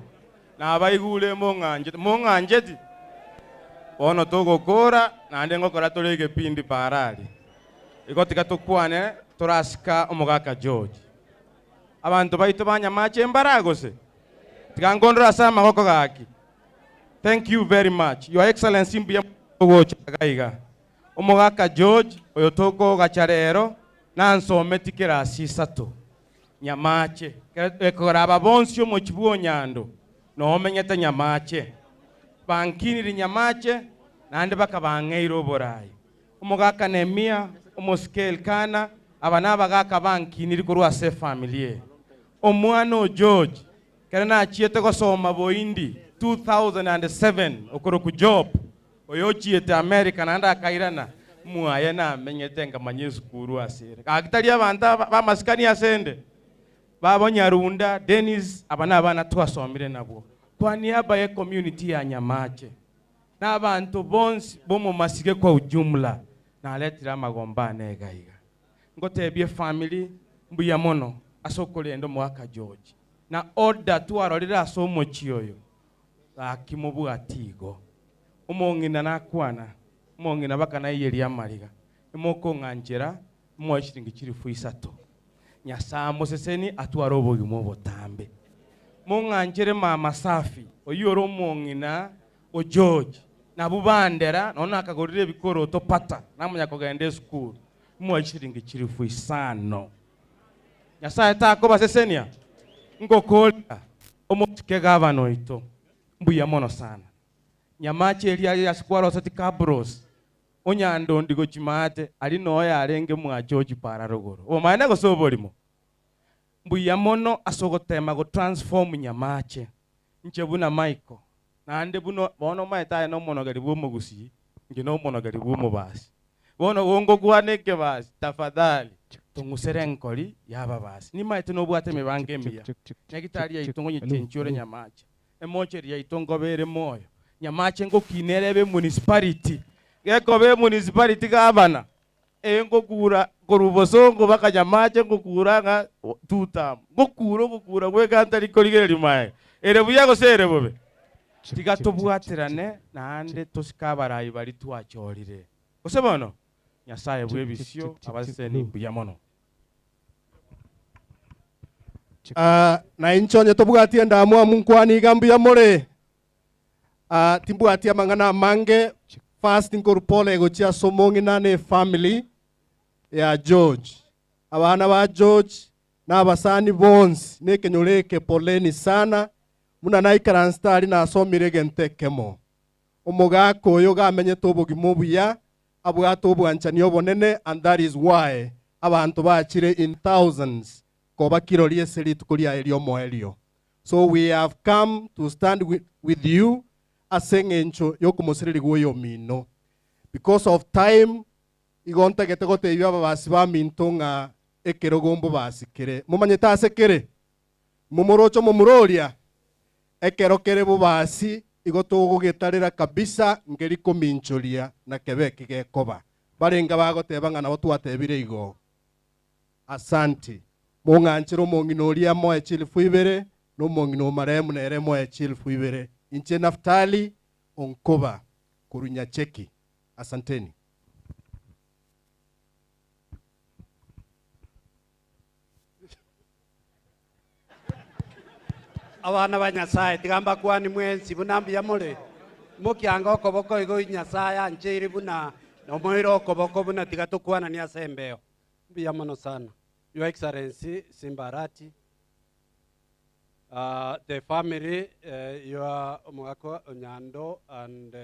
Nabaigure mong'anchete, mong'ancheti? Bono togokora naende ngokora tore egepindi parari. Igo tiga tokwane torasika omogaka George. Abanto baito ba Nyamache mbara gose? Tiga nkondore ase amagoko gaki. Thank you very much. Your Excellency mbuya mono gocha iga iga. Omogaka George oyo tokogacha rero nansometi kerasi isato Nyamache. Ekero aba bonsi omochie bw'Onyando nomenyete Nyamache. Bankiniri Nyamache naende bakabang'eira oborai. Omogaka Nehemia, omosike Elkana, aba nabagaaka bankiniri korwa ase efamiri eye. Omwana o George, ekero nachiete gosoma Bohindi 2007 okorokwa Job, Oyochiete America naende akairana, mwaye namenyete nkamanya esukuru ase ere. Gaki tari abanto aba b'amasikani ase 'nde? Babo Nyarunda, Dennis, aba nabana twasomire nabwo. Kwa niaba ye community ya Nyamache na abanto bonsi b'omomasige kwa ujumla naretire amagomba ane iga iga. Ngotebie efamiri mbuya mono ase okorenda omogaka George na order twarorire ase omochie oyo gaki mobwati igo. Omong'ina nakwana, omong'ina baka naiyerie amariga, imokong'anchera moe chiringi chilifu isato. Nyasae amosesenie atware obogima obotambe. Mong'anchere mama Safi, oyio ore omong'ina o George, nabwo bandera nonya nakagorire ebikoroto pata namanya kogenda esukuru, moe chiringi chilifu isano. Nyasae takobasesenia? Ngokoria omosike gavana oito, mbuya mono sana. Nyamache eria aye ase kwaroseti Kabros, Onyandondi gochia maate, aria noo yarenge mwa George para rogoro. Obomaene gose oborimo? Mbuya mono ase ogotema go transform Nyamache. Inche buna Michael, naende buna bono omaete aye nomonogeri bw'omogusii, inche nomonogeri bw'omobasi. Bono gongokwana ekebasi, tafadhali tong'usere enkori y'ababasi. Nimaete nobwate emebango emiya. Nyagitari yaito ngonyechenchia ore Nyamache. Emocheri yaito nkoba ere moyo. Nyamache ngokina ere ebe emunicipality. Gekoba emunicipality gavana, ee ngokura korwa bosongo mpaka Nyamache ngokura ng'a two term. Ngokura ogokura gweka ntari korigereria maega. Ere buya gose ere bobe? Tiga tobwaterane naende tosike abarai baria twachorire. Gose bono? Nyasaye bw'ebisio abasesenie mbuya mono. Ah, na inche onye tobwati endamwamu nkwane iga mbuya more. Ah, timbwati amang'ana amange, first nkorwa pole gochia ase omong'ina na efamily ya George. Abana ba George na abasani bonsi na ekenyoro eke poleni sana, buna naikaransete aria nasomire egento ekemo. Omogaka oyo gamenyete obogima obuya, abwate obwanchani obonene and that is why abanto bachire in thousands koba kirori ase rituko riaye ri'omoerio. So we have come to stand with you ase eng'encho y'okomosirerigwa oyomino. Because of time, igo ntagete gotebia ababasi baminto ng'a ekerogo mbobasi kere. Momanyete ase kere? Momoroche omomura oria? Ekero kere bobasi igo togogetarera kabisa nkeri kominchoria na kebe eki gekoba. Barenge bagoteba ng'a nabo twatebire igo. Asanti. Mong'anchere omong'ina oria moe chilifu ibere, na omong'ina o marehemu nere moe chilifu ibere. Inche Naftali onkoba korwa Nyacheki. Asanteni. Abana ba Nyasae, tiga mbakwanie mwensi buna mbuya more. Mokiange okoboko igo Nyasae ancheire buna omoire okoboko buna tiga tokwananie ase embeo. Mbuya mono sana. Your Excellency Simba Arati, uh, the family, uh, your omogaka Onyando and uh,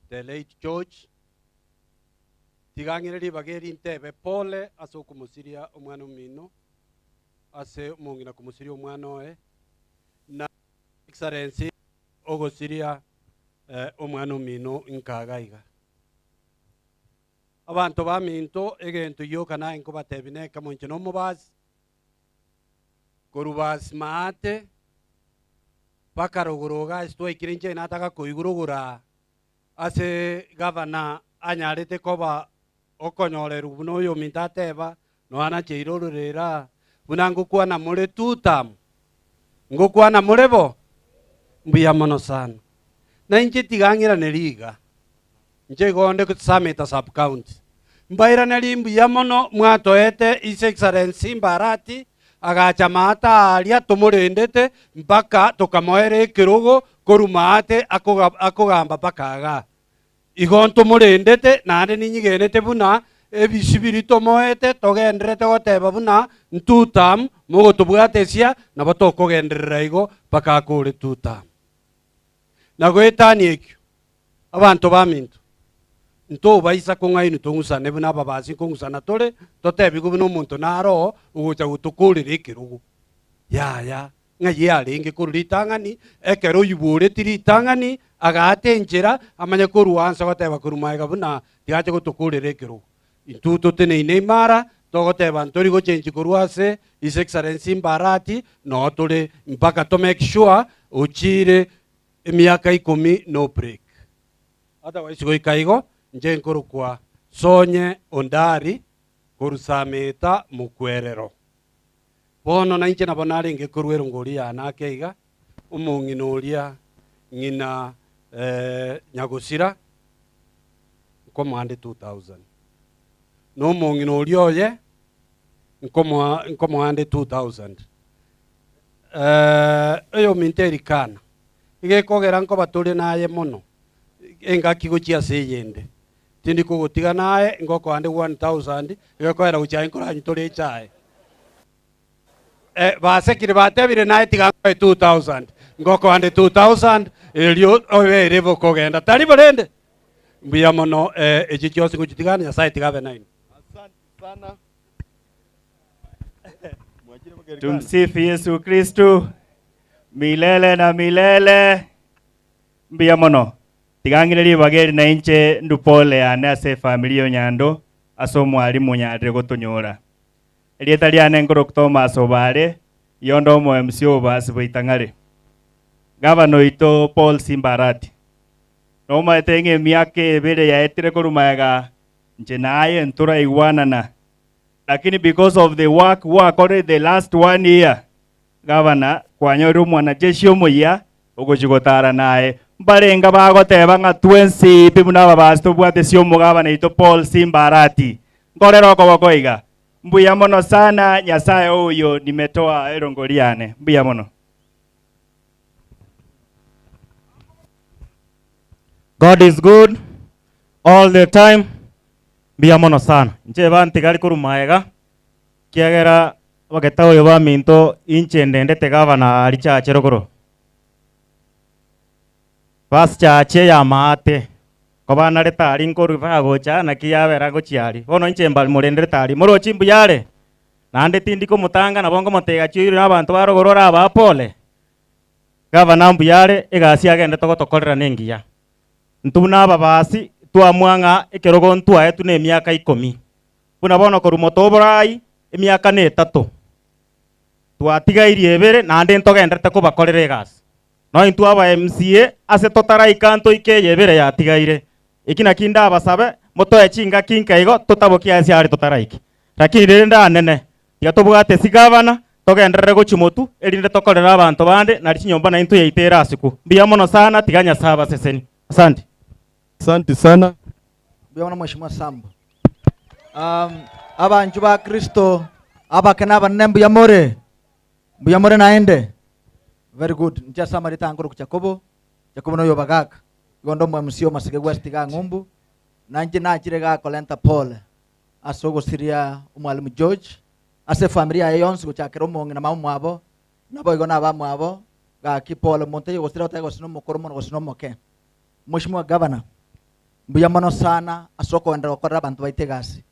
the late George, tiga ng'ire ribaga eri ntebe pole ase okomosiria omwana omino, ase omong'ina komosiria omwana oye, na Excellency ogosiria eh, omwana omino nkaga iga. Abanto baminto egento gioka naye nkobatebia nekemo inche nomobasi, korwa basi maate mpaka rogoro iga ase twaikire inche nataka koigwa rogoro aa ase gavana anyarete koba okonyorerwa buna oyominto ateba nonya nacheire ororero aa buna ngokwana more two term ngokwana more bo mbuya mono sana. Na inche tiga ng'iranerie iga. Inche igo onde Sameta sub county. Mbairanerie mbuya mono mwatoete His Excellency Mbarati agacha maate aaria tomorendete mpaka tokamoera ekerogo korwa maate akogamba mpaka igaa. Igo ntomorendete naende ninyigenete buna ebisio biria tomoete togendererete goteba buna two term mogotobwatesia nabo tokogenderera igo mpaka akore two term. Na goetania ekio, abanto baminto, ntobaisa kong'ainwa tong'usane buna ababasi nkong'usana tore, totebigwe buna omonto naro oo ogocha gotokorera ekerogo. Yaya, ng'ai arenge korwa ritang'ani, ekero oiboreti ritang'ani, agaata enchera, amanye korwa anse goteba korwa magega buna tigache gotokorera ekerogo. Intwe toteneine imara, togoteba ntori gochenchi korwa ase His Excellency Mbarati, noo tore mpaka to make sure ochire. Emiaka ikomi no break. Otherwise goika igo inche nkorokwa Sonye Ondari korwa Sameta Mokwerero. Bono nainche nabo narenge korwa erongori yane ake iga, omong'ina oria ng'ina nyagosira nkomoa nde 2000, na omong'ina oria oye nkomoa nkomoa nde 2000. Oyominto Elikana, egekogera nkoba tore naye mono engaki gochia ase eyende, tindi kogotiga naye, ngokoa nde 1000, egekogera gochia aye nkoranywe tore echae. Basekire batebire naye tiga nkoe 2000, ngokoa nde 2000 erio obe ere bokogenda. Tari bo rende? Mbuya mono echio chionsi ngochitigana, Nyasaye tiga abe nainwe. Tumsifu Yesu Kristu milele na milele. Mbuya mono. Tiga ng'ire ribaga eri na inche ndue pole yane ase efamiri ya Onyando ase omwalimu onyarire gotonyora. Erieta riane nkorokwa Thomas Obare, iyonde omo MC obobasi bwa Itang'are. Gavana oito Paul Simba Arati. Nomaete ng'a emiaka ebere yaetire korwa magega inche naye ntoraigwanana Lakini because of the work gwakorire the last one year, gavana kwanyorire omwanajeshi omoyia ogochia gotara naye. Mbarenga bagoteba ng'a twensi pi buna ababasi tobwate ase omogabana oito Paul Simba Arati. Nkorere okoboko iga. Mbuya mono sana Nyasaye oyo nimetoa erongori yane. Mbuya mono. God is good all the time. Mbuya mono sana. Inche bantigari korwa magega, ekiagera abageta oyo baminto inche ndendete gavana aria chache rogoro. Bas chache ya maate, koba narete aria nkorwa bagocha naki yabera gochia aria. Bono inche mbari morenderete aria, moroche mbuya are? Naende tindi komotanga nabo ngomotebia gachia oirwe na abanto ba rogoro orabaa pole. Gavana mbuya are, egasi agendete gotokorera nengiya. Intwe buna ababasi twamua ng'a ekerogo ntwaetwe nemiaka ikomi, buna bono korwa motoborai emiaka netato, twatigairie ebere naende ntogenderete kobakorera egasi. Nonya intwe aba MCA ase totaraika ntoike eye ebere yatigaire. Eki naki ndabasabe, motoe chingaki inke igo totabokie ase are totaraike. Lakini rende anene, Tiga tobwate sigavana, togenderere gochia motwe, erinde tokorere abanto bande, nari chinyomba naintwe yaito ere asiku. Mbuya mono sana, tiga Nyasae abaseseni. Asanti. Asanti sana. Mbuya mono Mheshimiwa Sambo. Um, abanchu ba Kristo abake na abanene mbuya more? Mbuya more naende? Very good. Inche ase amarita ankoroku Jakobo, Jakobo noyo bagaka. Igo nde omo MC o Masige West iga ng'umbu, na inche nachire igaa korenta pole. Ase ogosiria Omwalimu George, ase efamiri yaye yonsi gochakera omong'ina mama omwabo, naboigo nabamwabo, gaki pole monto taiyo gosira otari gose nomokoro mono gose nomoke. Mweshimiwa Governor, mbuya mono sana ase okoenderera gokorera abanto baito egasi.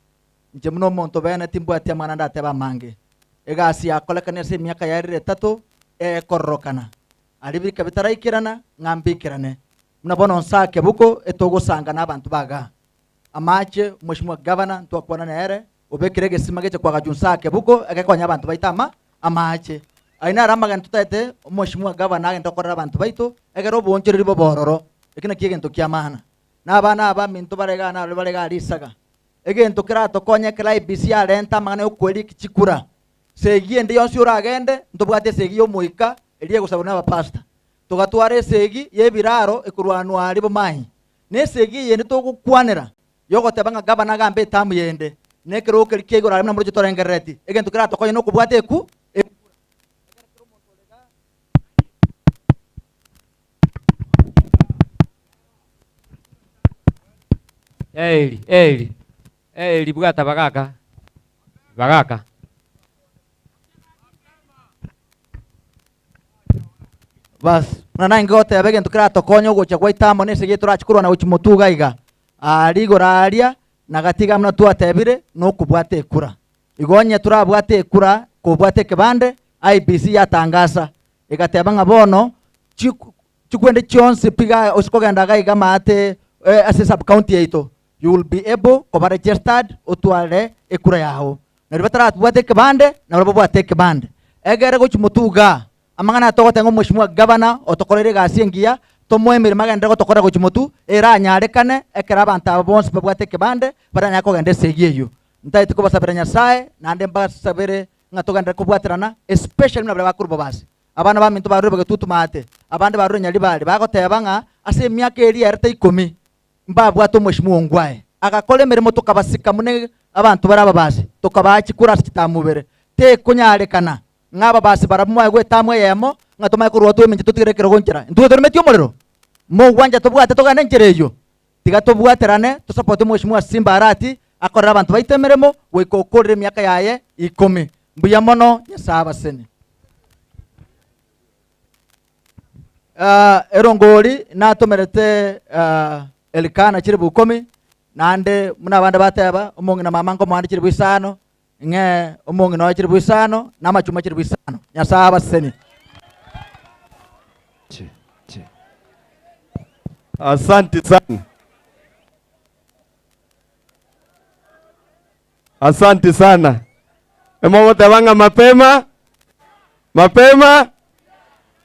Inche buna omonto bene timbwati amang'ana ndatebe amange. Egasi yakorekanire ase emiaka yaerire etato ekororokana. Aria bika bitaraikerana ng'a mbikerane. Buna bono nsake buko etogosanga nabanto ba igaa. Amache, Mweshimiwa Gavana, ntwakwana nere, obekire egesima geche kwagachwa inse ake buko, egekonya abanto baito ama amache. Ayio naro amagena totaete Omweshimiwa Gavana agende okorera abanto baito, egere oboonchoreria bobe ororo. Eki nakio egento kia maana. Na abana aba aminto bare igaa narore bare igaa risaga. Egento keratokonye ekero IEBC yarenta amang'ana yokoeria chikura. Segi ende yonsi oragende, ntobwate esegi y'omoika eria egosabwa na abapastor. Togatwara esegi y'ebiraro ekorwanwa aria bomayi. Nesegi eyende togokwanera, yogoteba ng'a gavana agambe etamu yende, na ekerogo keria kia igoro aria buna moroche torengerereti, egento keratokonye nokobwata eku ekura. Ekero kera omonto ore igaa. Eli, Eli, Eli, bwata bagaka, bagaka. Bas, buna nainge goteba egento keratokonye ogocha gwaito amo na esegi torache korwana gochia motwe iga iga. Aaria igoro aaria, na gati iga buna twatebire, nokobwata ekura. Igo onye torabwate ekura, kobwata ekebande, IEBC yatangasa, egateba ng'a bono, chiku chikwende chionsi pi iga ase kogenda iga iga amaate ase sub county yaito, you will be able koba registered otware ekura yago. Nario bataratwate ekebande, nabarabwo babwate ekebande. Egere gochia motwe igaa, amang'ana aya togoteba ng'a omweshimiwa gavana otokoreire egasi engiya. Tomoe emeremo agenderere gotokora gochia motwe, eranyarekane ekero abanto aba bonsi babwate ekebande baranyare kogenda esegi eyio. Ntagete kobasabera Nyasae, naende mbasabere ng'a togenderere kobwaterana, especially buna baria bakorwa bobasi. Abana baminto barure bagetutu maate, abande barure nyaribari, bagoteba ng'a ase emiaka eria erete ikomi mbabwate omweshimiwa ongwae. Agakora emeremo tokabasika buna abanto bare ababasi, tokabaa chikura ase chitamubere. Tekonyarekana ng'a ababasi barabwo moaye gwetamu eyemo, ng'a tomanye korwa tweminche totigere ekerogo nchera. Intwe toremetie omorero? Mogwancha tobwate togende enchera eyio? Tiga tobwaterane tosapote omweshimiwa Simba Arati akorere abanto baito emeremo goika okorire emiaka yaye ikomi. Mbuya mono Nyasae abaseni. Ah, erongori natomerete ah, Elikana chilifu ikomi, naende buna abande bateba, omong'ina mama nkomoande chilifu isano, ng'e omong'ina oye chilifu isano, na amachuma chilifu isano. Nyasae abaseni. Asante sana. Asante sana. Emogoteba ng'a mapema mapema.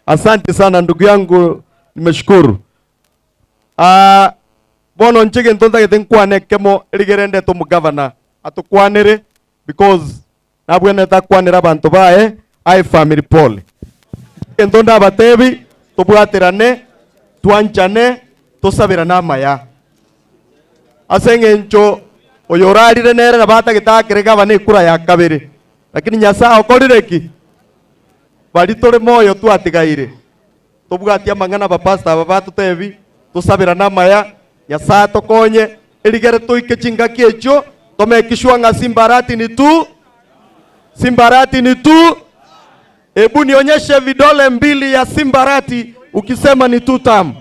Asante sana ndugu yangu, nimeshukuru. Ah, bono inche egento ntagete nkwane ekemo rigere ndete omogavana atokwanere because nabwenerete akwanere abanto baye aye family pole. Egento ndabatebi tobwaterane, twanchane, tosabirane amaya. Ase eng'encho oyo orarire nere nabo atagete aakere gavana ekura ya kabere, lakini Nyasae okorire ki? Baria tore moyo twatigaire, tobwati amang'ana abapastor aba batotebi, tosabirane amaya, Nyasae atokonye, erigere toike chingaki echio, tomake sure ng'a Simbarati ni tu, Simbarati ni tu. Ebu nionyeshe vidole mbili ya Simbarati ukisema ni two term.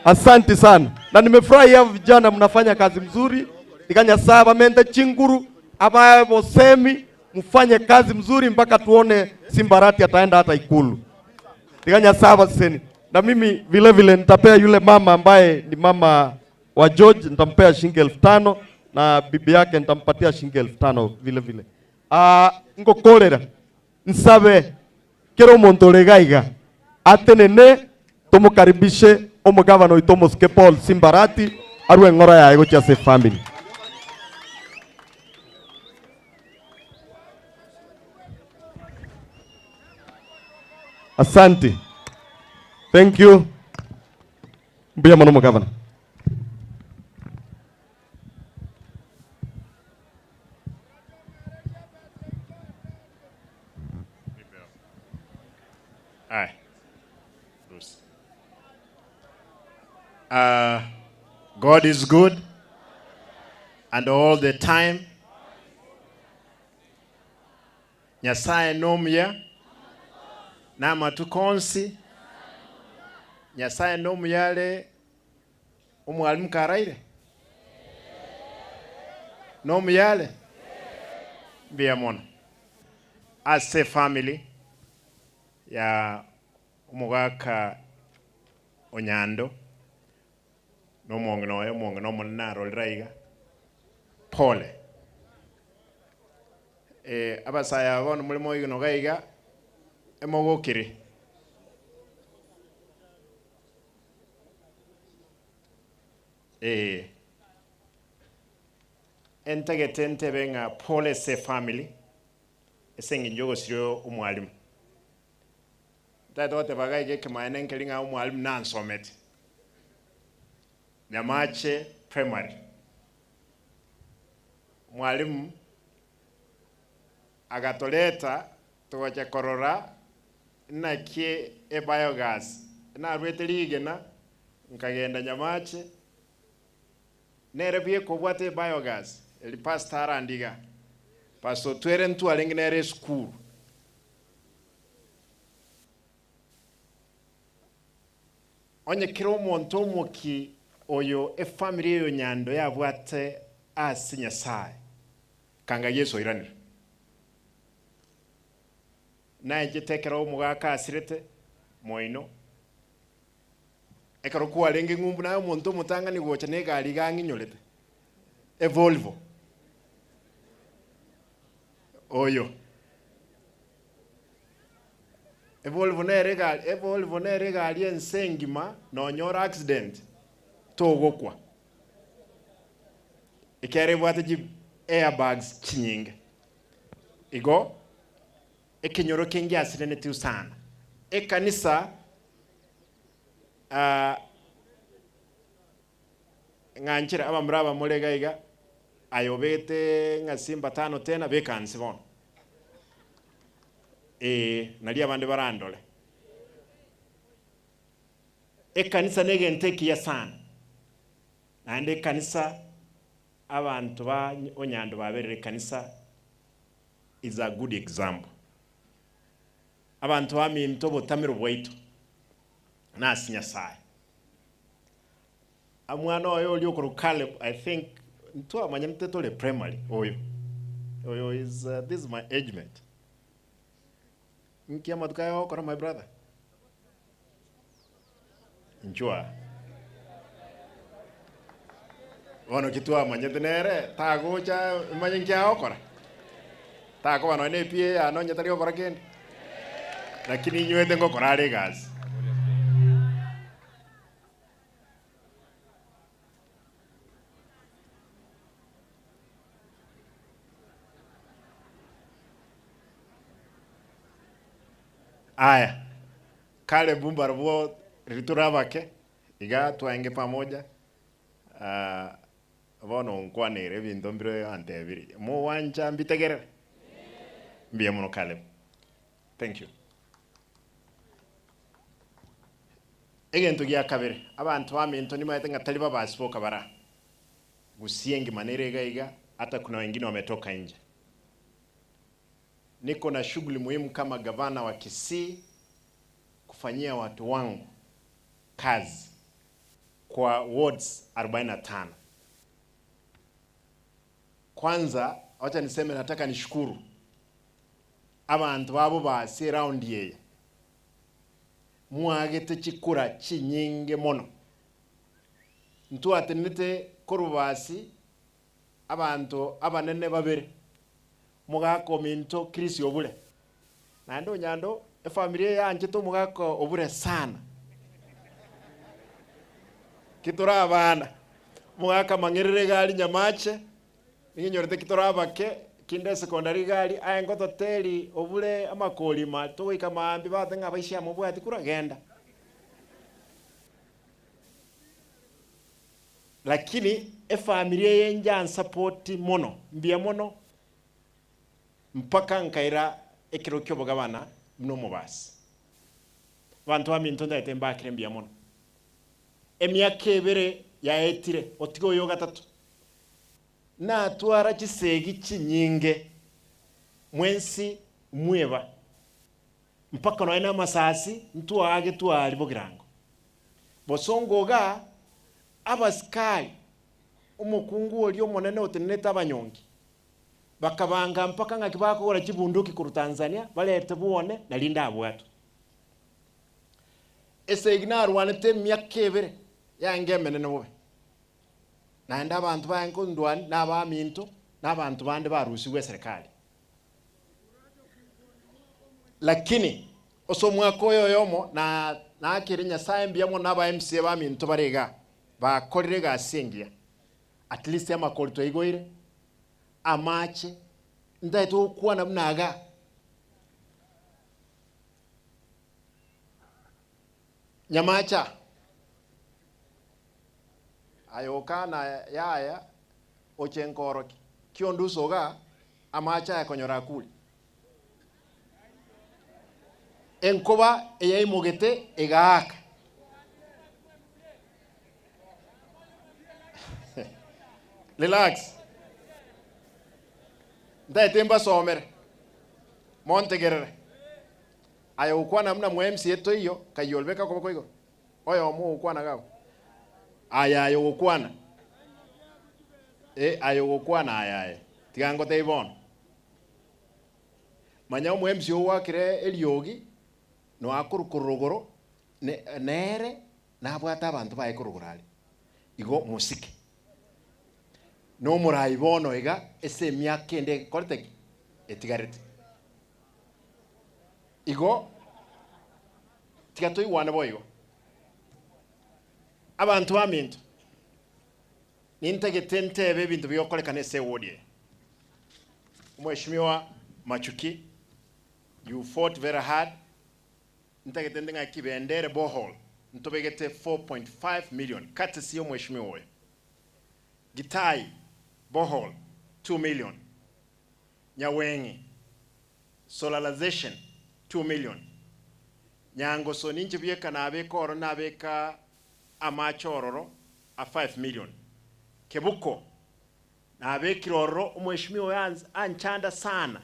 Asanti sana. Na nimefurahi hao vijana mnafanya kazi mzuri. Tiga Nyasaye abamente chinguru, abae bosemi, mfanye kazi mzuri mpaka tuone Simbarati ataenda hata ikulu. Tiga Nyasaye abaseni. Na mimi vile vile nitapea yule mama ambaye ni mama wa George, nitampea shilingi 5,000 na bibi yake nitampatia shilingi 5,000 vile vile. Aa, ngokorera nsabe kera omonto ore iga iga atenene tomokaribishe omogavana oito omosike Paul Simbarati arwe eng'oro yaye gochia ase efamily. Asante. Thank you. Mbuya mono omogavana. Aye. Bruce. God is good and all the time. Nyasaye nomuya namatuko onsi. Nyasaye nomuya are Omwalimu karaire? Nomuyale? Mbuya mono. Ase efamily ya omogaka Onyando na omong'ina oye, omong'ina omonene narorire aiga, pole. Eh, abasae aba bono more moigeno iga iga, emogokire. Ee. Entagete ntebe ng'a pole ase efamily ase eng'encho y'ogosiria omwalimu. Ntagete goteba iga iga ekemaene nkeri ng'a omwalimu nansometi. Nyamache Primary. Omwalimu agatoreta togocha korora Naki ebiogas narwete rigena nkagenda Nyamache, nere bweka obwate ebiogas eri pastor arandiga. Pastor Otwere ntwarenge nere esukuru. Onye kera omonto omoki oyo efamiri eyo Nyando yabwate ase Nyasaye, kanga Yeso oiranire. Naenchete ekero omogaka asirete moino, ekero kwarenge ng'umbu naye omonto omotang'ani gocha na egari iga ang'inyorete, Evolvo. Oyo. Evolvo nere egari, Evolvo nere egari ense engima nonyora accident togokwa. Ekiagera ebwate chi airbags chinyinge. Igo ekenyoro eke ngiasirenetiu sana. Ekanisa ah, ng'anchera abamura aba more iga iga, aye obegete ng'a simba tano tena beka nse bono. Ee, nario abande barandore. Ekanisa negento ekiya sana. Naende ekanisa abanto ba Onyando baberire ekanisa is a good example. Abanto baminto obotamero bwaito nase Nyasaye. Omwana oye oria okorokwa Caleb I think ntwamanyanete tore primary oyo oyo is this is my age mate. Nki amatuko aya ogokora my brother? Inchuo aa. Bono ki twamanyete nere tagocha manye nki agokora? Takoba nonya na ePA yane onye tari gokora kende. Lakini inywete ngokora are egasi. Aya, Caleb mbarabwo riria tore abake, iga twaenge pamoja, ah, bono onkwanere ebinto mbire antebirie. Mogwancha mbitegerere? Mbuya mono Caleb. Thank you. Egento gia kabere, abanto baminto nimaete ng'a tari babasi boka bara Gusii engima nere iga iga, hata kuna wengine wametoka nje. Niko na shughuli muhimu kama gavana wa Kisii kufanyia watu wangu kazi kwa wards 45. Kwanza wacha niseme nataka nishukuru abanto babo base eround eye mwagete chikura chinyinge mono. Ntwatenenete korwa basi abanto abanene babere, omogaka ominto Chris Obure, naende onyando efamiri eye yanchete omogaka Obure sana. Ki tore abana, omogaka Mang'erere iga aria Nyamache, ninyorete ki tore abake, kinde esekondari iga aria, aye ngototeri Obure amakorima togoika maambia bagoteba ng'a abaisia mobwati kura genda. Lakini efamiri eye njansapoti mono, mbuya mono mpaka nkaira ekero ki'obogabana buna omobasi. Abanto baminto ntagete mbakire mbuya mono. Emiaka ebere yaetire, otige oyo ogatato, natwara chisegi chinyinge mwensi mweba, mpaka nonya namasasi ntwaage twari bogirango. Bosongo igaa, abasikari, omokungu oria omonene otenenete abanyongi, bakabanga mpaka ng'aki bakogora chibunduki korwa Tanzania barete bwone nario ndabwatwe. Esegi narwanete emiaka ebere yange emenene bobe, naende abanto baye nkondwania na abaminto na abanto bande barusigwe eserekari. Lakini ase omwaka oyo oyomo na naakere Nyasae mbuya mono na aba MCA baminto bare igaa, bakorire egasi engiya. At least amakori twaigoire, amache, ntagete gokwana buna igaa. Nyamache aa, aye okana yaya oche nkorokie, kiondusa igaa, amache aya konyora akure. Enkoba eyaimogete egaaka. Relax. Ntaete mbasomere, montegerere. Aye gokwana buna mwa MCA toiyo, kayio beka okoboko igoro. Oyomo ogokwana iga abwo. Aye aye ogokwana. Eh, aye ogokwana aye aye. Tiga ngotebi bono. Manya omo-MC ogoakire eriogi, noakorwa korwa rogoro, ne nere nabwate abanto baye korwa rogoro aria. Igo mosike. Na omorai bono iga ase emiaka ende ekorete ki? Etigarete. Igo. Tiga toigwane boigo. Abanto baminto, nintagete ntebe ebinto bigokorekana ase eward eye. Omweshimiwa Machuki, you fought very hard, ntagete nte ng'a Kibendere borehole ntobegete 4.5 million courtesy ya omweshimiwa oyo. Gitai borehole 2 million, Nyaweng'e solarization 2 million, Nyangoso ninche bieka nabeka oro nabeka amache ororo a 5 million, Kebuko nabekire ororo omweshimiwa oyo anchanda sana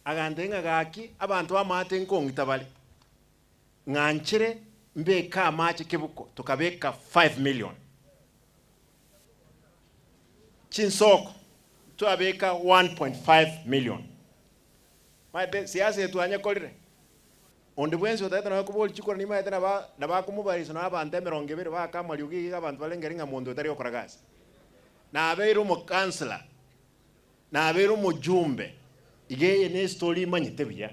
agantebia ng'a gaki abanto bamaate nkong'ita bare ng'anchere mbeke amache Kebuko tokabeka 5 million. Chinsoko twabeka 1.5 million. Maete siasa eye twanyekorire, onde bwensi otagete nonya koboria chikura nimaete naba nabakomobarisa nonya abanto emerongo ebere baake amariogi iga abanto barengeri ng'a monto oyo tari gokora gasi. Nabeire omokansela, nabeire omojumbe, iga eye ne estory imanyete buya.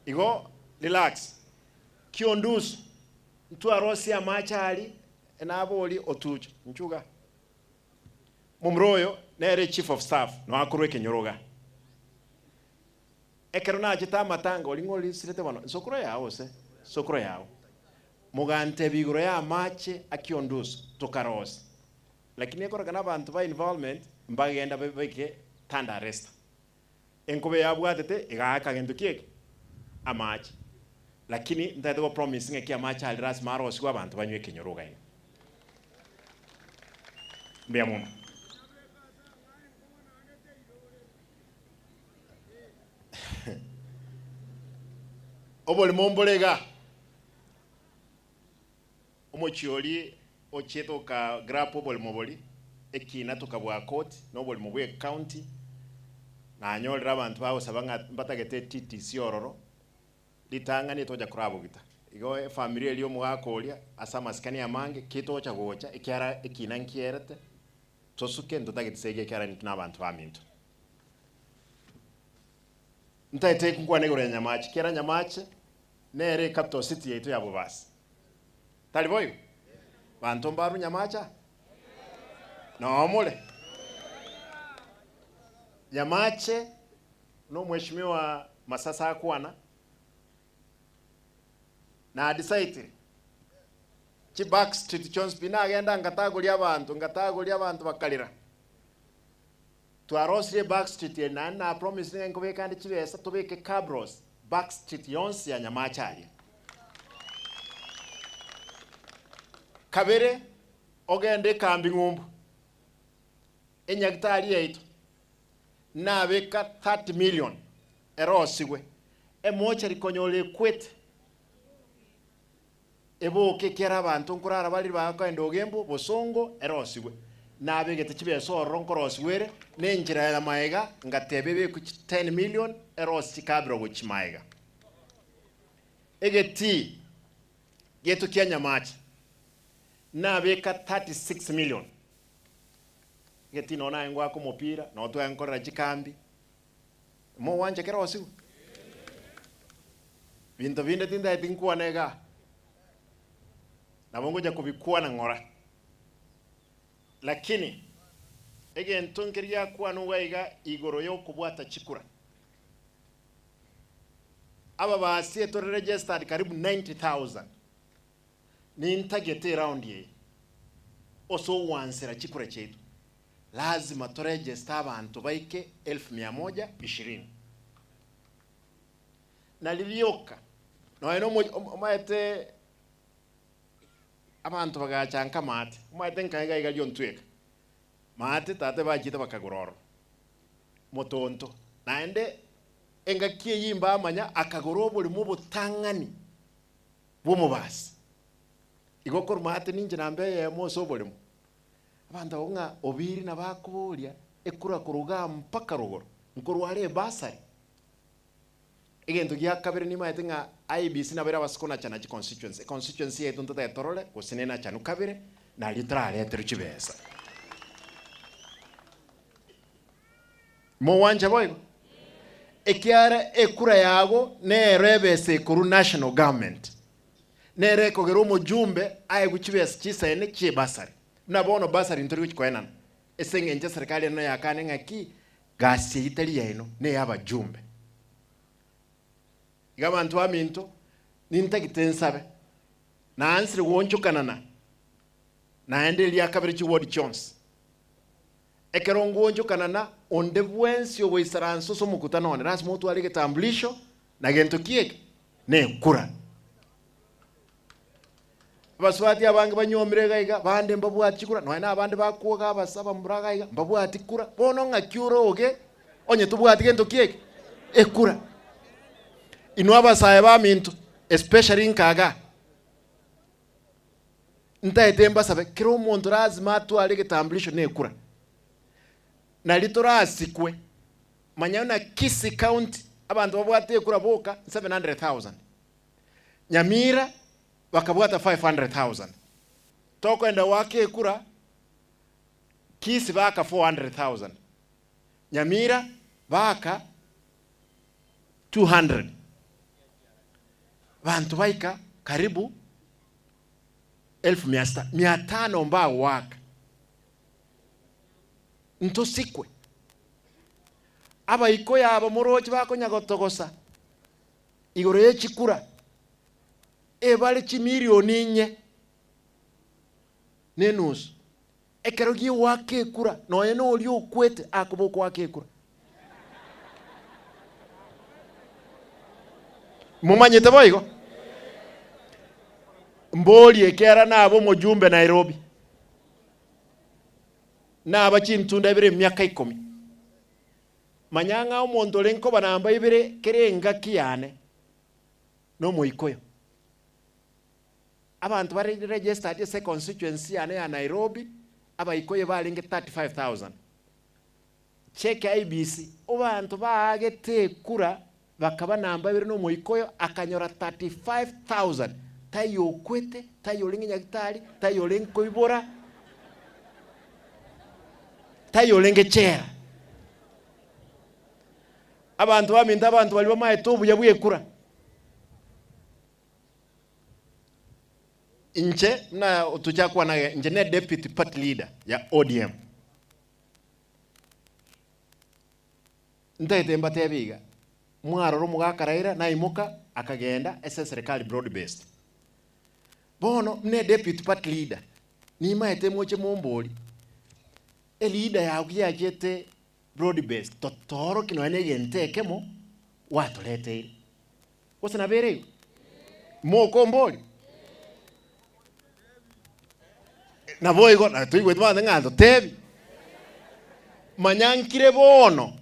Igo relax, Kiondusu ntwarosie amache aria naborie otuche nchuga. Momura oyo nere chief of staff noe akorwa ekenyoro iga. Ekero nachete amatanga oria ng'o orisirete bono? Nsokoro yao gose? Sokoro yao. Mogantebia igoro ya amache a Kiondusu tokarosia. Lakini ekorekana abanto ba environment mbagenda baike tanda arrester. Enkobe yabwatete egaaka gento ki eke? Amache. Lakini ntagete go promise ng'a ki amache aria lasima arosigwe abanto banywe ekenyoro iga ime. Mbuya mono. Oborimo mbore igaa. Omochie oria ochiete oka grab oborimo boria, ekina tokabua court na oborimo bwa ecounty, nanyorire abanto bagosaba ng'a mbatagete eTTC ororo, ritang'ani tocha korabogita. Igo efamiri eria omogaka oria ase amasikani amange ki tocha gocha ekiara ekina nkierete, tosuke ntotageti segi ekiara intwe na abanto baminto. Ntagete nkwane igoro ya Nyamache, ekiara Nyamache nere ecapital city yaito ya Bobasi. Tari boigo? Banto mbarwe Nyamache aa? Noo more? Nyamache na omweshimiwa Masasa akwana, na decidire chi back street chionsi pi nagenda ngatagoria abanto, ngatagoria abanto bakarera. Twarosirie back street eri naende na promise ng'a nkobeka ande chibesa tobeke cabros back street yonsi ya Nyamache aria. Kabere ogende ekambi ng'umbu enyagitari yaito nabeka 30 million erosigwe emochari konyora ekwete Eboke ekiagera abanto nkorara bare ribaga koenda ogembo, bosongo erosigwe. Nabegete chibesa ororo nkorosigwa ere, na enchera ya magega ngateba ebekwe chi 10 million erosie chikabira gochia magega. Egetii giaito kia Nyamache nabeka 36 million. Egetii nonya naye ngoaka omopira, nonya twaye nkorera chikambi, Mogwancha kerosigwe? Binto binde tintageti nkwane igaa, nabo ngocha kobikwana ng'ora. Lakini egento nkeri giakwanwa iga iga igoro ya okobwata chikura. Ababasie tore registered karibu 90,000. Nintagete eround eye ase ogwansera chikura chiaito. Lazima toregister abanto baike elfu mia moja ishirini. Na ririoka nonya na omaete abanto bagacha nka maate, omaete nka iga iga riontweka, maate tata bachiete bakagora ororo motonto. Naende engaki eyio mbamanya akagora oborimo obotang'ani bw'omobasi. Igo korwa maate ninche namba eyemo ase oborimo. Abanto abwo ng'a Obiri nabo akoboria ekura korwa igaa mpaka rogoro, nkorwa are ebasari. Egento gia kabere nimaete ng'a IEBC nabo ere abase konachana chiconstituency. Econstituency yaito ntotagete torore gose nenachanu kabere nario torareterwe chibesa. Mogwancha boigo? Ekiara ekura yago nero ebesa ekorwa national government. Nere ekogera omojumbe aegwe chibesa chisaine chie bursary. Buna bono bursary ntori gochi koenana ase eng'encho eserikali eno yakane ng'aki gasi eyio tari yaino neya abajumbe. Iga abanto baminto nintagete nsabe naansire goonchokanana naende eria kabere chiward chionsi. Ekero ngoonchokanana onde bwensi ogoisaransa ase omokutano one lasima otware egetambulisho na gento ki eke? Nekura. Abasubati abange banyuomire iga iga, bande mbabwati chikura, nonya na abande bakwoga abase abamura iga iga, mbabwati kura. Bono ng'aki oroge onye tobwati gento ki eke? Ekura. Inwe abasae baminto, especially nka igaa, ntaete mbasabe, kera omonto lazima atware egetambulisho na ekura. Nari torasikwe, manya buna Kisii County abanto babwate ekura boka 700,000. Nyamira bakabwata 500,000. Tokoenda goaka ekura, Kisii baaka 400,000, Nyamira baaka 200. Banto baika karibu elfu mia sita, mia tano mbagoaka. Ntosikwe. Abaikoyo aba moroche bakonya gotogosa igoro ye chikura, ebare chimilioni inye na enusu. Ekero gi'ogoaka ekura, nonya noria okwete akoba okoaka ekura. Momanyete boigo? Mborie ekiagera nabe omojumbe Nairobi, naba chintunda ibere emiaka ikomi. Manya ng'a omonto ore nkoba namba ibere kera engaki yane nomoikoyo. Abanto bare registered ase econstituency yane ya Nairobi, abaikoyo barenge 35,000. Check IEBC, abanto baagete ekura bakaba namba ibere nomoikoyo akanyora 35,000. Taiyo okwete, taiyo orenge nyagitari, taiyo orenge koibora, taiyo orenge chela. Abanto baminto abanto baria bamaete obuya bw'ekura. Inche buna tochakwana iga, inche ne deputy party leader ya ODM. Ntagete mbatebie iga, mwarora omogaka Raila naimoka akagenda ase eserekari broad based. Bono buna e deputy party leader, nimaete moche momborie, eleader yago yachete broad based totooroki nonya na egento ekemo gwatoreteire. Gose nabo ere igo? Mokomboria? Naboigo na toigwete bande ng'a totebi. Manya nkire bono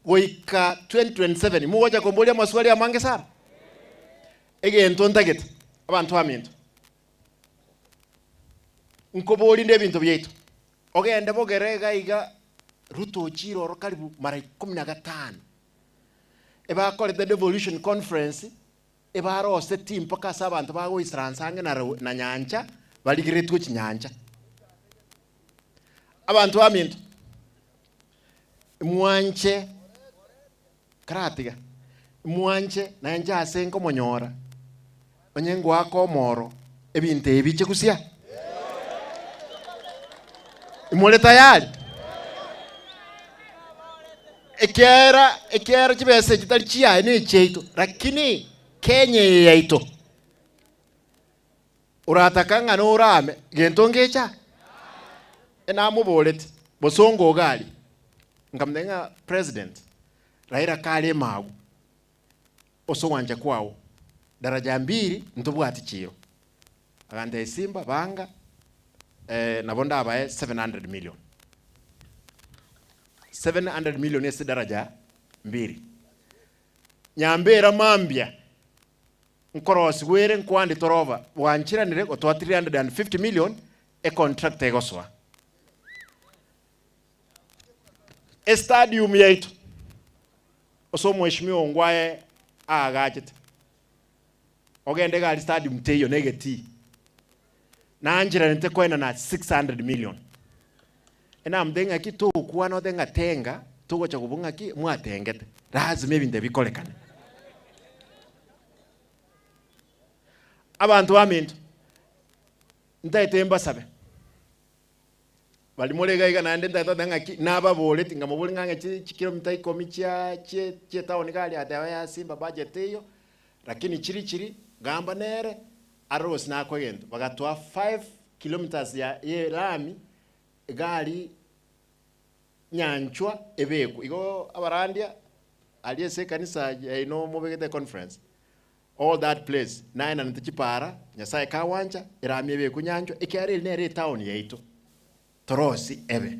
goika 2027 mogocha komboria amaswali amange sana. Egento ntagete abanto baminto, nkoborinde ebinto biaito, ogende bogere iga iga Ruto ochire oro karibu mara ikomi na gatano. Ebakorete devolution conference, ebaroseti mpaka ase abanto bagoisaransa ang'e na na nyancha, barigeretwe chinyancha. Abanto baminto, mwanche karatiga, mwanche nainche ase nkomonyora, onye ngoaka omoro, ebinto ebi biche gusia. More tayari? Ekiagera ekiagera chibesa echi tari chiaye na echiaito, lakini Kenya eye yaito. Orataka ng'a norame, gento ngecha? Enamoboreti, bosongo iga aria, nkamotebia ng'a president, Raila kare emagu, ase ogwancha kwao, daraja mbiri ntobwati chiro. Agantebia Simba banga nabo ndabae 700 million. 700 million ase daraja mbiri. Nyambera mambia nkorosigwa ere nkwande toroba bwanchiranire gotoa 350 million econtract egosoa. Estadium yaito ase omweshimiwa Ongwae aagachete. Ogende iga aria stadium teiyo na egetii. Nancheranete koenana 600 million. Enamotebia ng'aki togokwana ote ng'a tenga Togocha kobua ng'aki mwatengete, lazima ebinto ebi bikorekane. Abanto baminto, ntaete mbasabe, Baria more iga iga naende ntaete goteba ng'aki nababoreti, nkamobori ng'a ang'e chi chikilomita ikomi chia chie chietaoni iga aria agateba yaya simba budget teiyo, lakini chiri chiri gamba nere arore gose nakoe egento. Bagatoa 5 kilometres ya ya elami iga aria nyanchwa ebekwe. Igo abarandia aria ase ekanisa yaino mobegete econference, all that place naenanete chipara, Nyasaye kagwancha, erami ebekwe nyanchwa, ekiagera eri nere etown yaito, torosie ebe.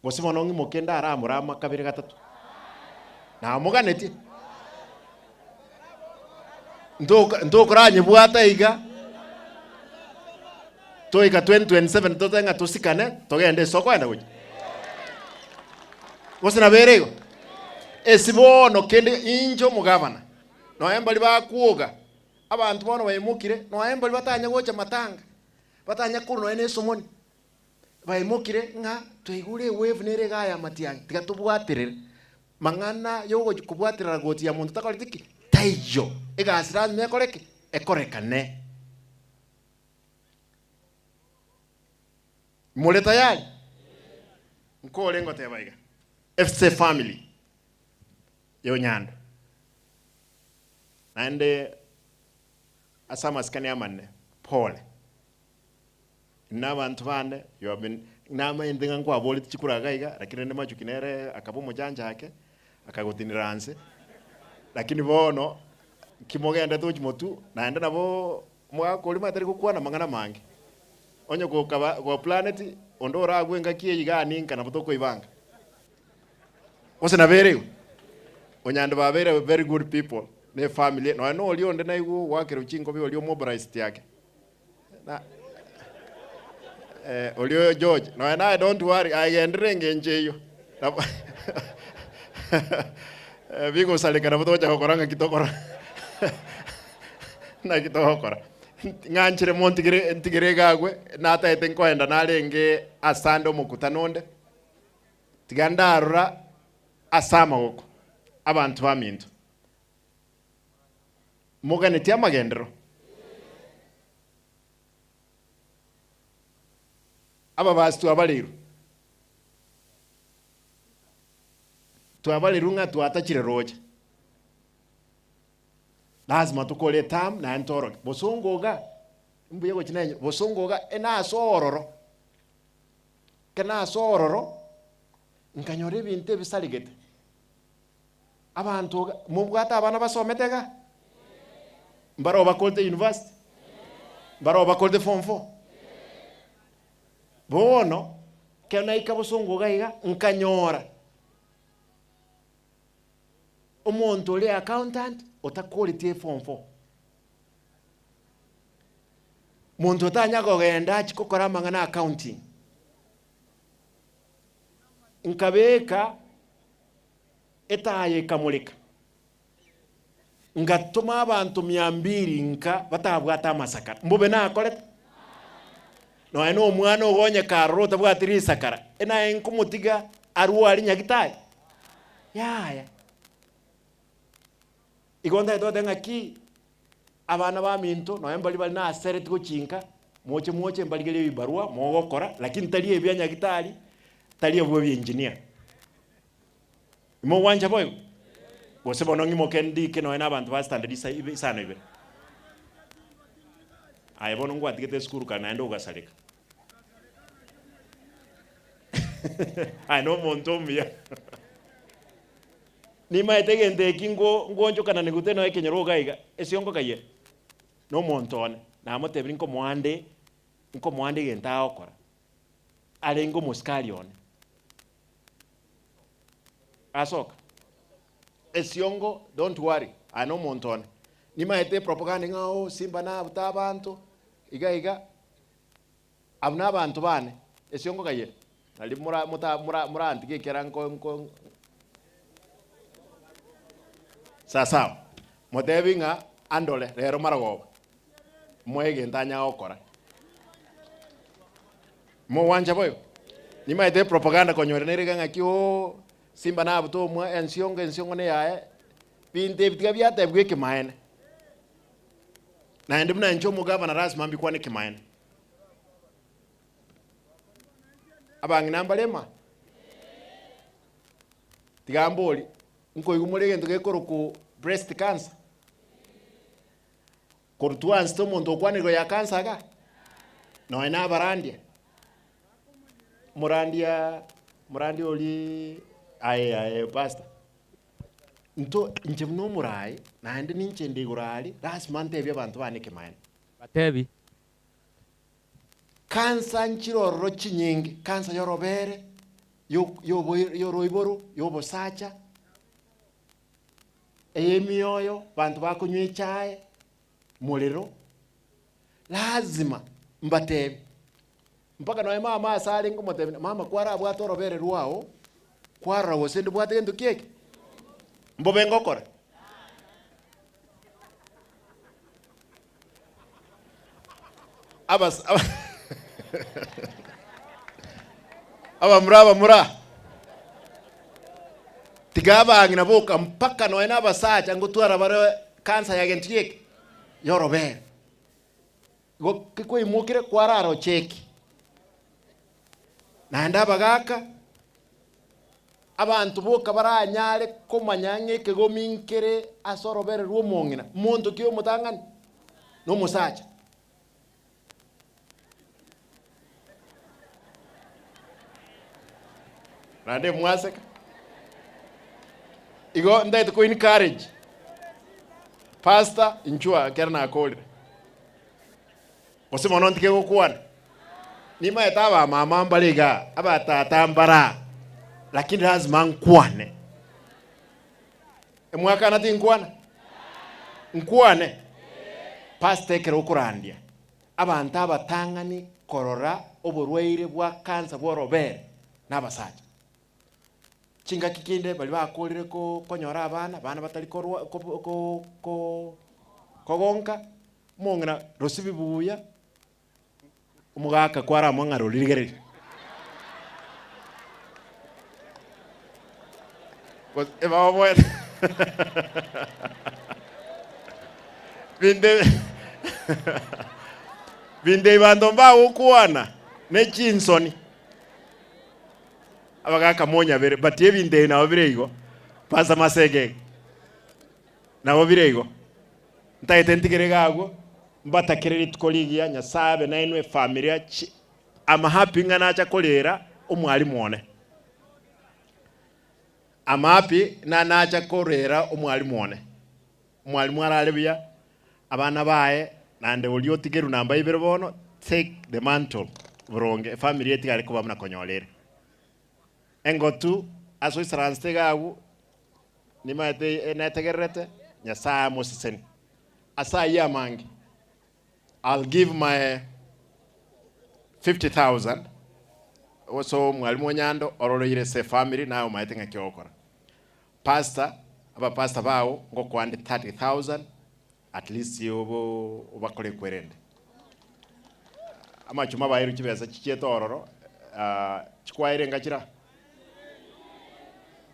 Gose bono ng'imoke ndaramorama kabere gatato? Namoganetie? Ntoka ntokoranyebwata iga, toika 2027 tote ng'a tosikane, togende ase okoenda gochia. Gose nabo ere igo? Ase bono kende inche omogavana, nonya mbaria bakwoga, abanto bono baimokire, nonya mbaria batanya gocha matanga, batanya korwa nonya na esomoni, baimokire ng'a twaigure ewave nere iga aya amatiang'i, tiga tobwaterere. Mang'ana ya ogochi kobwaterera goti ya monto takoreti ki? Taiyo. Egasi lazima ekore ki? Ekorekane. More tayari? Nkore ngoteba iga, FC family ya Onyando, naende ase amasikani amanene, pole. Inwe abanto bane, you have been, namaete ng'a nkwaboreti chikura iga iga, lakini rende Machuki nere akaba omochancha ake, akagotinera nse, lakini bono ki mogendete gochia motwe, naende nabo omogaka oria omanyete tari gokwana amang'ana amange. Onye gokaba goplaneti, onde oragwe engaki eye iga ninka nabo tokoibanga. Gose nabo ere igo? Onyande babeire very good people, na efamily, nonya na oria onde naigwe ogoakerwa chinkobi oria omobraist ake. Na eh, oria George, nonya naye don't worry, aye genderera engencho eyio. Nabo eh, bigosareka nabo togocha gokora ng'aki tokora naki togokora. Ng'anchire montigere ntigere iga agwe, nataete nkoenda narenge asande omokutano onde, tiga ndarora ase amagoko abanto baminto. Moganetie amagenderero? Ababasi twabareirwe, twabareirwe ng'a twatachire roche. Lazima tokore eterm naende toroke. Bosongo iga, mbuya gochia na bosongo iga enase ororo, ekero nase ororo, nkanyora ebinto ebisaregete. Abanto iga, mobwate abana basomete iga? Mbaroo bakorete university? Mbaroo bakorete form four? Bono, ekero naika bosongo iga iga, nkanyora omonto ore accountant otakoreti eform four. Monto otanya kogenda achie kokora amang'ana accounting. Nkabeka etaya ekamoreka, ngatoma abanto mia mbili nka batabwate amasakara. Mbobe nakorete? Nonya na omwana ogo onye karora otabwati risakara, naye nkomotiga arware nyagitari? Yaya. Igo ntagete goteba ng'aki, abana baminto nonya mbari bare nasereti gochinka, moche moche mbarigerie ebibarua mogokora, lakini tari ebia nyagitari, tari abwo ebia engineer. Imogwancha boigo? Gose bono ng'imoke ndike nonya na abanto ba standard isa ibe isano ibere. Aye bono ngwatigete esukuru kare naende ogasareka. Aye nomonto omuya. Nimaete egento eki ngo ngoonchokana nigute nonya ekenyoro iga iga, esiongo kayere, na omonto one, namotebirie nkomoa nde, nkomoa nde egento agokora, arenge omosikari one. Asoka. Esiongo, don't worry, aye na omonto one. Nimaete epropaganda ng'a oh simba nabute abanto, iga iga, abwo na abanto bane, esiongo kayere, nari mora mota mora morantige ekiagera nko nko Sawasawa, motebi ng'a andore rero marogoba, moe egento anya gokora. Mogwancha boigo? Nimaete propaganda konyora nere iga ng'aki ooh, Simba nabute omwa ensiongo ensiongo neyaye, binto ebi tiga biatebigwa ekemaene. Naende buna inche omogavana lasima mbikwane ekemaene. Abang'ina mbare ema? Tiga mbori, nkoigwa more egento gekorokwa breast cancer? Korwa twansete omonto okwana igoro ya cancer iga? Nonya na abarandia? Morandia, morandia oria aye aye pastor. Nto inche buna omoraai, naende ninche inde igoro aria, lasima ntebie abanto bane ekemaene. Batebi. Cancer nchire ororo chinyinge, cancer yorobere, yo- yoboir yoroiboro, yobosacha, eyemioyo, banto bakonywa echae, morero, lazima mbatebi. Mpaka nonye mama ase arenge komotebia, mama kwarabwate orobere rwao, kwarora gose ndibwate gento ki eke? Mbobe ngokora? Abas aba abamura abamura, tiga abang'ina boka mpaka nonye na abasacha ngotwara bare cancer ya gento ki eke? Yorobere. Igo ki kwaimokire kwarara ocheki. Naende abagaka, abanto boka baranyare komanya ng'a ekegomi nkere ase orobere rw'omong'ina, monto ki omotang'ani? Na omosacha. Naende mwaseka. Igo ntagete ko encourage pastor inchwa ekero nakorire. Gose mono ntige gokwana. Nimaete abamama mbare igaa, abatata mbare aa, lakini lazima nkwane. Emwakana tinkwana? Nkwane? Pastor ekero okorandia, abanto abatang'ani korora oborwaire bwa cancer bwa orobere nabasacha. Chingaki kinde baria bakorire ko konyora abana, abana batari korwa ko ko ko kogonka, omong'ina rosibi buya, omogaka kwaramwa ng'a rorigereria. Gose ebaoboete binde binde abanto mbagokwana ne chinsoni. Abagaka monyabere, but ebinto ebi nabo bire igo, Pastor Masegege, nabo bire igo. Ntagete ntigere iga agwo, mbatakere rituko rigiya, Nyasaye abe nainwe efamilia chi I'm happy ng'a nacha korera omwalimu one. I'm happy ng'a nacha korera omwalimu one. Omwalimu arare buya, abana baye, naende oria otigerwe namba ibere bono, take the mantle boronge, efamiri etigare koba buna konyora ere. Engotu ase oisaransete iga agwo, nimaete netegererete, Nyasaye amosesenie. Ase ayio amange, I'll give my 50,000 ase omwalimu Onyando ororoire ase efamiri naye omaete ng'aki ogokora. Pastor, abapastor bao ngokoa nde 30,000 at least obe obakore ekwerende. Amachuma bairwe chibesa chichiete ororo chikwaire enga chira?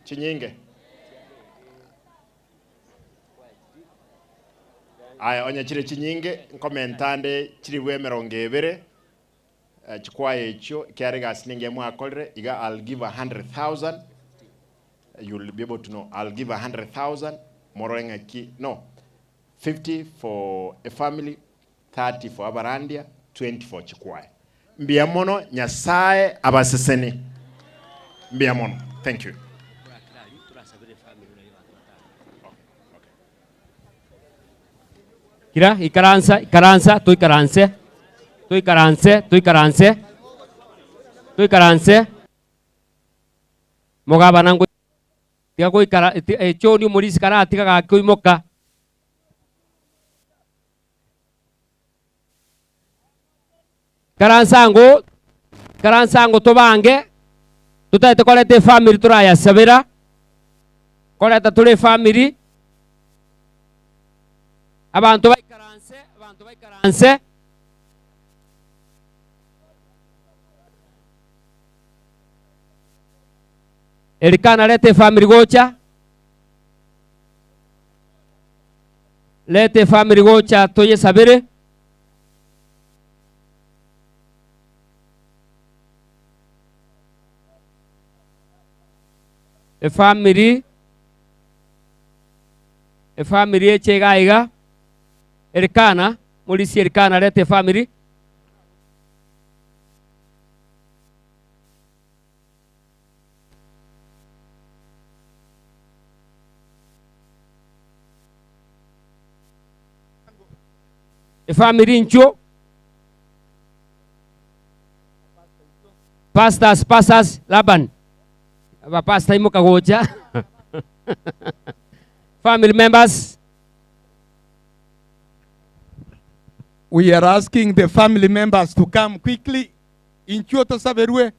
Chinyinge? Aya onye chire chinyinge nkomenta ande chiribu emerongo ebere chikwaya echio ekiagera egasi ninge mwakorire iga I'll give 100,000 you'll be able to know I'll give 100,000 morore ng'aki no 50 for a family 30 for abarandia 20 for chikwaya. Mbuya mono Nyasaye abaseseni mbuya mono thank you. Kira, ikaransa, ikaransa, toikaranse, toikaranse, toikaranse, toikaranse. Mogabana ngo tiga goikara echoni omorisi karatiga gaki oimoka. Ikaransa ango, ikaransa ango tobange, totagete koreta efamiri torayasabera, koreta tore efamiri, abanto baikaranse, abanto baikaranse. Elikana reta efamiri gocha. Reta efamiri gocha toyesabere. Efamiri efamiri eche iga iga Elikana morisia Elikana reta efamiri. Efamiri inchuo. Pastors, pastors, Laban. Abapastor imoka gocha. Family members. We are asking the family members to come quickly. Inchuo tosaberwe.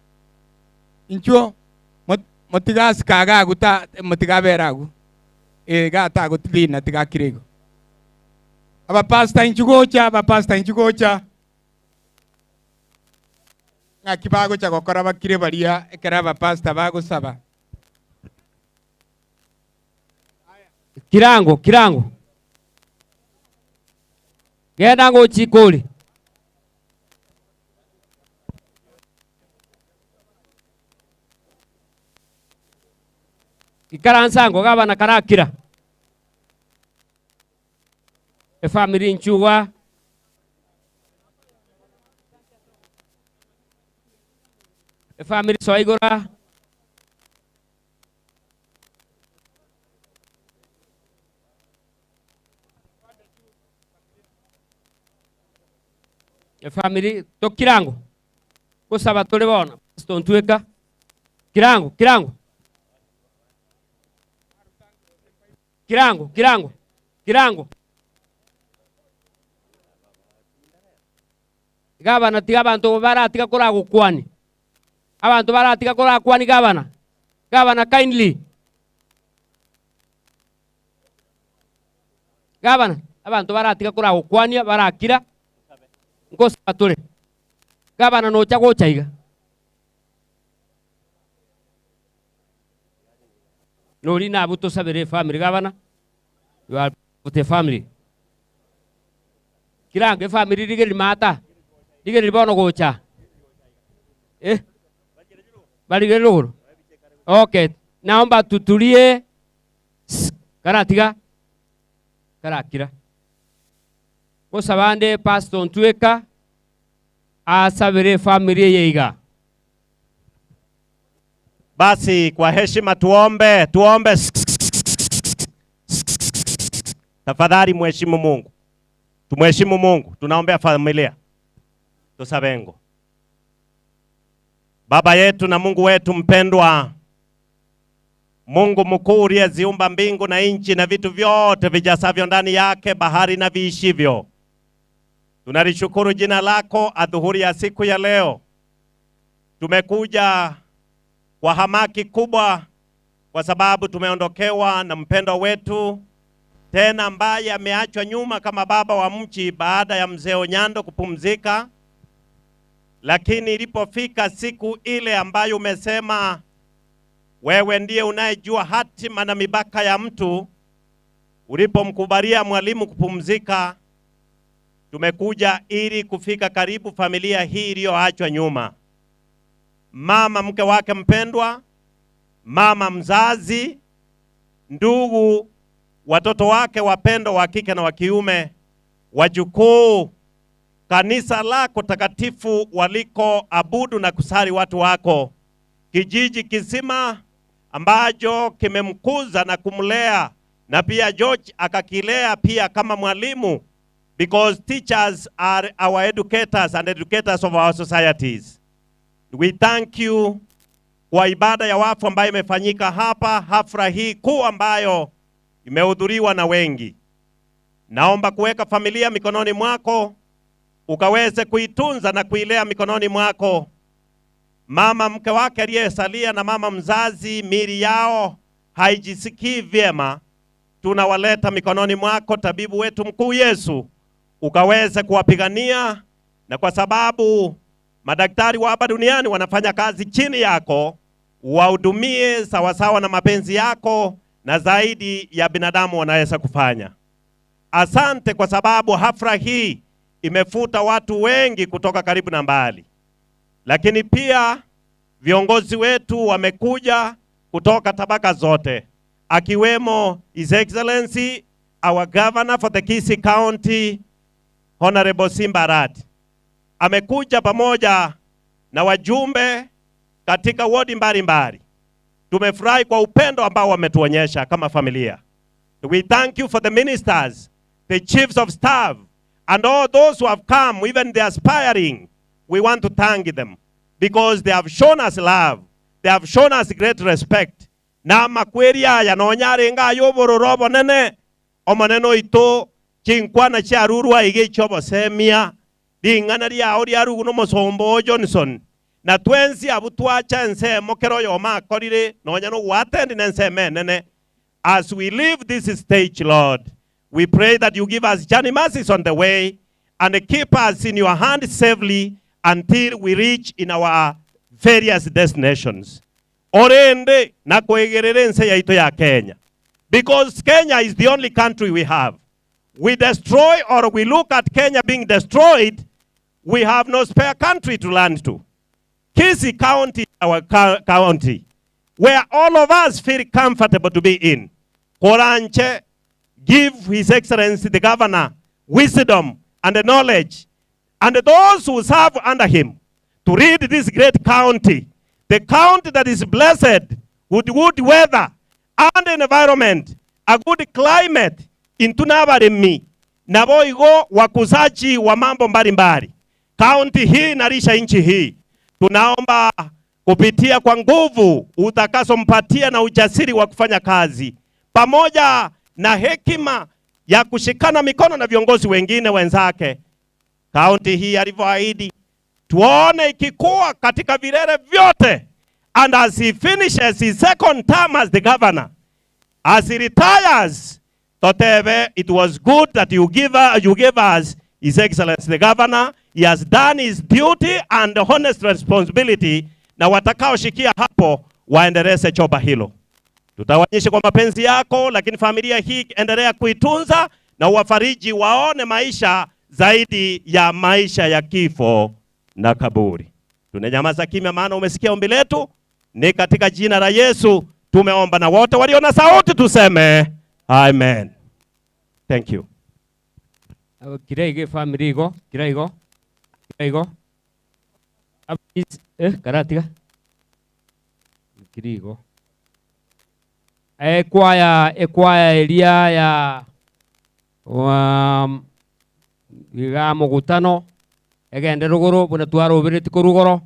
Inchuo motiga asike iga agwo ta motiga abere agwo. Eh, iga tagotina tiga akire igo. Abapastor inchuo gocha, abapastor inchuo gocha. Ng'aki bagocha gokora bakire baria ekero abapastor bagosaba. Kirango, kirango. Genda ngochika ore. Ikaransa ango gabana karakira. Efamiri inchugwa. Efamiri soa igora. Efamiri tokirango. Gosaba tore bono. Pastor Ntweka. Kirango, kirango. Kirango, kirango, kirango. Gabana tiga abanto baratiga koragokwani. Abanto baratiga korakwani gabana. Gabana kindly. Gabana, abanto baratiga koragokwania barakira nkosaba tore. Gabana nocha gocha iga. Nori nabwo tosabere efamily gabana, you are of the family. Kirango efamily rigereria maata, rigereria bono gocha. Eh? Barigereria rogoro. Okay, naomba tutulie. Sss, karatiga, karakira. Gosaba ande Pastor Ntweka asabere efamily eye iga. Basi kwa heshima tuombe, tuombe. Tafadhali mheshimu Mungu, tumheshimu Mungu. Tunaombea familia, tusabengo. Baba yetu na Mungu wetu mpendwa, Mungu mkuu uliyeziumba mbingu na nchi na vitu vyote vijasavyo ndani yake, bahari na viishivyo, tunalishukuru jina lako adhuhuri ya siku ya leo. Tumekuja kwa hamaki kubwa kwa sababu tumeondokewa na mpendwa wetu tena ambaye ameachwa nyuma kama baba wa mchi baada ya mzee Onyando kupumzika. Lakini ilipofika siku ile ambayo umesema wewe ndiye unayejua hatima na mipaka ya mtu, ulipomkubalia mwalimu kupumzika, tumekuja ili kufika karibu familia hii iliyoachwa nyuma. Mama mke wake mpendwa, mama mzazi, ndugu, watoto wake wapendwa wa kike na wa kiume, wajukuu, kanisa lako takatifu waliko abudu na kusali watu wako, kijiji kizima ambacho kimemkuza na kumlea, na pia George akakilea pia kama mwalimu, because teachers are our educators and educators of our societies. We thank you kwa ibada ya wafu ambayo imefanyika hapa, hafla hii kuu ambayo imehudhuriwa na wengi. Naomba kuweka familia mikononi mwako, ukaweze kuitunza na kuilea mikononi mwako. Mama mke wake aliyesalia na mama mzazi, miili yao haijisikii vyema, tunawaleta mikononi mwako, tabibu wetu mkuu Yesu, ukaweze kuwapigania, na kwa sababu madaktari wa hapa duniani wanafanya kazi chini yako, Uwahudumie sawasawa na mapenzi yako na zaidi ya binadamu wanaweza kufanya. Asante kwa sababu hafla hii imefuta watu wengi kutoka karibu na mbali, lakini pia viongozi wetu wamekuja kutoka tabaka zote, akiwemo His Excellency our Governor for the Kisii County Honorable Simba Arati amekuja pamoja na wajumbe katika wodi mbalimbali. Tumefurahi kwa upendo ambao wametuonyesha kama familia. We thank you for the ministers, the chiefs of staff, and all those who have come, even the aspiring. We want to thank them because they have shown us love. They have shown us great respect. Na makweri aya nonyarenga ayobororo obonene omonene oito chinkwana chiarurwa iga echiobosemia ring'ana riao riarugu nomosombo o Johnson na twensi abu twacha ensemo kero oyoma akorire nonya nogwatendi na ensemo enene. As we leave this stage, Lord, we pray that you give us journey mercies on the way and keep us in your hand safely until we reach in our various destinations. Orende na kwegerere ense yaito ya Kenya. Because Kenya is the only country we have. We destroy or we look at Kenya being destroyed, we have no spare country to land to. Kisii County, our county, where all of us feel comfortable to be in. Koranche, give His Excellency the Governor wisdom and the knowledge, and those who serve under him to lead this great county, the county that is blessed with good weather and environment, a good climate, intunabaremi naboigo wakuzaji wa mambo mbalimbali. Kaunti hii inalisha nchi hii. Tunaomba kupitia kwa nguvu utakazompatia na ujasiri wa kufanya kazi pamoja na hekima ya kushikana mikono na viongozi wengine wenzake, kaunti hii alivyoahidi, tuone ikikua katika vilele vyote. And as he finishes his second term as the governor, as he retires, Totebe, it was good that you gave us His Excellency the Governor. He has done his duty and honest responsibility, na watakaoshikia hapo waendeleze choba hilo. Tutawanyesha kwa mapenzi yako, lakini familia hii endelea kuitunza na uwafariji waone maisha zaidi ya maisha ya kifo na kaburi. Tunanyamaza kimya, maana umesikia ombi letu. Ni katika jina la Yesu tumeomba, na wote walio na sauti tuseme amen. Thank you. Kiraigo family igo, kiraigo, kiraigo. Karatiga. Kirigo. Ekwaya, ekwaya eria ya iga mugutano egende ruguru buna twarubireti korugoro.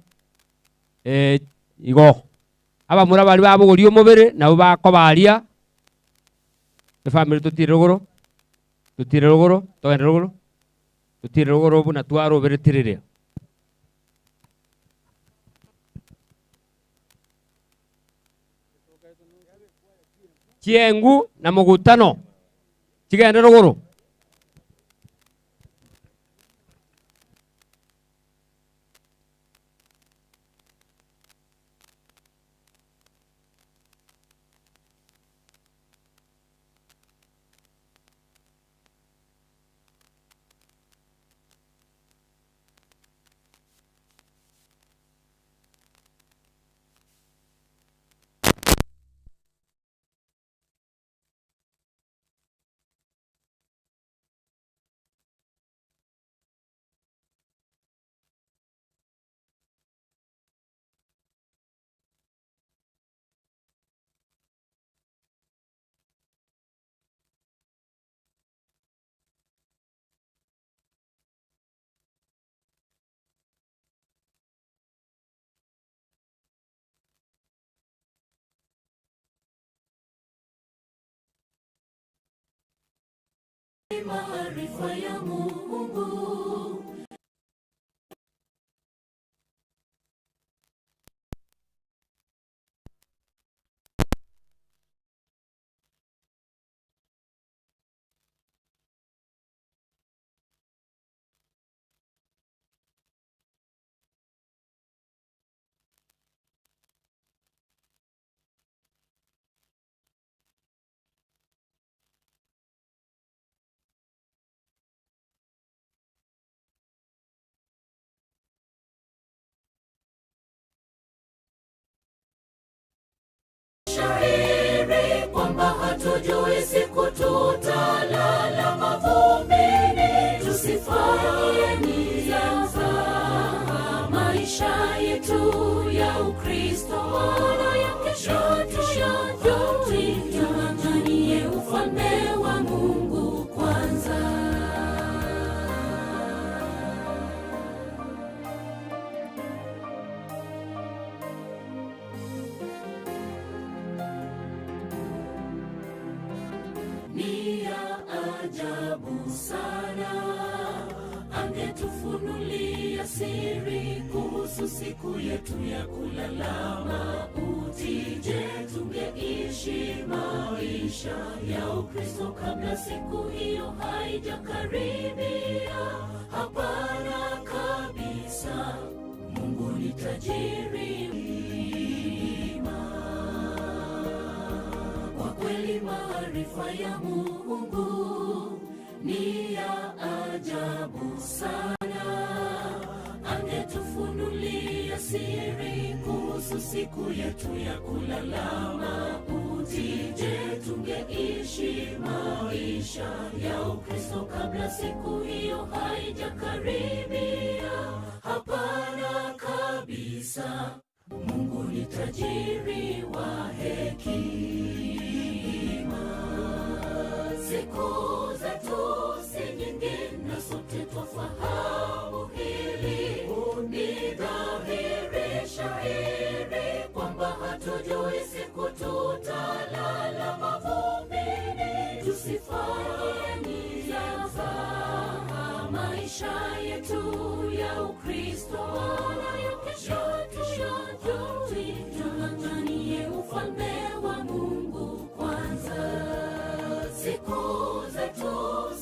Igo. Abamura bari babuguria omobere nabo bakobaria. Efamily tutire ruguru. Tutire ruguru, togende ruguru. Tutire ruguru buna twarubireti riria. Chiengu na mugutano. Chigende ruguru. Maarifa ya Mungu. hatujui siku tutalala mavumbini. Tusifanye mzaha maisha yetu ya Ukristo, wala ya kesho tuyajui. Tung'ang'anie ufalme wa Mungu kwanza. Ni ya ajabu sana, angetufunulia siri kuhusu siku yetu ya kulala mauti. Je, tungeishi maisha ya Ukristo kabla siku hiyo haijakaribia? Hapana kabisa. Mungu ni tajiri kwa kweli maarifa ya Mungu ni ya ajabu sana. Angetufunulia siri kuhusu siku yetu ya kulala mauti. Je, tungeishi maisha ya Ukristo kabla siku hiyo haijakaribia? Hapana kabisa. Mungu ni tajiri wa hekima. Siku zetu si nyingi na sote twafahamu hili. Ni dhahiri shahiri kwamba hatujui siku tutalala mavumbini. Tusifanye mzaha maisha yetu ya Ukristo, wala ya kesho tuyajui. Tung'ang'anie ufalme wa Mungu kwanza. Siku zetu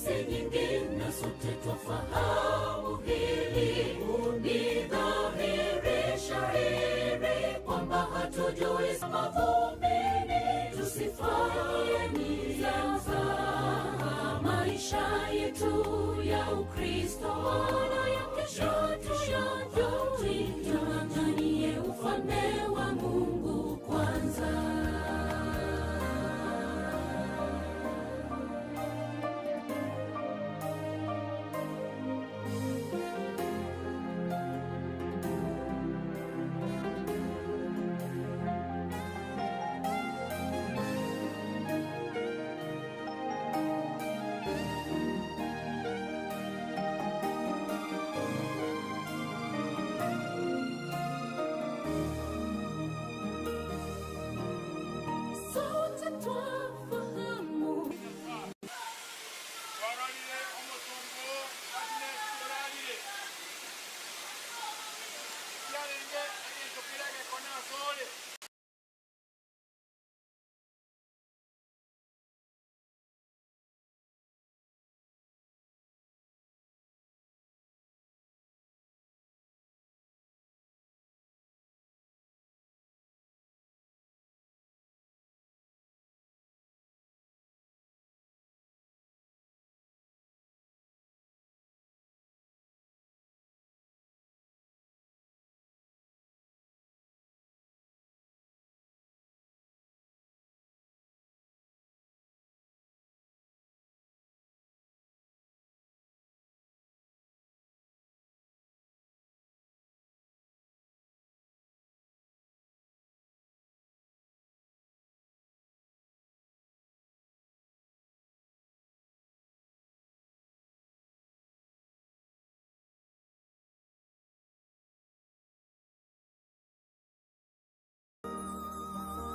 si nyingi na sote twafahamu hili. Ni dhahiri shahiri kwamba hatujui mavumbini. Tusifanye mzaha maisha yetu ya Ukristo, wala ya kesho tuyajui. Tung'ang'anie ufalme wa Mungu kwanza. Sote twafahamu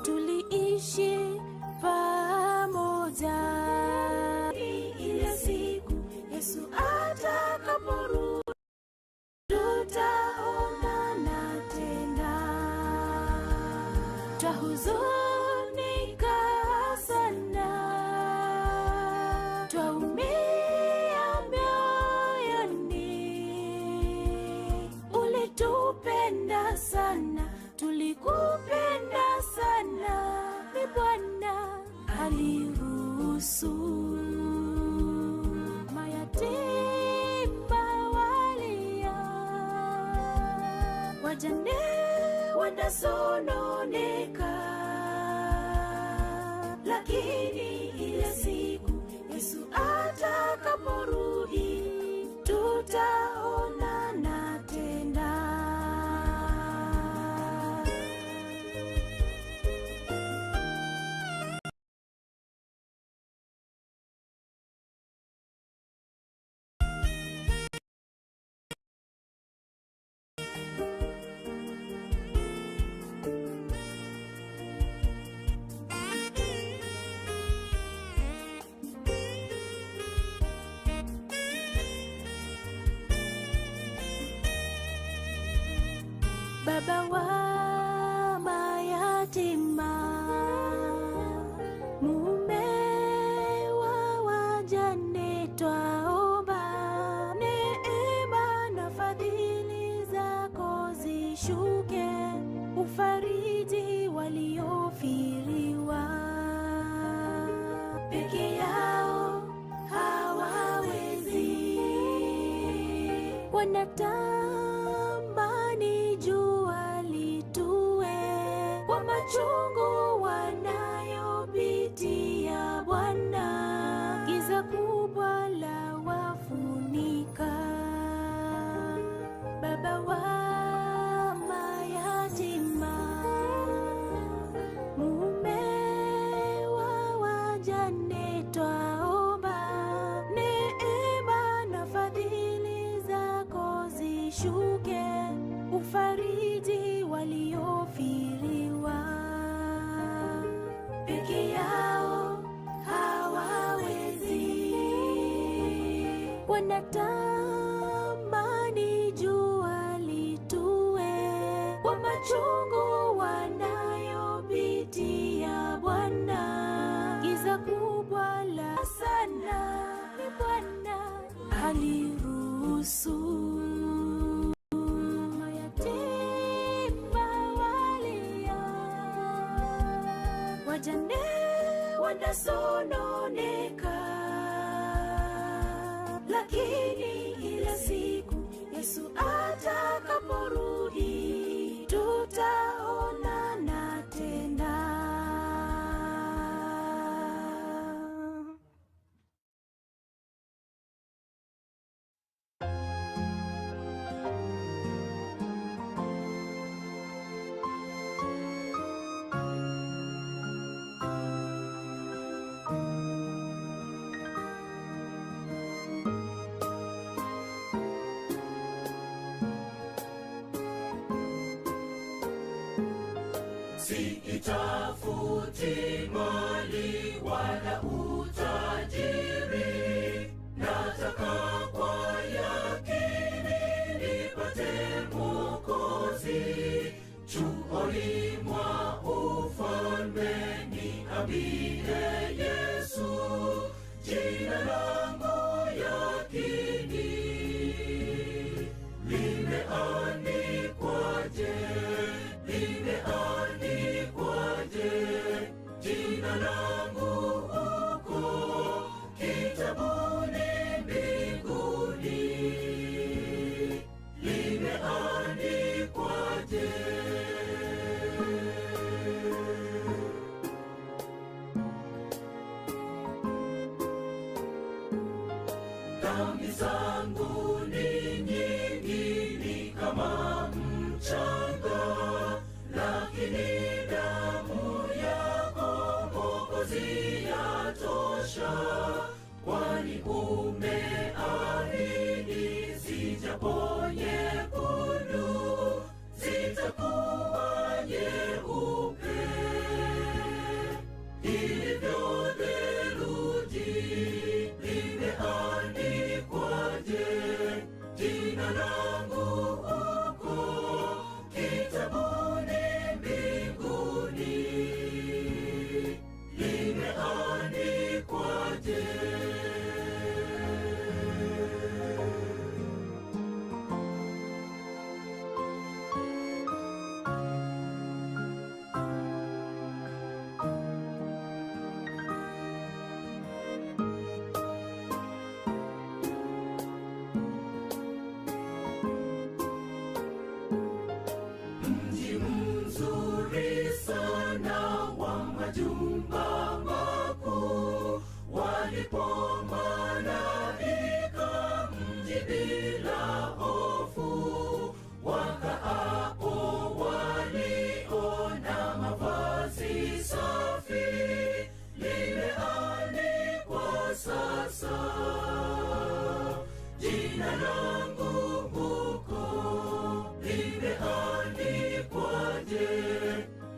tuliishi pamoja. Ile siku Yesu atakaporudi tutaonana tena. Twahuzunika sana, twaumia mioyoni. Ulitupenda sana, tulikupenda sana, ni Bwana aliruhusu. Mayatima walia, wajane wanasononeka. lakini ile siku Yesu atakaporudi tutaonana tena. Baba wa mayatima, mume wa wajane, twaomba neema na fadhili zako zishuke, ufariji waliofiriwa peke yao hawawezi, wanatamani jua litue kwa machungu wanayopitia Bwana, giza kubwa la wafunika. Baba wa mayatima, mume wa wajane, twaomba neema na fadhili zako zishuke, ufariji waliofiriwa peke yao hawawezi, wanatamani jua litue kwa machungu wanayopitia Bwana, giza kubwa la sana ni Bwana aliruhusu mayatima walia, wajane wanasononeka, lakini ile siku Yesu atakaporudi tutaonana tena. Siitafuti mali wala utajiri, nataka kwa yakini nipate Mwokozi. Chuoni mwa ufalme niambie Yesu, jina langu yakini limeandikwaje? Limeandikwaje jina langu huko kitabuni mbinguni? Limeandikwaje? Dhambi zangu ni nyingi, ni kama mchanga, lakini damu yako Mwokozi yatosha, kwani umeahidi zijapo nyekundu zitakuwa nyeupe ilivyo theluji. Limeandikwaje jina langu huko kitabuni mbinguni? Limeandikwaje? bila hofu, wakaapo waliona mavazi safi, limeandikwa sasa jina langu huko, limeandikwaje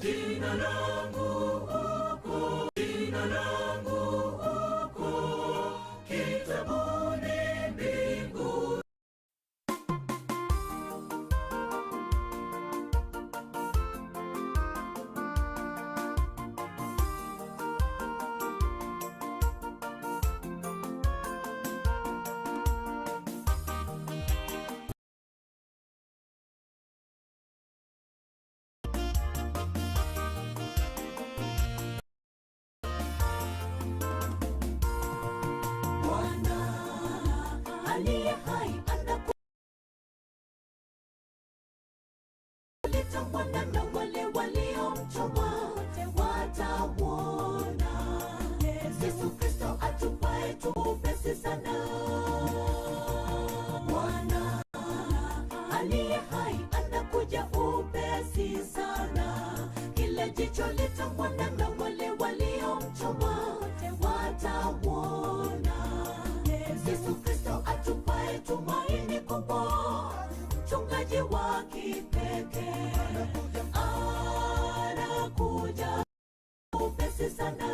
jina langu huko, jina langu huko kitabuni mbinguni. Bwana aliye hai anakuleta Bwana na wale waliomchoma wote watauona. Yesu Kristo atupae tupesi sana. Bwana aliye hai anakuja upesi sana, kila jicho litamwona na wale waliomchoma wote watauona. Yesu Kristo atupae tumaini kubwa, mchungaji wa kipekee anakuja upesi sana.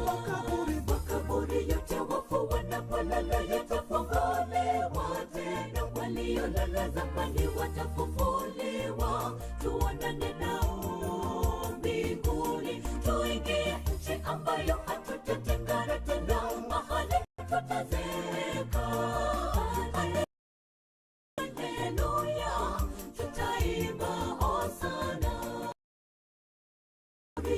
Makaburi, makaburi yote wafu wanapolala yatafunguliwa tena, waliolala zamani watafufuliwa. Tuonane nao mbinguni, tuingie nchi ambayo hatutatengana tena, mahali tutazeeka. Haleluya, tutaimba hosana.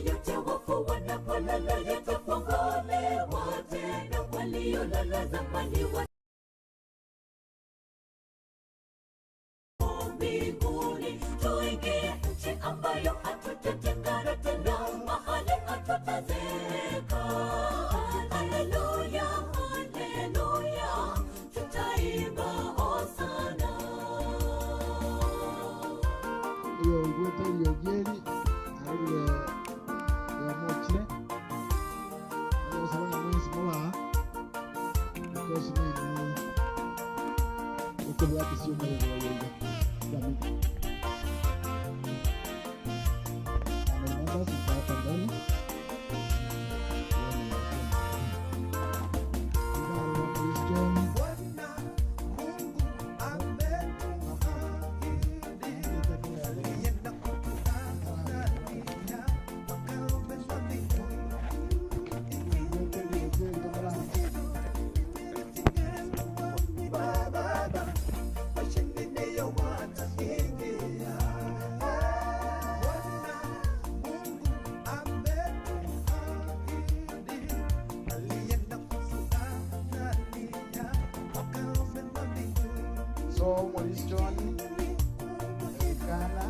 Yote wafu wanapolala yatafunguliwa tena, waliolala zamani wa mbinguni, tuingie nchi ambayo hatutatengana tena, mahali hatutazeeka. Haleluya, haleluya, tutaimba hosana. Iyo igwete riogieri arugire yamochire agosaba mwezi mubaha because nini ukubwatisia omurego wayeiga jamii. Family members mko hapa mbele. So Maurice John, Ghana,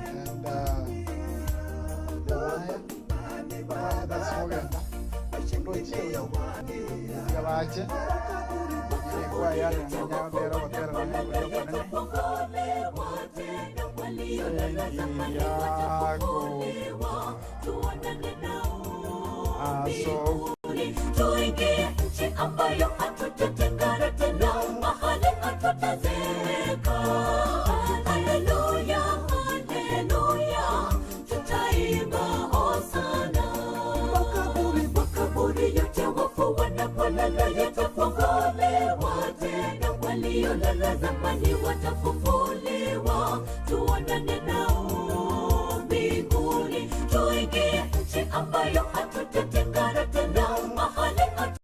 and Jeremiah, that's Morgan. Gabache, ilikuwa yale nganyao ndero gotera na kuyo yako. So Tuingie nchi ambayo hatutatengana tena, mahali hatutazeeka. Haleluya, haleluya, tutaimba hosana. Makaburi, makaburi yote wafu wanapolala yatafunguliwa tena, waliolala zamani watafufuliwa. Tuonane nao mbinguni, tuingie nchi ambayo hatutatengana tena, mahali hatu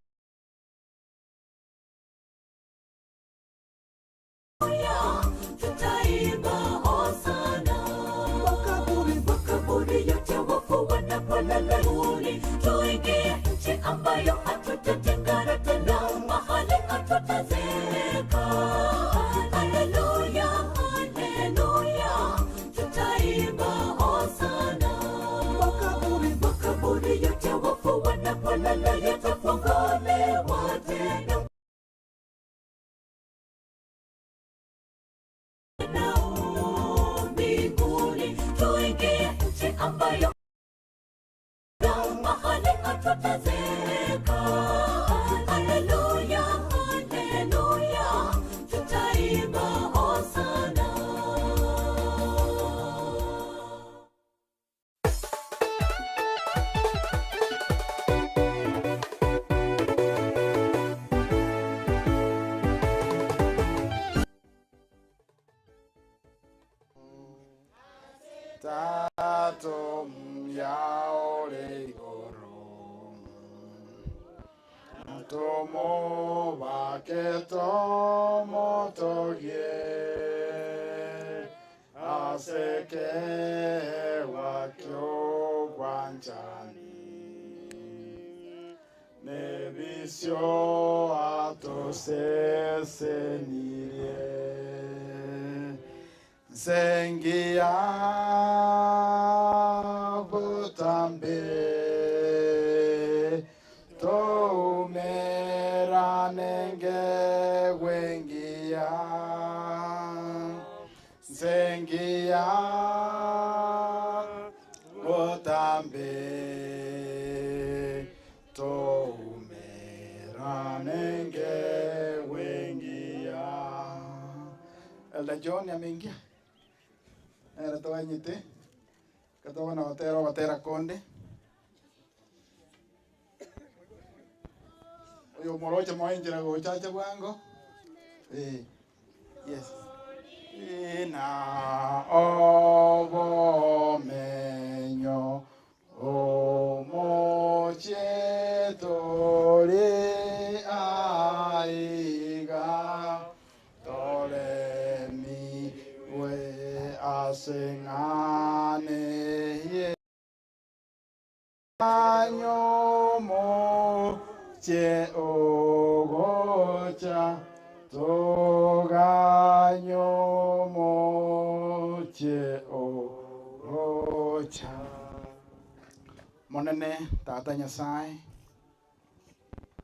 tutaimba hosana. Makaburi, makaburi yote wafu wanapolala, tuingie nchi ambayo hatutatengana tena, mahali hatutazeeka. Haleluya, haleluya, tutaimba hosana. Makaburi, makaburi yote wafu wanapolala yatafunguliwa tena. ambayo mahali hatutazeeka. Haleluya, haleluya, tutaimba hosana. Tato myaore igoro Tomo bake tomo togie Aseke wakyo gwanchani Nebisio atosesenirie Sengia butambe Toumeranenge wengia Sengia butambe Toumeranenge wengia Elder John ameingia era towanyite katobona gotera ogotera konde oyo moroche moenjera gochacha bwango eh yes ina obomenyo omochetori aiga toremi we asengane ye anyomo che ogocha toganyomo che ogocha monene tata nyasaye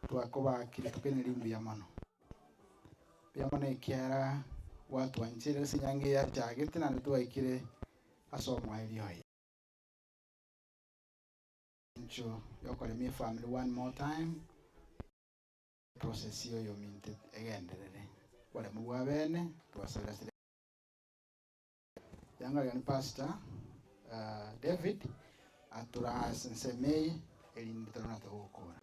twakobakire tukeneri mbuya mono mbuya mono ekiara gwatwanchire ase enyangi yachagete naende twaikire ase omwaeri oye ncho yokoremia efamily one more time process oyo minte egenderere boremu bwa bene twaseresire yangaria ni pastor David atura nsemei erinde torona togokora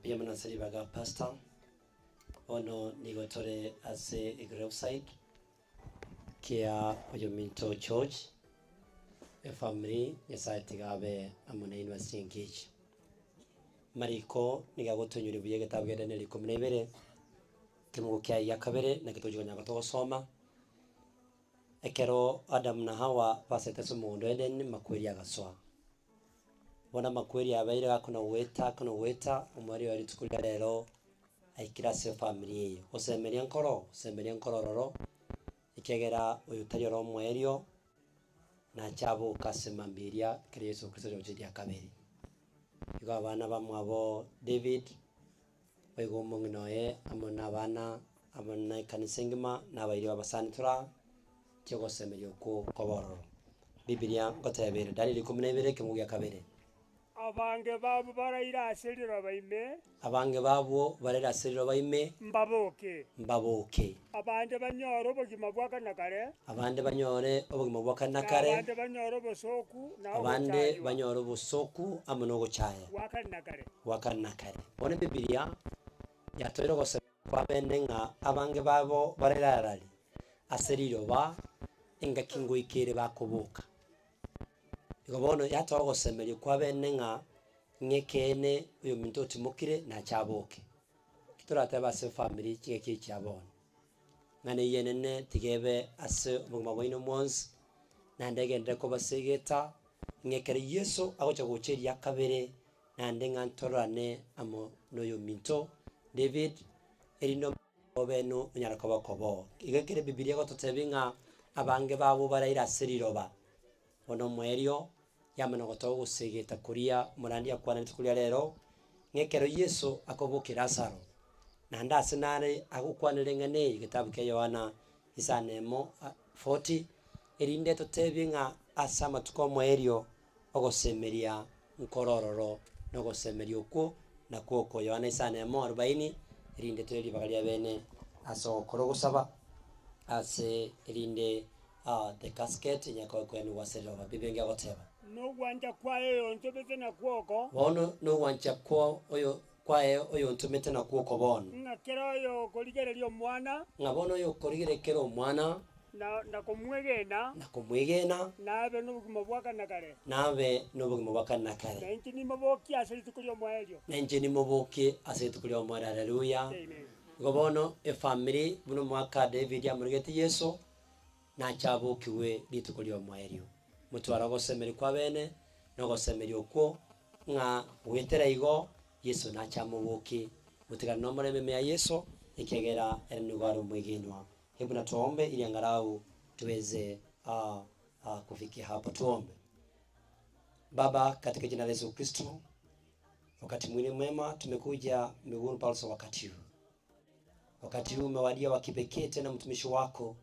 Pia manasari baga pastor ono nigo tore ase graveside kia oyominto church e family nyasaye tigabe amo na inwe ase engage mariko niga gotonyori buya getabu gia Danieli 12 kimugo kia ya kabere na kitojigonya togosoma ekero Adam na Hawa basete ase omogondo Eden makweri agasoa bona makweri abeire gakona gweta kona gweta omwari wa rituko ria rero aikire ase efamily eye gosemeria nkoro gosemeria nkorororo ekegera oyo tari oro omwerio nachaboka ase mambiria ekero Yeso Kristo agocha ria kabere. Igo abana bamwabo David baiga omong'ina oye amo na abana amo na ekanisa engima na abairi babasani tora tiogosemeria okwo koba ororo. Bibilia ngotebere Daniel 12 ekemugo gia kabere. Abange babo baraire ase riroba ime Abange babwo barere ase riroba ime mbaboke mbaboke abande banyore obogima bwa kare na kare abande banyore obogima bwa kare na na kare abande banyore obosoku na abande ogochaywa banyore obosoku amo na ogochaya bwa kare na kare bwa kare na kare. Bono ebibilia yatore gosema kwa bene ng'a abange babo barerarari ase riroba engaki ngoikere bakoboka. Igo bono yatoa gosemeria kwa bene ng'a ng'ekene oyo ominto otimokire nachaboke. Torateba ase efamily chingaki echi chia bono. Ng'a na eywo enene tigebe ase obogima bwaino mwensi, naende egenderere kobasegeta, ng'ekero Yeso agocha gocha eria kabere, naende ng'a ntororane amo na oyo ominto David, erinde obeno onyare koba okoboo. Igo ekere ebibilia egototebia ng'a abange babo baraire ase riroba, bono omoerio, yamana gotoa ogosegeta koria omorandi akwanete koria rero, ng'a ekero Yeso akobokia Lazaro, naende ase nare agokwanera eng'ana eye getabu kia Yohana isano emo. 40, erinde totebie ng'a ase amatuko omoerio ogosemeria nkorororo na ogosemeria okwo nakwo oko. Yohana isano emo arobaini, erinde toire ribaga ria bene ase ogokora ogosaba ase erinde the casket enyare koenigwa ase riroba. Bibe agoteba. Nogwancha kwaye oyontomete nakwo oko. Bono nogwancha kwa oyo kwaye oyontomete nakwo oko bono. Ng'a kera oyo okorigereria omwana. Ng'a bono oyo okorigereria kera omwana. Na na komwegena. Na komwegena. Nabe nobogima bwa kare na kare. Nabe nobogima bwa kare na kare. Na inche nimobokie ase rituko ri'omoerio. Na inche nimobokie ase rituko ri'omoerio. Haleluya. Amen. Igo bono efamiri buna omwaka David amorigeti Yeso, nache abokigwe rituko ri'omoerio. Motware ogosemeria kw'abene, na ogosemeria okwo, ng'a goetera igo Yeso nache amobokie. Motigane nomorembe ime ya Yeso, ekiagera ere nigo are omwegenwa. Hebu na tuombe ili angalau tuweze kufikia hapo. Tuombe. Baba, katika jina la Yesu Kristo, wakati mwingine mwema tumekuja miguuni pako wakati huu. Wakati huu umewadia wa kipekee tena, mtumishi wako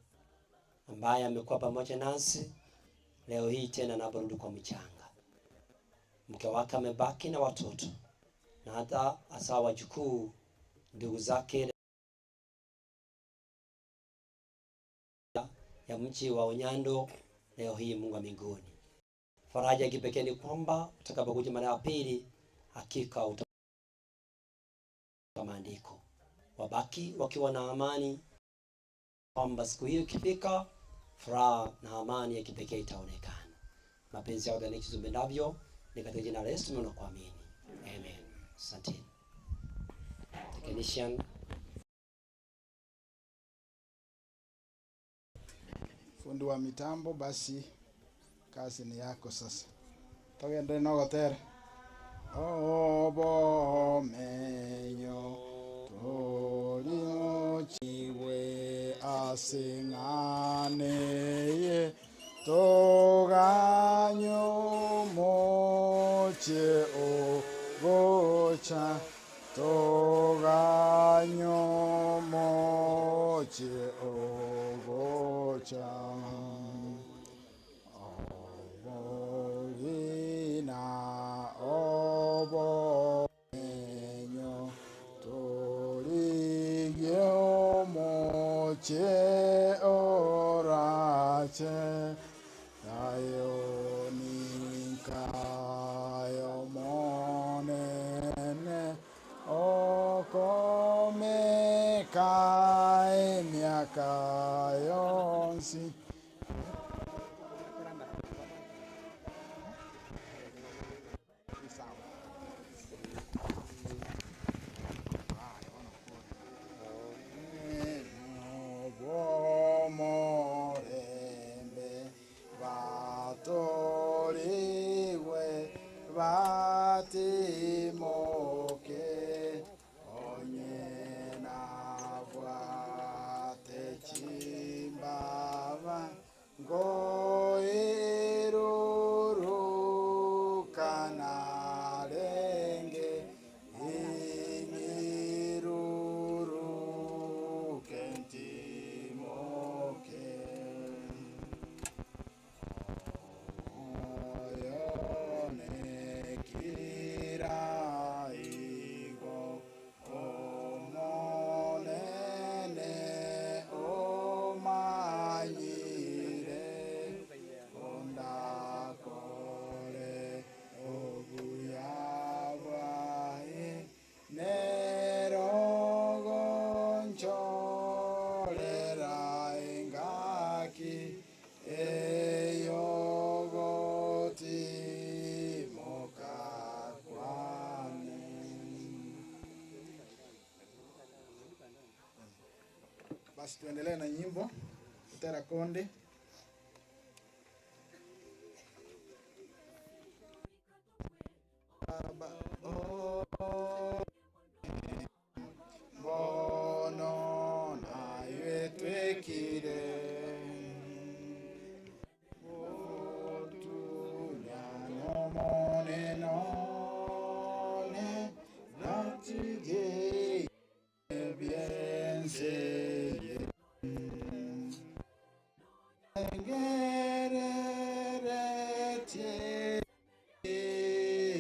ambaye amekuwa pamoja nasi leo hii tena anaporudi kwa mchanga, mke wake amebaki na watoto na hata hasa wajukuu, ndugu zake ya mji wa Onyando. Leo hii Mungu wa mbinguni, faraja ya kipekee ni kwamba utakapokuja mara ya pili, hakika uta maandiko wabaki wakiwa na amani, kwamba siku hiyo ikifika, furaha na amani ya kipekee itaonekana. Mapenzi yako yanayozungumzavyo ni katika jina la Yesu tumeona kuamini, amen. Asanteni technician. Fundi wa mitambo, basi kazi ni yako sasa. Togende nogotera obomenyo torimochiwe asing'aneye toganyomoche ogocha toganyomoche ogocha oborina obomenyo torigie omoche orache ayoninkayo monene okomeka emiaka yonsi. Bomorembe batoriwe batimoke onye nabwate chimbaba ngoirurukana renge ing'iruruke ntimoke oyonekira igo omonene omanyire ondakore obuya bwaye nerogonchorera engaki eyogotimoka kwane. Basi tuendelee na nyimbo Tera Konde. Baba, oh, bono naye twekire otunyanomonenone natige byenseye.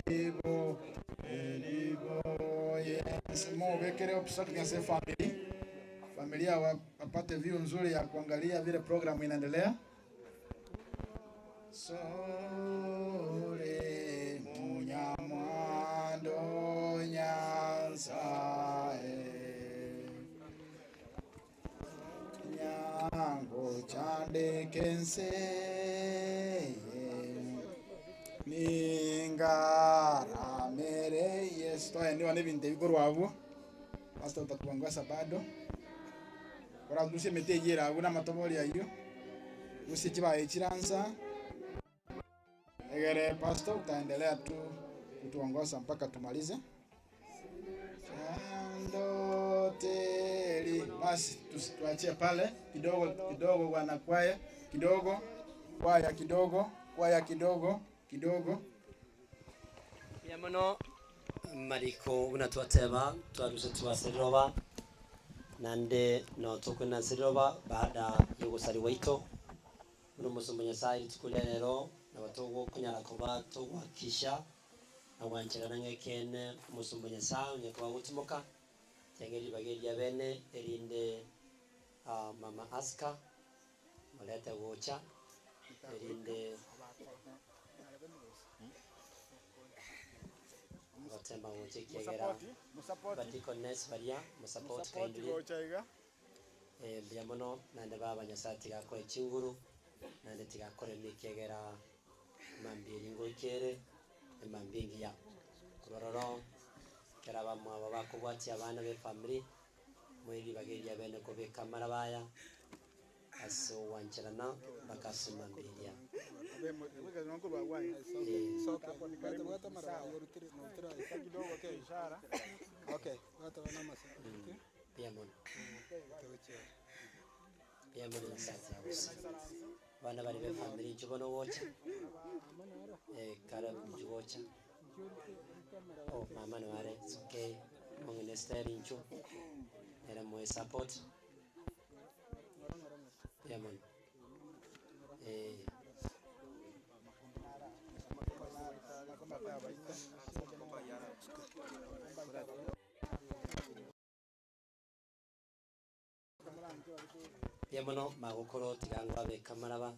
Eribo, eribo, yes. Mubekere obstructing as a family. Familia wapate view nzuri ya kuangalia vile program inaendelea. Sore munyamwando nyansae nyango chandike nseye ningaramere yesu twaendiwa n'ebintu ebikorwa abo pastor utatuongoza bado oragusie emiti eywo erabu n'amatobori aywo gusie chibaye chiransa egere pastor utaendelea tu kutuongoza mpaka tumalize Chandoteli. Basi tuachie pale kidogo kidogo, wana kwaya kidogo, kwaya kidogo, kwaya kidogo kidogo. Ya mono mariko buna twateba twaruse twaseriroba nande no tukwina seriroba baada yogosari waito muno musumba nyasaye rituko ria rero nabatogo kunyara kuba togwakisha na gwancherana ng'ekene musumba nyasaye onye kuba gotimoka tiang'eri ribaga eria bene erinde mama aska morete gocha erinde gotemba gocha ekiagera badikones baria musupport kindly mbuya mono naende baba nyasaye tigakore chinguru naende tigakore ekiagera emambi eri ngoikere emambi engiya korororo kera bamwabo bakobwatia abana be family mweri bageria bene kobeka amarabaya ase owancherana mpaka ase emambi eria. Mbuya mono mbuya mono nyasaye tiagose abana bari be family inche bono gocha kare inche gocha oh mama nware it's okay mong'ina Esther incho era moe support mbuya mono mbuya mono magokoro tiga ngwabeka amaraba.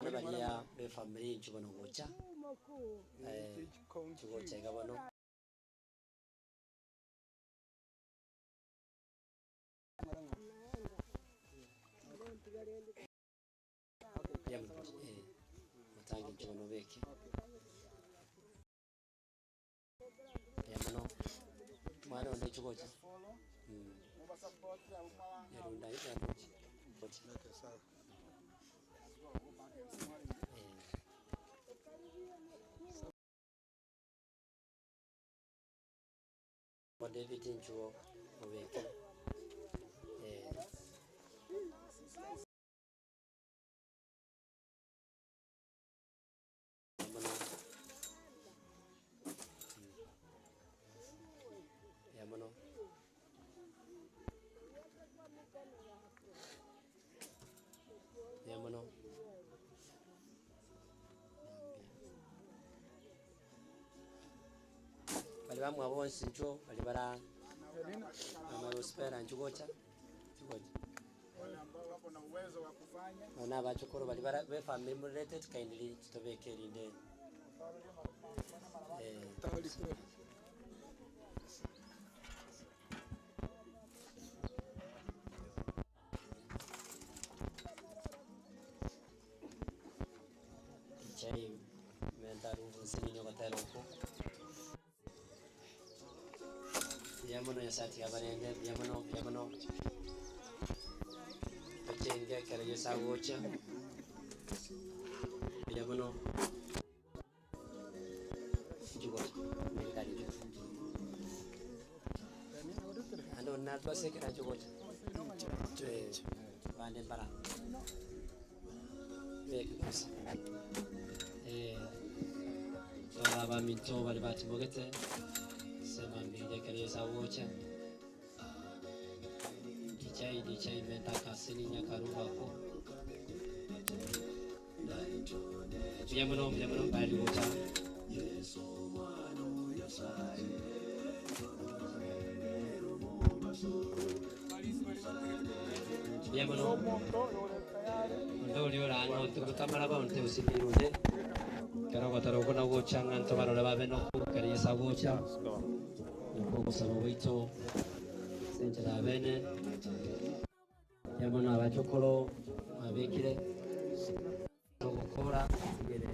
Baria be family inche bono gocha chigocha iga bono. Mbuya mono motangi inche bono obeke mbuya mono mwana onde chigocha nyarunda nyaruchi gocha. David inchuo obeke mono mbuya mono mbuya mono bari bamwe bonsi ncho bari bara mama Rospera nchugocha chugocha ona abachukuru bari bara be family murete kindly tutobeke rinde chai mentaru nsini nyogotera uko mbuya mono nyasaye tiga barende mbuya mono mbuya mono tochenge ekero Yeso agocha mbuya mono nchugocha mbekari nchugocha ande onatwasekera nchugocha bande mbara beke kabisa bara baminto bari batimogete sema mbiria ekero Yeso agocha. Dichai dichai menta akaseni nyakarubako. Mbuya mono mbuya mono bari gocha. Mbuya mono. Onde oria orang'e otuguta amaraba onde osibire onde. Ekero ogotara okwo na gocha ng'a ntobarore babe nokobuka ekero Yeso agocha. Nokwo ogosaba gwaito ase enchera ya bene. Mbuya mono abachokoro mwabekire togokora igere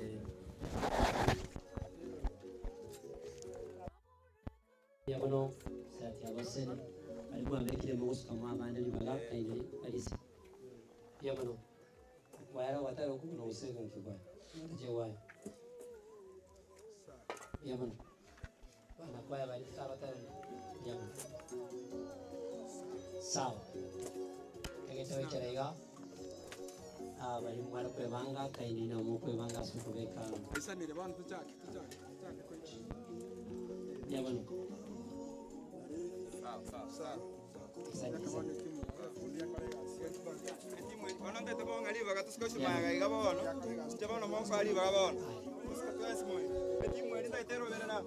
Mbuya mono esati ya goseni baria mwabekire mogosuka mwabande ribaga nainwe barisia. Mbuya mono. Kwayara gwatara okwo buna gose ng'aki kwaya. Tache gwaya. Mbuya mono. Bana kwaya baria tikabatara mbuya mono. Sawa. Egete goikera iga ah, bari mware kwebanga kaini nabo mokwebanga ase okobeka Isanire bono tochake tochake tochake koichia. Mbuya mono. Sawa sawa sawa. Bono ntete bong'a ribaga tosike gosimaga iga bono, inche bono mogosoa ribaga bono, tosike twensi moyo, etimu eri ntagete eroberera.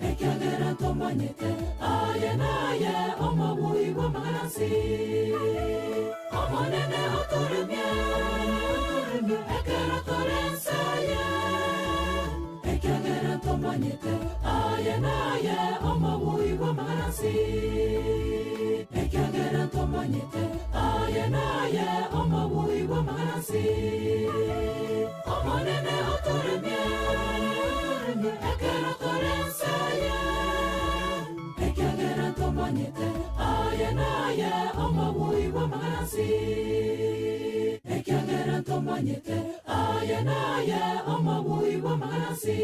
Ekiagera tomanyete aye naye omobui bw'amagarasi omonene oturemie ekero tore nsaye ekiagera tomanyete aye naye omobui bw'amagarasi ekiagera tomanyete aye naye omobui bw'amagarasi omonene oturemie ekero tore nsaye ekiagera tomanyete aye naye omobui bw'amagarasi ekiagera tomanyete aye naye omobui bw'amagarasi.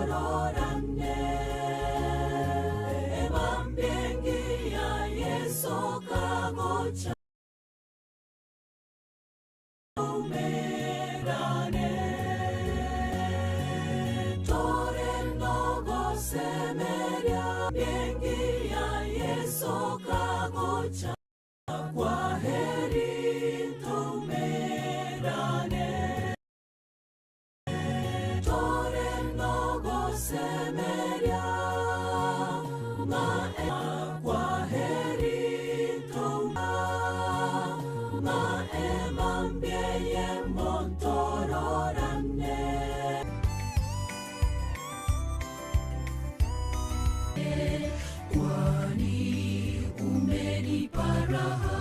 Montororane Ebambiengia Yesu kagocha Umerane Toreno gosemeria Biengia Yesu kagocha Kwa heri tumerane Toreno gosemeria Ma kwa heri ma emambieye montororane Kwani umenipa raha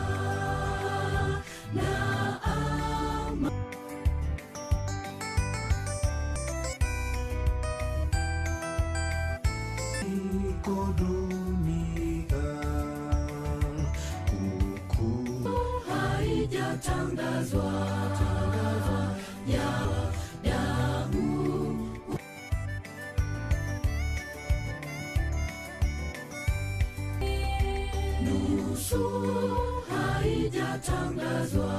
na ama haijatangazwa ya damu nusu haijatangazwa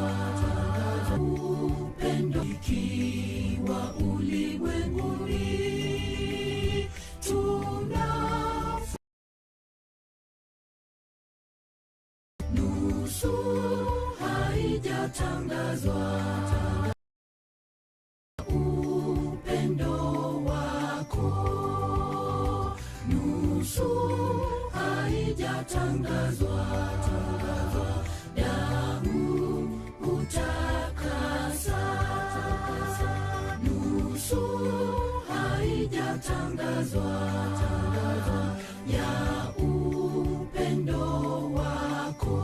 upendo ikiwa ulimwenguni tuna nusu haijatangazwa upendo wako nusu haijatangazwa damu utakasa nusu haijatangazwa ya upendo wako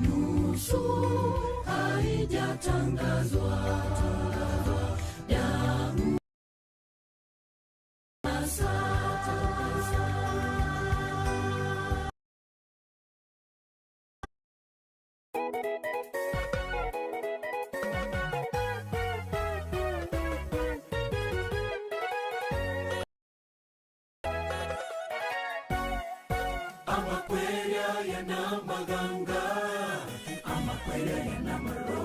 nusu haijatangazwa damu Amakwerya yana maganga amakwerya yana maro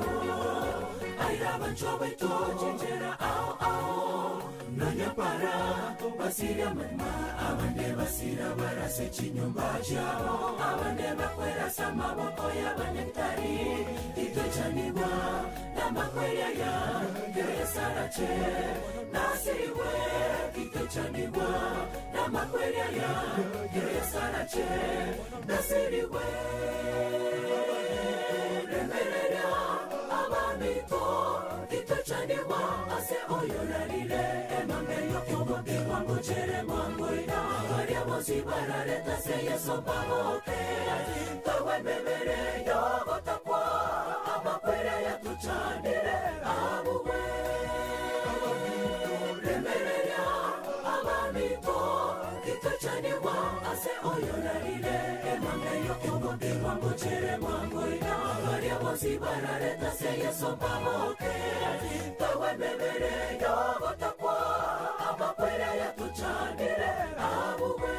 airabancho baito chenjera ao ao nanyapara basira mama abande basira barase chinyumba chabo abande bakwerasa maboko y'abanyatari titwechanigwa n'amakwerya ya keresarache nasiriwe titwechanigwa n'amakwerya ya keresarache nasiriwe remerera abamito titwechanigwa ase oyorarire emambe yokoboke mangochere mangoina baria bonsi barareta se yeso paboke tawemebere yogotakwa amakwere yatuchanire abuwe remerera abamito titwechanigwa ase oyorarire emambe yokoboke mangochere mangoina baria bonsi barareta se yeso paboke tawemebere yogotakwa amakwere yatuchanire abuwe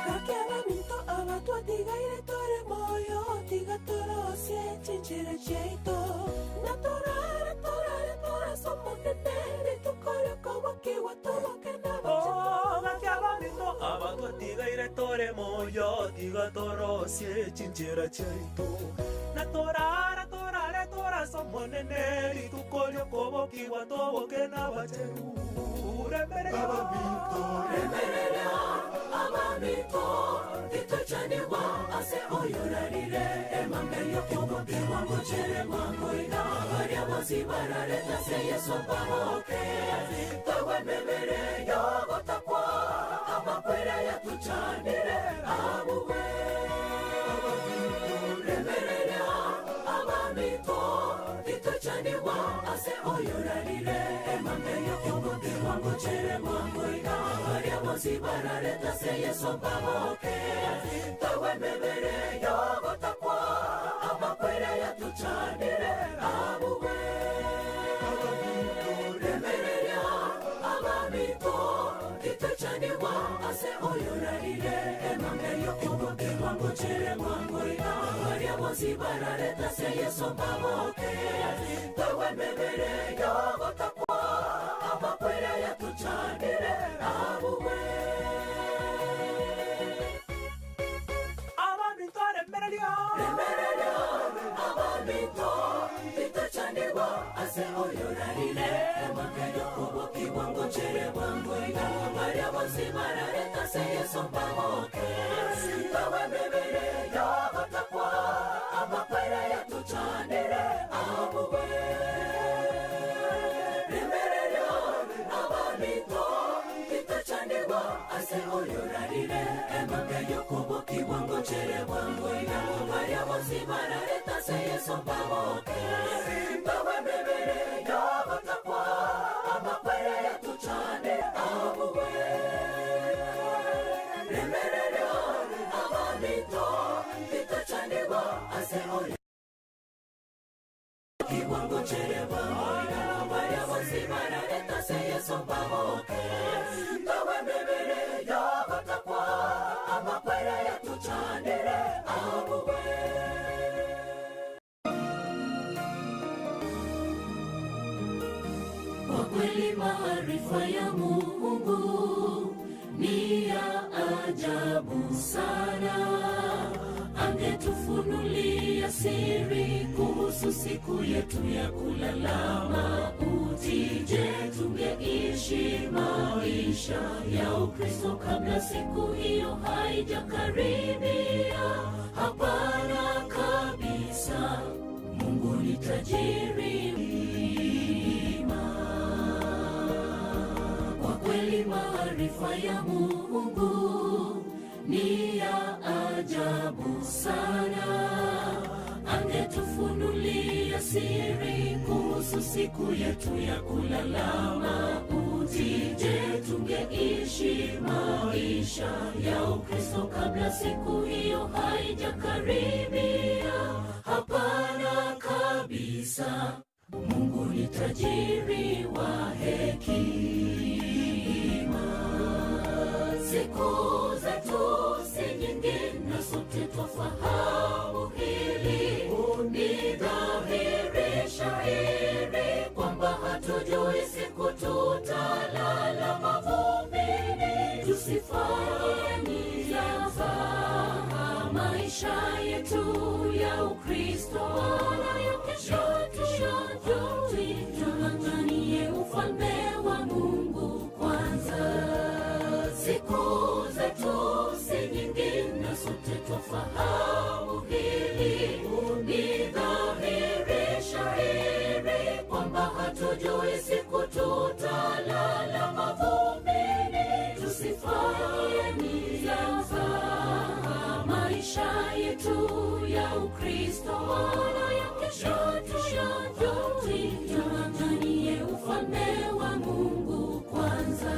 Kakiabaminto abatwatigaire tore moyo tigatorosie chinchira chiaito natorara torare torasomonene ritukoriokobokiwa toboke Gakiabaminto abatwatigaire tore moyo tigatorosie chinchira chiaito natorara torare torasomonene ritukoriokobokiwa toboke nabacheru remerera abamito titwechanigwa ase oyorarire emambe yokoboke mangochere mangoina baria bonsi barareta se yeso paboke tawemebere yogotakwa amakwere yatuchanire abuwe remerera oyorarire emambe yokobokerwa ngochere mwangoiga baria bonsi barareta se Yesu baboke tawe mebere yogotakwa amakwere yatuchanire abuwe remereria abamito tituchanirwa ase oyorarire emambe yokobokerwa ngochere mwangoiga baria bonsi barareta se Yesu baboke tawe mebere yogotakwa amakwere yatuchanire abuwe Abamito remereria remereria abamito tituchanirwa ase oyorarire emambe yokobokigwa ngochere bwangoiga baria bonsi barareta se Yesu baboke tawe mebere yogotakwa amakwere yatuchanire abuwe remereria abamito tituchanirwa ase oyorarire emambe yokobokigwa ngochere bwangoiga baria bonsi barareta se Yesu baboke tawe mebere yogotakwa amakwere yatuchanire abuwe remereria abamito tituchanirwa ase oyo kiwango chereba baria bonsi barareta se Yesu baboke tawe mebere yogotakwa amakwere yatuchanire abuwe. Kwa kweli maarifa ya Mungu ni ya ajabu sana. Angetufunulia siri kuhusu siku yetu ya kulala mauti. Je, tungeishi maisha ya Ukristo kabla siku hiyo haijakaribia? Hapana kabisa. Mungu ni tajiri mwema. Kwa kweli maarifa ya Mungu ni ya ajabu sana. Angetufunulia siri kuhusu siku yetu ya kulala mauti. Je, tungeishi maisha ya Ukristo kabla siku hiyo haijakaribia? Hapana kabisa. Mungu ni tajiri wa hekima. Siku zetu si nyingi na sote twafahamu hili. Ni dhahiri shahiri kwamba hatujui siku tutalala mavumbini. Tusifanye mzaha maisha yetu ya Ukristo, wala ya kesho tuyajui. Tung'ang'anie ufalme wa Mungu kwanza. Siku zetu si nyingi na sote twafahamu hili. Ni dhahiri shahiri kwamba hatujui siku tutalala mavumbini. Tusifanye mzaha maisha yetu ya Ukristo, wala ya kesho tuyajui. Tung'ang'anie ufalme wa Mungu kwanza.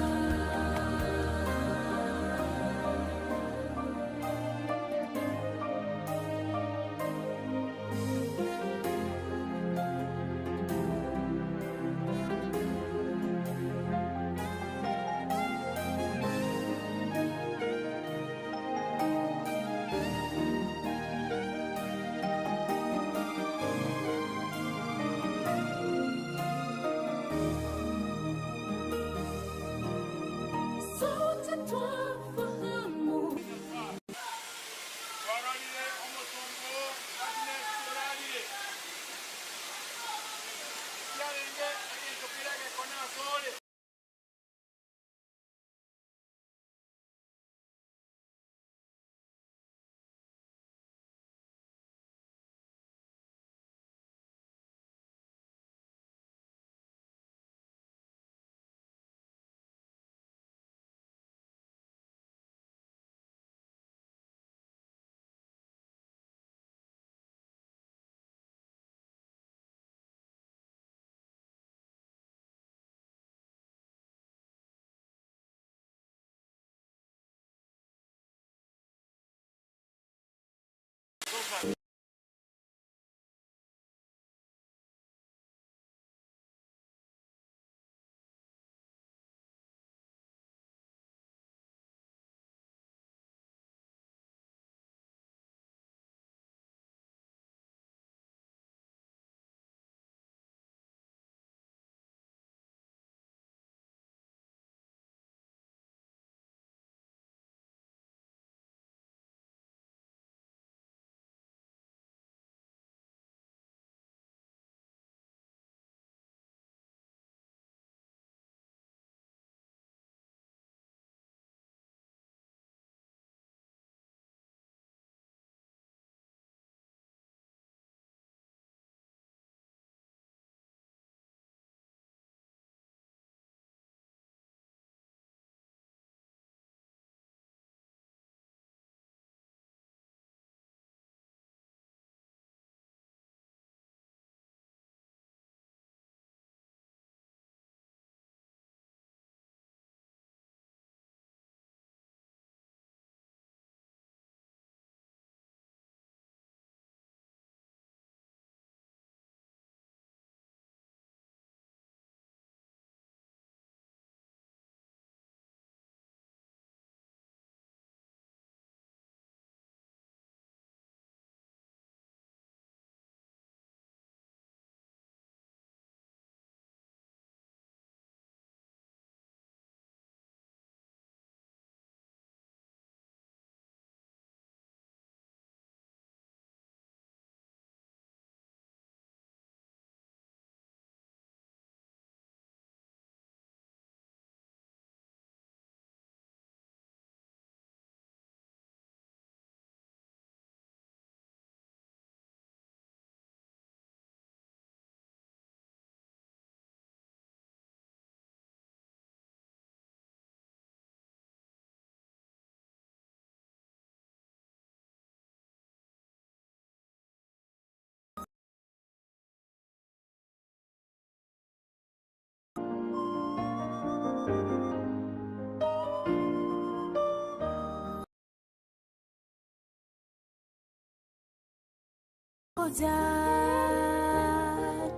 Pamoja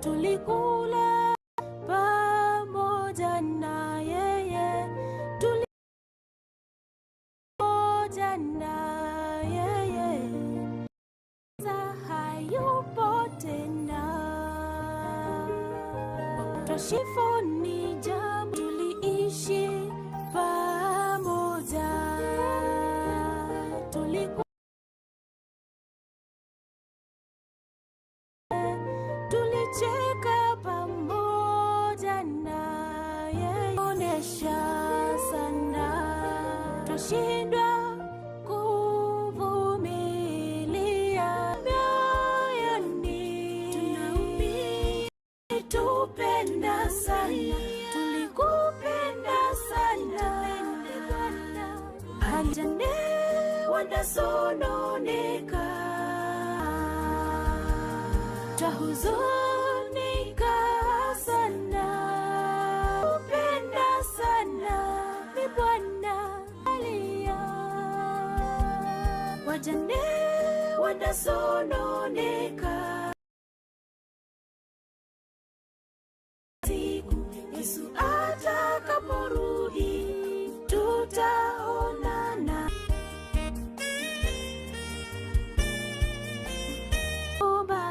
tulikula pamoja na yeye, tuli pamoja na yeye, sasa hayupo tena. Kashifo ni jambo, tuliishi pamoja, tuliku tulicheka pamoja naye, onesha sana, twashindwa kuvumilia mioyoni, tunaumia, tupenda sana, tulikupenda sana, ajane wanasononeka twahuzunika sana, upenda sana ni Bwana alia, wajane wanasononeka. Siku Yesu atakaporudi tutaonana. Omba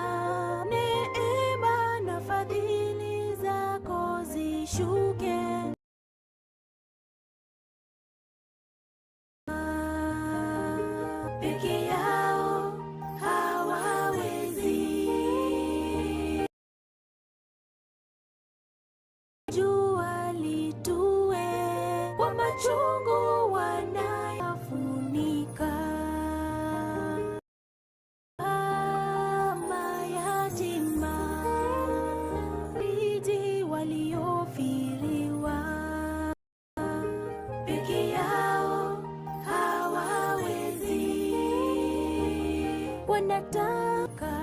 neema na fadhili zako zishuke. Peke yao hawawezi. Jua litue kwa machungu wanayafunika. Mayatima bidi waliofiriwa peke yao hawawezi, wanataka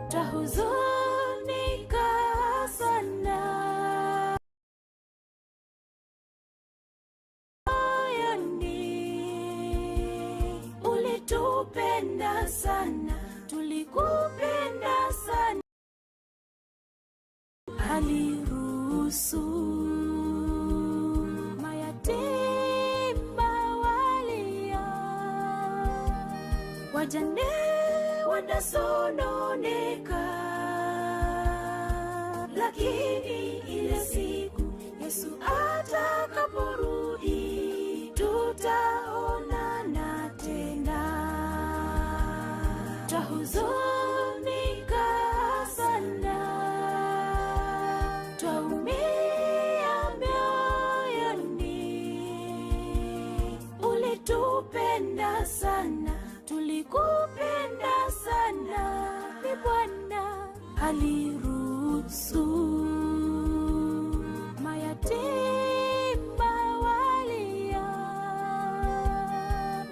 twahuzunika sana moyoni, ulitupenda sana, tulikupenda sana, aliruhusu mayatima walia, wajane wanasononeka, lakini ile siku Yesu atakaporudi tutaonana tena, twahuzunika sana, twaumia mioyoni, ulitupenda sana, tulikupenda sana, ni Bwana aliruhusu mayatima walia,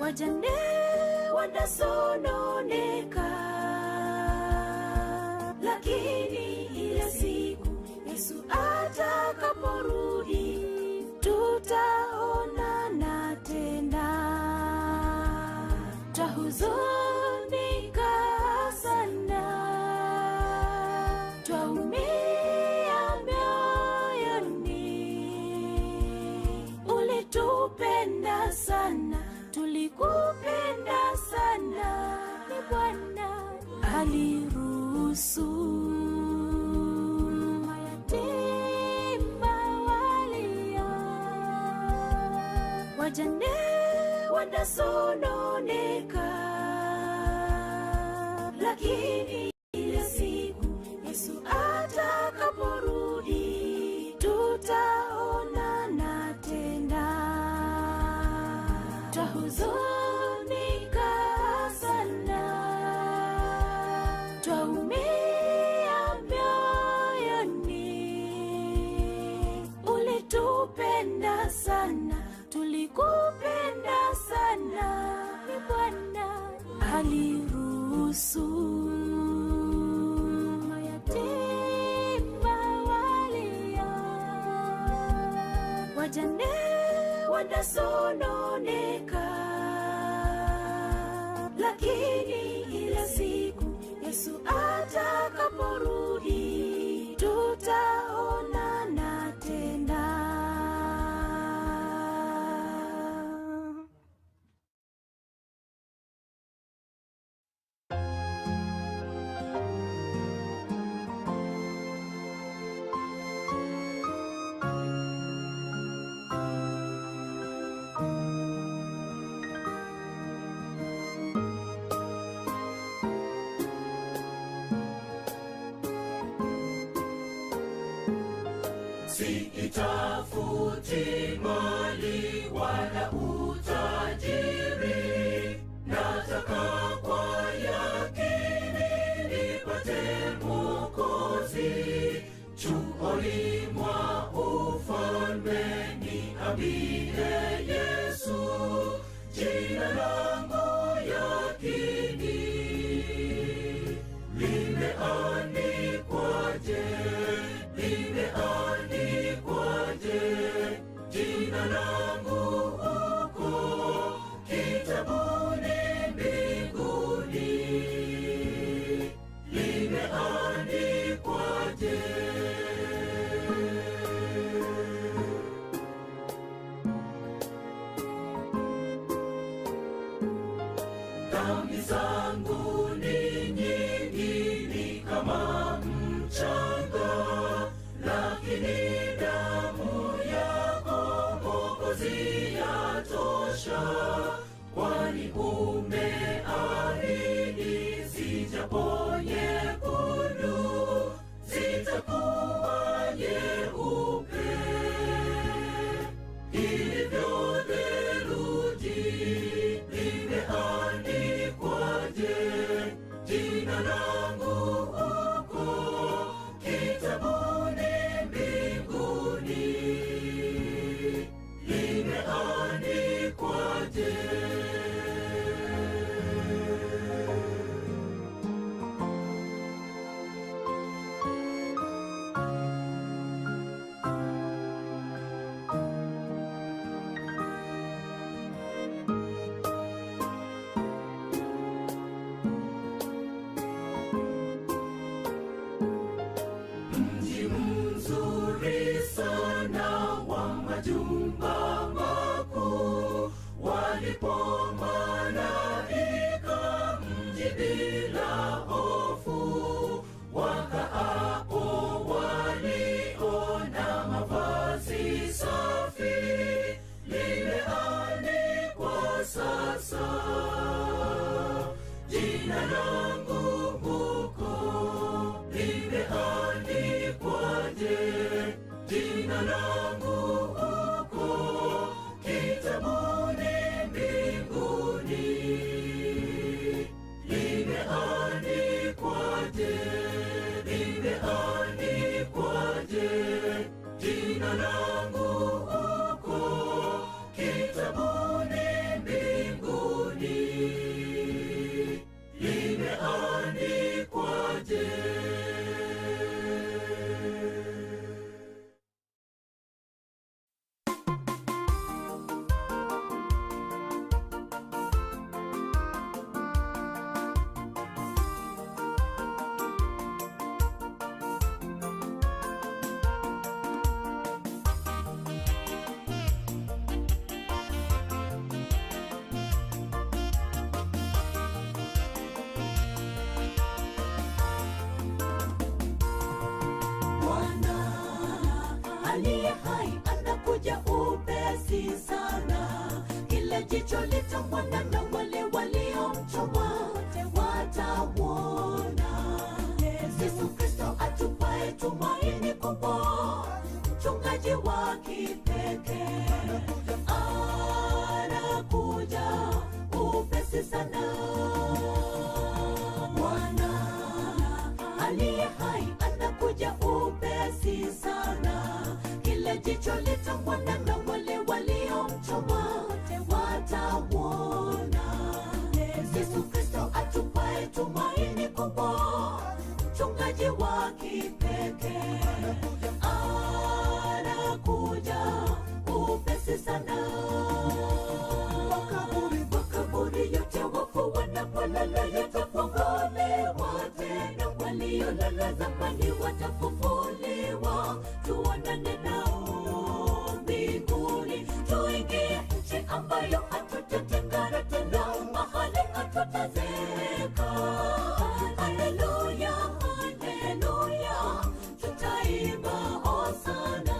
wajane wanasononeka, lakini ile siku Yesu atakaporudi tutaonana tena, twahuzunika sana, twaumia mioyoni, ulitupenda sana, tulikupenda sana, ni Bwana aliruhusu mayatima walia, wajane wanasononeka, lakini ile siku Yesu atakaporudi tutaonana tena, twahuzunika sana, twaumia mioyoni, ulitupenda sana, tulikupenda sana, ni Bwana aliruhusu mayatima walia, wajane wanasononeka, lakini ile siku Siitafuti mali wala utajiri, nataka kwa yakini nipate Mwokozi. Chuoni mwa ufalme niambie Yesu, jina langu yakini limeandikwaje? Limeandikwaje jina langu huko kitabuni mbinguni? Limeandikwaje? Dhambi zangu ni nyingi, ni kama mchanga, lakini damu yako Mwokozi yatosha, kwani umeahidi zijapo nyekundu zitakuwa nyeupe ilivyo theluji. Limeandikwaje jina langu huko kitabuni mbinguni? Limeandikwaje? Mji mzuri sana wa majumba makuu, walipo malaika mji bila hofu, wakaapo waliona mavazi safi, limeandikwa sasa jina langu huko limeandikwaje? Jina langu huko kitabuni mbinguni limeandikwaje? Limeandikwaje jina langu huko kitabuni mbinguni limeandikwaje? Bwana aliye hai anakuja upesi sana, kila jicho litamwona na wale waliomchoma wote watauona. Yesu Kristo atupae tumaini kubwa, mchungaji wa kipekee anakuja upesi sana. Bwana aliye hai anakuja upesi sana, kila jicho litamwona na wale waliomchoma wote watauona. Yesu Kristo atupae tumaini kubwa, mchungaji wa kipekee anakuja upesi sana. Makaburi, makaburi yote wafu wanapolala yatafunguliwa tena, waliolala zamani watafufuliwa. Tuonane nao mbinguni, tuingie nchi ambayo hatutatengana tena, mahali hatutazeeka. Haleluya, haleluya, tutaimba hosana.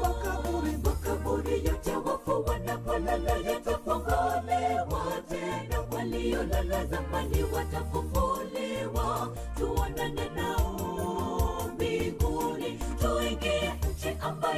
Makaburi, makaburi yote wafu wanapolala yatafunguliwa tena, waliolala zamani watafufuliwa. Tuonane nao mbinguni, tuingie nchi ambayo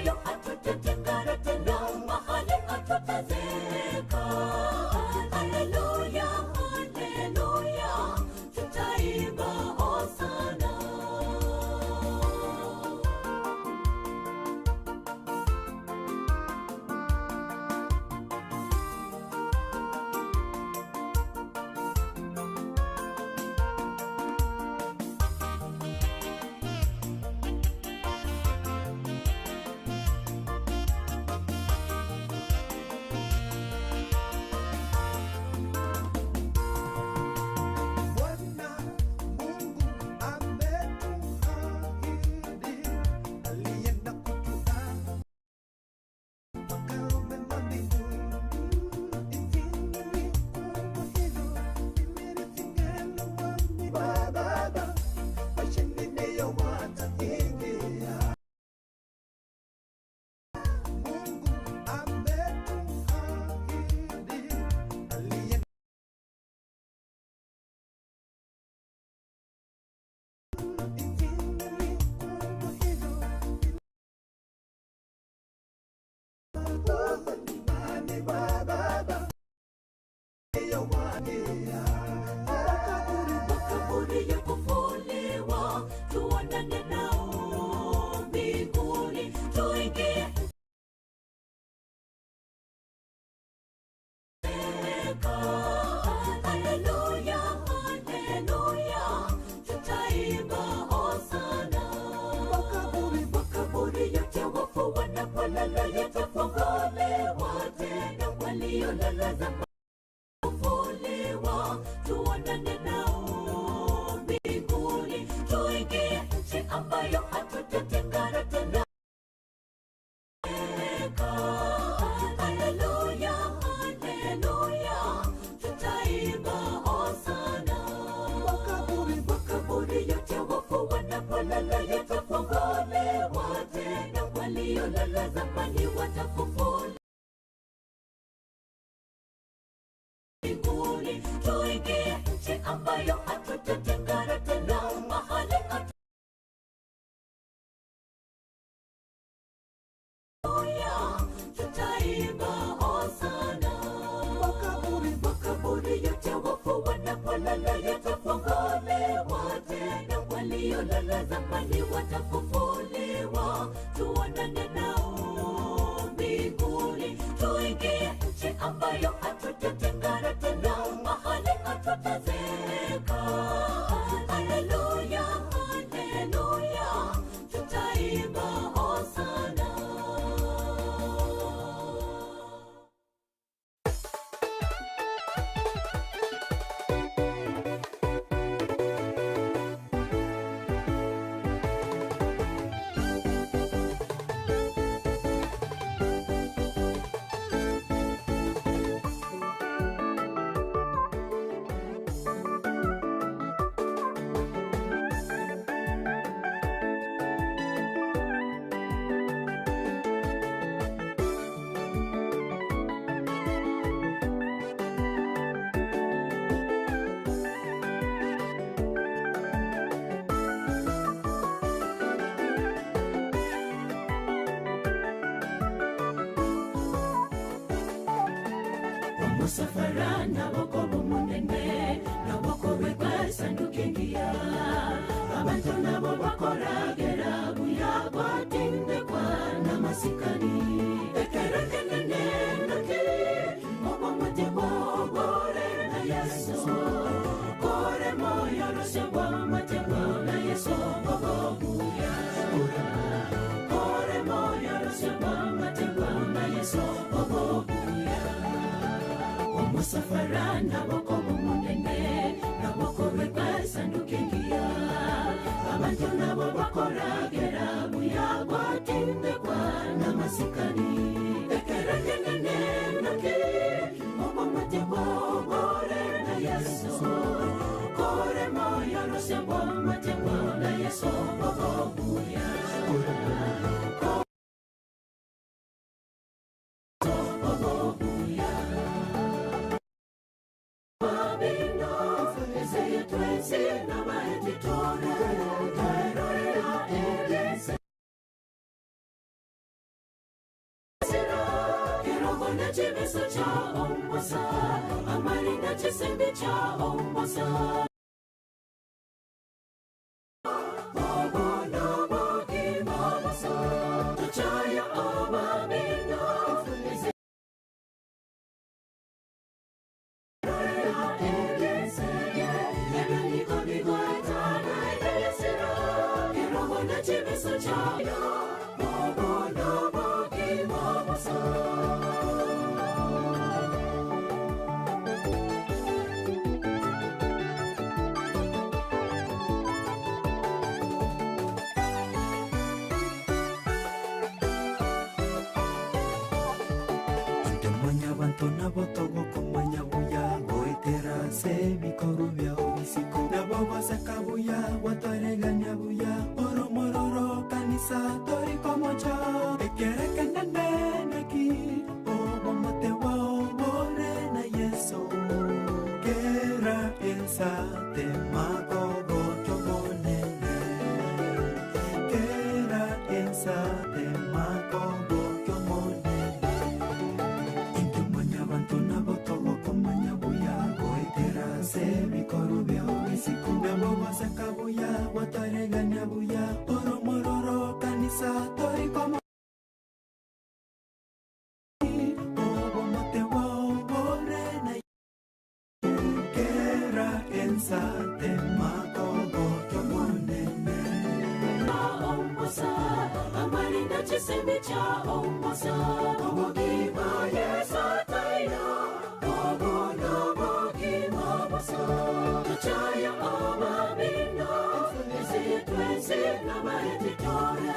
Makaburi ya kufuliwa, tuonane nao mbinguni, tuingie Haleluya, haleluya, tutaimba hosana. Makaburi, makaburi yote wafu wanapolala yatafunguliwa tena, waliolala zamani kufufuliwa, tuonane nao mbinguni, tuingie nchi ambayo hatutatengana tena. Haleluya, haleluya, tutaimba hosana. Makaburi, makaburi yote wafu wanapolala yatafunguliwa tena, waliolala zamani watafufuliwa mbinguni, tuingie nchi ambayo hatutatengana tena, mahali hatu Haleluya, tutaimba hosana. Makaburi, makaburi yote wafu wanapolala yatafunguliwa tena, waliolala zamani watafufuliwa, tuonane nao mbinguni, tuingie nchi ambayo hatutatengana tena, mahali hatutazeeka. Haleluya, haleluya, tutaimba hosana. Omusafara naboko bumunene naboko bwekwasanduka engiya abantu nabo bakoragera buya gwatindekwa n'amasikani ekerekenene naki obw'omutima obwore na Yesu kore moyo rose bw'amategwa na Yesu obobuya kore moyo rose bw'amategwa na Yesu obobuya omusafara naboko bumunene naboko bwekwasanduka engiya abantu nabo bakoragera buya gwatindekwa n'amasikani ekerekenene naki obw'amategwa obwore na Yesu kore moyo rose bw'amategwa na Yesu obobuya obobuya Babino, ezeye twese n'abahetitore, twerorera elese. Kirogo na chibeso cha ombosa, amali na chisembe cha ombosa. Obono bogi mobosa, tuchaya obabino, ezeye Nabogoseka buya gwatoregania buya oromororo kanisa torikomocha ekerekenene naki obomote bwao bore na Yeso kera ensa temakogotomonene kera ensa temakogotomonene intomanya bantu nabo togokomanya buya goetera ase ebikoru byao bisiku nabogoseka buya gwatoregania buya oromororo kanisa torikomo obomote bwao bore na kera ensa temakogotomonene Ombosa, amarinda chisembe cha ombosa, obogima Yesu tayo, obono bogima bosa. Tuchaya amamino, ezitwenzi nabaetitore,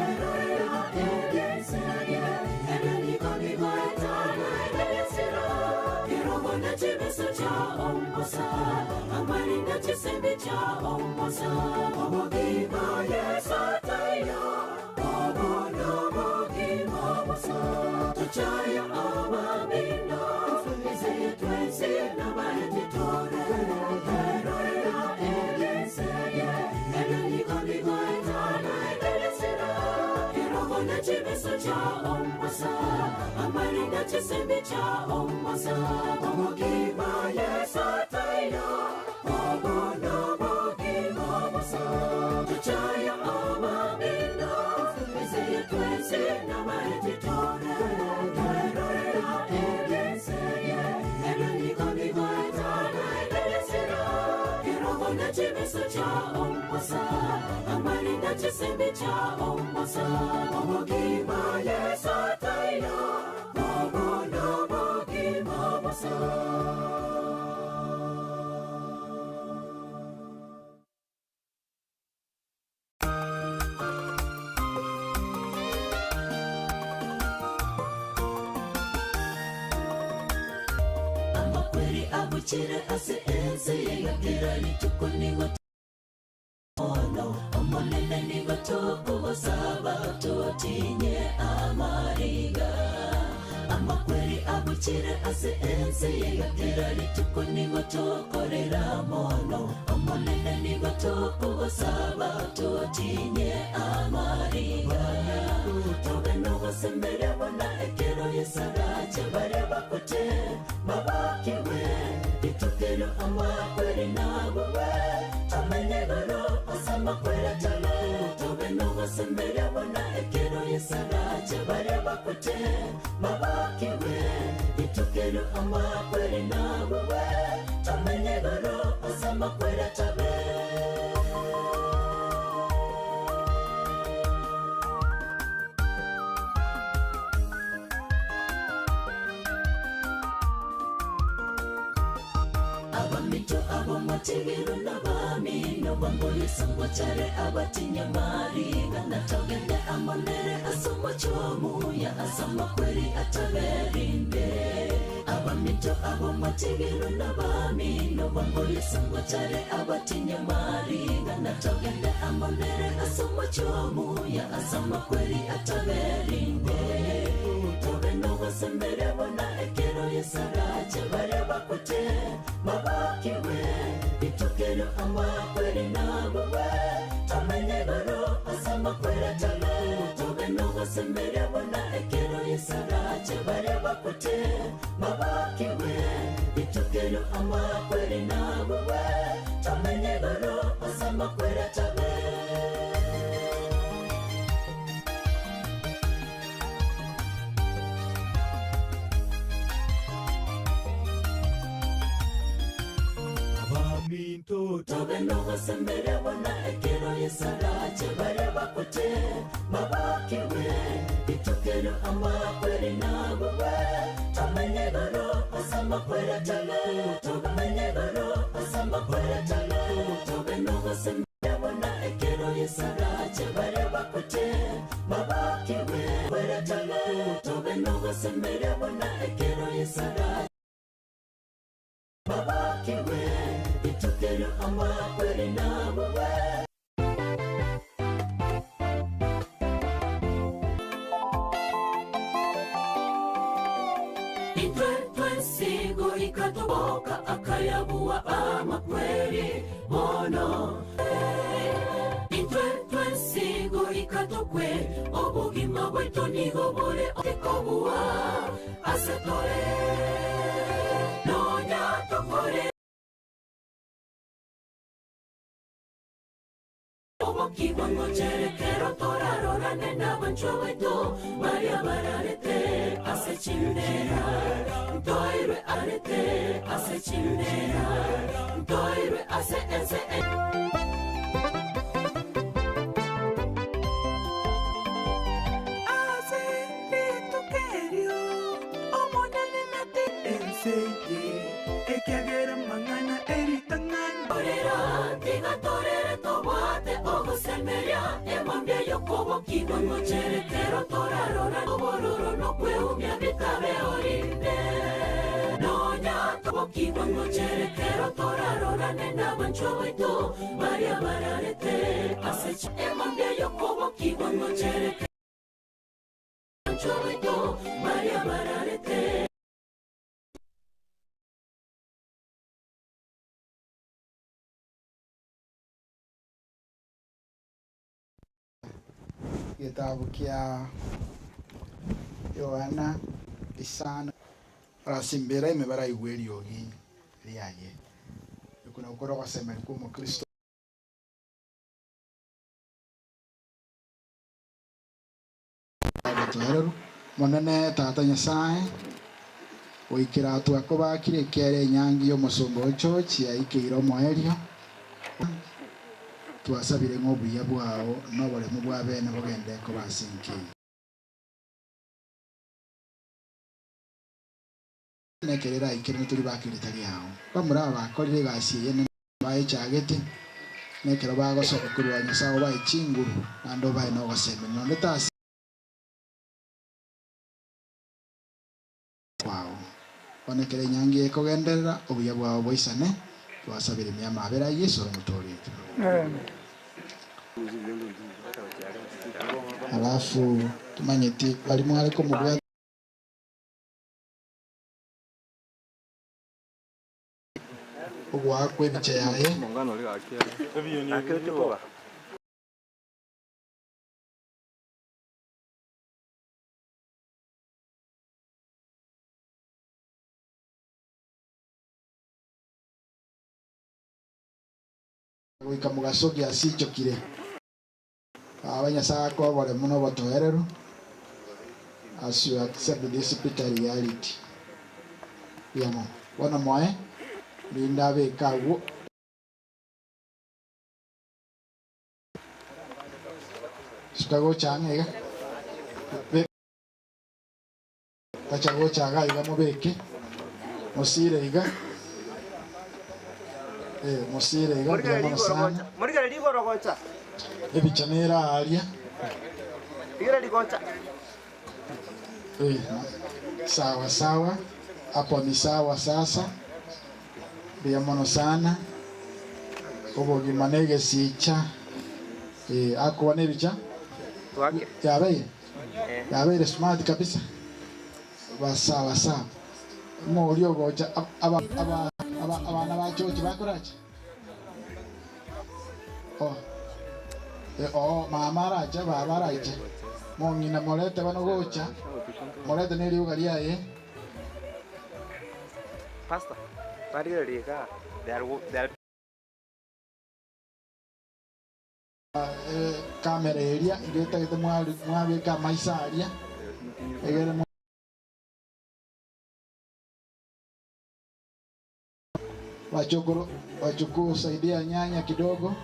erorera egeseye, ebenigonigoetana egesiro, kirobona chibeso cha ombosa, amarinda chisembe cha ombosa, obogima Yesu tayo, obono bogima bosa. Tuchaya amamino, ezitwenzi nabaetitore, erorera egeseye, ebenigonigoetana egesiro, kirobona chibeso cha ombosa, amarinda chisembe cha ombosa, obogima Yesu tayo, obono bogima bosa. Tuchaya amamino, ezitwenzi nabaetitore, erorera egeseye, ebenigonigoetana egesiro, kirobona chibeso cha ombosa, amarinda chisembe cha ombosa, obogima Yesu tayo, obono bogima bosa. Amakweri abuchire ase ense yegakera rituko nigo ono omonene nigo tokogosaba totinye amariga amakweri abuchire ase ense yegakera rituko nigo tokorera mono omonene nigo tokogosaba totinye amariga tobe nogosemberia bona ekero yesarache baria bakote babakiwe ritukero amakweri nabowe tomenye goro ase amakweri atano tobe nogosemberia bona ekero yesarache baria bakote babakiwe ritukero amakweri nabowe tomenye goro ase amakweri atabe. Abamito abomategero n'abamino bamboyesangwa cyare abatinyamariga natogende amonere asoma cyomuya asama kweri ataberinde abamito abomategero n'abamino bamboyesangwa cyare abatinyamariga natogende amonere asoma cyomuya asama kweri ataberinde tobe nogosembere bona ekero yesarache baria bakote babakiwe ritukero amakweri nabowe tomenye goro ase amakweri atano tobe nogosembere bona ekero yesarache baria bakote babakiwe ritukero amakweri nabowe tomenye goro ase amakweri atabe. Abaminto tobe nogosembere bona ekero yesarache baria bakote babakiwe ritukero amakweri nabowe tomenye goro ase amakweri atano tomenye goro ase amakweri atano tobe nogosembere bona ekero yesarache baria bakote babakiwe kweri atano tobe nogosembere bona ekero yesarache babakiwe ritukero amakweri Intwe twensi goika toboka akayabua amakweri mono. Intwe twensi goika tokwe, obogima bwaito nigo bore kobua ase tore. Nonya tokore Obokigwa ngochere kero torarorane n'abanchwa baito baria bararete ase chimbera ntoirwe arete ase chimbera ntoirwe ase ense Ase rituko erio Omonene nate ense eye, ekiagera amang'ana e ritang'ani. Torera, tiga torere tobwate ogosemeria, emambia y'okobokigwa ngochere kero torarora obororo nokweumia bitabe orinde. Nonya tobokigwa ngochere kero torarorane n'abanchwa baito baria bararete ase emambia y'okobokigwa ngochere abanchwa baito baria bararete. Getabu kia Yohana isano. Barasimbera ime baraigwe eriogi riaye. Oko nakwo kore ogosemeria kw'Omokristo. Obotoereru. Monene Tata Nyasae, goikera twakobakire ekiagera enyangi y'omosomba o George yaikeire omoerio, twasabire ng'a obuya bwao na oboremu bwa bene bogende koba ase enka eye. Nekero eraikerane tori bake ritari riao. Bamura aba bakorire egasi eye enene bayechagete, nekero bagosoka korwa Nyasae obae chinguru, naende obae nogosemeria, nonde tase kwao. Bono ekero enyangi eye ekogenderera, obuya bwao boisane, twasabire ime y'amabera a Yeso ore Omotoori oito. Alafu timanyeti baria mware komobwata. Ogoakwa ebicha yaye. Goika mogaso giasichokire. Baba Nyasae akoe oboremu na obotoereru as you accept this bitter reality. Mbuya mono. Bono moe rinde abeke agwo. Suka gocha ang'e iga. Tacha gocha iga iga mobeke. Mosire iga. Eh, mosire iga mbuya mono sana. Morigererie igoro gocha. Ebicha nere aaria. Rigereria gocha. Eh, sawa sawa. Hapo ni sawa sasa. Mbuya mono sana. Obogima na egesicha. Eh, akoba na ebicha. Yabeire. Yabeire smart kabisa. Ba sawa sawa. Ng'o oria ogocha aba aba aba abana ba church bakorache? Oh. Eh, oo mama arache baba arache. Mong'ina morete bano gocha. Morete ne rioga riaye. Pastor, barigererie igaa, they are, they are Ekamera eria iga etagete mwabeka amaiso aria, egere Wachukuu saidia nyanya kidogo.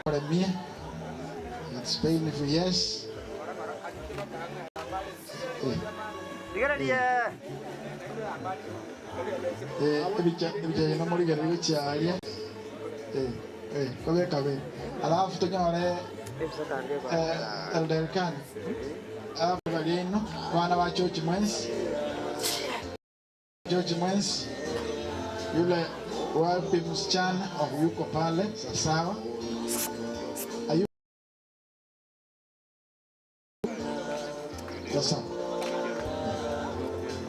Oremie. It's painful, yes. Eh. Rigererie. Eh, ebicha ebicha bino morigererie gochia aria. Eh, eh, kobeka be. Alafu tonyore eh, Elder Elkana. Alafu baria ino abana ba church mwensi. Church mwensi. Yule Wapi msichana? Oh, yuko pale. Sawa. Ayu Sasa.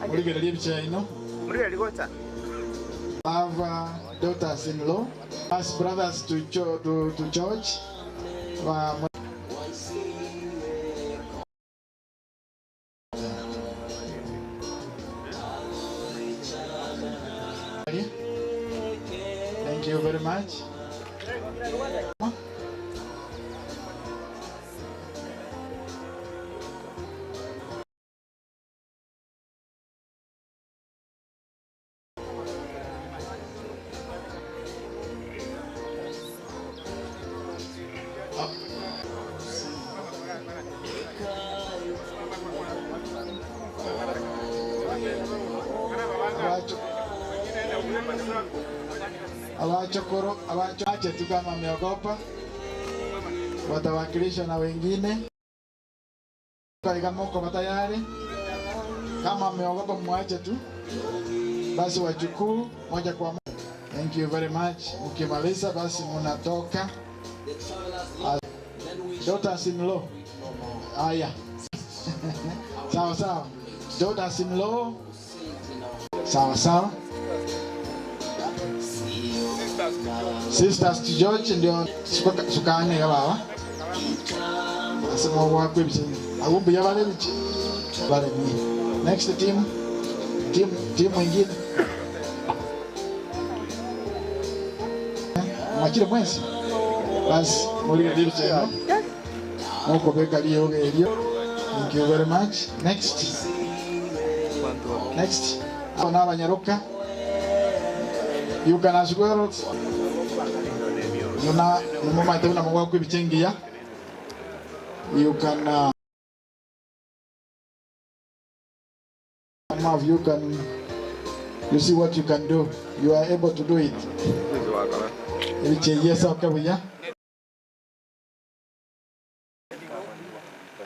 Muligererie picha ino. Have daughters in law, as brothers to, to George. Thank you very much. Abachokoro abachache tu kama ameogopa, watawakilisha na wengine. Kama mko tayari, kama ameogopa mwache tu basi, wajukuu moja kwa moja. Thank you very much. Ukimaliza basi munatoka. Daughters in law. Haya. Sawa sawa. Daughters in law. Sawa sawa. Sisters to George ndio sukane ya baba. Asema wakwe bichi. Agumbi ya bale bichi. Bale ni. Next team. Team team mwingine. Mwachire mwezi. Basi muri bichi no. Moko beka liyoge elyo. Thank you very much. Next. Next. Abo n'abanyaruka. You can as well. Yuna mumaite una mugwa kwibichengia. You can some of you can you see what you can do. You are able to do it. Ebichengia soka buya.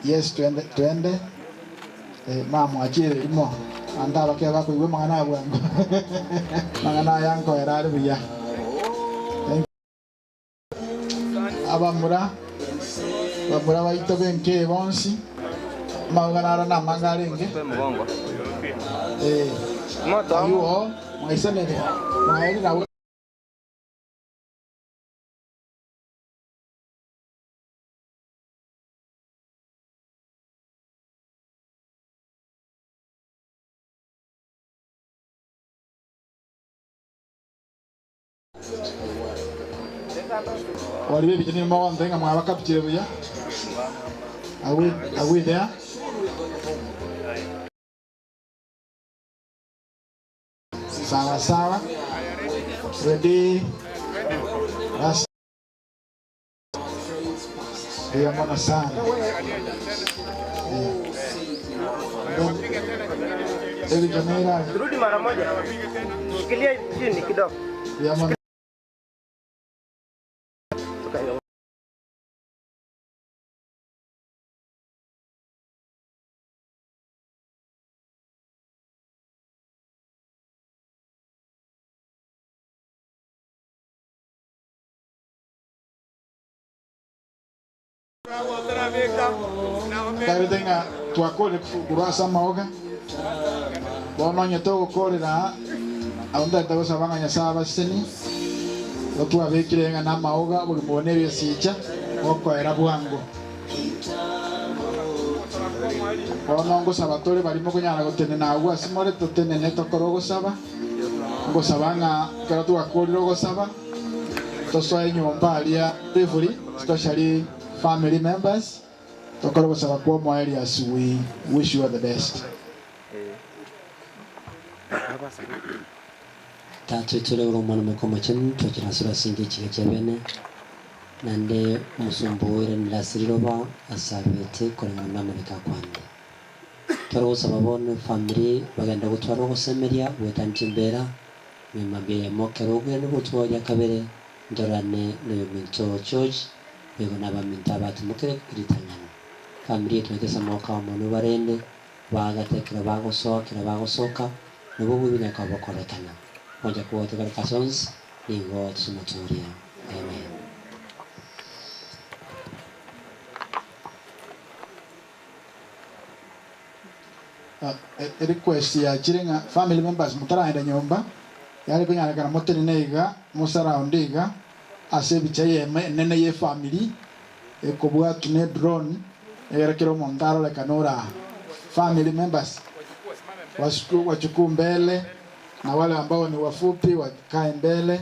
Yes, twende twende. Mama achire imo. Anda bakia bakuigwa mang'ana bwango. Mang'ana yanko erari buya. Abamura bamura baito benke bonsi mang'ana ara na mang'ana renge. Ayuo mwaisanere mwaeri na wali bibi ni mo ndenga mwa bakapchire buya. Are we there? Sawa sawa. Ready? Bas. Ndio maana sana. David Jamila. Rudi mara moja. Shikilia chini kidogo. Ndio maana David twakore kurasa maoga bono nyete gukorera aunda ndagusaba nga nyasaye abaseni otwabikire nga na maoga buri mubone ebisicha okoera bwangu bono ngusaba tore barimo kunyara gutenena agwo asimore totenene tokora ogosaba ngusaba nga kero twakorire ogosaba tosoe nyomba aria briefly especially family members tokora gusaba kwa mo areas we wish you all the best. Tatwetule uri omwana mukoma chenu twakirasura singe chika chabene nande musumbu wiranirasiriroba asabete korengana namarika kwande twari gusaba bone family bagenda gutwara gusemeria gwetantimbera nyuma bye mokero ogwira nibutwoja kabere ndorane noyo minto church bego n'abaminto abatumukire ritangano family twekesa moka omono barende bagatekera bagosoka bagosoka nibo bubinyaka bokorekana moja kuwote katika sons Nigo tumotoria. Amen. Request yachire ng'a family members motaraenda nyomba, yare konyarekana motenene iga, mosurround iga, ase ebicha eyemo enene ya efamily, ekobwatwa na edrone, egere kera omonto arorekane ore aa. Family members, wachukuu mbele, na wale ambao ni wafupi wakae mbele,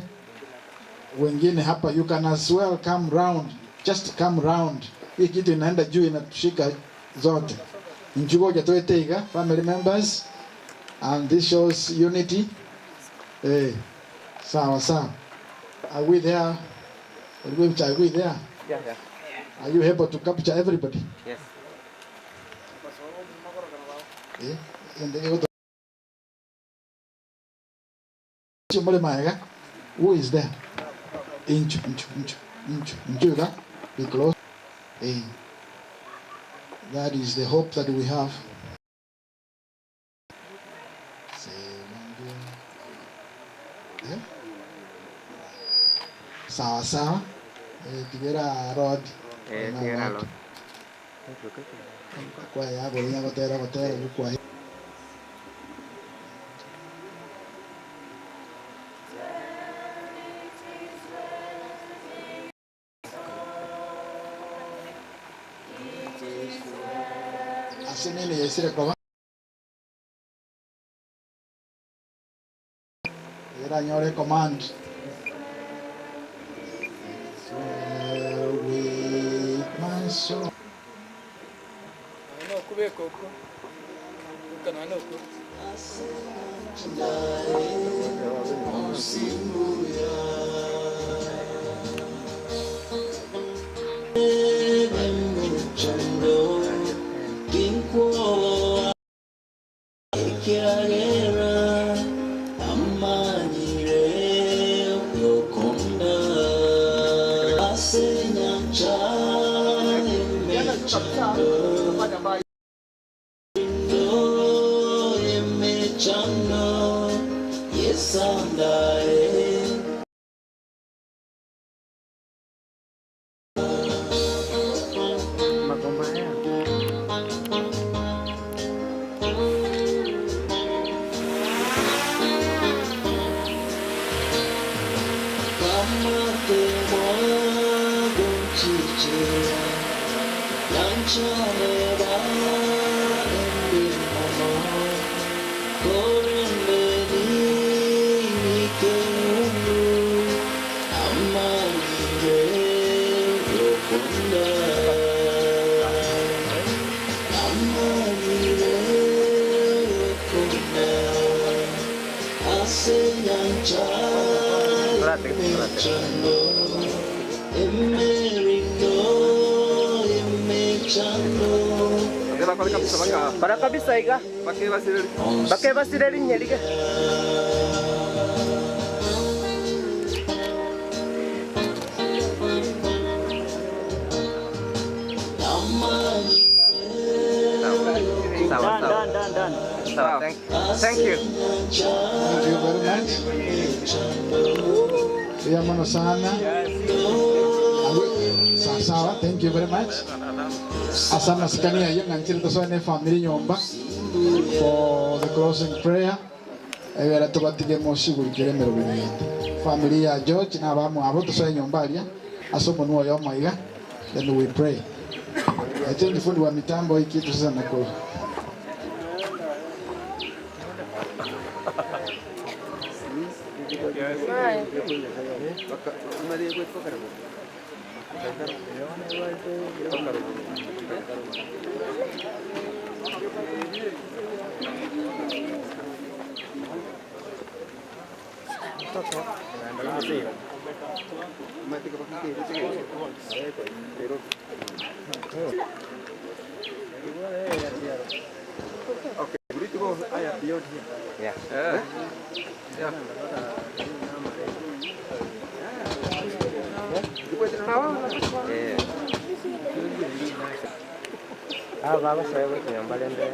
wengine hapa you can as well come round, just come round. Hii kitu inaenda juu inatushika zote. Njugo jatoete iga family members and this shows unity. Eh, sawa sawa. Are we there? Are we there? Yeah, yeah. Are you able to capture everybody? Yes. Eh, and they Who is there? Inchu, inchu, inchu, inchu, inchu, be close. Eh. That is the hope that we have. Yeah. Sawa sawa. Eh, tigera road. Eh, tigera road. Kwa ya go gotera gotera gukwa. Asenene yesire koba. Era nyore command. Well with my soul. Para kabisa iga. Bake basireri nyerige. Sawa, sawa. Done, done, done. Sawa, thank, thank you. Thank you very much. Yamono sana. Sawa sawa, thank you very much. Asana sikania hiyo nganchiri tosone family nyomba for the closing prayer. Ebera tubatige moshigurikire emero bigende. Family ya George na abamu abo tosone nyomba aria asomo nuo yomo iga then we pray. I think fundi wa mitambo hii kitu sasa nako Okay, we need to go higher beyond here. Yeah. Yeah. Yeah. Ah, baba saya bernyamba lende.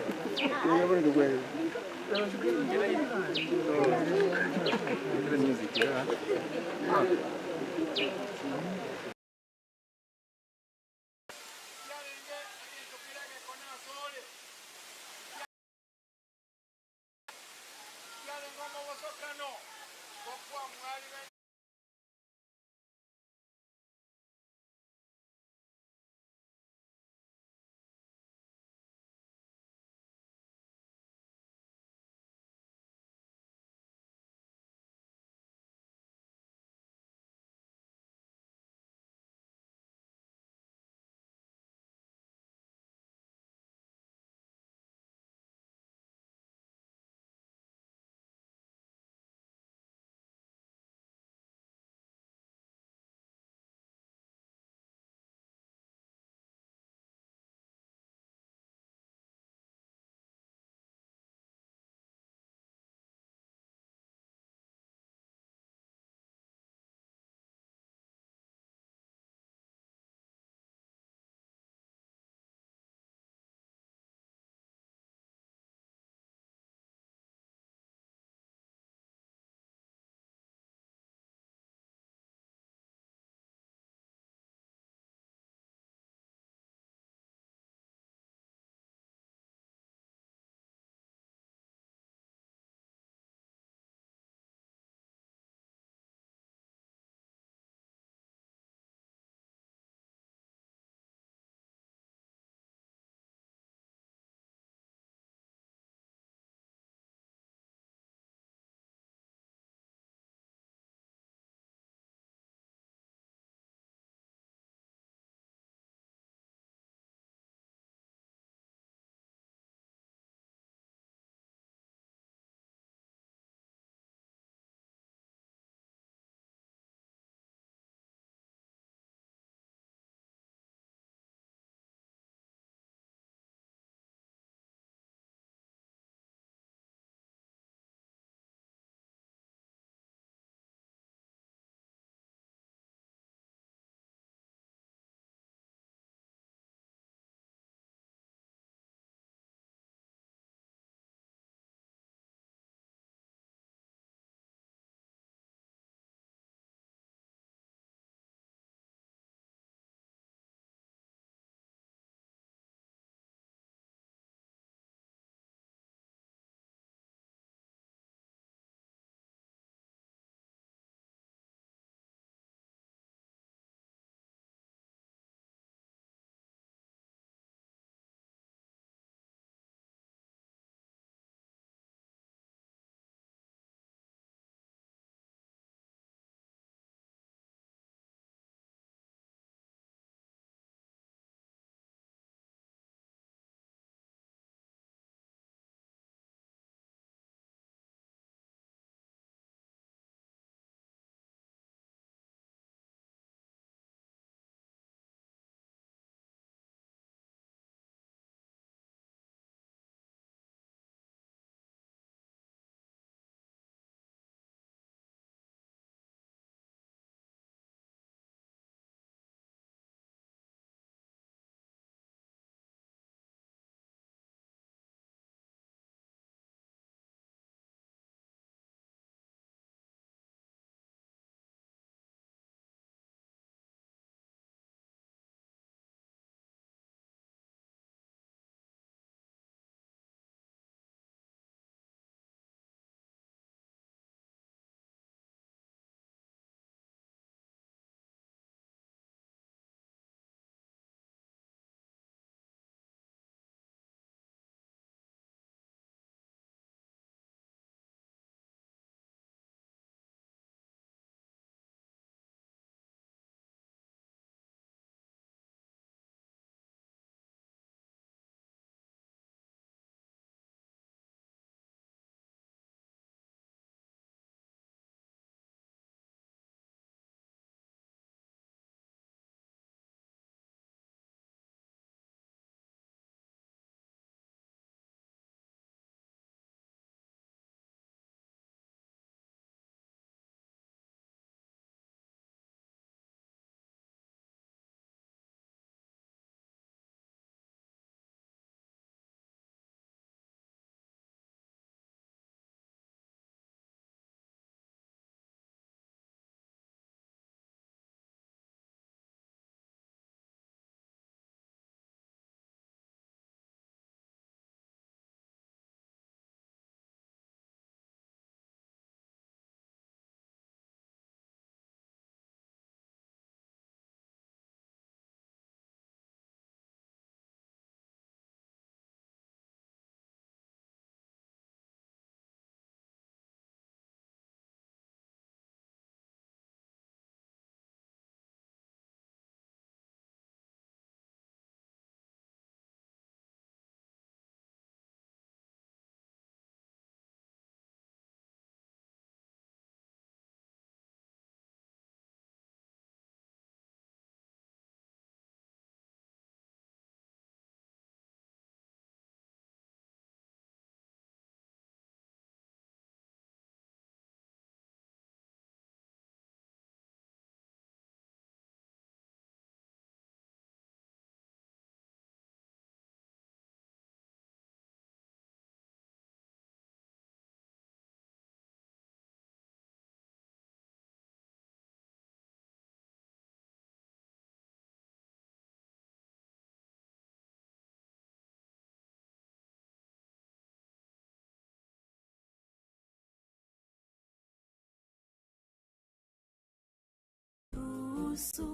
aliruhusu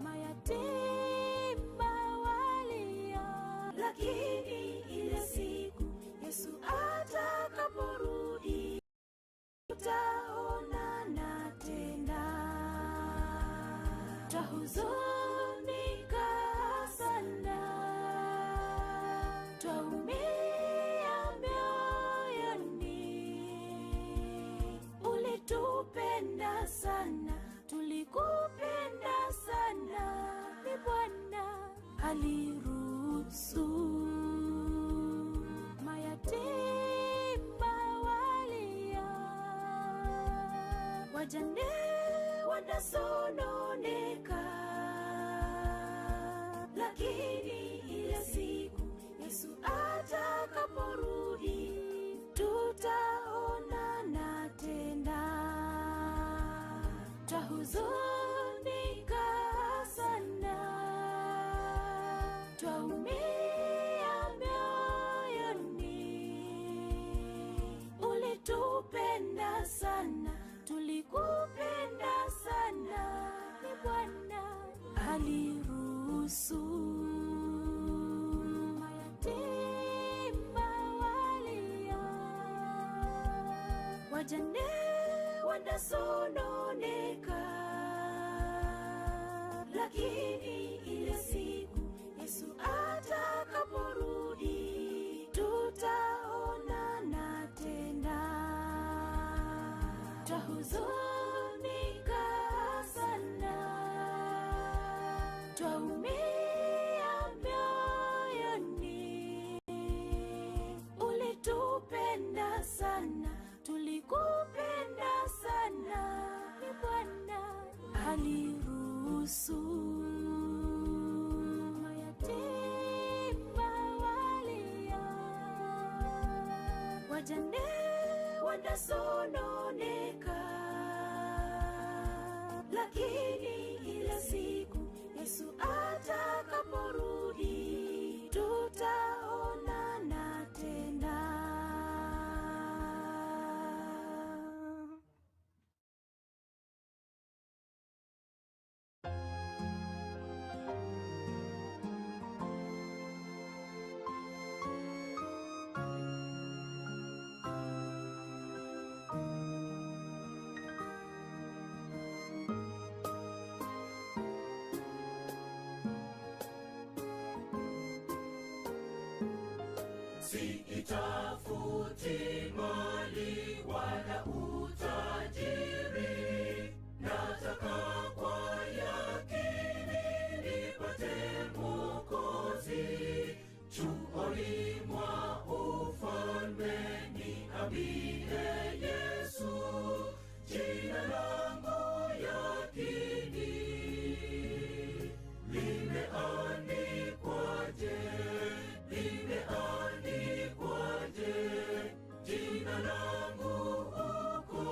mayatima walia, lakini ile siku Yesu atakaporudi tutaonana tena, twahuzunika sana, twaumia mioyoni. Ulitupenda sana, tulikupenda sana, ni Bwana aliruhusu mayatima walia, wajane wanasononeka, lakini ile siku Yesu atakaporudi tutaonana tena, twahuzunika sana, twaumia mioyoni. Ulitupenda sana, tulikupenda sana, ni Bwana aliruhusu mayatima walia, wajane wanasononeka, lakini ile siku Yesu atakaporudi tutaonana tena, twahuzunika sana, twaumia mioyoni. Ulitupenda sana, tulikupenda sana, ni Bwana aliruhusu mayatima walia, wajane wanasononeka, lakini ile siku Yesu atakaporudi tutaonana tena. Siitafuti mali wala utajiri, nataka kwa yakini nipate Mwokozi. Chuoni mwa ufalme niambie Yesu, jina langu yakini limeandikwaje? Limeandikwaje jina langu huko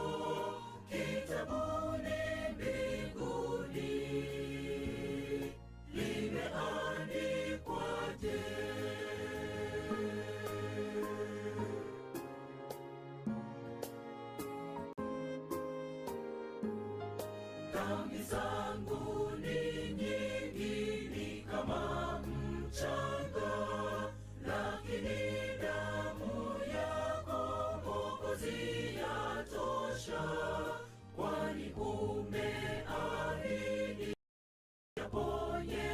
kitabuni mbinguni? Limeandikwaje? Dhambi zangu ni nyingi, ni kama mchanga, lakini damu yako Mwokozi yatosha, kwani umeahidi yaponye